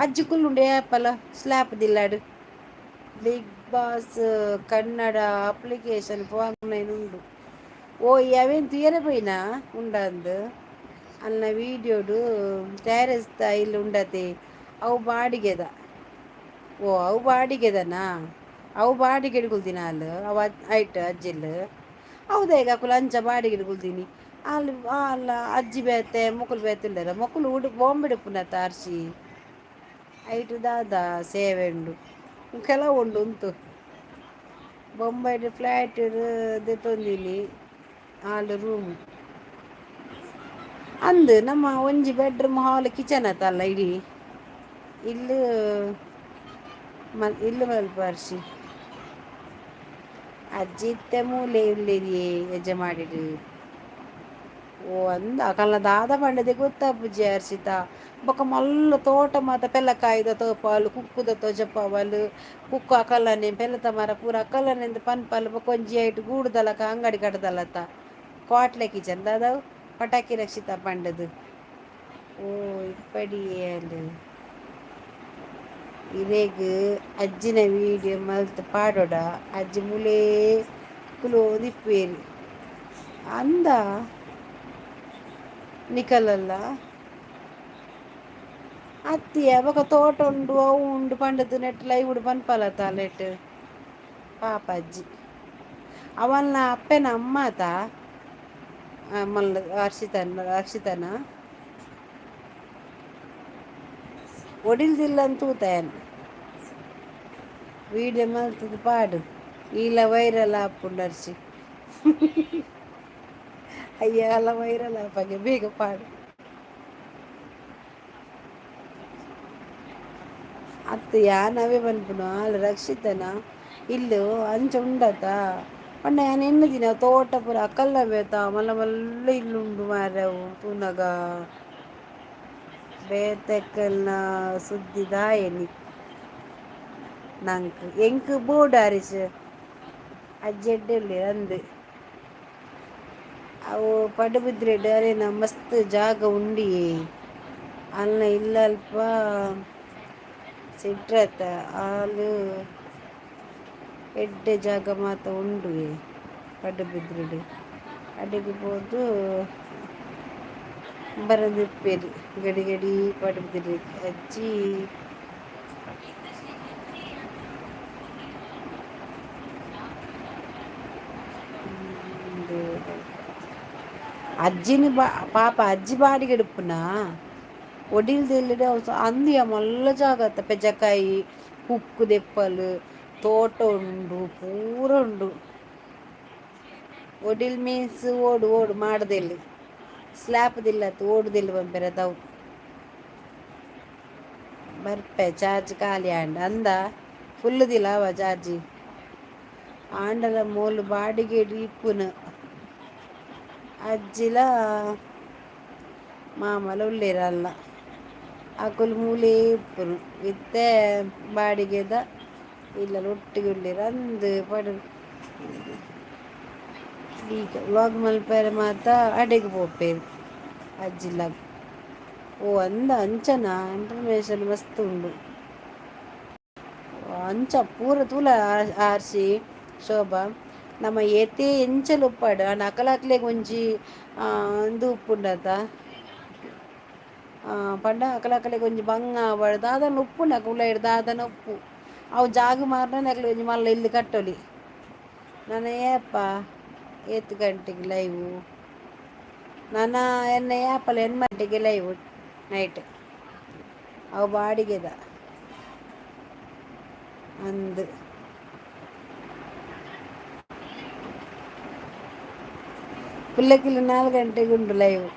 ಅಜ್ಜಿ ಕುಲ್ಲುಂಡು ಏಪಲ ಸ್ಲ್ಯಾಪ್ದ big boss Kannada application form ಉಂಡು. ಓ ಅವೇನು ತೂಯರೆ ಪೋಯಿನ ಉಂಡಂದು ಅಲ್ನ ವೀಡಿಯೋಡು ಟ್ಯಾರೆಸ್ ಇಲ್ಲು ಉಂಡತೆ ಅವು ಬಾಡಿಗೆದ. ಓ ಅವು ಬಾಡಿಗೆದನಾ? ಅವು ಬಾಡಿಗೆಡ್ ಕುಲ್ದಿನ ಅಲ್ ಅವು ಐಟ್ ಅಜ್ಜಿಲ್ ಹೌದಾ? ಈಗ ಅಕುಲು ಅಂಚ ಬಾಡಿಗೆಡ್ ಕುಲ್ದಿನಿ. ಅಲ್ ಅಲ್ಲ ಅಜ್ಜಿ ಬೇತೆ ಮೊಕುಲು ಬೇತೆ ಉಲ್ಲೆರ. ಮೊಕುಲು ಉಡು ಬಾಂಬೆಡ್ ಉಪ್ಪುನತ ಅರ್ಶಿ ಐಟ್ ದಾದ ಸೇವೆ ಉಂಡು ಕೆಲವು ಉಂಡು ಉಂತು ಬೊಂಬೈಡ್ ಫ್ಲ್ಯಾಟ್ ದೆತೊಂದಿನಿ ಆಲ್ ರೂಮ್ ಅಂದ್. ನಮ್ಮ ಒಂಜಿ ಬೆಡ್ರೂಮ್ ಹಾಲ್ ಕಿಚನ್ ಆತಲ್ಲ ಇಡೀ ಇಲ್ಲು ಮಲ್ ಇಲ್ಲು ಮಲ್ಪ ಅರ್ಶಿ. ಅಜ್ಜಿ ಇತ್ತೆ ಮೂಲೆ ಉಲ್ಲೆರಿಯೇ ಯಜಮಾಡಿಡ್. ಓ ಅಂದ ಅಕಲ್ನ ದಾದ ಪಂಡದೆ ಗೊತ್ತಾಪುಜಿ ಅರ್ಷಿತಾ. ಬೊಕ ಮಲ್ಲ ತೋಟ ಮಾತ ಪೆಲಕಾಯಿದ ತೋಪಾಲ್ ಕುಕ್ಕುದ ತೋಜಪಾವಲ್ ಕುಕ್ಕು ಅಕಲ್ನನೆ ಪೆಲತ ಮರ ಪೂರ ಅಕಲ್ನನೆ ಪನ್ಪಲ್. ಬೊಕ ಒಂಜಿ ಐಟ್ ಗೂಡುದಲಕ ಅಂಗಡಿ ಕಟ್ಟದಲತ ಕ್ವಾಟ್ಲೆ ಕಿಚನ್ ದಾದವು ಪಟಾಕಿ ರಕ್ಷಿತಾ ಪಂಡದು. ಓ ಇಪ್ಪಡಿಯೇ ಇರೆಗ್ ಅಜ್ಜಿನ ವೀಡಿಯೋ ಮಲ್ತ್ ಪಾಡೊಡ ಅಜ್ಜಿ ಮುಲೇ ಕುಲೋಂದಿಪ್ಪುವೆರ್ ಅಂದ ನಿಕಲಲ್ಲ ಅತ್ತಿಯ ಬೊಕ ತೋಟ ಉಂಡು ಅವು ಉಂಡು ಪಂಡದು ನೆಟ್ ಲೈವ್ ಪನ್ಪಲತ ನೆಟ್ ಪಾಪ ಅಜ್ಜಿ ಅವಲ್ನ ಅಪ್ಪೆನ ಅಮ್ಮತ ಮಲ್ಲ ಹರ್ಷಿತನ ರಕ್ಷಿತನ ಒಡಿಲ್ದಿಲ್ಲ ತೂತ ವೀಡಿಯೋ ಮಲ್ತದ ಪಾಡು ಈಲ ವೈರಲ್ ಆಪುಂಡು ಅರ್ಶಿ. ಅಯ್ಯ ಅಲ್ಲ ವೈರಲ್ ಆಪಾಗೆ ಬೇಗ ಪಾಡು. ಅತ್ತು ಯಾನ್ ಅವೇ ಪನ್ಪುನು ಆಲ್ ರಕ್ಷಿತನ ಇಲ್ಲು ಅಂಚ ಉಂಡತ ಪಂಡ ಯಾನ್ ಎನ್ನುದಿನ ತೋಟ ಪೂರ ಅಕಲ್ನ ಬೇತ ಮಲ್ಲ ಮಲ್ಲ ಇಲ್ಲು ಉಂಡು ಮಾರ್ರೆ ಅವು ತೂನಗ ಬೇತೆಕ್ಕಲ್ನ ಸುದ್ದಿ ದಾಯೆನಿ ನಂಕ್ ಎಂಕ್ ಬೋಡು ಹರೀಶ್ ಅಜ್ಜಿ ಎಡ್ಡೆ ಉಲ್ಲೆರ್ ಅಂದ್ ಅವು ಪಡುಬಿದ್ರೆಡ್ ಅರೆನ ಮಸ್ತ್ ಜಾಗ ಉಂಡಿಯೇ ಅಲ್ನ ಇಲ್ಲಲ್ಪ ಸಿಟ್ರತ ಆಲ್ ಎಡ್ಡೆ ಜಾಗ ಮಾತ ಉಂಡುಯೆ ಪಡುಬಿದ್ರೆಡ್ ಅಡೆಗ್ ಪೋದು ಬರೊಂದಿಪ್ಪೆರ್ ಗಡಿ ಗಡಿ ಪಡುಬಿದ್ರೆಗ್ ಅಜ್ಜಿ. ಅಜ್ಜಿನ ಬಾ ಪಾಪ ಅಜ್ಜಿ ಬಾಡಿಗೆಡ್ ಉಪ್ಪುನ ಒಡಿಲ್ದ ಇಲ್ಲಡ್ ಅಂದಿಯ ಮಲ್ಲ ಜಾಗ ಅತ್ತ ಪೆಜಕಾಯಿ ಕುಕ್ಕು ದೆಪ್ಪಲ್ ತೋಟ ಉಂಡು ಪೂರ ಉಂಡು. ಒಡಿಲ್ ಮೀನ್ಸ್ ಓಡು ಓಡು ಮಾಡದೆಲ್ಲು ಸ್ಲ್ಯಾಪ್ ದಿಲ್ಲತ್ ಓಡುದಿಲ್ಲು ಪನ್ಪೆರ್ ಅವು ಬರ್ಪೆ ಚಾರ್ಜ್ ಖಾಲಿ ಆಂಡ್ ಅಂದ ಫುಲ್ ದಿಲಾವ ಚಾರ್ಜ್ ಆಂಡಲ ಮೋಲು ಬಾಡಿಗೆಡ್ ಇಪ್ಪುನ ಅಜ್ಜಿಲ ಮಾಮಲ ಉಲ್ಲೆರ್ ಅಲ್ಲ ಅಕುಲು ಮೂಲೇ ಇಪ್ಪುನು ಇತ್ತೆ ಬಾಡಿಗೆದ ಇಲ್ಲಲ್ ಒಟ್ಟಿಗೆ ಉಲ್ಲೆರ್ ಅಂದ್ ಪಡು ವ್ಲಾಗ್ ಮಲ್ಪೆರೆ ಮಾತ ಅಡೆಗ್ ಪೋಪೆರ್ ಅಜ್ಜಿಲ್ಲಾಗ್. ಓ ಅಂದ ಅಂಚನ ಇನ್ಫಾರ್ಮೇಶನ್ ಮಸ್ತ್ ಉಂಡು ಅಂಚ ಪೂರ ತೂಲ ಆರ್ಸಿ ಶೋಭಾ ನಮ ಏತೇ ಎಂಚಲ ಉಪ್ಪಡ್ ಆಂಡ ಅಕಲಕ್ಲೆಗ್ ಒಂಜಿ ಉಂದು ಉಪ್ಪುಂಡತ ಪಂಡ ಅಕಲಕ್ಲೆಗ್ ಒಂಜಿ ಬಂಗ ಆವಡ್ ದಾದನ ಉಪ್ಪುಂಡು ಅಕುಲು ಉಲಯಿಡ್ ದಾದನ ಉಪ್ಪು ಅವು ಜಾಗ್ ಮಾರ್ಂಡ ಅಕ್ಲೆಗ್ ಒಂಜಿ ಮಲ್ಲ ಇಲ್ಲ್ ಕಟ್ಟೊಲಿ. ನನ ಏಪ ಏತ್ ಗಂಟೆಗೆ ಲೈವು? ನನ್ನ ಎನ್ನ ಏಪಲ 8 ಗಂಟೆಗೆ ಲೈವ್ ನೈಟ್. ಅವು ಬಾಡಿಗೆದ ಅಂದು. ಪುಲ್ಲಕಿಲ್ 4 ಗಂಟೆಗೆ ಉಂಡು ಲೈವ್.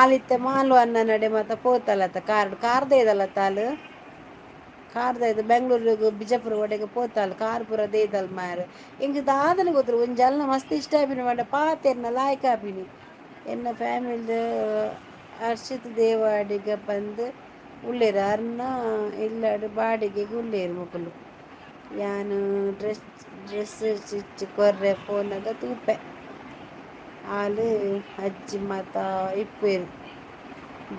ಆಲಿತ್ತೆ ಮಾಲು ಅನ್ನ ನಡೆ ಮಾತ ಪೋತಲತ್ತ ಕಾರ್ ಕಾರ್ ದೇದಲ್ಲ ತಾಲು ಕಾರ್ ದೈದ ಬೆಂಗ್ಳೂರಿಗೆ ಬಿಜಾಪುರ ಒಡೆಗೆ ಪೋತಾಲ್ ಕಾರ್ ಪೂರ ದೇದಲ್ ಮಾರ್. ಎಂಕ್ ದಾದನೆ ಗೊತ್ತಿಲ್ಲ, ಒಂಜಿ ಅಲ್ನ ಮಸ್ತ್ ಇಷ್ಟ ಆಪಿನಿ ಪಂಡ ಪಾತೆರ್ನ ಲಾಯ್ಕ್ ಆಪಿನಿ. ಎನ್ನ ಫ್ಯಾಮಿಲಿ ಹರ್ಷಿತ್ ದೇವಾಡಿಗ ಪಂದ್ ಉಲ್ಲೆರ್. ಅರ್ನ ಇಲ್ಲಡ್ ಬಾಡಿಗೆಗ್ ಉಲ್ಲೆರ್ ಮೊಕುಲು. ಯಾನ್ ಡ್ರೆಸ್ ಡ್ರೆಸ್ ಸ್ಟಿಚ್ ಕೊರ್ರೆ ಪೋನಗ ತೂಪೆ. ಆಲ್ ಅಜ್ಜಿ ಮಾತ ಇಪ್ಪುವೆರ್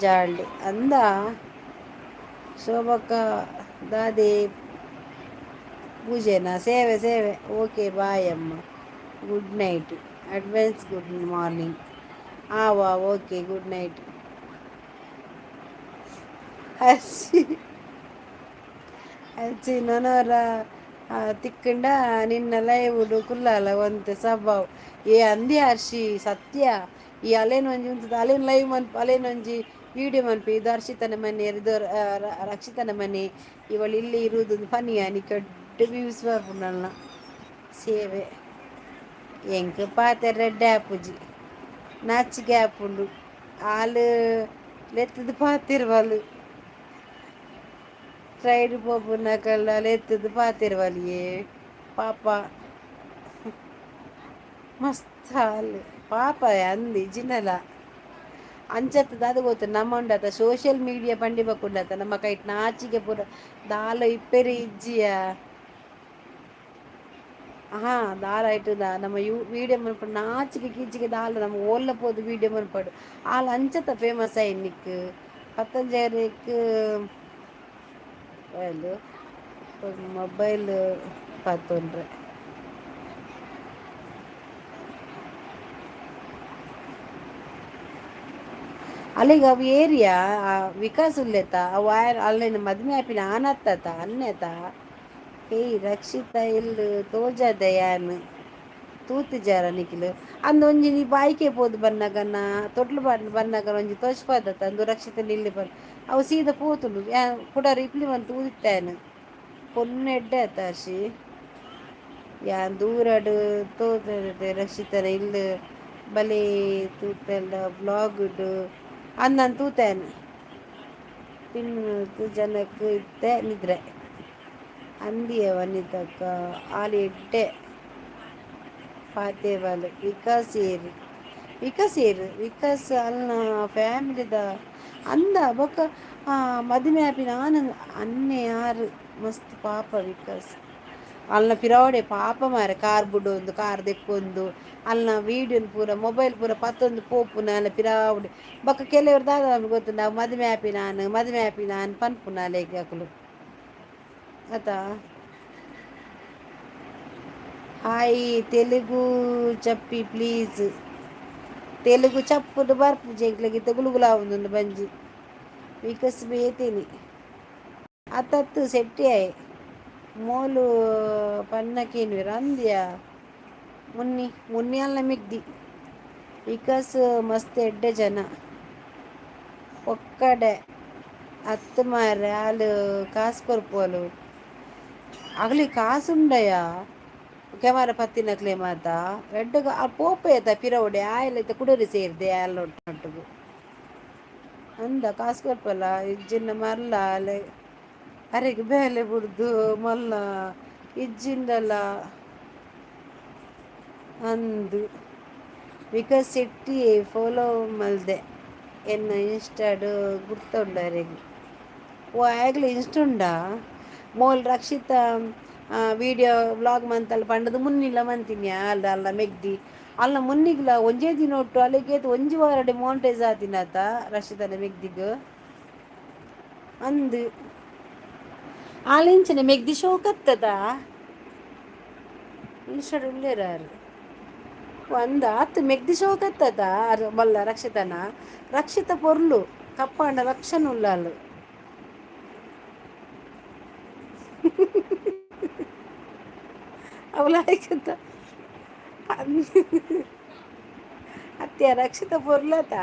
ಜಾಲ್ಡ್ ಅಂದ. ಶೋಭಕ್ಕ ದಾದೆ ಪೂಜೆನಾ? ಸೇವೆ ಸೇವೆ. ಓಕೆ, ಬಾಯ್ ಅಮ್ಮ, good night, advance good morning. ಆವಾ, ಓಕೆ, ಗುಡ್ ನೈಟ್. ಹರ್ಷಿ ಅಜ್ಜಿ ನನೊರ ತಿಕ್ಕಂಡ ನಿನ್ನ ಲೈವ್ ಕುಲ್ಲಾಲ ಒಂತೆ ಸಬಾವ್. ಏ ಅಂದಿ ಹರ್ಷಿ, ಸತ್ಯ. ಈ ಅಲೇನ್ ಒಂಜಿ ಉಂತುದು ಅಲೇನ್ ಲೈವ್ ಮನ್ಪ, ಅಲೇನ್ ಒಂಜಿ ವಿಡಿಯೋ ಮನ್ಪಿ. ಇದು ಹರ್ಷಿತನ ಮನೆ, ಇದು ರಕ್ಷಿತನ ಮನೆ, ಇವಳು ಇಲ್ಲಿ ಇರುವುದು ಫನಿಯ ನಿಕ್ಕಡ್ಡು ವ್ಯೂಸ್ ಬರ್ಪುಂಡಲ್ನ. ಸೇವೆ. ಎಂಕ್ ಪಾತೆರ ರೆಡ್ಡೆ ಆಪುಜಿ, ನಾಚಿಕೆ ಆಪುಂಡು. ಆಲ್ ಲೆತ್ತದು ಪಾತೆರ್ವಲು. ರೈಡ್ ಪೋಪುನಕಲ್ಲ ಲೆತ್ತದು ಪಾತೆರ್ವಲಿಯೇ ಪಾಪ. ಮಸ್ತ್ ಆಲ್ ಪಾಪ ಅಂದಿ ಜಿನಲ ಅಂಚತ್ತದ. ಅದು ಗೊತ್ತು ನಮ್ಮ ಉಂಡತ ಸೋಷಿಯಲ್ ಮೀಡಿಯಾ ಪಂಡಿ ಬಕ್ಕುಂಡತ. ನಮ್ಮ ಕೈಟ್ ನಾಚಿಕೆ ಪೂರ ದಾಲ ಇಪ್ಪೆರೆ ಇಜ್ಜಿಯ. ಹಾ, ದಾಲ ಐಟುದ ನಮ್ಮ you video ಮನ್ಪಡು ನಾಚಿಕೆ ಕೀಚಿಕೆ ದಾಲ ನಮ್ಮ ಓಲ್ಲ ಪೋದು ವೀಡಿಯೋ ಮನ್ಪಡು. ಆಲ್ ಅಂಚತ ಫೇಮಸ್ ಆಯಿ ನಿಕ್ ಪತ್ತಂಜಾರಕ್ಕೆ ಮೊಬೈಲ್ ಪತ್ತೊಂಡ್ರೆ. ಅಲ್ಲಿಗೆ ಅವು ಏರಿಯಾ ವಿಕಾಸ್ ಉಲ್ಲೇತ ಅವು ಅಲ್ಲಿನ ಮದ್ಮೆ ಆಪಿನ ಆನತ್ತತ ಅನ್ನೆತ. ಏಯ್ ರಕ್ಷಿತ ಇಲ್ಲು ತೋಜಾದ ಯಾನ್ ತೂತಿಜಾರ ನಿಖಿಲ್ ಅಂದ್ ಒಂಜಿ ನೀ ಬಾಯ್ಕೆ ಪೋದು ಬನ್ನಗನ ತೊಟ್ಲು ಬಾಡ್ಲು ಬನ್ನಗ ಒಂಜಿ ತೋಜ್ಪಾದತ್ತ ಅಂದು ರಕ್ಷಿತ ನಿಲ್ಲಿ ಬನ್. ಅವು ಸೀದಾ ಪೋತುಂಡು. ಯಾನ್ ಕುಡ ರಿಪ್ಲಿ ಮಂತ್ ತೂದಿತ್ತಾಯನ್. ಪೊನ್ನು ಎಡ್ಡೆ ಆತ ಹರ್ಷಿ. ಯಾನ್ ದೂರಡ್ ತೋತದೆ ರಕ್ಷಿತನ ಇಲ್ಲು ಬಲೆ ತೂತೆಲ್ಲ ಬ್ಲಾಗ್ಡ್ ಅಂದನ್ ತೂತೇನೆ. ತಿನ್ನು ಜನಕ್ಕೆ ಇತ್ತೆ ನಿದ್ರೆ ಅಂದಿಯ ವನಿತಕ್ಕ. ಆಲ್ ಎಡ್ಡೆ ಪಾತೆವಲ್. ವಿಕಾಸ್ ಏರ್? ವಿಕಾಸ್ ಏರ್? ವಿಕಾಸ್ ಅಲ್ನ ಫ್ಯಾಮಿಲಿದ ಅಂದ. ಬೊಕ್ಕ ಮದಿಮೆ ಆಪಿನ ಆನಂದ್ ಅನ್ನೆ ಯಾರು. ಮಸ್ತ್ ಪಾಪ ವಿಕಾಸ್. ಅಲ್ನ ಪಿರಾವಡೆ ಪಾಪ ಮಾರೆ. ಕಾರ್ ಬುಡೊಂದು ಕಾರ್ ದೆಕ್ಕೊಂದು ಅಲ್ನ ವೀಡಿಯೋನ್ ಪೂರ ಮೊಬೈಲ್ ಪೂರ ಪತ್ತೊಂದು ಪೋಪುನ ಅಲ್ಲ ಪಿರಾವಡೆ. ಬೊಕ್ಕ ಕೆಲವರು ದಾದ ಗೊತ್ತುಂಡ, ಮದಿಮೆ ಆಪಿನಾನ್ ಮದಿಮೆ ಆಪಿನಾನ್ ಪನ್ಪುನ ಅಲೆಗ್ ಅಕುಲು ಅತಾ. ಹಾಯ್, ತೆಲುಗು ಚಪ್ಪಿ ಪ್ಲೀಸ್. ತೆಲುಗು ಚಪ್ಪುಡು ಬರ್ಪುಜಿ ಎಂಕ್ಲೆಗ್ ಇತ್ತೆ. ಗುಲುಗುಲ ಆವೊಂದುಂಡು ಬಂಜಿ. ವಿಕಸ್ ಬೇತೇನಿ ಅತ್ತತ್ತು ಸೆಟ್ಟಿ ಆಯೆ. ಮೋಲು ಪನ್ನಕೇನ್ವೆರ್ ಅಂದ್ಯಾ ಮುನ್ನಿ ಮುನ್ನಿ ಅಲ್ಲ ಮಿಗ್ದಿ. ವಿಕಾಸ್ ಮಸ್ತ್ ಎಡ್ಡೆ ಜನ. ಪೊಕ್ಕಡೆ ಅತ್ತು ಮಾರ್ರೆ. ಆಲ್ ಕಾಸ್ ಕೊರ್ಪುವಲು. ಅಗಲಿ ಕಾಸುಂಡಯ ಕ್ಯಾಮರಾ ಪತ್ತಿನಕ್ಲೆ ಮಾತ ಎಡ್ಡೆಗ್ ಪೋಪೆತ ಪಿರವುಡೆ ಆಯಲ್ ಇತ್ತೆ ಕುಡೊರಿ ಸೇರ್ದೆ ಆಲ್ ಒಟ್ಟುಗು ಅಂದ. ಕಾಸ್ ಕೊರ್ಪಲ್ಲ ಇಜ್ಜಿಂಡ ಮಲ್ಲ ಅಲೆ ಅರೆಗ್ ಬೇಲೆ ಬುಡ್ದು ಮಲ್ಲ ಇಜ್ಜಿಂಡಲ ಅಂದು. ವಿಕಾಸ್ ಶೆಟ್ಟಿ ಫಾಲೋ ಮಲ್ದೆ ಎನ್ನ ಇನ್ಸ್ಟಾಡ್. ಗುರ್ತುಂಡು ಅರೆಗ್? ಓ, ಆಯಗ್ಲ ಇನ್ಸ್ಟ ಉಂಡಾ? ಮೋಲ್ ರಕ್ಷಿತ ವಿಡಿಯೋ ವ್ಲಾಗ್ ಮಂತಲ್ ಪಂಡದು ಮುನ್ನಿಲ ಮಂತಿನಿ. ಅಲ್ಲ ಅಲ್ಲ ಮೆಗ್ದಿ ಅಲ್ಲ ಮುನ್ನಿಗ್ಲ ಒಂಜೇ ದಿನ ಒಟ್ಟು ಅಲ್ಲಿಗೆ ಒಂಜಿ ವಾರಡೆ ಮೋನಿಟೈಸ್ ಆತಿನಾತ ರಕ್ಷಿತನ ಮೆಗ್ದಿಗ್ ಅಂದು. ಆಲಿಂಚನೆ ಮೆಗ್ದಿ ಶೋಕತ್ತದ. ಇನ್ಸ್ಟಾಡ್ ಉಲ್ಲೇರಾರು ಒಂದ ಆತ್. ಮೆಗ್ದಿ ಶೋಕತ್ತದ ಮಲ್ಲ ರಕ್ಷಿತನ. ರಕ್ಷಿತ ಪೊರ್ಲು ಕಪ್ಪಾಂಡ ರಕ್ಷಣ ಉಲ್ಲಾಲು. ಅವಳ ಆಯ್ಕಂತ ಅತ್ತೆ ರಕ್ಷಿತ ಪೊರ್ಲತ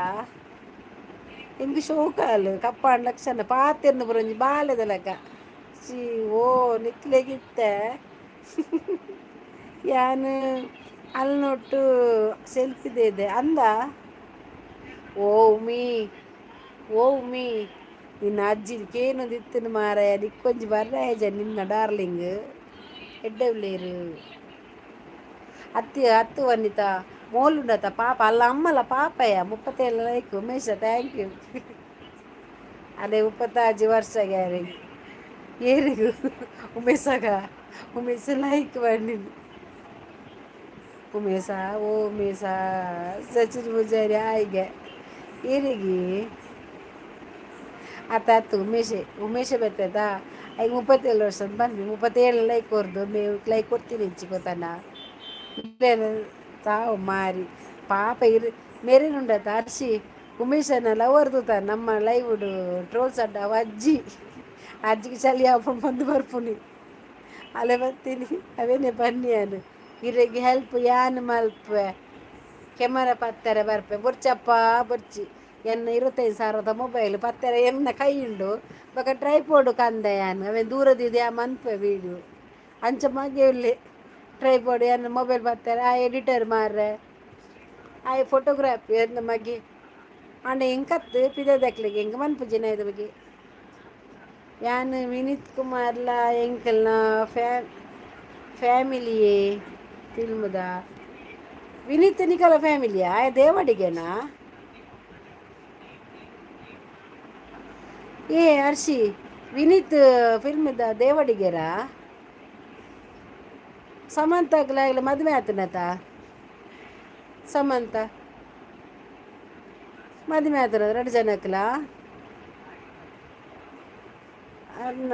ಎಂಕ್ ಶೋಕಾಲ್ ಕಪ್ಪಾಂಡ್ ಲಕ್ಷಣ ಪಾತೆರ್ನ ಪುರ ಒಂಜಿ ಬಾಲೆದ ಲೆಕ ಛೀ ಓ ನಿಕ್ಲೆಗಿತ್ತೆ ಯಾನ್ ಅಲ್ನೊಟ್ಟು ಸೆಲ್ಫಿ ಇದೆ ಅಂದ. ಓ ಉಮಿ, ಓ ಉಮಿ, ನಿನ್ನ ಅಜ್ಜಿ ಕೇನೊಂದಿತ್ತಿನ ಮಾರಾಯ. ನಿಕ್ಕೊಂಜಿ ಬರ್ರಾಯಜ ನಿನ್ನ ಡಾರ್ಲಿಂಗ್ ಎಡ್ಡೆ ಉಲ್ಲೇರು. ಅತ್ತಿ ಅತ್ತು ವನಿತಾ ಮೋಲುಂಡತ ಪಾಪ ಅಲ್ಲ ಅಮ್ಮಲ ಪಾಪಯ್ಯ. 37 ಲೈಕ್ ಉಮೇಶ, thank you. ಅದೇ 36 ವರ್ಷ ಗ್ಯಾರಿ ಏರಿಗು ಉಮೇಶಗ. ಉಮೇಶ ಲೈಕ್ ಬಂದಿದ್ದು. ಉಮೇಶ, ಓ ಉಮೇಶ. ಸಚಿನ್ ಪೂಜಾರಿ ಹಾಯ್ಗೆ ಏರಿಗೆ ಆತ ಆತು. ಉಮೇಶೆ, ಉಮೇಶ ಬರ್ತದ. ಈಗ 37 ವರ್ಷ ಬಂದ್ವಿ. 37 ಲೈಕ್ ಕೊರ್ದು ಲೈಕ್ ಕೊಡ್ತೀನಿ ಹೆಚ್ಚಿ ಗೊತ್ತಾನ ತಾವು ಮಾರಿ ಪಾಪ ಇರು ಮೇರೇನುಂಡತ ಅರ್ಶಿ ಉಮೇಶನ ಲವರ್ ತೂತ ನಮ್ಮ ಲೈವ್ ಟ್ರೋಲ್ಸ್ ಅಡ್ಡ. ಅವ ಅಜ್ಜಿ, ಅಜ್ಜಿಗೆ ಚಳಿ ಆಪುಂಡು ಬಂದು ಬರ್ಪುನಿ ಅಲೆ ಬರ್ತೀನಿ ಅವೇನೆ ಬನ್ನಿ. ಯಾನು ಇರೆಗ್ ಹೆಲ್ಪ್ ಯಾನ್ ಮಲ್ಪೆ? ಕೆಮರಾ ಪತ್ತೆರೆ ಬರ್ಪೆ ಬೊರ್ಚಪ್ಪ ಬೊರ್ಚಿ. ಎನ್ನ 25,000ದ ಮೊಬೈಲ್ ಪತ್ತೆರೆ ಎನ್ನ ಕೈ ಉಂಡು. ಬೊಕ ಟ್ರೈಪೋಡ್ ಕಂದ ಯಾನ್ ಅವೇನ್ ದೂರದಿದೆ ಆ ಮನ್ಪೆ ವೀಡಿಯೋ ಅಂಚ ಮಗೆ ಉಲ್ಲೆ. ಟ್ರೈಪೋಡ್ ಎನ್ನ ಮೊಬೈಲ್ ಪತ್ತೆರೆ ಆ ಎಡಿಟರ್ ಮಾರ್ರೆ, ಆಯೆ ಫೋಟೋಗ್ರಾಫಿ ಎನ್ನ ಮಗೆ. ಆಂಡ ಎಂಕತ್ ಪಿದದಕ್ಲೆಗ್ ಎಂಕ್ ಮನ್ಪುಜಿನ ಇದ ಬಗ್ಗೆ. ಯಾನ್ ವಿನೀತ್ ಕುಮಾರ್ಲ ಎಂಕಲ್ನ ಫ್ಯಾಮಿಲಿಯೇ ಫಿಲ್ಮ್ದ. ವಿನೀತ್ ನಿಕಲ ಫ್ಯಾಮಿಲಿಯಾ? ದೇವಡಿಗೆನಾ? ಏ ಅರ್ಷಿ, ವಿನೀತ್ ಫಿಲ್ಮ್ದ ದೇವಡಿಗೆರಾ? ಸಮಂತಾಗ್ಲ ಮದುವೆ ಆತನತ? ಸಮಂತ ಮದುವೆ ಆತನ ಎರಡು ಜನಕ್ಲ ಅರ್ನ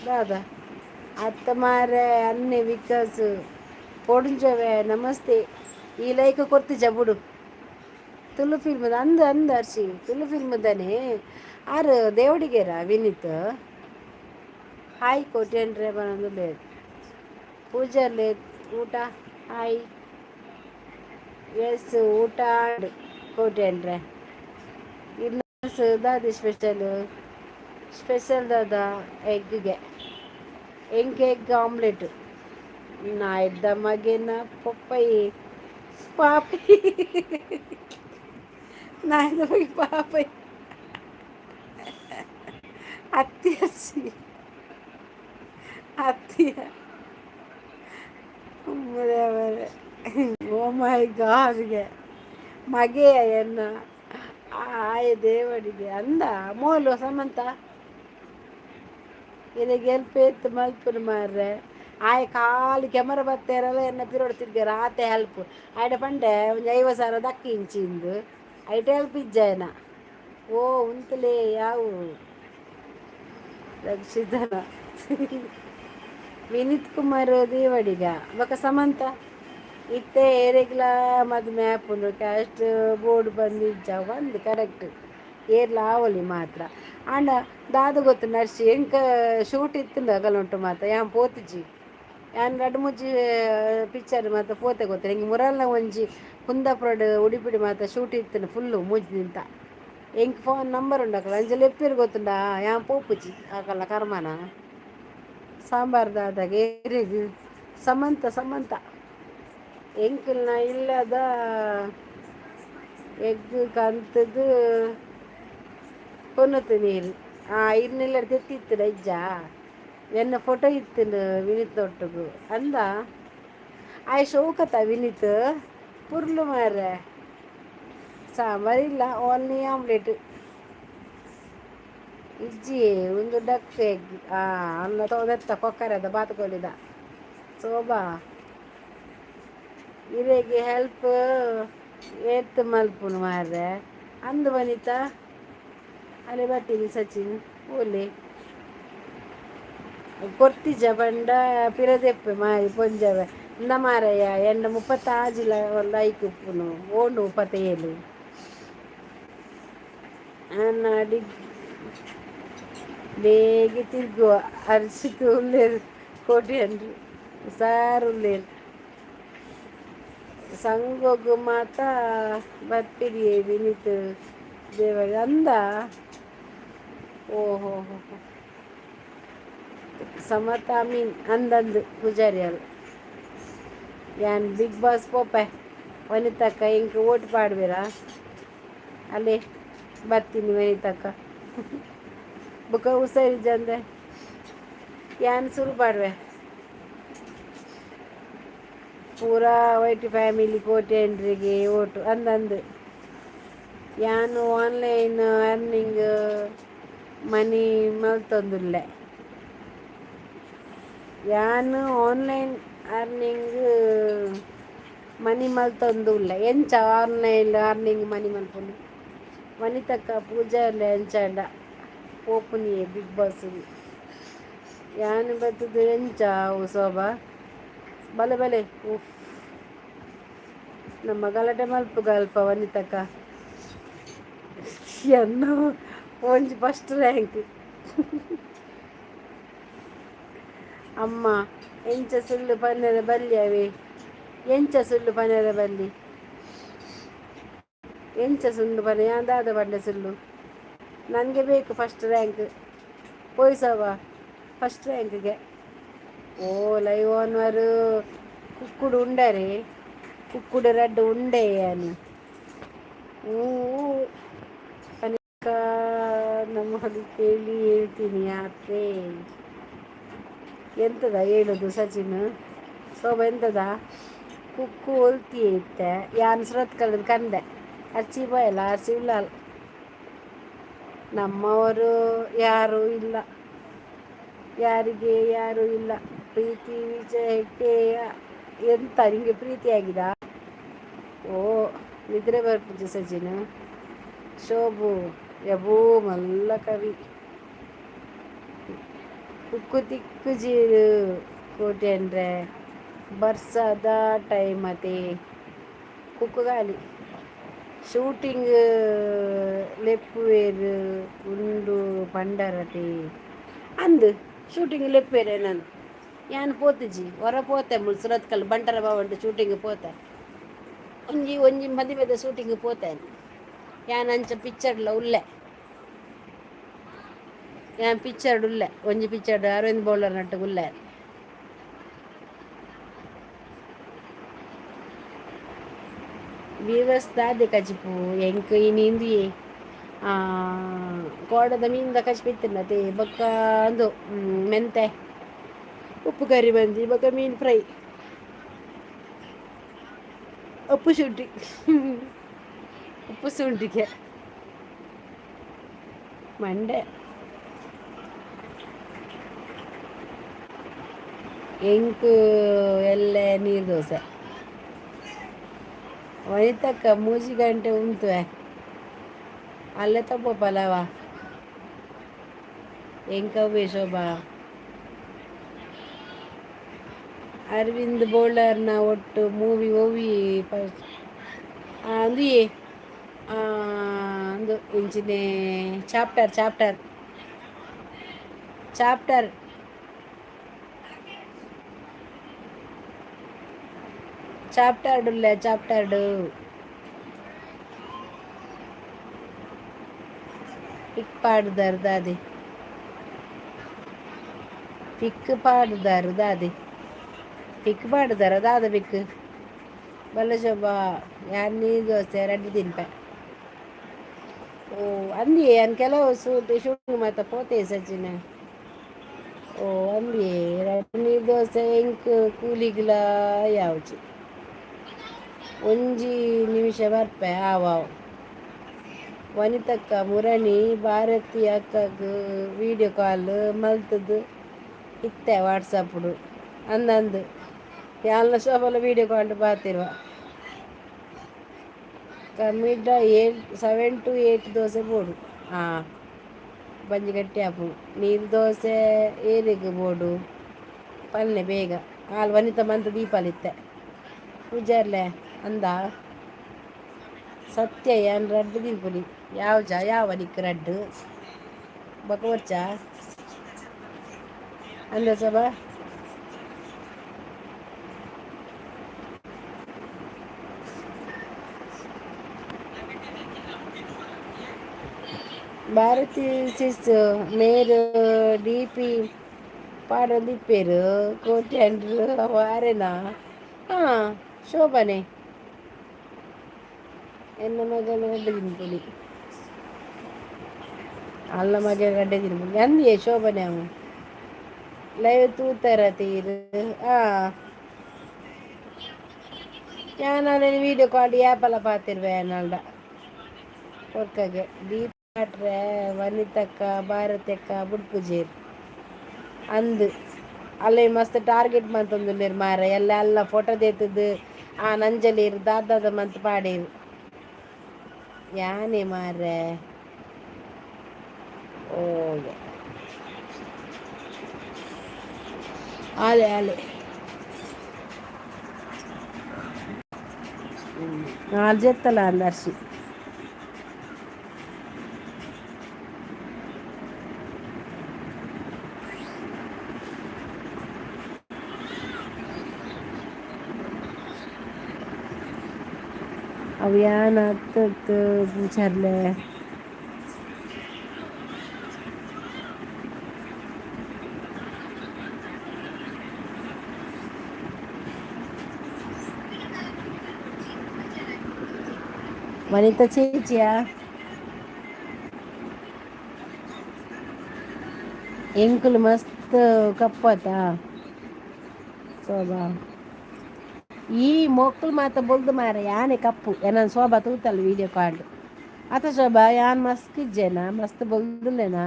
ದಾದ ಅತ್ತ ಮಾರೆ. ಅನ್ನೆ ವಿಕಾಸ್ ಪೊಡುಂಜವೆ ನಮಸ್ತೆ. ಈ ಲೈಕ್ ಕೊರ್ತಿಜ ಬುಡು. ತುಳು ಫಿಲ್ಮ್ ಅಂದ್ ಅಂದ್ ಅರ್ಷಿ, ತುಳು ಫಿಲ್ಮ್ದಾನೆ ಆರು ದೇವಡಿಗೆರ ವಿನೀತ್. ಹಾಯ್ ಕೋಟ್ಯನ್ರೆ ಬನ್ನೊಂದುಲ್ಲೆರ್. ಪೂಜಾರ್ಲೆ ಊಟ? ಹಾಯ್, ಎಸ್, ಊಟ ಆಂಡ್ ಕೋಟ್ಯನ್ರೆ. ಇರ್ನ ದಾದ ಸ್ಪೆಷಲ್? ಸ್ಪೆಷಲ್ ದಾದ? ಎಗ್ಗೆ ಎಂಕ್ ಎಗ್ ಆಮ್ಲೆಟ್. ನಾಯಿದ ಮಗೆನ ಪೊಪ್ಪಯಿ ಪಾಪಿ, ನಾಯಿದ ಮಗೆ ಪಾಪಯಿ. ಅತ್ಯಸಿ ಅತ್ತಿಯ ಓ ಮೈ ಗಾಡ್ಗೆ ಮಗೆ ಎನ್ನ ಆಯ ದೇವಡಿಗೆ ಅಂದ ಮೋಲು ಸಮಂತ ಇರೆಗ್ ಹೆಲ್ಪ್ ಏತ್ ಮಲ್ಪುನು ಮಾರ್ರೆ. ಆಯೆ ಖಾಲಿ ಕೆಮರಾ ಬತ್ತೇರಲ್ಲ ಎನ್ನ ಪಿರೋಡ್ ತಿರ್ಗ್ಯಾರ ಆತೆ ಹೆಲ್ಪ್. ಆಯ್ಡ ಪಂಡೆ ಒಂಜಿ 50,000 ದಕ್ಕಿ ಇಂಚಿಂದು ಐಟ್ ಹೆಲ್ಪ್ ಇಜ್ಜಾಯನ. ಓ ಉಂತುಲೇ ಯಾವು ರಕ್ಷಿತನ. ವಿನೀತ್ ಕುಮಾರ್ ದೇವಡಿಗ ಬೊಕ ಸಮಂತ ಇತ್ತೆ ಏರೆಗ್ಲಾ ಮದ್ಮೆ ಆಪುಂಡು ಕ್ಯಾಸ್ಟ್ ಬೋರ್ಡ್ ಬಂದಿಜ್ಜ ಬಂದು ಕರೆಕ್ಟ್ ಏರ್ಲ ಆವೊಲಿ ಮಾತ್ರ. ಆಂಡ ದಾದ ಗೊತ್ತು ನರ್ಸಿ, ಎಂಕ ಶೂಟ್ ಇತ್ತುಂಡು ಅಗಲುಂಟು ಮಾತ ಯಾನ್ ಪೋತುಜಿ. ಯಾನ್ ರಡ್ಡ್ ಮೂಜಿ ಪಿಕ್ಚರ್ ಮಾತ ಪೋತೆ ಗೊತ್ತು. ಎಂಕ್ ಮುರಲ್ನ ಒಂಜಿ ಕುಂದಾಪುರಡ್ ಉಡುಪಿಡ್ ಮಾತ ಶೂಟ್ ಇತ್ತುಂಡು ಫುಲ್ಲು ಮೂಜಿ ದಿನತ. ಎಂಕ್ ಫೋನ್ ನಂಬರ್ ಉಂಡು ಅಕಲ್ನ, ಅಂಚ ಲೆಪ್ಪೆರ್ ಗೊತ್ತುಂಡಾ. ಯಾನ್ ಪೋಪುಜಿ ಅಕಲ್ನ ಕರ್ಮನ. ಸಾಂಬಾರ್ ದಾದಾಗ ಏರೆಗ್? ಸಮಂತ, ಸಮಂತ ಎಂಕಲ್ನ ಇಲ್ಲದ ಎಗ್ ಕಂತುದು ಕೊನೊತು ನೀರು. ಇರ್ನೆಲ್ಲ ತೆತ್ತಿತ್ತುಡ ಇಜ್ಜಾ? ಎನ್ನ ಫೋಟೋ ಇತ್ತುಂಡು ವಿನೀತ್ ಒಟ್ಟುಗು ಅಂದ. ಆಯ್ ಶೋಕತ ವಿನೀತ್ ಪುರ್ಲು ಮಾರ್ರೆ. ಸಾಂಬಾರ್ ಇಲ್ಲ, ಓನ್ಲಿ ಆಮ್ಲೆಟ್. ಇಜ್ಜಿ ಒಂದು ಡಕ್ ಎಗ್ ಅನ್ನ ತೋದೆತ್ತ ಕೊಕ್ಕರೆದ ಬಾತುಕೋಳಿದ ಶೋಭಾ. ಇರೆಗ್ ಹೆಲ್ಪ್ ಏತ್ ಮಲ್ಪುನು ಮಾರ್ರೆ ಅಂದು ವನಿತಾ ಅಲೆ ಬತ್ತೀನಿ. ಸಚಿನ್ ಓಲೆ ಕೊರ್ತಿಜ ಪಂಡ ಪಿರದೆಪ್ಪೆ ಮಾರಿ ಪೊಂಜವೆ ಇಂದ ಮಾರಯ್ಯ. ಎನ್ನ 36 ಲೈಕ್ ಉಪ್ಪುನು ಓಂಡು 37. ಅನ್ನ ಡಿಗ್ ಬೇಗ ತಿರ್ಗುವ ಅರ್ಶಿತು ಉಲ್ಲೇರು ಕೋಟಿ ಅಂದ್ರು ಸಾರು ಉಲ್ಲೇರು ಸಂಗೊಗು ಮಾತ ಬರ್ಪಿರಿಯೇ ವಿನಿತ್ ದೇವರ ಅಂದ. ಓಹೋ ಹೋ ಹೋ, ಸಮತಾ ಮೀನ್ ಅಂದಂದು ಪೂಜಾರಿ ಅವರು. ಯಾನ್ ಬಿಗ್ ಬಾಸ್ ಪೋಪೆ ವನಿತಕ್ಕ, ಎಂಕ್ ಓಟ್ ಪಾಡ್ಬೇರಾ? ಅಲ್ಲೇ ಬರ್ತೀನಿ ವನಿತಕ್ಕ. ಬುಕ್ಕ ಹುಷಾರಿಜ್ಜಂದೆ ಯಾನ್ ಸುರು ಪಾಡ್ವೆ. ಪೂರಾ ವೈಟ್ ಫ್ಯಾಮಿಲಿ ಕೋಟೆ ಎಂಟ್ರಿಗೆ ಓಟು ಅಂದಂದು. ಯಾನು ಆನ್ಲೈನ್ ಅರ್ನಿಂಗ್ ಮನಿ ಮಲ್ತೊಂದುಲ್ಲೆ. ಯಾನು ಆನ್ಲೈನ್ ಅರ್ನಿಂಗ್ ಮನಿ ಮಲ್ತೊಂದುಲ್ಲೆ. ಎಂಚ ಆನ್ಲೈನ್ ಅರ್ನಿಂಗ್ ಮನಿ ಮಲ್ಪುನು? ವನಿತಕ್ಕ ಪೂಜಾರ್ಲೆ ಎಂಚಾಂಡ ಪೋಪುನಿಯೇ ಬಿಗ್ ಬಾಸ್. ಯಾನು ಬತ್ತದು ಎಂಚ ಅವು ಶೋಭಾ? ಬಲೆ ಬಲೆ. ಉಫ್, ನಮ್ಮ ಗಲಾಟೆ ಮಲ್ಪುಗ ಅಲ್ಪ ವನಿತಕ್ಕ. ಎನ್ನ ಒಂಜಿ ಫಸ್ಟ್ ರ್ಯಾಂಕ್. ಅಮ್ಮ ಎಂಚ ಸುಳ್ಳು ಪನ್ನೆರೆ ಬಲ್ಲಿ ಅವೇ? ಎಂಚ ಸುಳ್ಳು ಪನ್ನೆರೆ ಬಲ್ಲಿ? ಎಂಚ ಸುಳ್ಳು ಪನ್ನೆ? ದಾದ ಪಂಡೆ ಸುಳ್ಳು? ನನಗೆ ಬೇಕು ಫಸ್ಟ್ ರ್ಯಾಂಕ್. ಪೋಯ್ಸವ ಫಸ್ಟ್ ರ್ಯಾಂಕ್ಗೆ. ಓ ಲೈವ್ ಓನ್ವರು ಕುಕ್ಕುಡು ಉಂಡರೆ, ಕುಕ್ಕುಡು ರಡ್ಡು ಉಂಡೆ ಯಾನು. ಹ್ಞೂ ಅನೇಕ ನಮ್ಮ ಕೇಳಿ ಹೇಳ್ತೀನಿ ಆತ್ರೆ. ಎಂತದ ಹೇಳುದು ಸಚಿನ್? ಶೋಭ ಎಂತದ ಕುಕ್ಕು ಒಲ್ತಿ ಇತ್ತೆ? ಯಾನ್ ಸುರತ್ ಕಲದ ಕಂದೆ ಅರ್ಚಿ ಬಾಯಲ್ಲ ಅರ್ಚಿ ಉಳ್ಳಾಲ್. ನಮ್ಮವರು ಯಾರೂ ಇಲ್ಲ, ಯಾರಿಗೆ ಯಾರೂ ಇಲ್ಲ. ಪ್ರೀತಿ ವಿಜಯಕ್ಕೆ ಎಂತ ನಿಂಗೆ ಪ್ರೀತಿ ಆಗಿದ? ಓ ನಿದ್ರೆ ಬರ್ಪುಜಿ ಸಚಿನ್. ಶೋಭು ಯಬೂ ಮಲ್ಲ ಕವಿ. ಕುಕ್ಕು ತಿಕ್ಕು ಜೀರು ಕೋಟೆ ಅಂದರೆ ಬರ್ಸದ ಟೈಮ್ ಅತೆ ಕುಕ್ಕು ಗಾಲಿ. ಶೂಟಿಂಗ್ ಲೆಪ್ಪುವೇರು ಉಂಡು ಪಂಡರತೆ ಅಂದು. ಶೂಟಿಂಗ್ ಲೆಪ್ಪೇರೆ ನಾನು ಯಾನ್ ಪೋತುಜಿ. ಹೊರ ಪೋತೆ ಮುಲ್ ಸುರತ್ಕಲ್ ಬಂಟರ ಭವನ್ಡ್ ಶೂಟಿಂಗ್ ಪೋತೆ. ಒಂಜಿ ಒಂಜಿ ಮದಿಮೆದ ಶೂಟಿಂಗ್ ಪೋತೆ ಯಾನ್. ಅಂಚ ಪಿಕ್ಚರ್ಲ ಉಲ್ಲೆ ಯಾನ್. ಪಿಕ್ಚರ್ಡ್ ಉಲ್ಲೆ, ಒಂಜಿ ಪಿಕ್ಚರ್ಡ್ ಅರವಿಂದ್ ಬೌಲರ್ ನಟ್ಟು ಉಲ್ಲೆ. ವೀವರ್ಸ್ ದಾದೆ ಕಜಿಪು ಎಂಕ್ ಇನಿ ಇಂದುಯೇ ಕೋಡದ ಮೀನ್ದ ಕಜಿಪು ಇತ್ತಿನತೆ. ಬೊಕ್ಕ ಅಂದು ಮೆಂತೆ ಉಪ್ಪು ಕರಿ ಬಂಜಿ ಬೊಕ್ಕ ಮೀನು ಫ್ರೈ, ಉಪ್ಪು ಶುಂಠಿ, ಉಪ್ಪು ಶುಂಠಿಗೆ ಮಂಡೆ. ಎಂಕ್ ಎಲ್ಲೆ ನೀರು ದೋಸೆ. ವನಿತಕ್ಕ ಮೂಜಿ ಗಂಟೆ ಉಂತುವೆ ಅಲ್ಲೇ ತಪ್ಪು ಪಲಾವ. ಎಂಕವ್ವೆ ಶೋಭಾ? ಅರವಿಂದ್ ಬೋಳರ್ನ ಒಟ್ಟು ಮೂವಿ ಓವಿ ಫಸ್ಟ್ ಅಂದು ಅಂದು ಇಂಚಿನೆ chapter chapter chapter chapter ಉಲ್ಲೆ chapter ಪಿಕ್ ಪಾಡುದಾರು ದಾದೆ? ಪಿಕ್ ಪಾಡುದಾರು ದಾದೆ? ಪಿಕ್ ಪಾಡುದಾರ ದಾದ ಪಿಕ್? ಬಲ್ಲ ಶೋಭಾ, ಯಾನ್ ನೀರು ದೋಸೆ ರಡ್ಡ್ ತಿನ್ಪೆ. ಓ ಅಂದಿಯೇ ಯಾನ್ ಕೆಲವು ಸೂಟ್ ಶೂಟಿಂಗ್ ಮಾತ ಪೋತೆ ಸಚಿನ್. ಓ ಅಂದಿಯೇ ರಡ್ಡ್ ನೀರು ದೋಸೆ. ಎಂಕ್ ಕೂಲಿಗ್ಲ ಯಾವ್ಜಿ. ಒಂಜಿ ನಿಮಿಷ ಬರ್ಪೆ ಆವಾವ್. ವನಿತಕ್ಕ ಮುರಣಿ ಭಾರತಿ ಅಕ್ಕಗ್ ವೀಡಿಯೋ ಕಾಲ್ ಮಲ್ತುದು ಇತ್ತೆ ವಾಟ್ಸಪ್ಡು ಅಂದಂದು. ಯಾನ್ಲ ಶೋಭಲ ವೀಡಿಯೋ ಕಾಲ್ ಪಾತೆರುವ. ಕಮ್ಮಿಡ 8 7 ಟು 8 ದೋಸೆ ಬೋಡು. ಹಾಂ ಬಂಜಿ ಗಟ್ಟಿ ಆಪುಂಡು. ನೀರು ದೋಸೆ ಏರೆಗ್ ಬೋಡು ಪಲ್ಲೆ ಬೇಗ. ಆಲ್ ವನಿತ ಮಂತ್ ದೀಪಾಲಿತ್ತೆ ಪೂಜಾರ್ಲೆ ಅಂದ. ಸತ್ಯ ಯಾನ್ ರಡ್ಡ್ ತಿನ್ಪುನಿ. ಯಾವ್ಜ ಯಾವ ನಿಕ್ ರಡ್ಡ್? ಬೊಕ ಅಂದ ಶೋಭಾ. ಭಾರತಿ ಸಿಸ್ ಮೇರ್ ಡಿ ಪಿ ಪಾಡೊಂದಿಪ್ಪೆರ್ ಕೋಟ್ಯಾಂಡ್ರು ಅವು ಆರೆನಾ? ಹಾಂ, ಶೋಭನೆ. ಎನ್ನ ಮಗಲ್ ರಡ್ಡ್ ದಿನಪುಲಿ ಅಲ್ಲ ಮಗಲ್ ರಡ್ಡೆ ದಿನಪುಲಿ ಅಂದಿಯೇ ಶೋಭನೆ ಅವು ಲೈವ್ ತೂತಾರ ತೀರ್. ಆ ಯಾನ್ ಅಲೆನ ವೀಡಿಯೋ ಕಾಲ್ ಯಾಪಲ ಪಾತಿರ್ವೆ ಅನಲ್ಡ ಕೊರ್ಕಗೆ ದೀಪ ಪಾಟ್ರೆ ವನಿತಕ್ಕ ಭಾರತಕ್ಕ ಬುಡ್ಪುಜೆರ್ ಅಂದ್. ಅಲ್ಲೇ ಮಸ್ತ್ ಟಾರ್ಗೆಟ್ ಮಂತೊಂದುಲ್ಲೆರ್ ಮಾರ್ರೆ, ಎಲ್ಲ ಅಲ್ಲ ಫೋಟೋ ದೇತುದು ಆ ನಂಜಲೇರ್ ದಾದಾದ ಮಂತ್ ಪಾಡೇರ್ ಯಾನೆ ಮಾರ್ರೆ. ಓಗೆ ಆಲೆ ಆಲೆ ಆಲ್ ಜೆತ್ತಲ ಅಂದರ್ಶಿ. ಅವು ಯಾನ್ ಅತ್ತತ್ ಪೂಜಾರ್ಲೆ. ವನಿತಾ ಚೇಚಿಯಾ ಎಂಕುಲು ಮಸ್ತ್ ಕಪ್ಪತ ಶೋಭಾ. ಈ ಮೊಕ್ಕಲು ಮಾತ ಬೊಲ್ದು ಮಾರ, ಯಾನೆ ಕಪ್ಪು. ಎನನ್ ಶೋಭಾ ತೂತಲ್ ವೀಡಿಯೋ ಕಾಲ್ ಅತ ಶೋಭಾ? ಯಾನ್ ಮಸ್ತ್ ಇಜ್ಜೆನಾ? ಮಸ್ತ್ ಬೊಲ್ದುಲ್ಲೆನಾ?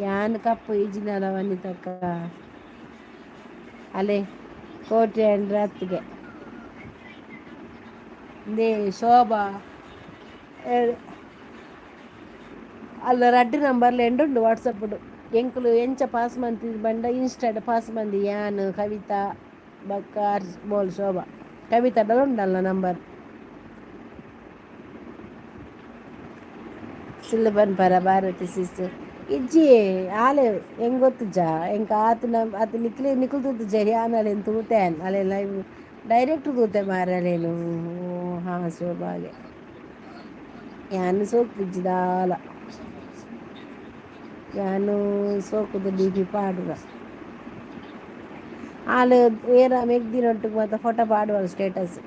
ಯಾನ್ ಕಪ್ಪು ಇಜ್ಜಿನಲ ವನಿತಕ್ಕ. ಅಲೆ ಕೋಟೆ ರಾತ್ಗೆ ಇಂದೇ ಶೋಭಾ ಅಲ್ಲ ರಡ್ಡ್ ನಂಬರ್ಲ ಎಂಡುಂಡು ವಾಟ್ಸಪ್. ಎಂಕುಲು ಎಂಚ ಪಾಸ್ ಮಂತಿ ಬಂಡ ಇನ್ಸ್ಟಾಡ್ ಪಾಸ್ ಮಂದಿ ಯಾನ್ ಕವಿತಾ ಬೊಕ್ಕ ಬೋಲ್ ಶೋಭಾ. ಕವಿತಾ ಉಂಡಲ್ಲ ನಂಬರ್. ಸಿಲ್ಬನ್ ಪರ ಭಾರತಿ ಸಿಸ್ ಇಜ್ಜಿ ಆಲೆ ಹೆಂಗ್ ಗೊತ್ತುಜಾ ಎಂಕ್ ಆತ್ ಆತ್ ನಿಕ್ಲೆ ನಿಕುಲು ತೂತುಜೆರ್, ಯಾನ್ ಅಲೆನ್ ತೂತೆ, ಅಲೆ ಲೈವ್ ಡೈರೆಕ್ಟ್ ತೂತೆ ಮಾರ್ರೆ ಅಲೆನ್. ಹಾಂ ಶೋಭಾಗೆ ಯಾನ್ ಸೋಕುಜ್ಜಿ ದಾಲ, ಯಾನ್ ಸೋಕುದು ಡಿ ಪಿ ಪಾಡುವ. ಆಲ್ ಏರ ಮೆಗ್ದಿನೊಟ್ಟುಗು ಮಾತ ಫೋಟೋ ಪಾಡುವಲ್ ಸ್ಟೇಟಸ್.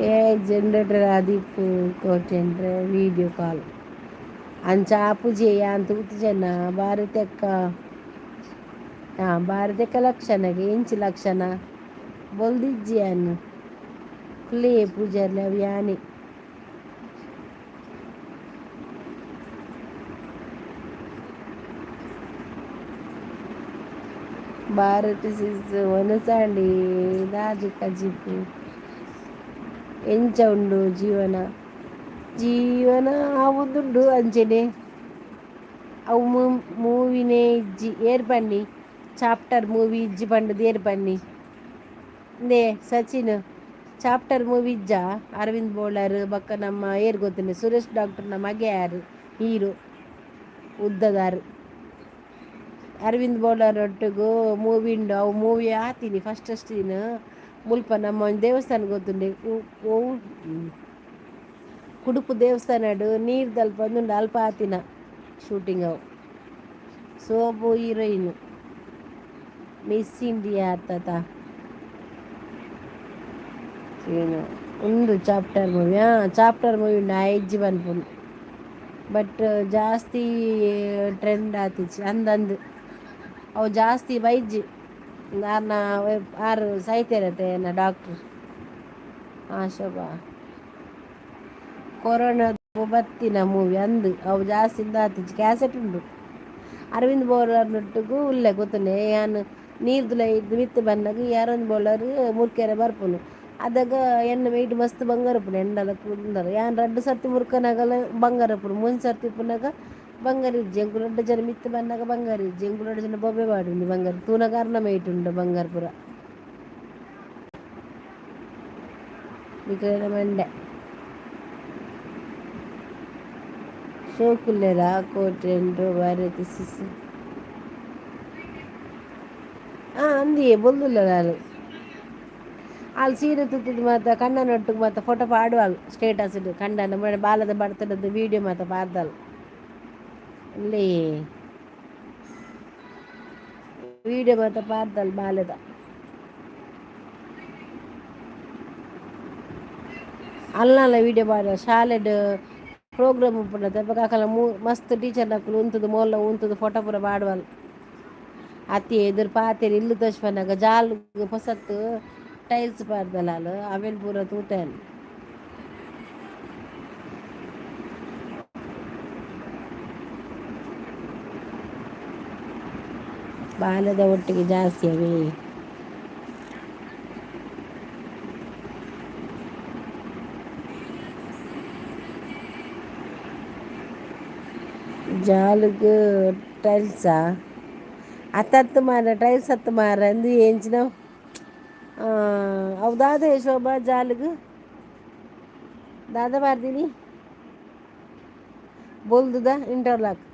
ಎ ಜನರೇಟರ್ ಆದಿಪ್ಪು ಕೋಟೆಂಡ್ರೆ ವೀಡಿಯೋ ಕಾಲ್ ಅಂಚ ಆಪುಜೆ, ಯಾನ್ ತೂತುಜೆನ. ಭಾರತಕ್ಕ ಹಾಂ ಭಾರತಕ್ಕ ಲಕ್ಷಣಗೆ ಎಂಚಿ ಲಕ್ಷಣ ಬೊಲ್ದಿಜ್ಜಿ ಯಾನ್ ಕುಲ್ಲೇ ಪೂಜಾರ್ಲೆ ಅವು ಯಾನೆ. ಭಾರತಿ ಸಿಸ್ ವನಸಾಂಡಿ ದಾದಿ ಕಜಿಪು ಎಂಚ ಉಂಡು ಜೀವನ? ಜೀವನ ಆವೊಂದುಂಡು ಅಂಚನೆ. ಅವು ಮೂವಿನೇ ಇಜ್ಜಿ ಏರ್ ಪನ್ನಿ? ಚಾಪ್ಟರ್ ಮೂವಿ ಇಜ್ಜಿ ಪಂಡುದು ಏರ್ ಪನ್ನಿ? ಇಂದೇ ಸಚಿನ್, ಚಾಪ್ಟರ್ ಮೂವಿ ಇಜ್ಜಾ? ಅರವಿಂದ್ ಬೋಳಾರ್ ಬೊಕ್ಕ ನಮ್ಮ ಏರ್ ಗೊತ್ತುಂಡೆ, ಸುರೇಶ್ ಡಾಕ್ಟರ್ನ ಮಗೆ ಯಾರು ಹೀರೋ, ಉದ್ದದಾರ್. ಅರವಿಂದ್ ಬೋಳಾರ್ ಒಟ್ಟುಗು ಮೂವಿ ಉಂಡು. ಅವು ಮೂವಿ ಆತೀನಿ ಫಸ್ಟ್ ಅಷ್ಟಿನ ಮುಲ್ಪ ನಮ್ಮ ಒಂಜಿ ದೇವಸ್ಥಾನ ಗೊತ್ತುಂಡೆ, ಓ ಕುಡುಪು ದೇವಸ್ಥಾನಡ್ ನೀರ್ದಲ್ಪ ಉಂಡು, ಅಲ್ಪ ಆತಿನ ಶೂಟಿಂಗ್ ಅವು. ಸೋಬು ಹೀರೋಯಿನ್, ಮಿಸ್ ಇಂಡಿಯಾ ಆತತ ಉಂಡು. ಚಾಪ್ಟರ್ ಮೂವಿ, ಹಾಂ ಚಾಪ್ಟರ್ ಮೂವಿ ಉಂಡು. ಆ ಇಜ್ಜಿ ಪನ್ಪುಂಡು, ಬಟ್ ಜಾಸ್ತಿ ಟ್ರೆಂಡ್ ಆತಿಜಿ ಅಂದಂದು. ಅವು ಜಾಸ್ತಿ ಬೈಜಿ ಆರ್ನ ಆರು ಸೈತೆರತೆ ಏನ ಡಾಕ್ಟ್ರ್. ಹಾಂ ಶೋಭಾ, ಕೊರೋನಾ ಬತ್ತಿನ ಮೂವಿ ಅಂದು. ಅವು ಜಾಸ್ತಿ ಆತಿಜಿ. ಕ್ಯಾಸೆಟ್ ಉಂಡು. ಅರವಿಂದ್ ಬೋಳಾರ್ನೊಟ್ಟುಗು ಉಲ್ಲೆ ಗೊತ್ತುಂಡೆ. ಯಾನ್ ನೀರ್ದುಲ ಮಿತ್ತ್ ಬನ್ನಗ ಈ ಅರವಿಂದ್ ಬೋಳಾರ್ ಮುರ್ಕೆರೆ ಬರ್ಪುನು. ಅದಾಗ ಎನ್ನ ಮೈಟ್ ಮಸ್ತ್ ಬಂಗಾರ ಉಪ್ಪುಂಡು ಎಂಡಲ ಕುಂದಲ ಯಾನ್ ರಡ್ಡ್ ಸರ್ತಿ ಮುರ್ಕನಗಲ ಬಂಗಾರ ಉಪ್ಪುಂಡು ಒಂಜಿ ಸರ್ತಿ ಉಪ್ಪುನಗ ಬಂಗಾರ ಇಜ್ಜಿ ಎಂಕುಲು ರಡ್ಡ್ ಜನ ಮಿತ್ತ್ ಬನ್ನಗ ಬಂಗಾರ ಇಜ್ಜಿ ಎಂಕುಲು ರಡ್ಡ್ ಜನ ಬೊಬ್ಬೆ ಪಾಡುನಿ ಬಂಗಾರ ತೂನಗ ಅರ್ನ ಮೈಟ್ ಉಂಡು ಬಂಗಾರ ಪೂರ ನಿಕ್ಲೆನ ಮಂಡೆ ಶೋಕುಲ್ಲೆರಾ ಕೋಟೆಂಡು ಭಾರತಿ ಸಿಸ್ ಅಂದಿಯೇ ಬೊಲ್ದುಲ್ಲೆರ್ ಆಲ್ ಸೀರೆ ತುತ್ತುದು ಮಾತ ಕಣ್ಣನೊಟ್ಟುಗು ಮಾತ ಫೋಟೋ ಪಾಡುವಲ್ ಸ್ಟೇಟಸ್ ಕಂಡನ ಬಾಲದ ಬರ್ತಡದ ವೀಡಿಯೋ ಮಾತ ಪಾಡ್ದಲ್ ಉಲ್ಲೆ ವೀಡಿಯೋ ಮಾತ ಪಾಡ್ದಲ್ ಬಾಲೆದ ಅಲ್ನಲ್ಲ ವೀಡಿಯೋ ಪಾಡುವ ಶಾಲೆಡ್ ಪ್ರೋಗ್ರಾಮ್ ಉಪ್ಪುಂಡತೆ ಅಪಗ ಅಕಲ್ನ ಮಸ್ತ್ ಟೀಚರ್ ನಕುಲು ಉಂತುದು ಮೋಲ್ಲ ಉಂತುದು ಫೋಟೋ ಪೂರ ಪಾಡುವಲ್ ಅತ್ತಿ ಎದುರು ಪಾತೆರ್ ಇಲ್ಲ್ ತೋಜ್ಪನಗ ಜಾಲ್ ಪೊಸತ್ ಟೈಲ್ಸ್ ಪಾಡ್ದಲ್ ಆಲ್ ಅವೆನ್ ಪೂರ ತೂತೆನ್. ಬಾಲೆದ ಒಟ್ಟಿಗೆ ಜಾಸ್ತಿ ಅವೇ. ಜಾಲ್ಗ್ ಟೈಲ್ಸಾ ಅತ್ತತ್ತು ಮಾರ್ರೆ ಟೈಲ್ಸ್ ಅತ್ತು ಮಾರ್ರೆ ಅಂದು ಎಂಚಿನ ಅವು ದಾದ ಶೋಭಾ ಜಾಲ್ಗ್ ದಾದ ಪಾಡ್ದಿನಿ ಬೊಲ್ದುದ ಇಂಟರ್ಲಾಕ್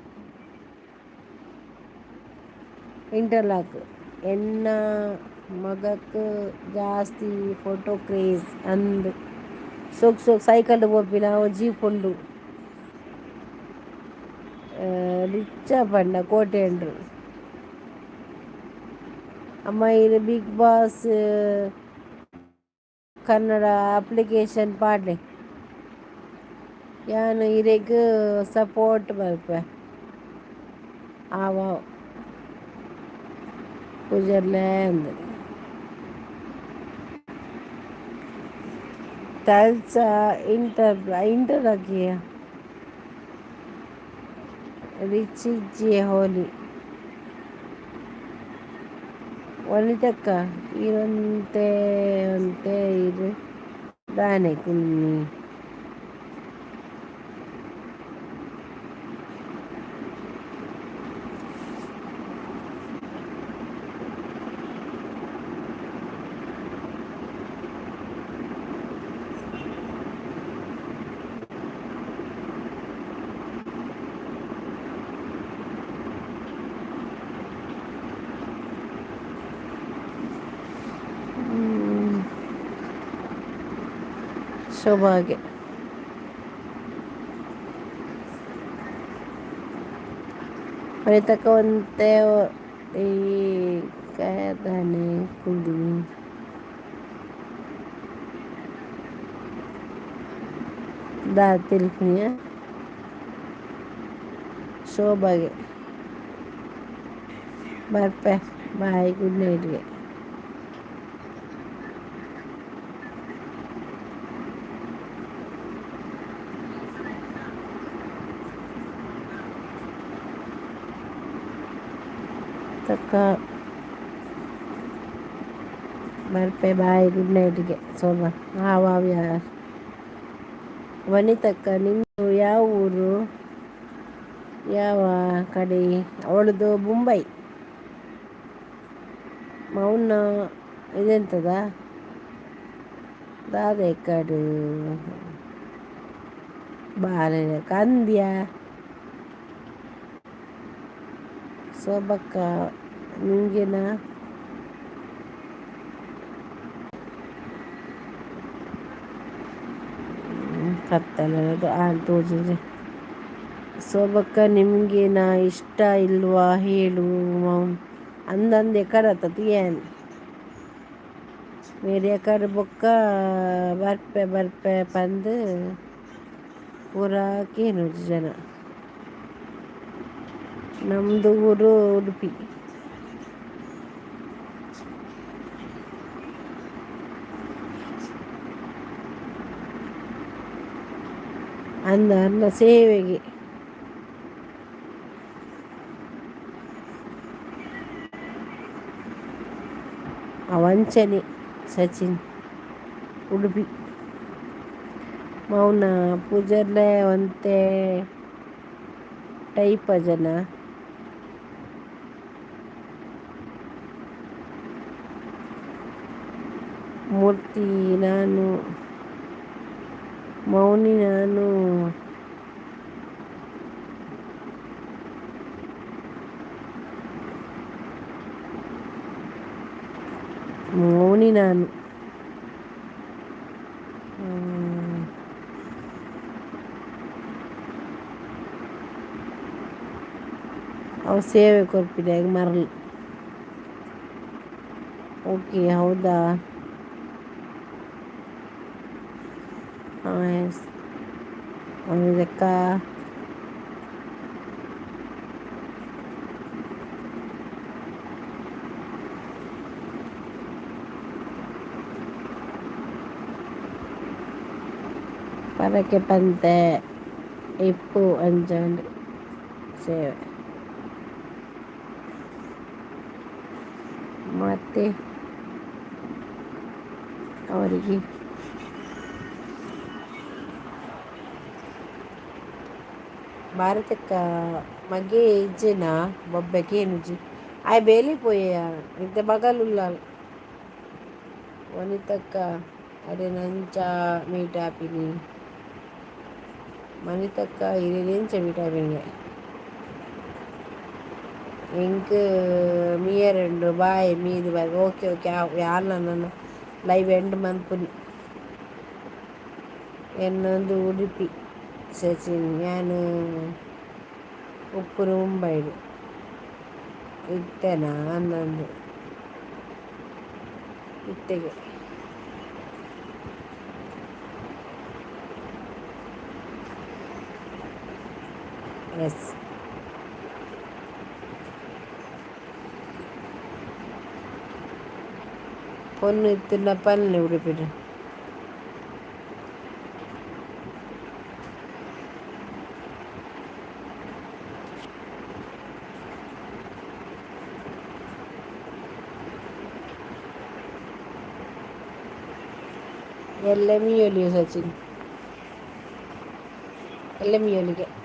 ಇಂಟರ್ಲಾಕ್ ಎನ್ನ ಮಗಕ್ ಜಾಸ್ತಿ ಫೋಟೋ ಕ್ರೇಜ್ ಅಂದ್ ಸೋಕ್ ಸೋಕ್ ಸೈಕಲ್ಡ್ ಪೋಪಿನ ಅವು ಜೀಪ್ ಉಂಡು ರಿಚ್ ಪಂಡ ಕೋಟೆಂಡ್ರು ಅಮ್ಮ ಇರ್ ಬಿಗ್ ಬಾಸ್ ಕನ್ನಡ ಅಪ್ಲಿಕೇಶನ್ ಪಾಡ್ಲೆ ಯಾನ್ ಇರೆಗ್ ಸಪೋರ್ಟ್ ಮಲ್ಪುವೆ ಆವ ಪೂಜಾರ್ಲೆ ಅಂದ್ ಟೈಲ್ಸ್ ಇಂಟರ್ ಇಂಟರ್ಲಾಕ್ ರಿಚ್ ಇಜ್ಜಿ ಹೋಲಿ ವನಿತಕ್ಕ ಈರೊಂತೆ ಒಂತೆ ಇರ್ ದಾನೆ ಕುಲ್ನಿ. ಶೋಭಾಗೆ ವನಿತಕ್ಕ ಒಂತೆ ಈ ದಾನೆ ಕುಲ್ದಿನಿ. ದಾದ ತೆಲ್ಪುನಿಯ ಶೋಭಾಗೆ ಬರ್ಪೆ ಬಾಯ್ ಗುಡ್ ನೈಟ್ಗೆ. ತಕ್ಕ ಬರ್ಪೆ ಬಾಯ್ ಗುಡ್ ನೈಟ್ಗೆ ಶೋಭಾ ಆವ್ ಯಾರ್. ವನಿತಕ್ಕ ನಿಮ್ಮದು ಯಾವ ಊರು ಯಾವ ಕಡೆ ಅವಳದು ಮುಂಬೈ ಮೌನ ಇದೆಂತದ ದಾದ ಎಕ್ಕಡು ಬಾಲೆ ಕಂದ್ಯ ಶೋಭಕ್ಕ ನಿಂಗೆನಾ. ಕತ್ತಲೆ ಆಲ್ ತೋಜುಜಿ ಶೋಭಕ್ಕ ನಿಮಗೇನ ಇಷ್ಟ ಇಲ್ವಾ ಹೇಳು ಅಂದಂದೆ ಕರತ ತೂಯೆನ್ ಮೇರ್ ಎಕಡ್ ಬೊಕ್ಕ ಬರ್ಪೆ ಬರ್ಪೆ ಪಂದ್ ಪೂರ ಕೇನುಜಿ ಜನ. ನಮ್ದು ಊರು ಉಡುಪಿ. ಅಂದ ಅರ್ನ ಸೇವೆಗೆ. ಆ ವಂಚನೆ ಸಚಿನ್. ಉಡುಪಿ. ಮೌನ ಪೂಜರ್ಲೆ ಒಂತೆ ಟೈಪ ಜನ. ಮೂರ್ತಿ ನಾನು, ಮೌನಿ ನಾನು. ಮೌನಿ ನಾನು. ಅವು ಸೇವೆ ಕೊರ್ಪಿದೆ ಮರಲ್. ಓಕೆ, ಹೌದಾ? ಹಾಂ, ಎಸ್. ಇದಕ್ಕ ಪರಕೆ ಪಂತೆ ಇಪ್ಪು ಅಂಚಂಡ್ ಸೇವೆ. ಮತ್ತೆ ಅವರಿಗೆ ಭಾರತಕ್ಕ ಮಗೆ ಇಜ್ಜೆನಾ? ಬೊಬ್ಬೆ ಕೇನುಜಿ. ಆಯ್ ಬೇಲಿ ಪೋಯೆ, ಇತ್ತೆ ಬಗಲುಲ್ಲಾಲ್. ವನಿತಕ್ಕ ಅರೆನಂಚ ಮೀಟ್ ಆಪಿನಿ? ಮನಿತಕ್ಕ ಇರೆನೆಂಚ ಮೀಟ್ ಆಪಿನಿಗೆ? ಎಂಕ್ ಮೀಯೆರೆ ಉಂಡು. ಬಾಯ್ ಮೀದ್ ಬಾಯ್. ಓಕೆ ಓಕೆ, ಯಾನ್ಲ ನನ ಲೈವ್ ಎಂಡ್ ಮನ್ಪುನಿ. ಎನ್ನೊಂದು ಉಡುಪಿ ಸಚಿನ್, ಯಾನ್ ಉಪ್ಪುನು ಮುಂಬೈಡ್. ಇತ್ತೆನಾ? ಅಂದಂದು ಇತ್ತೆಗೆ. ಎಸ್. ಪೊನ್ನು ಇತ್ತಿನ ಪನ್ನೆ ಉಡುಪಿಡ್. ಎಲ್ಲೆ ಮೀಯೊಲಿ ಸಚಿನ್, ಎಲ್ಲೆ ಮೀಯೊಲಿಗೆ.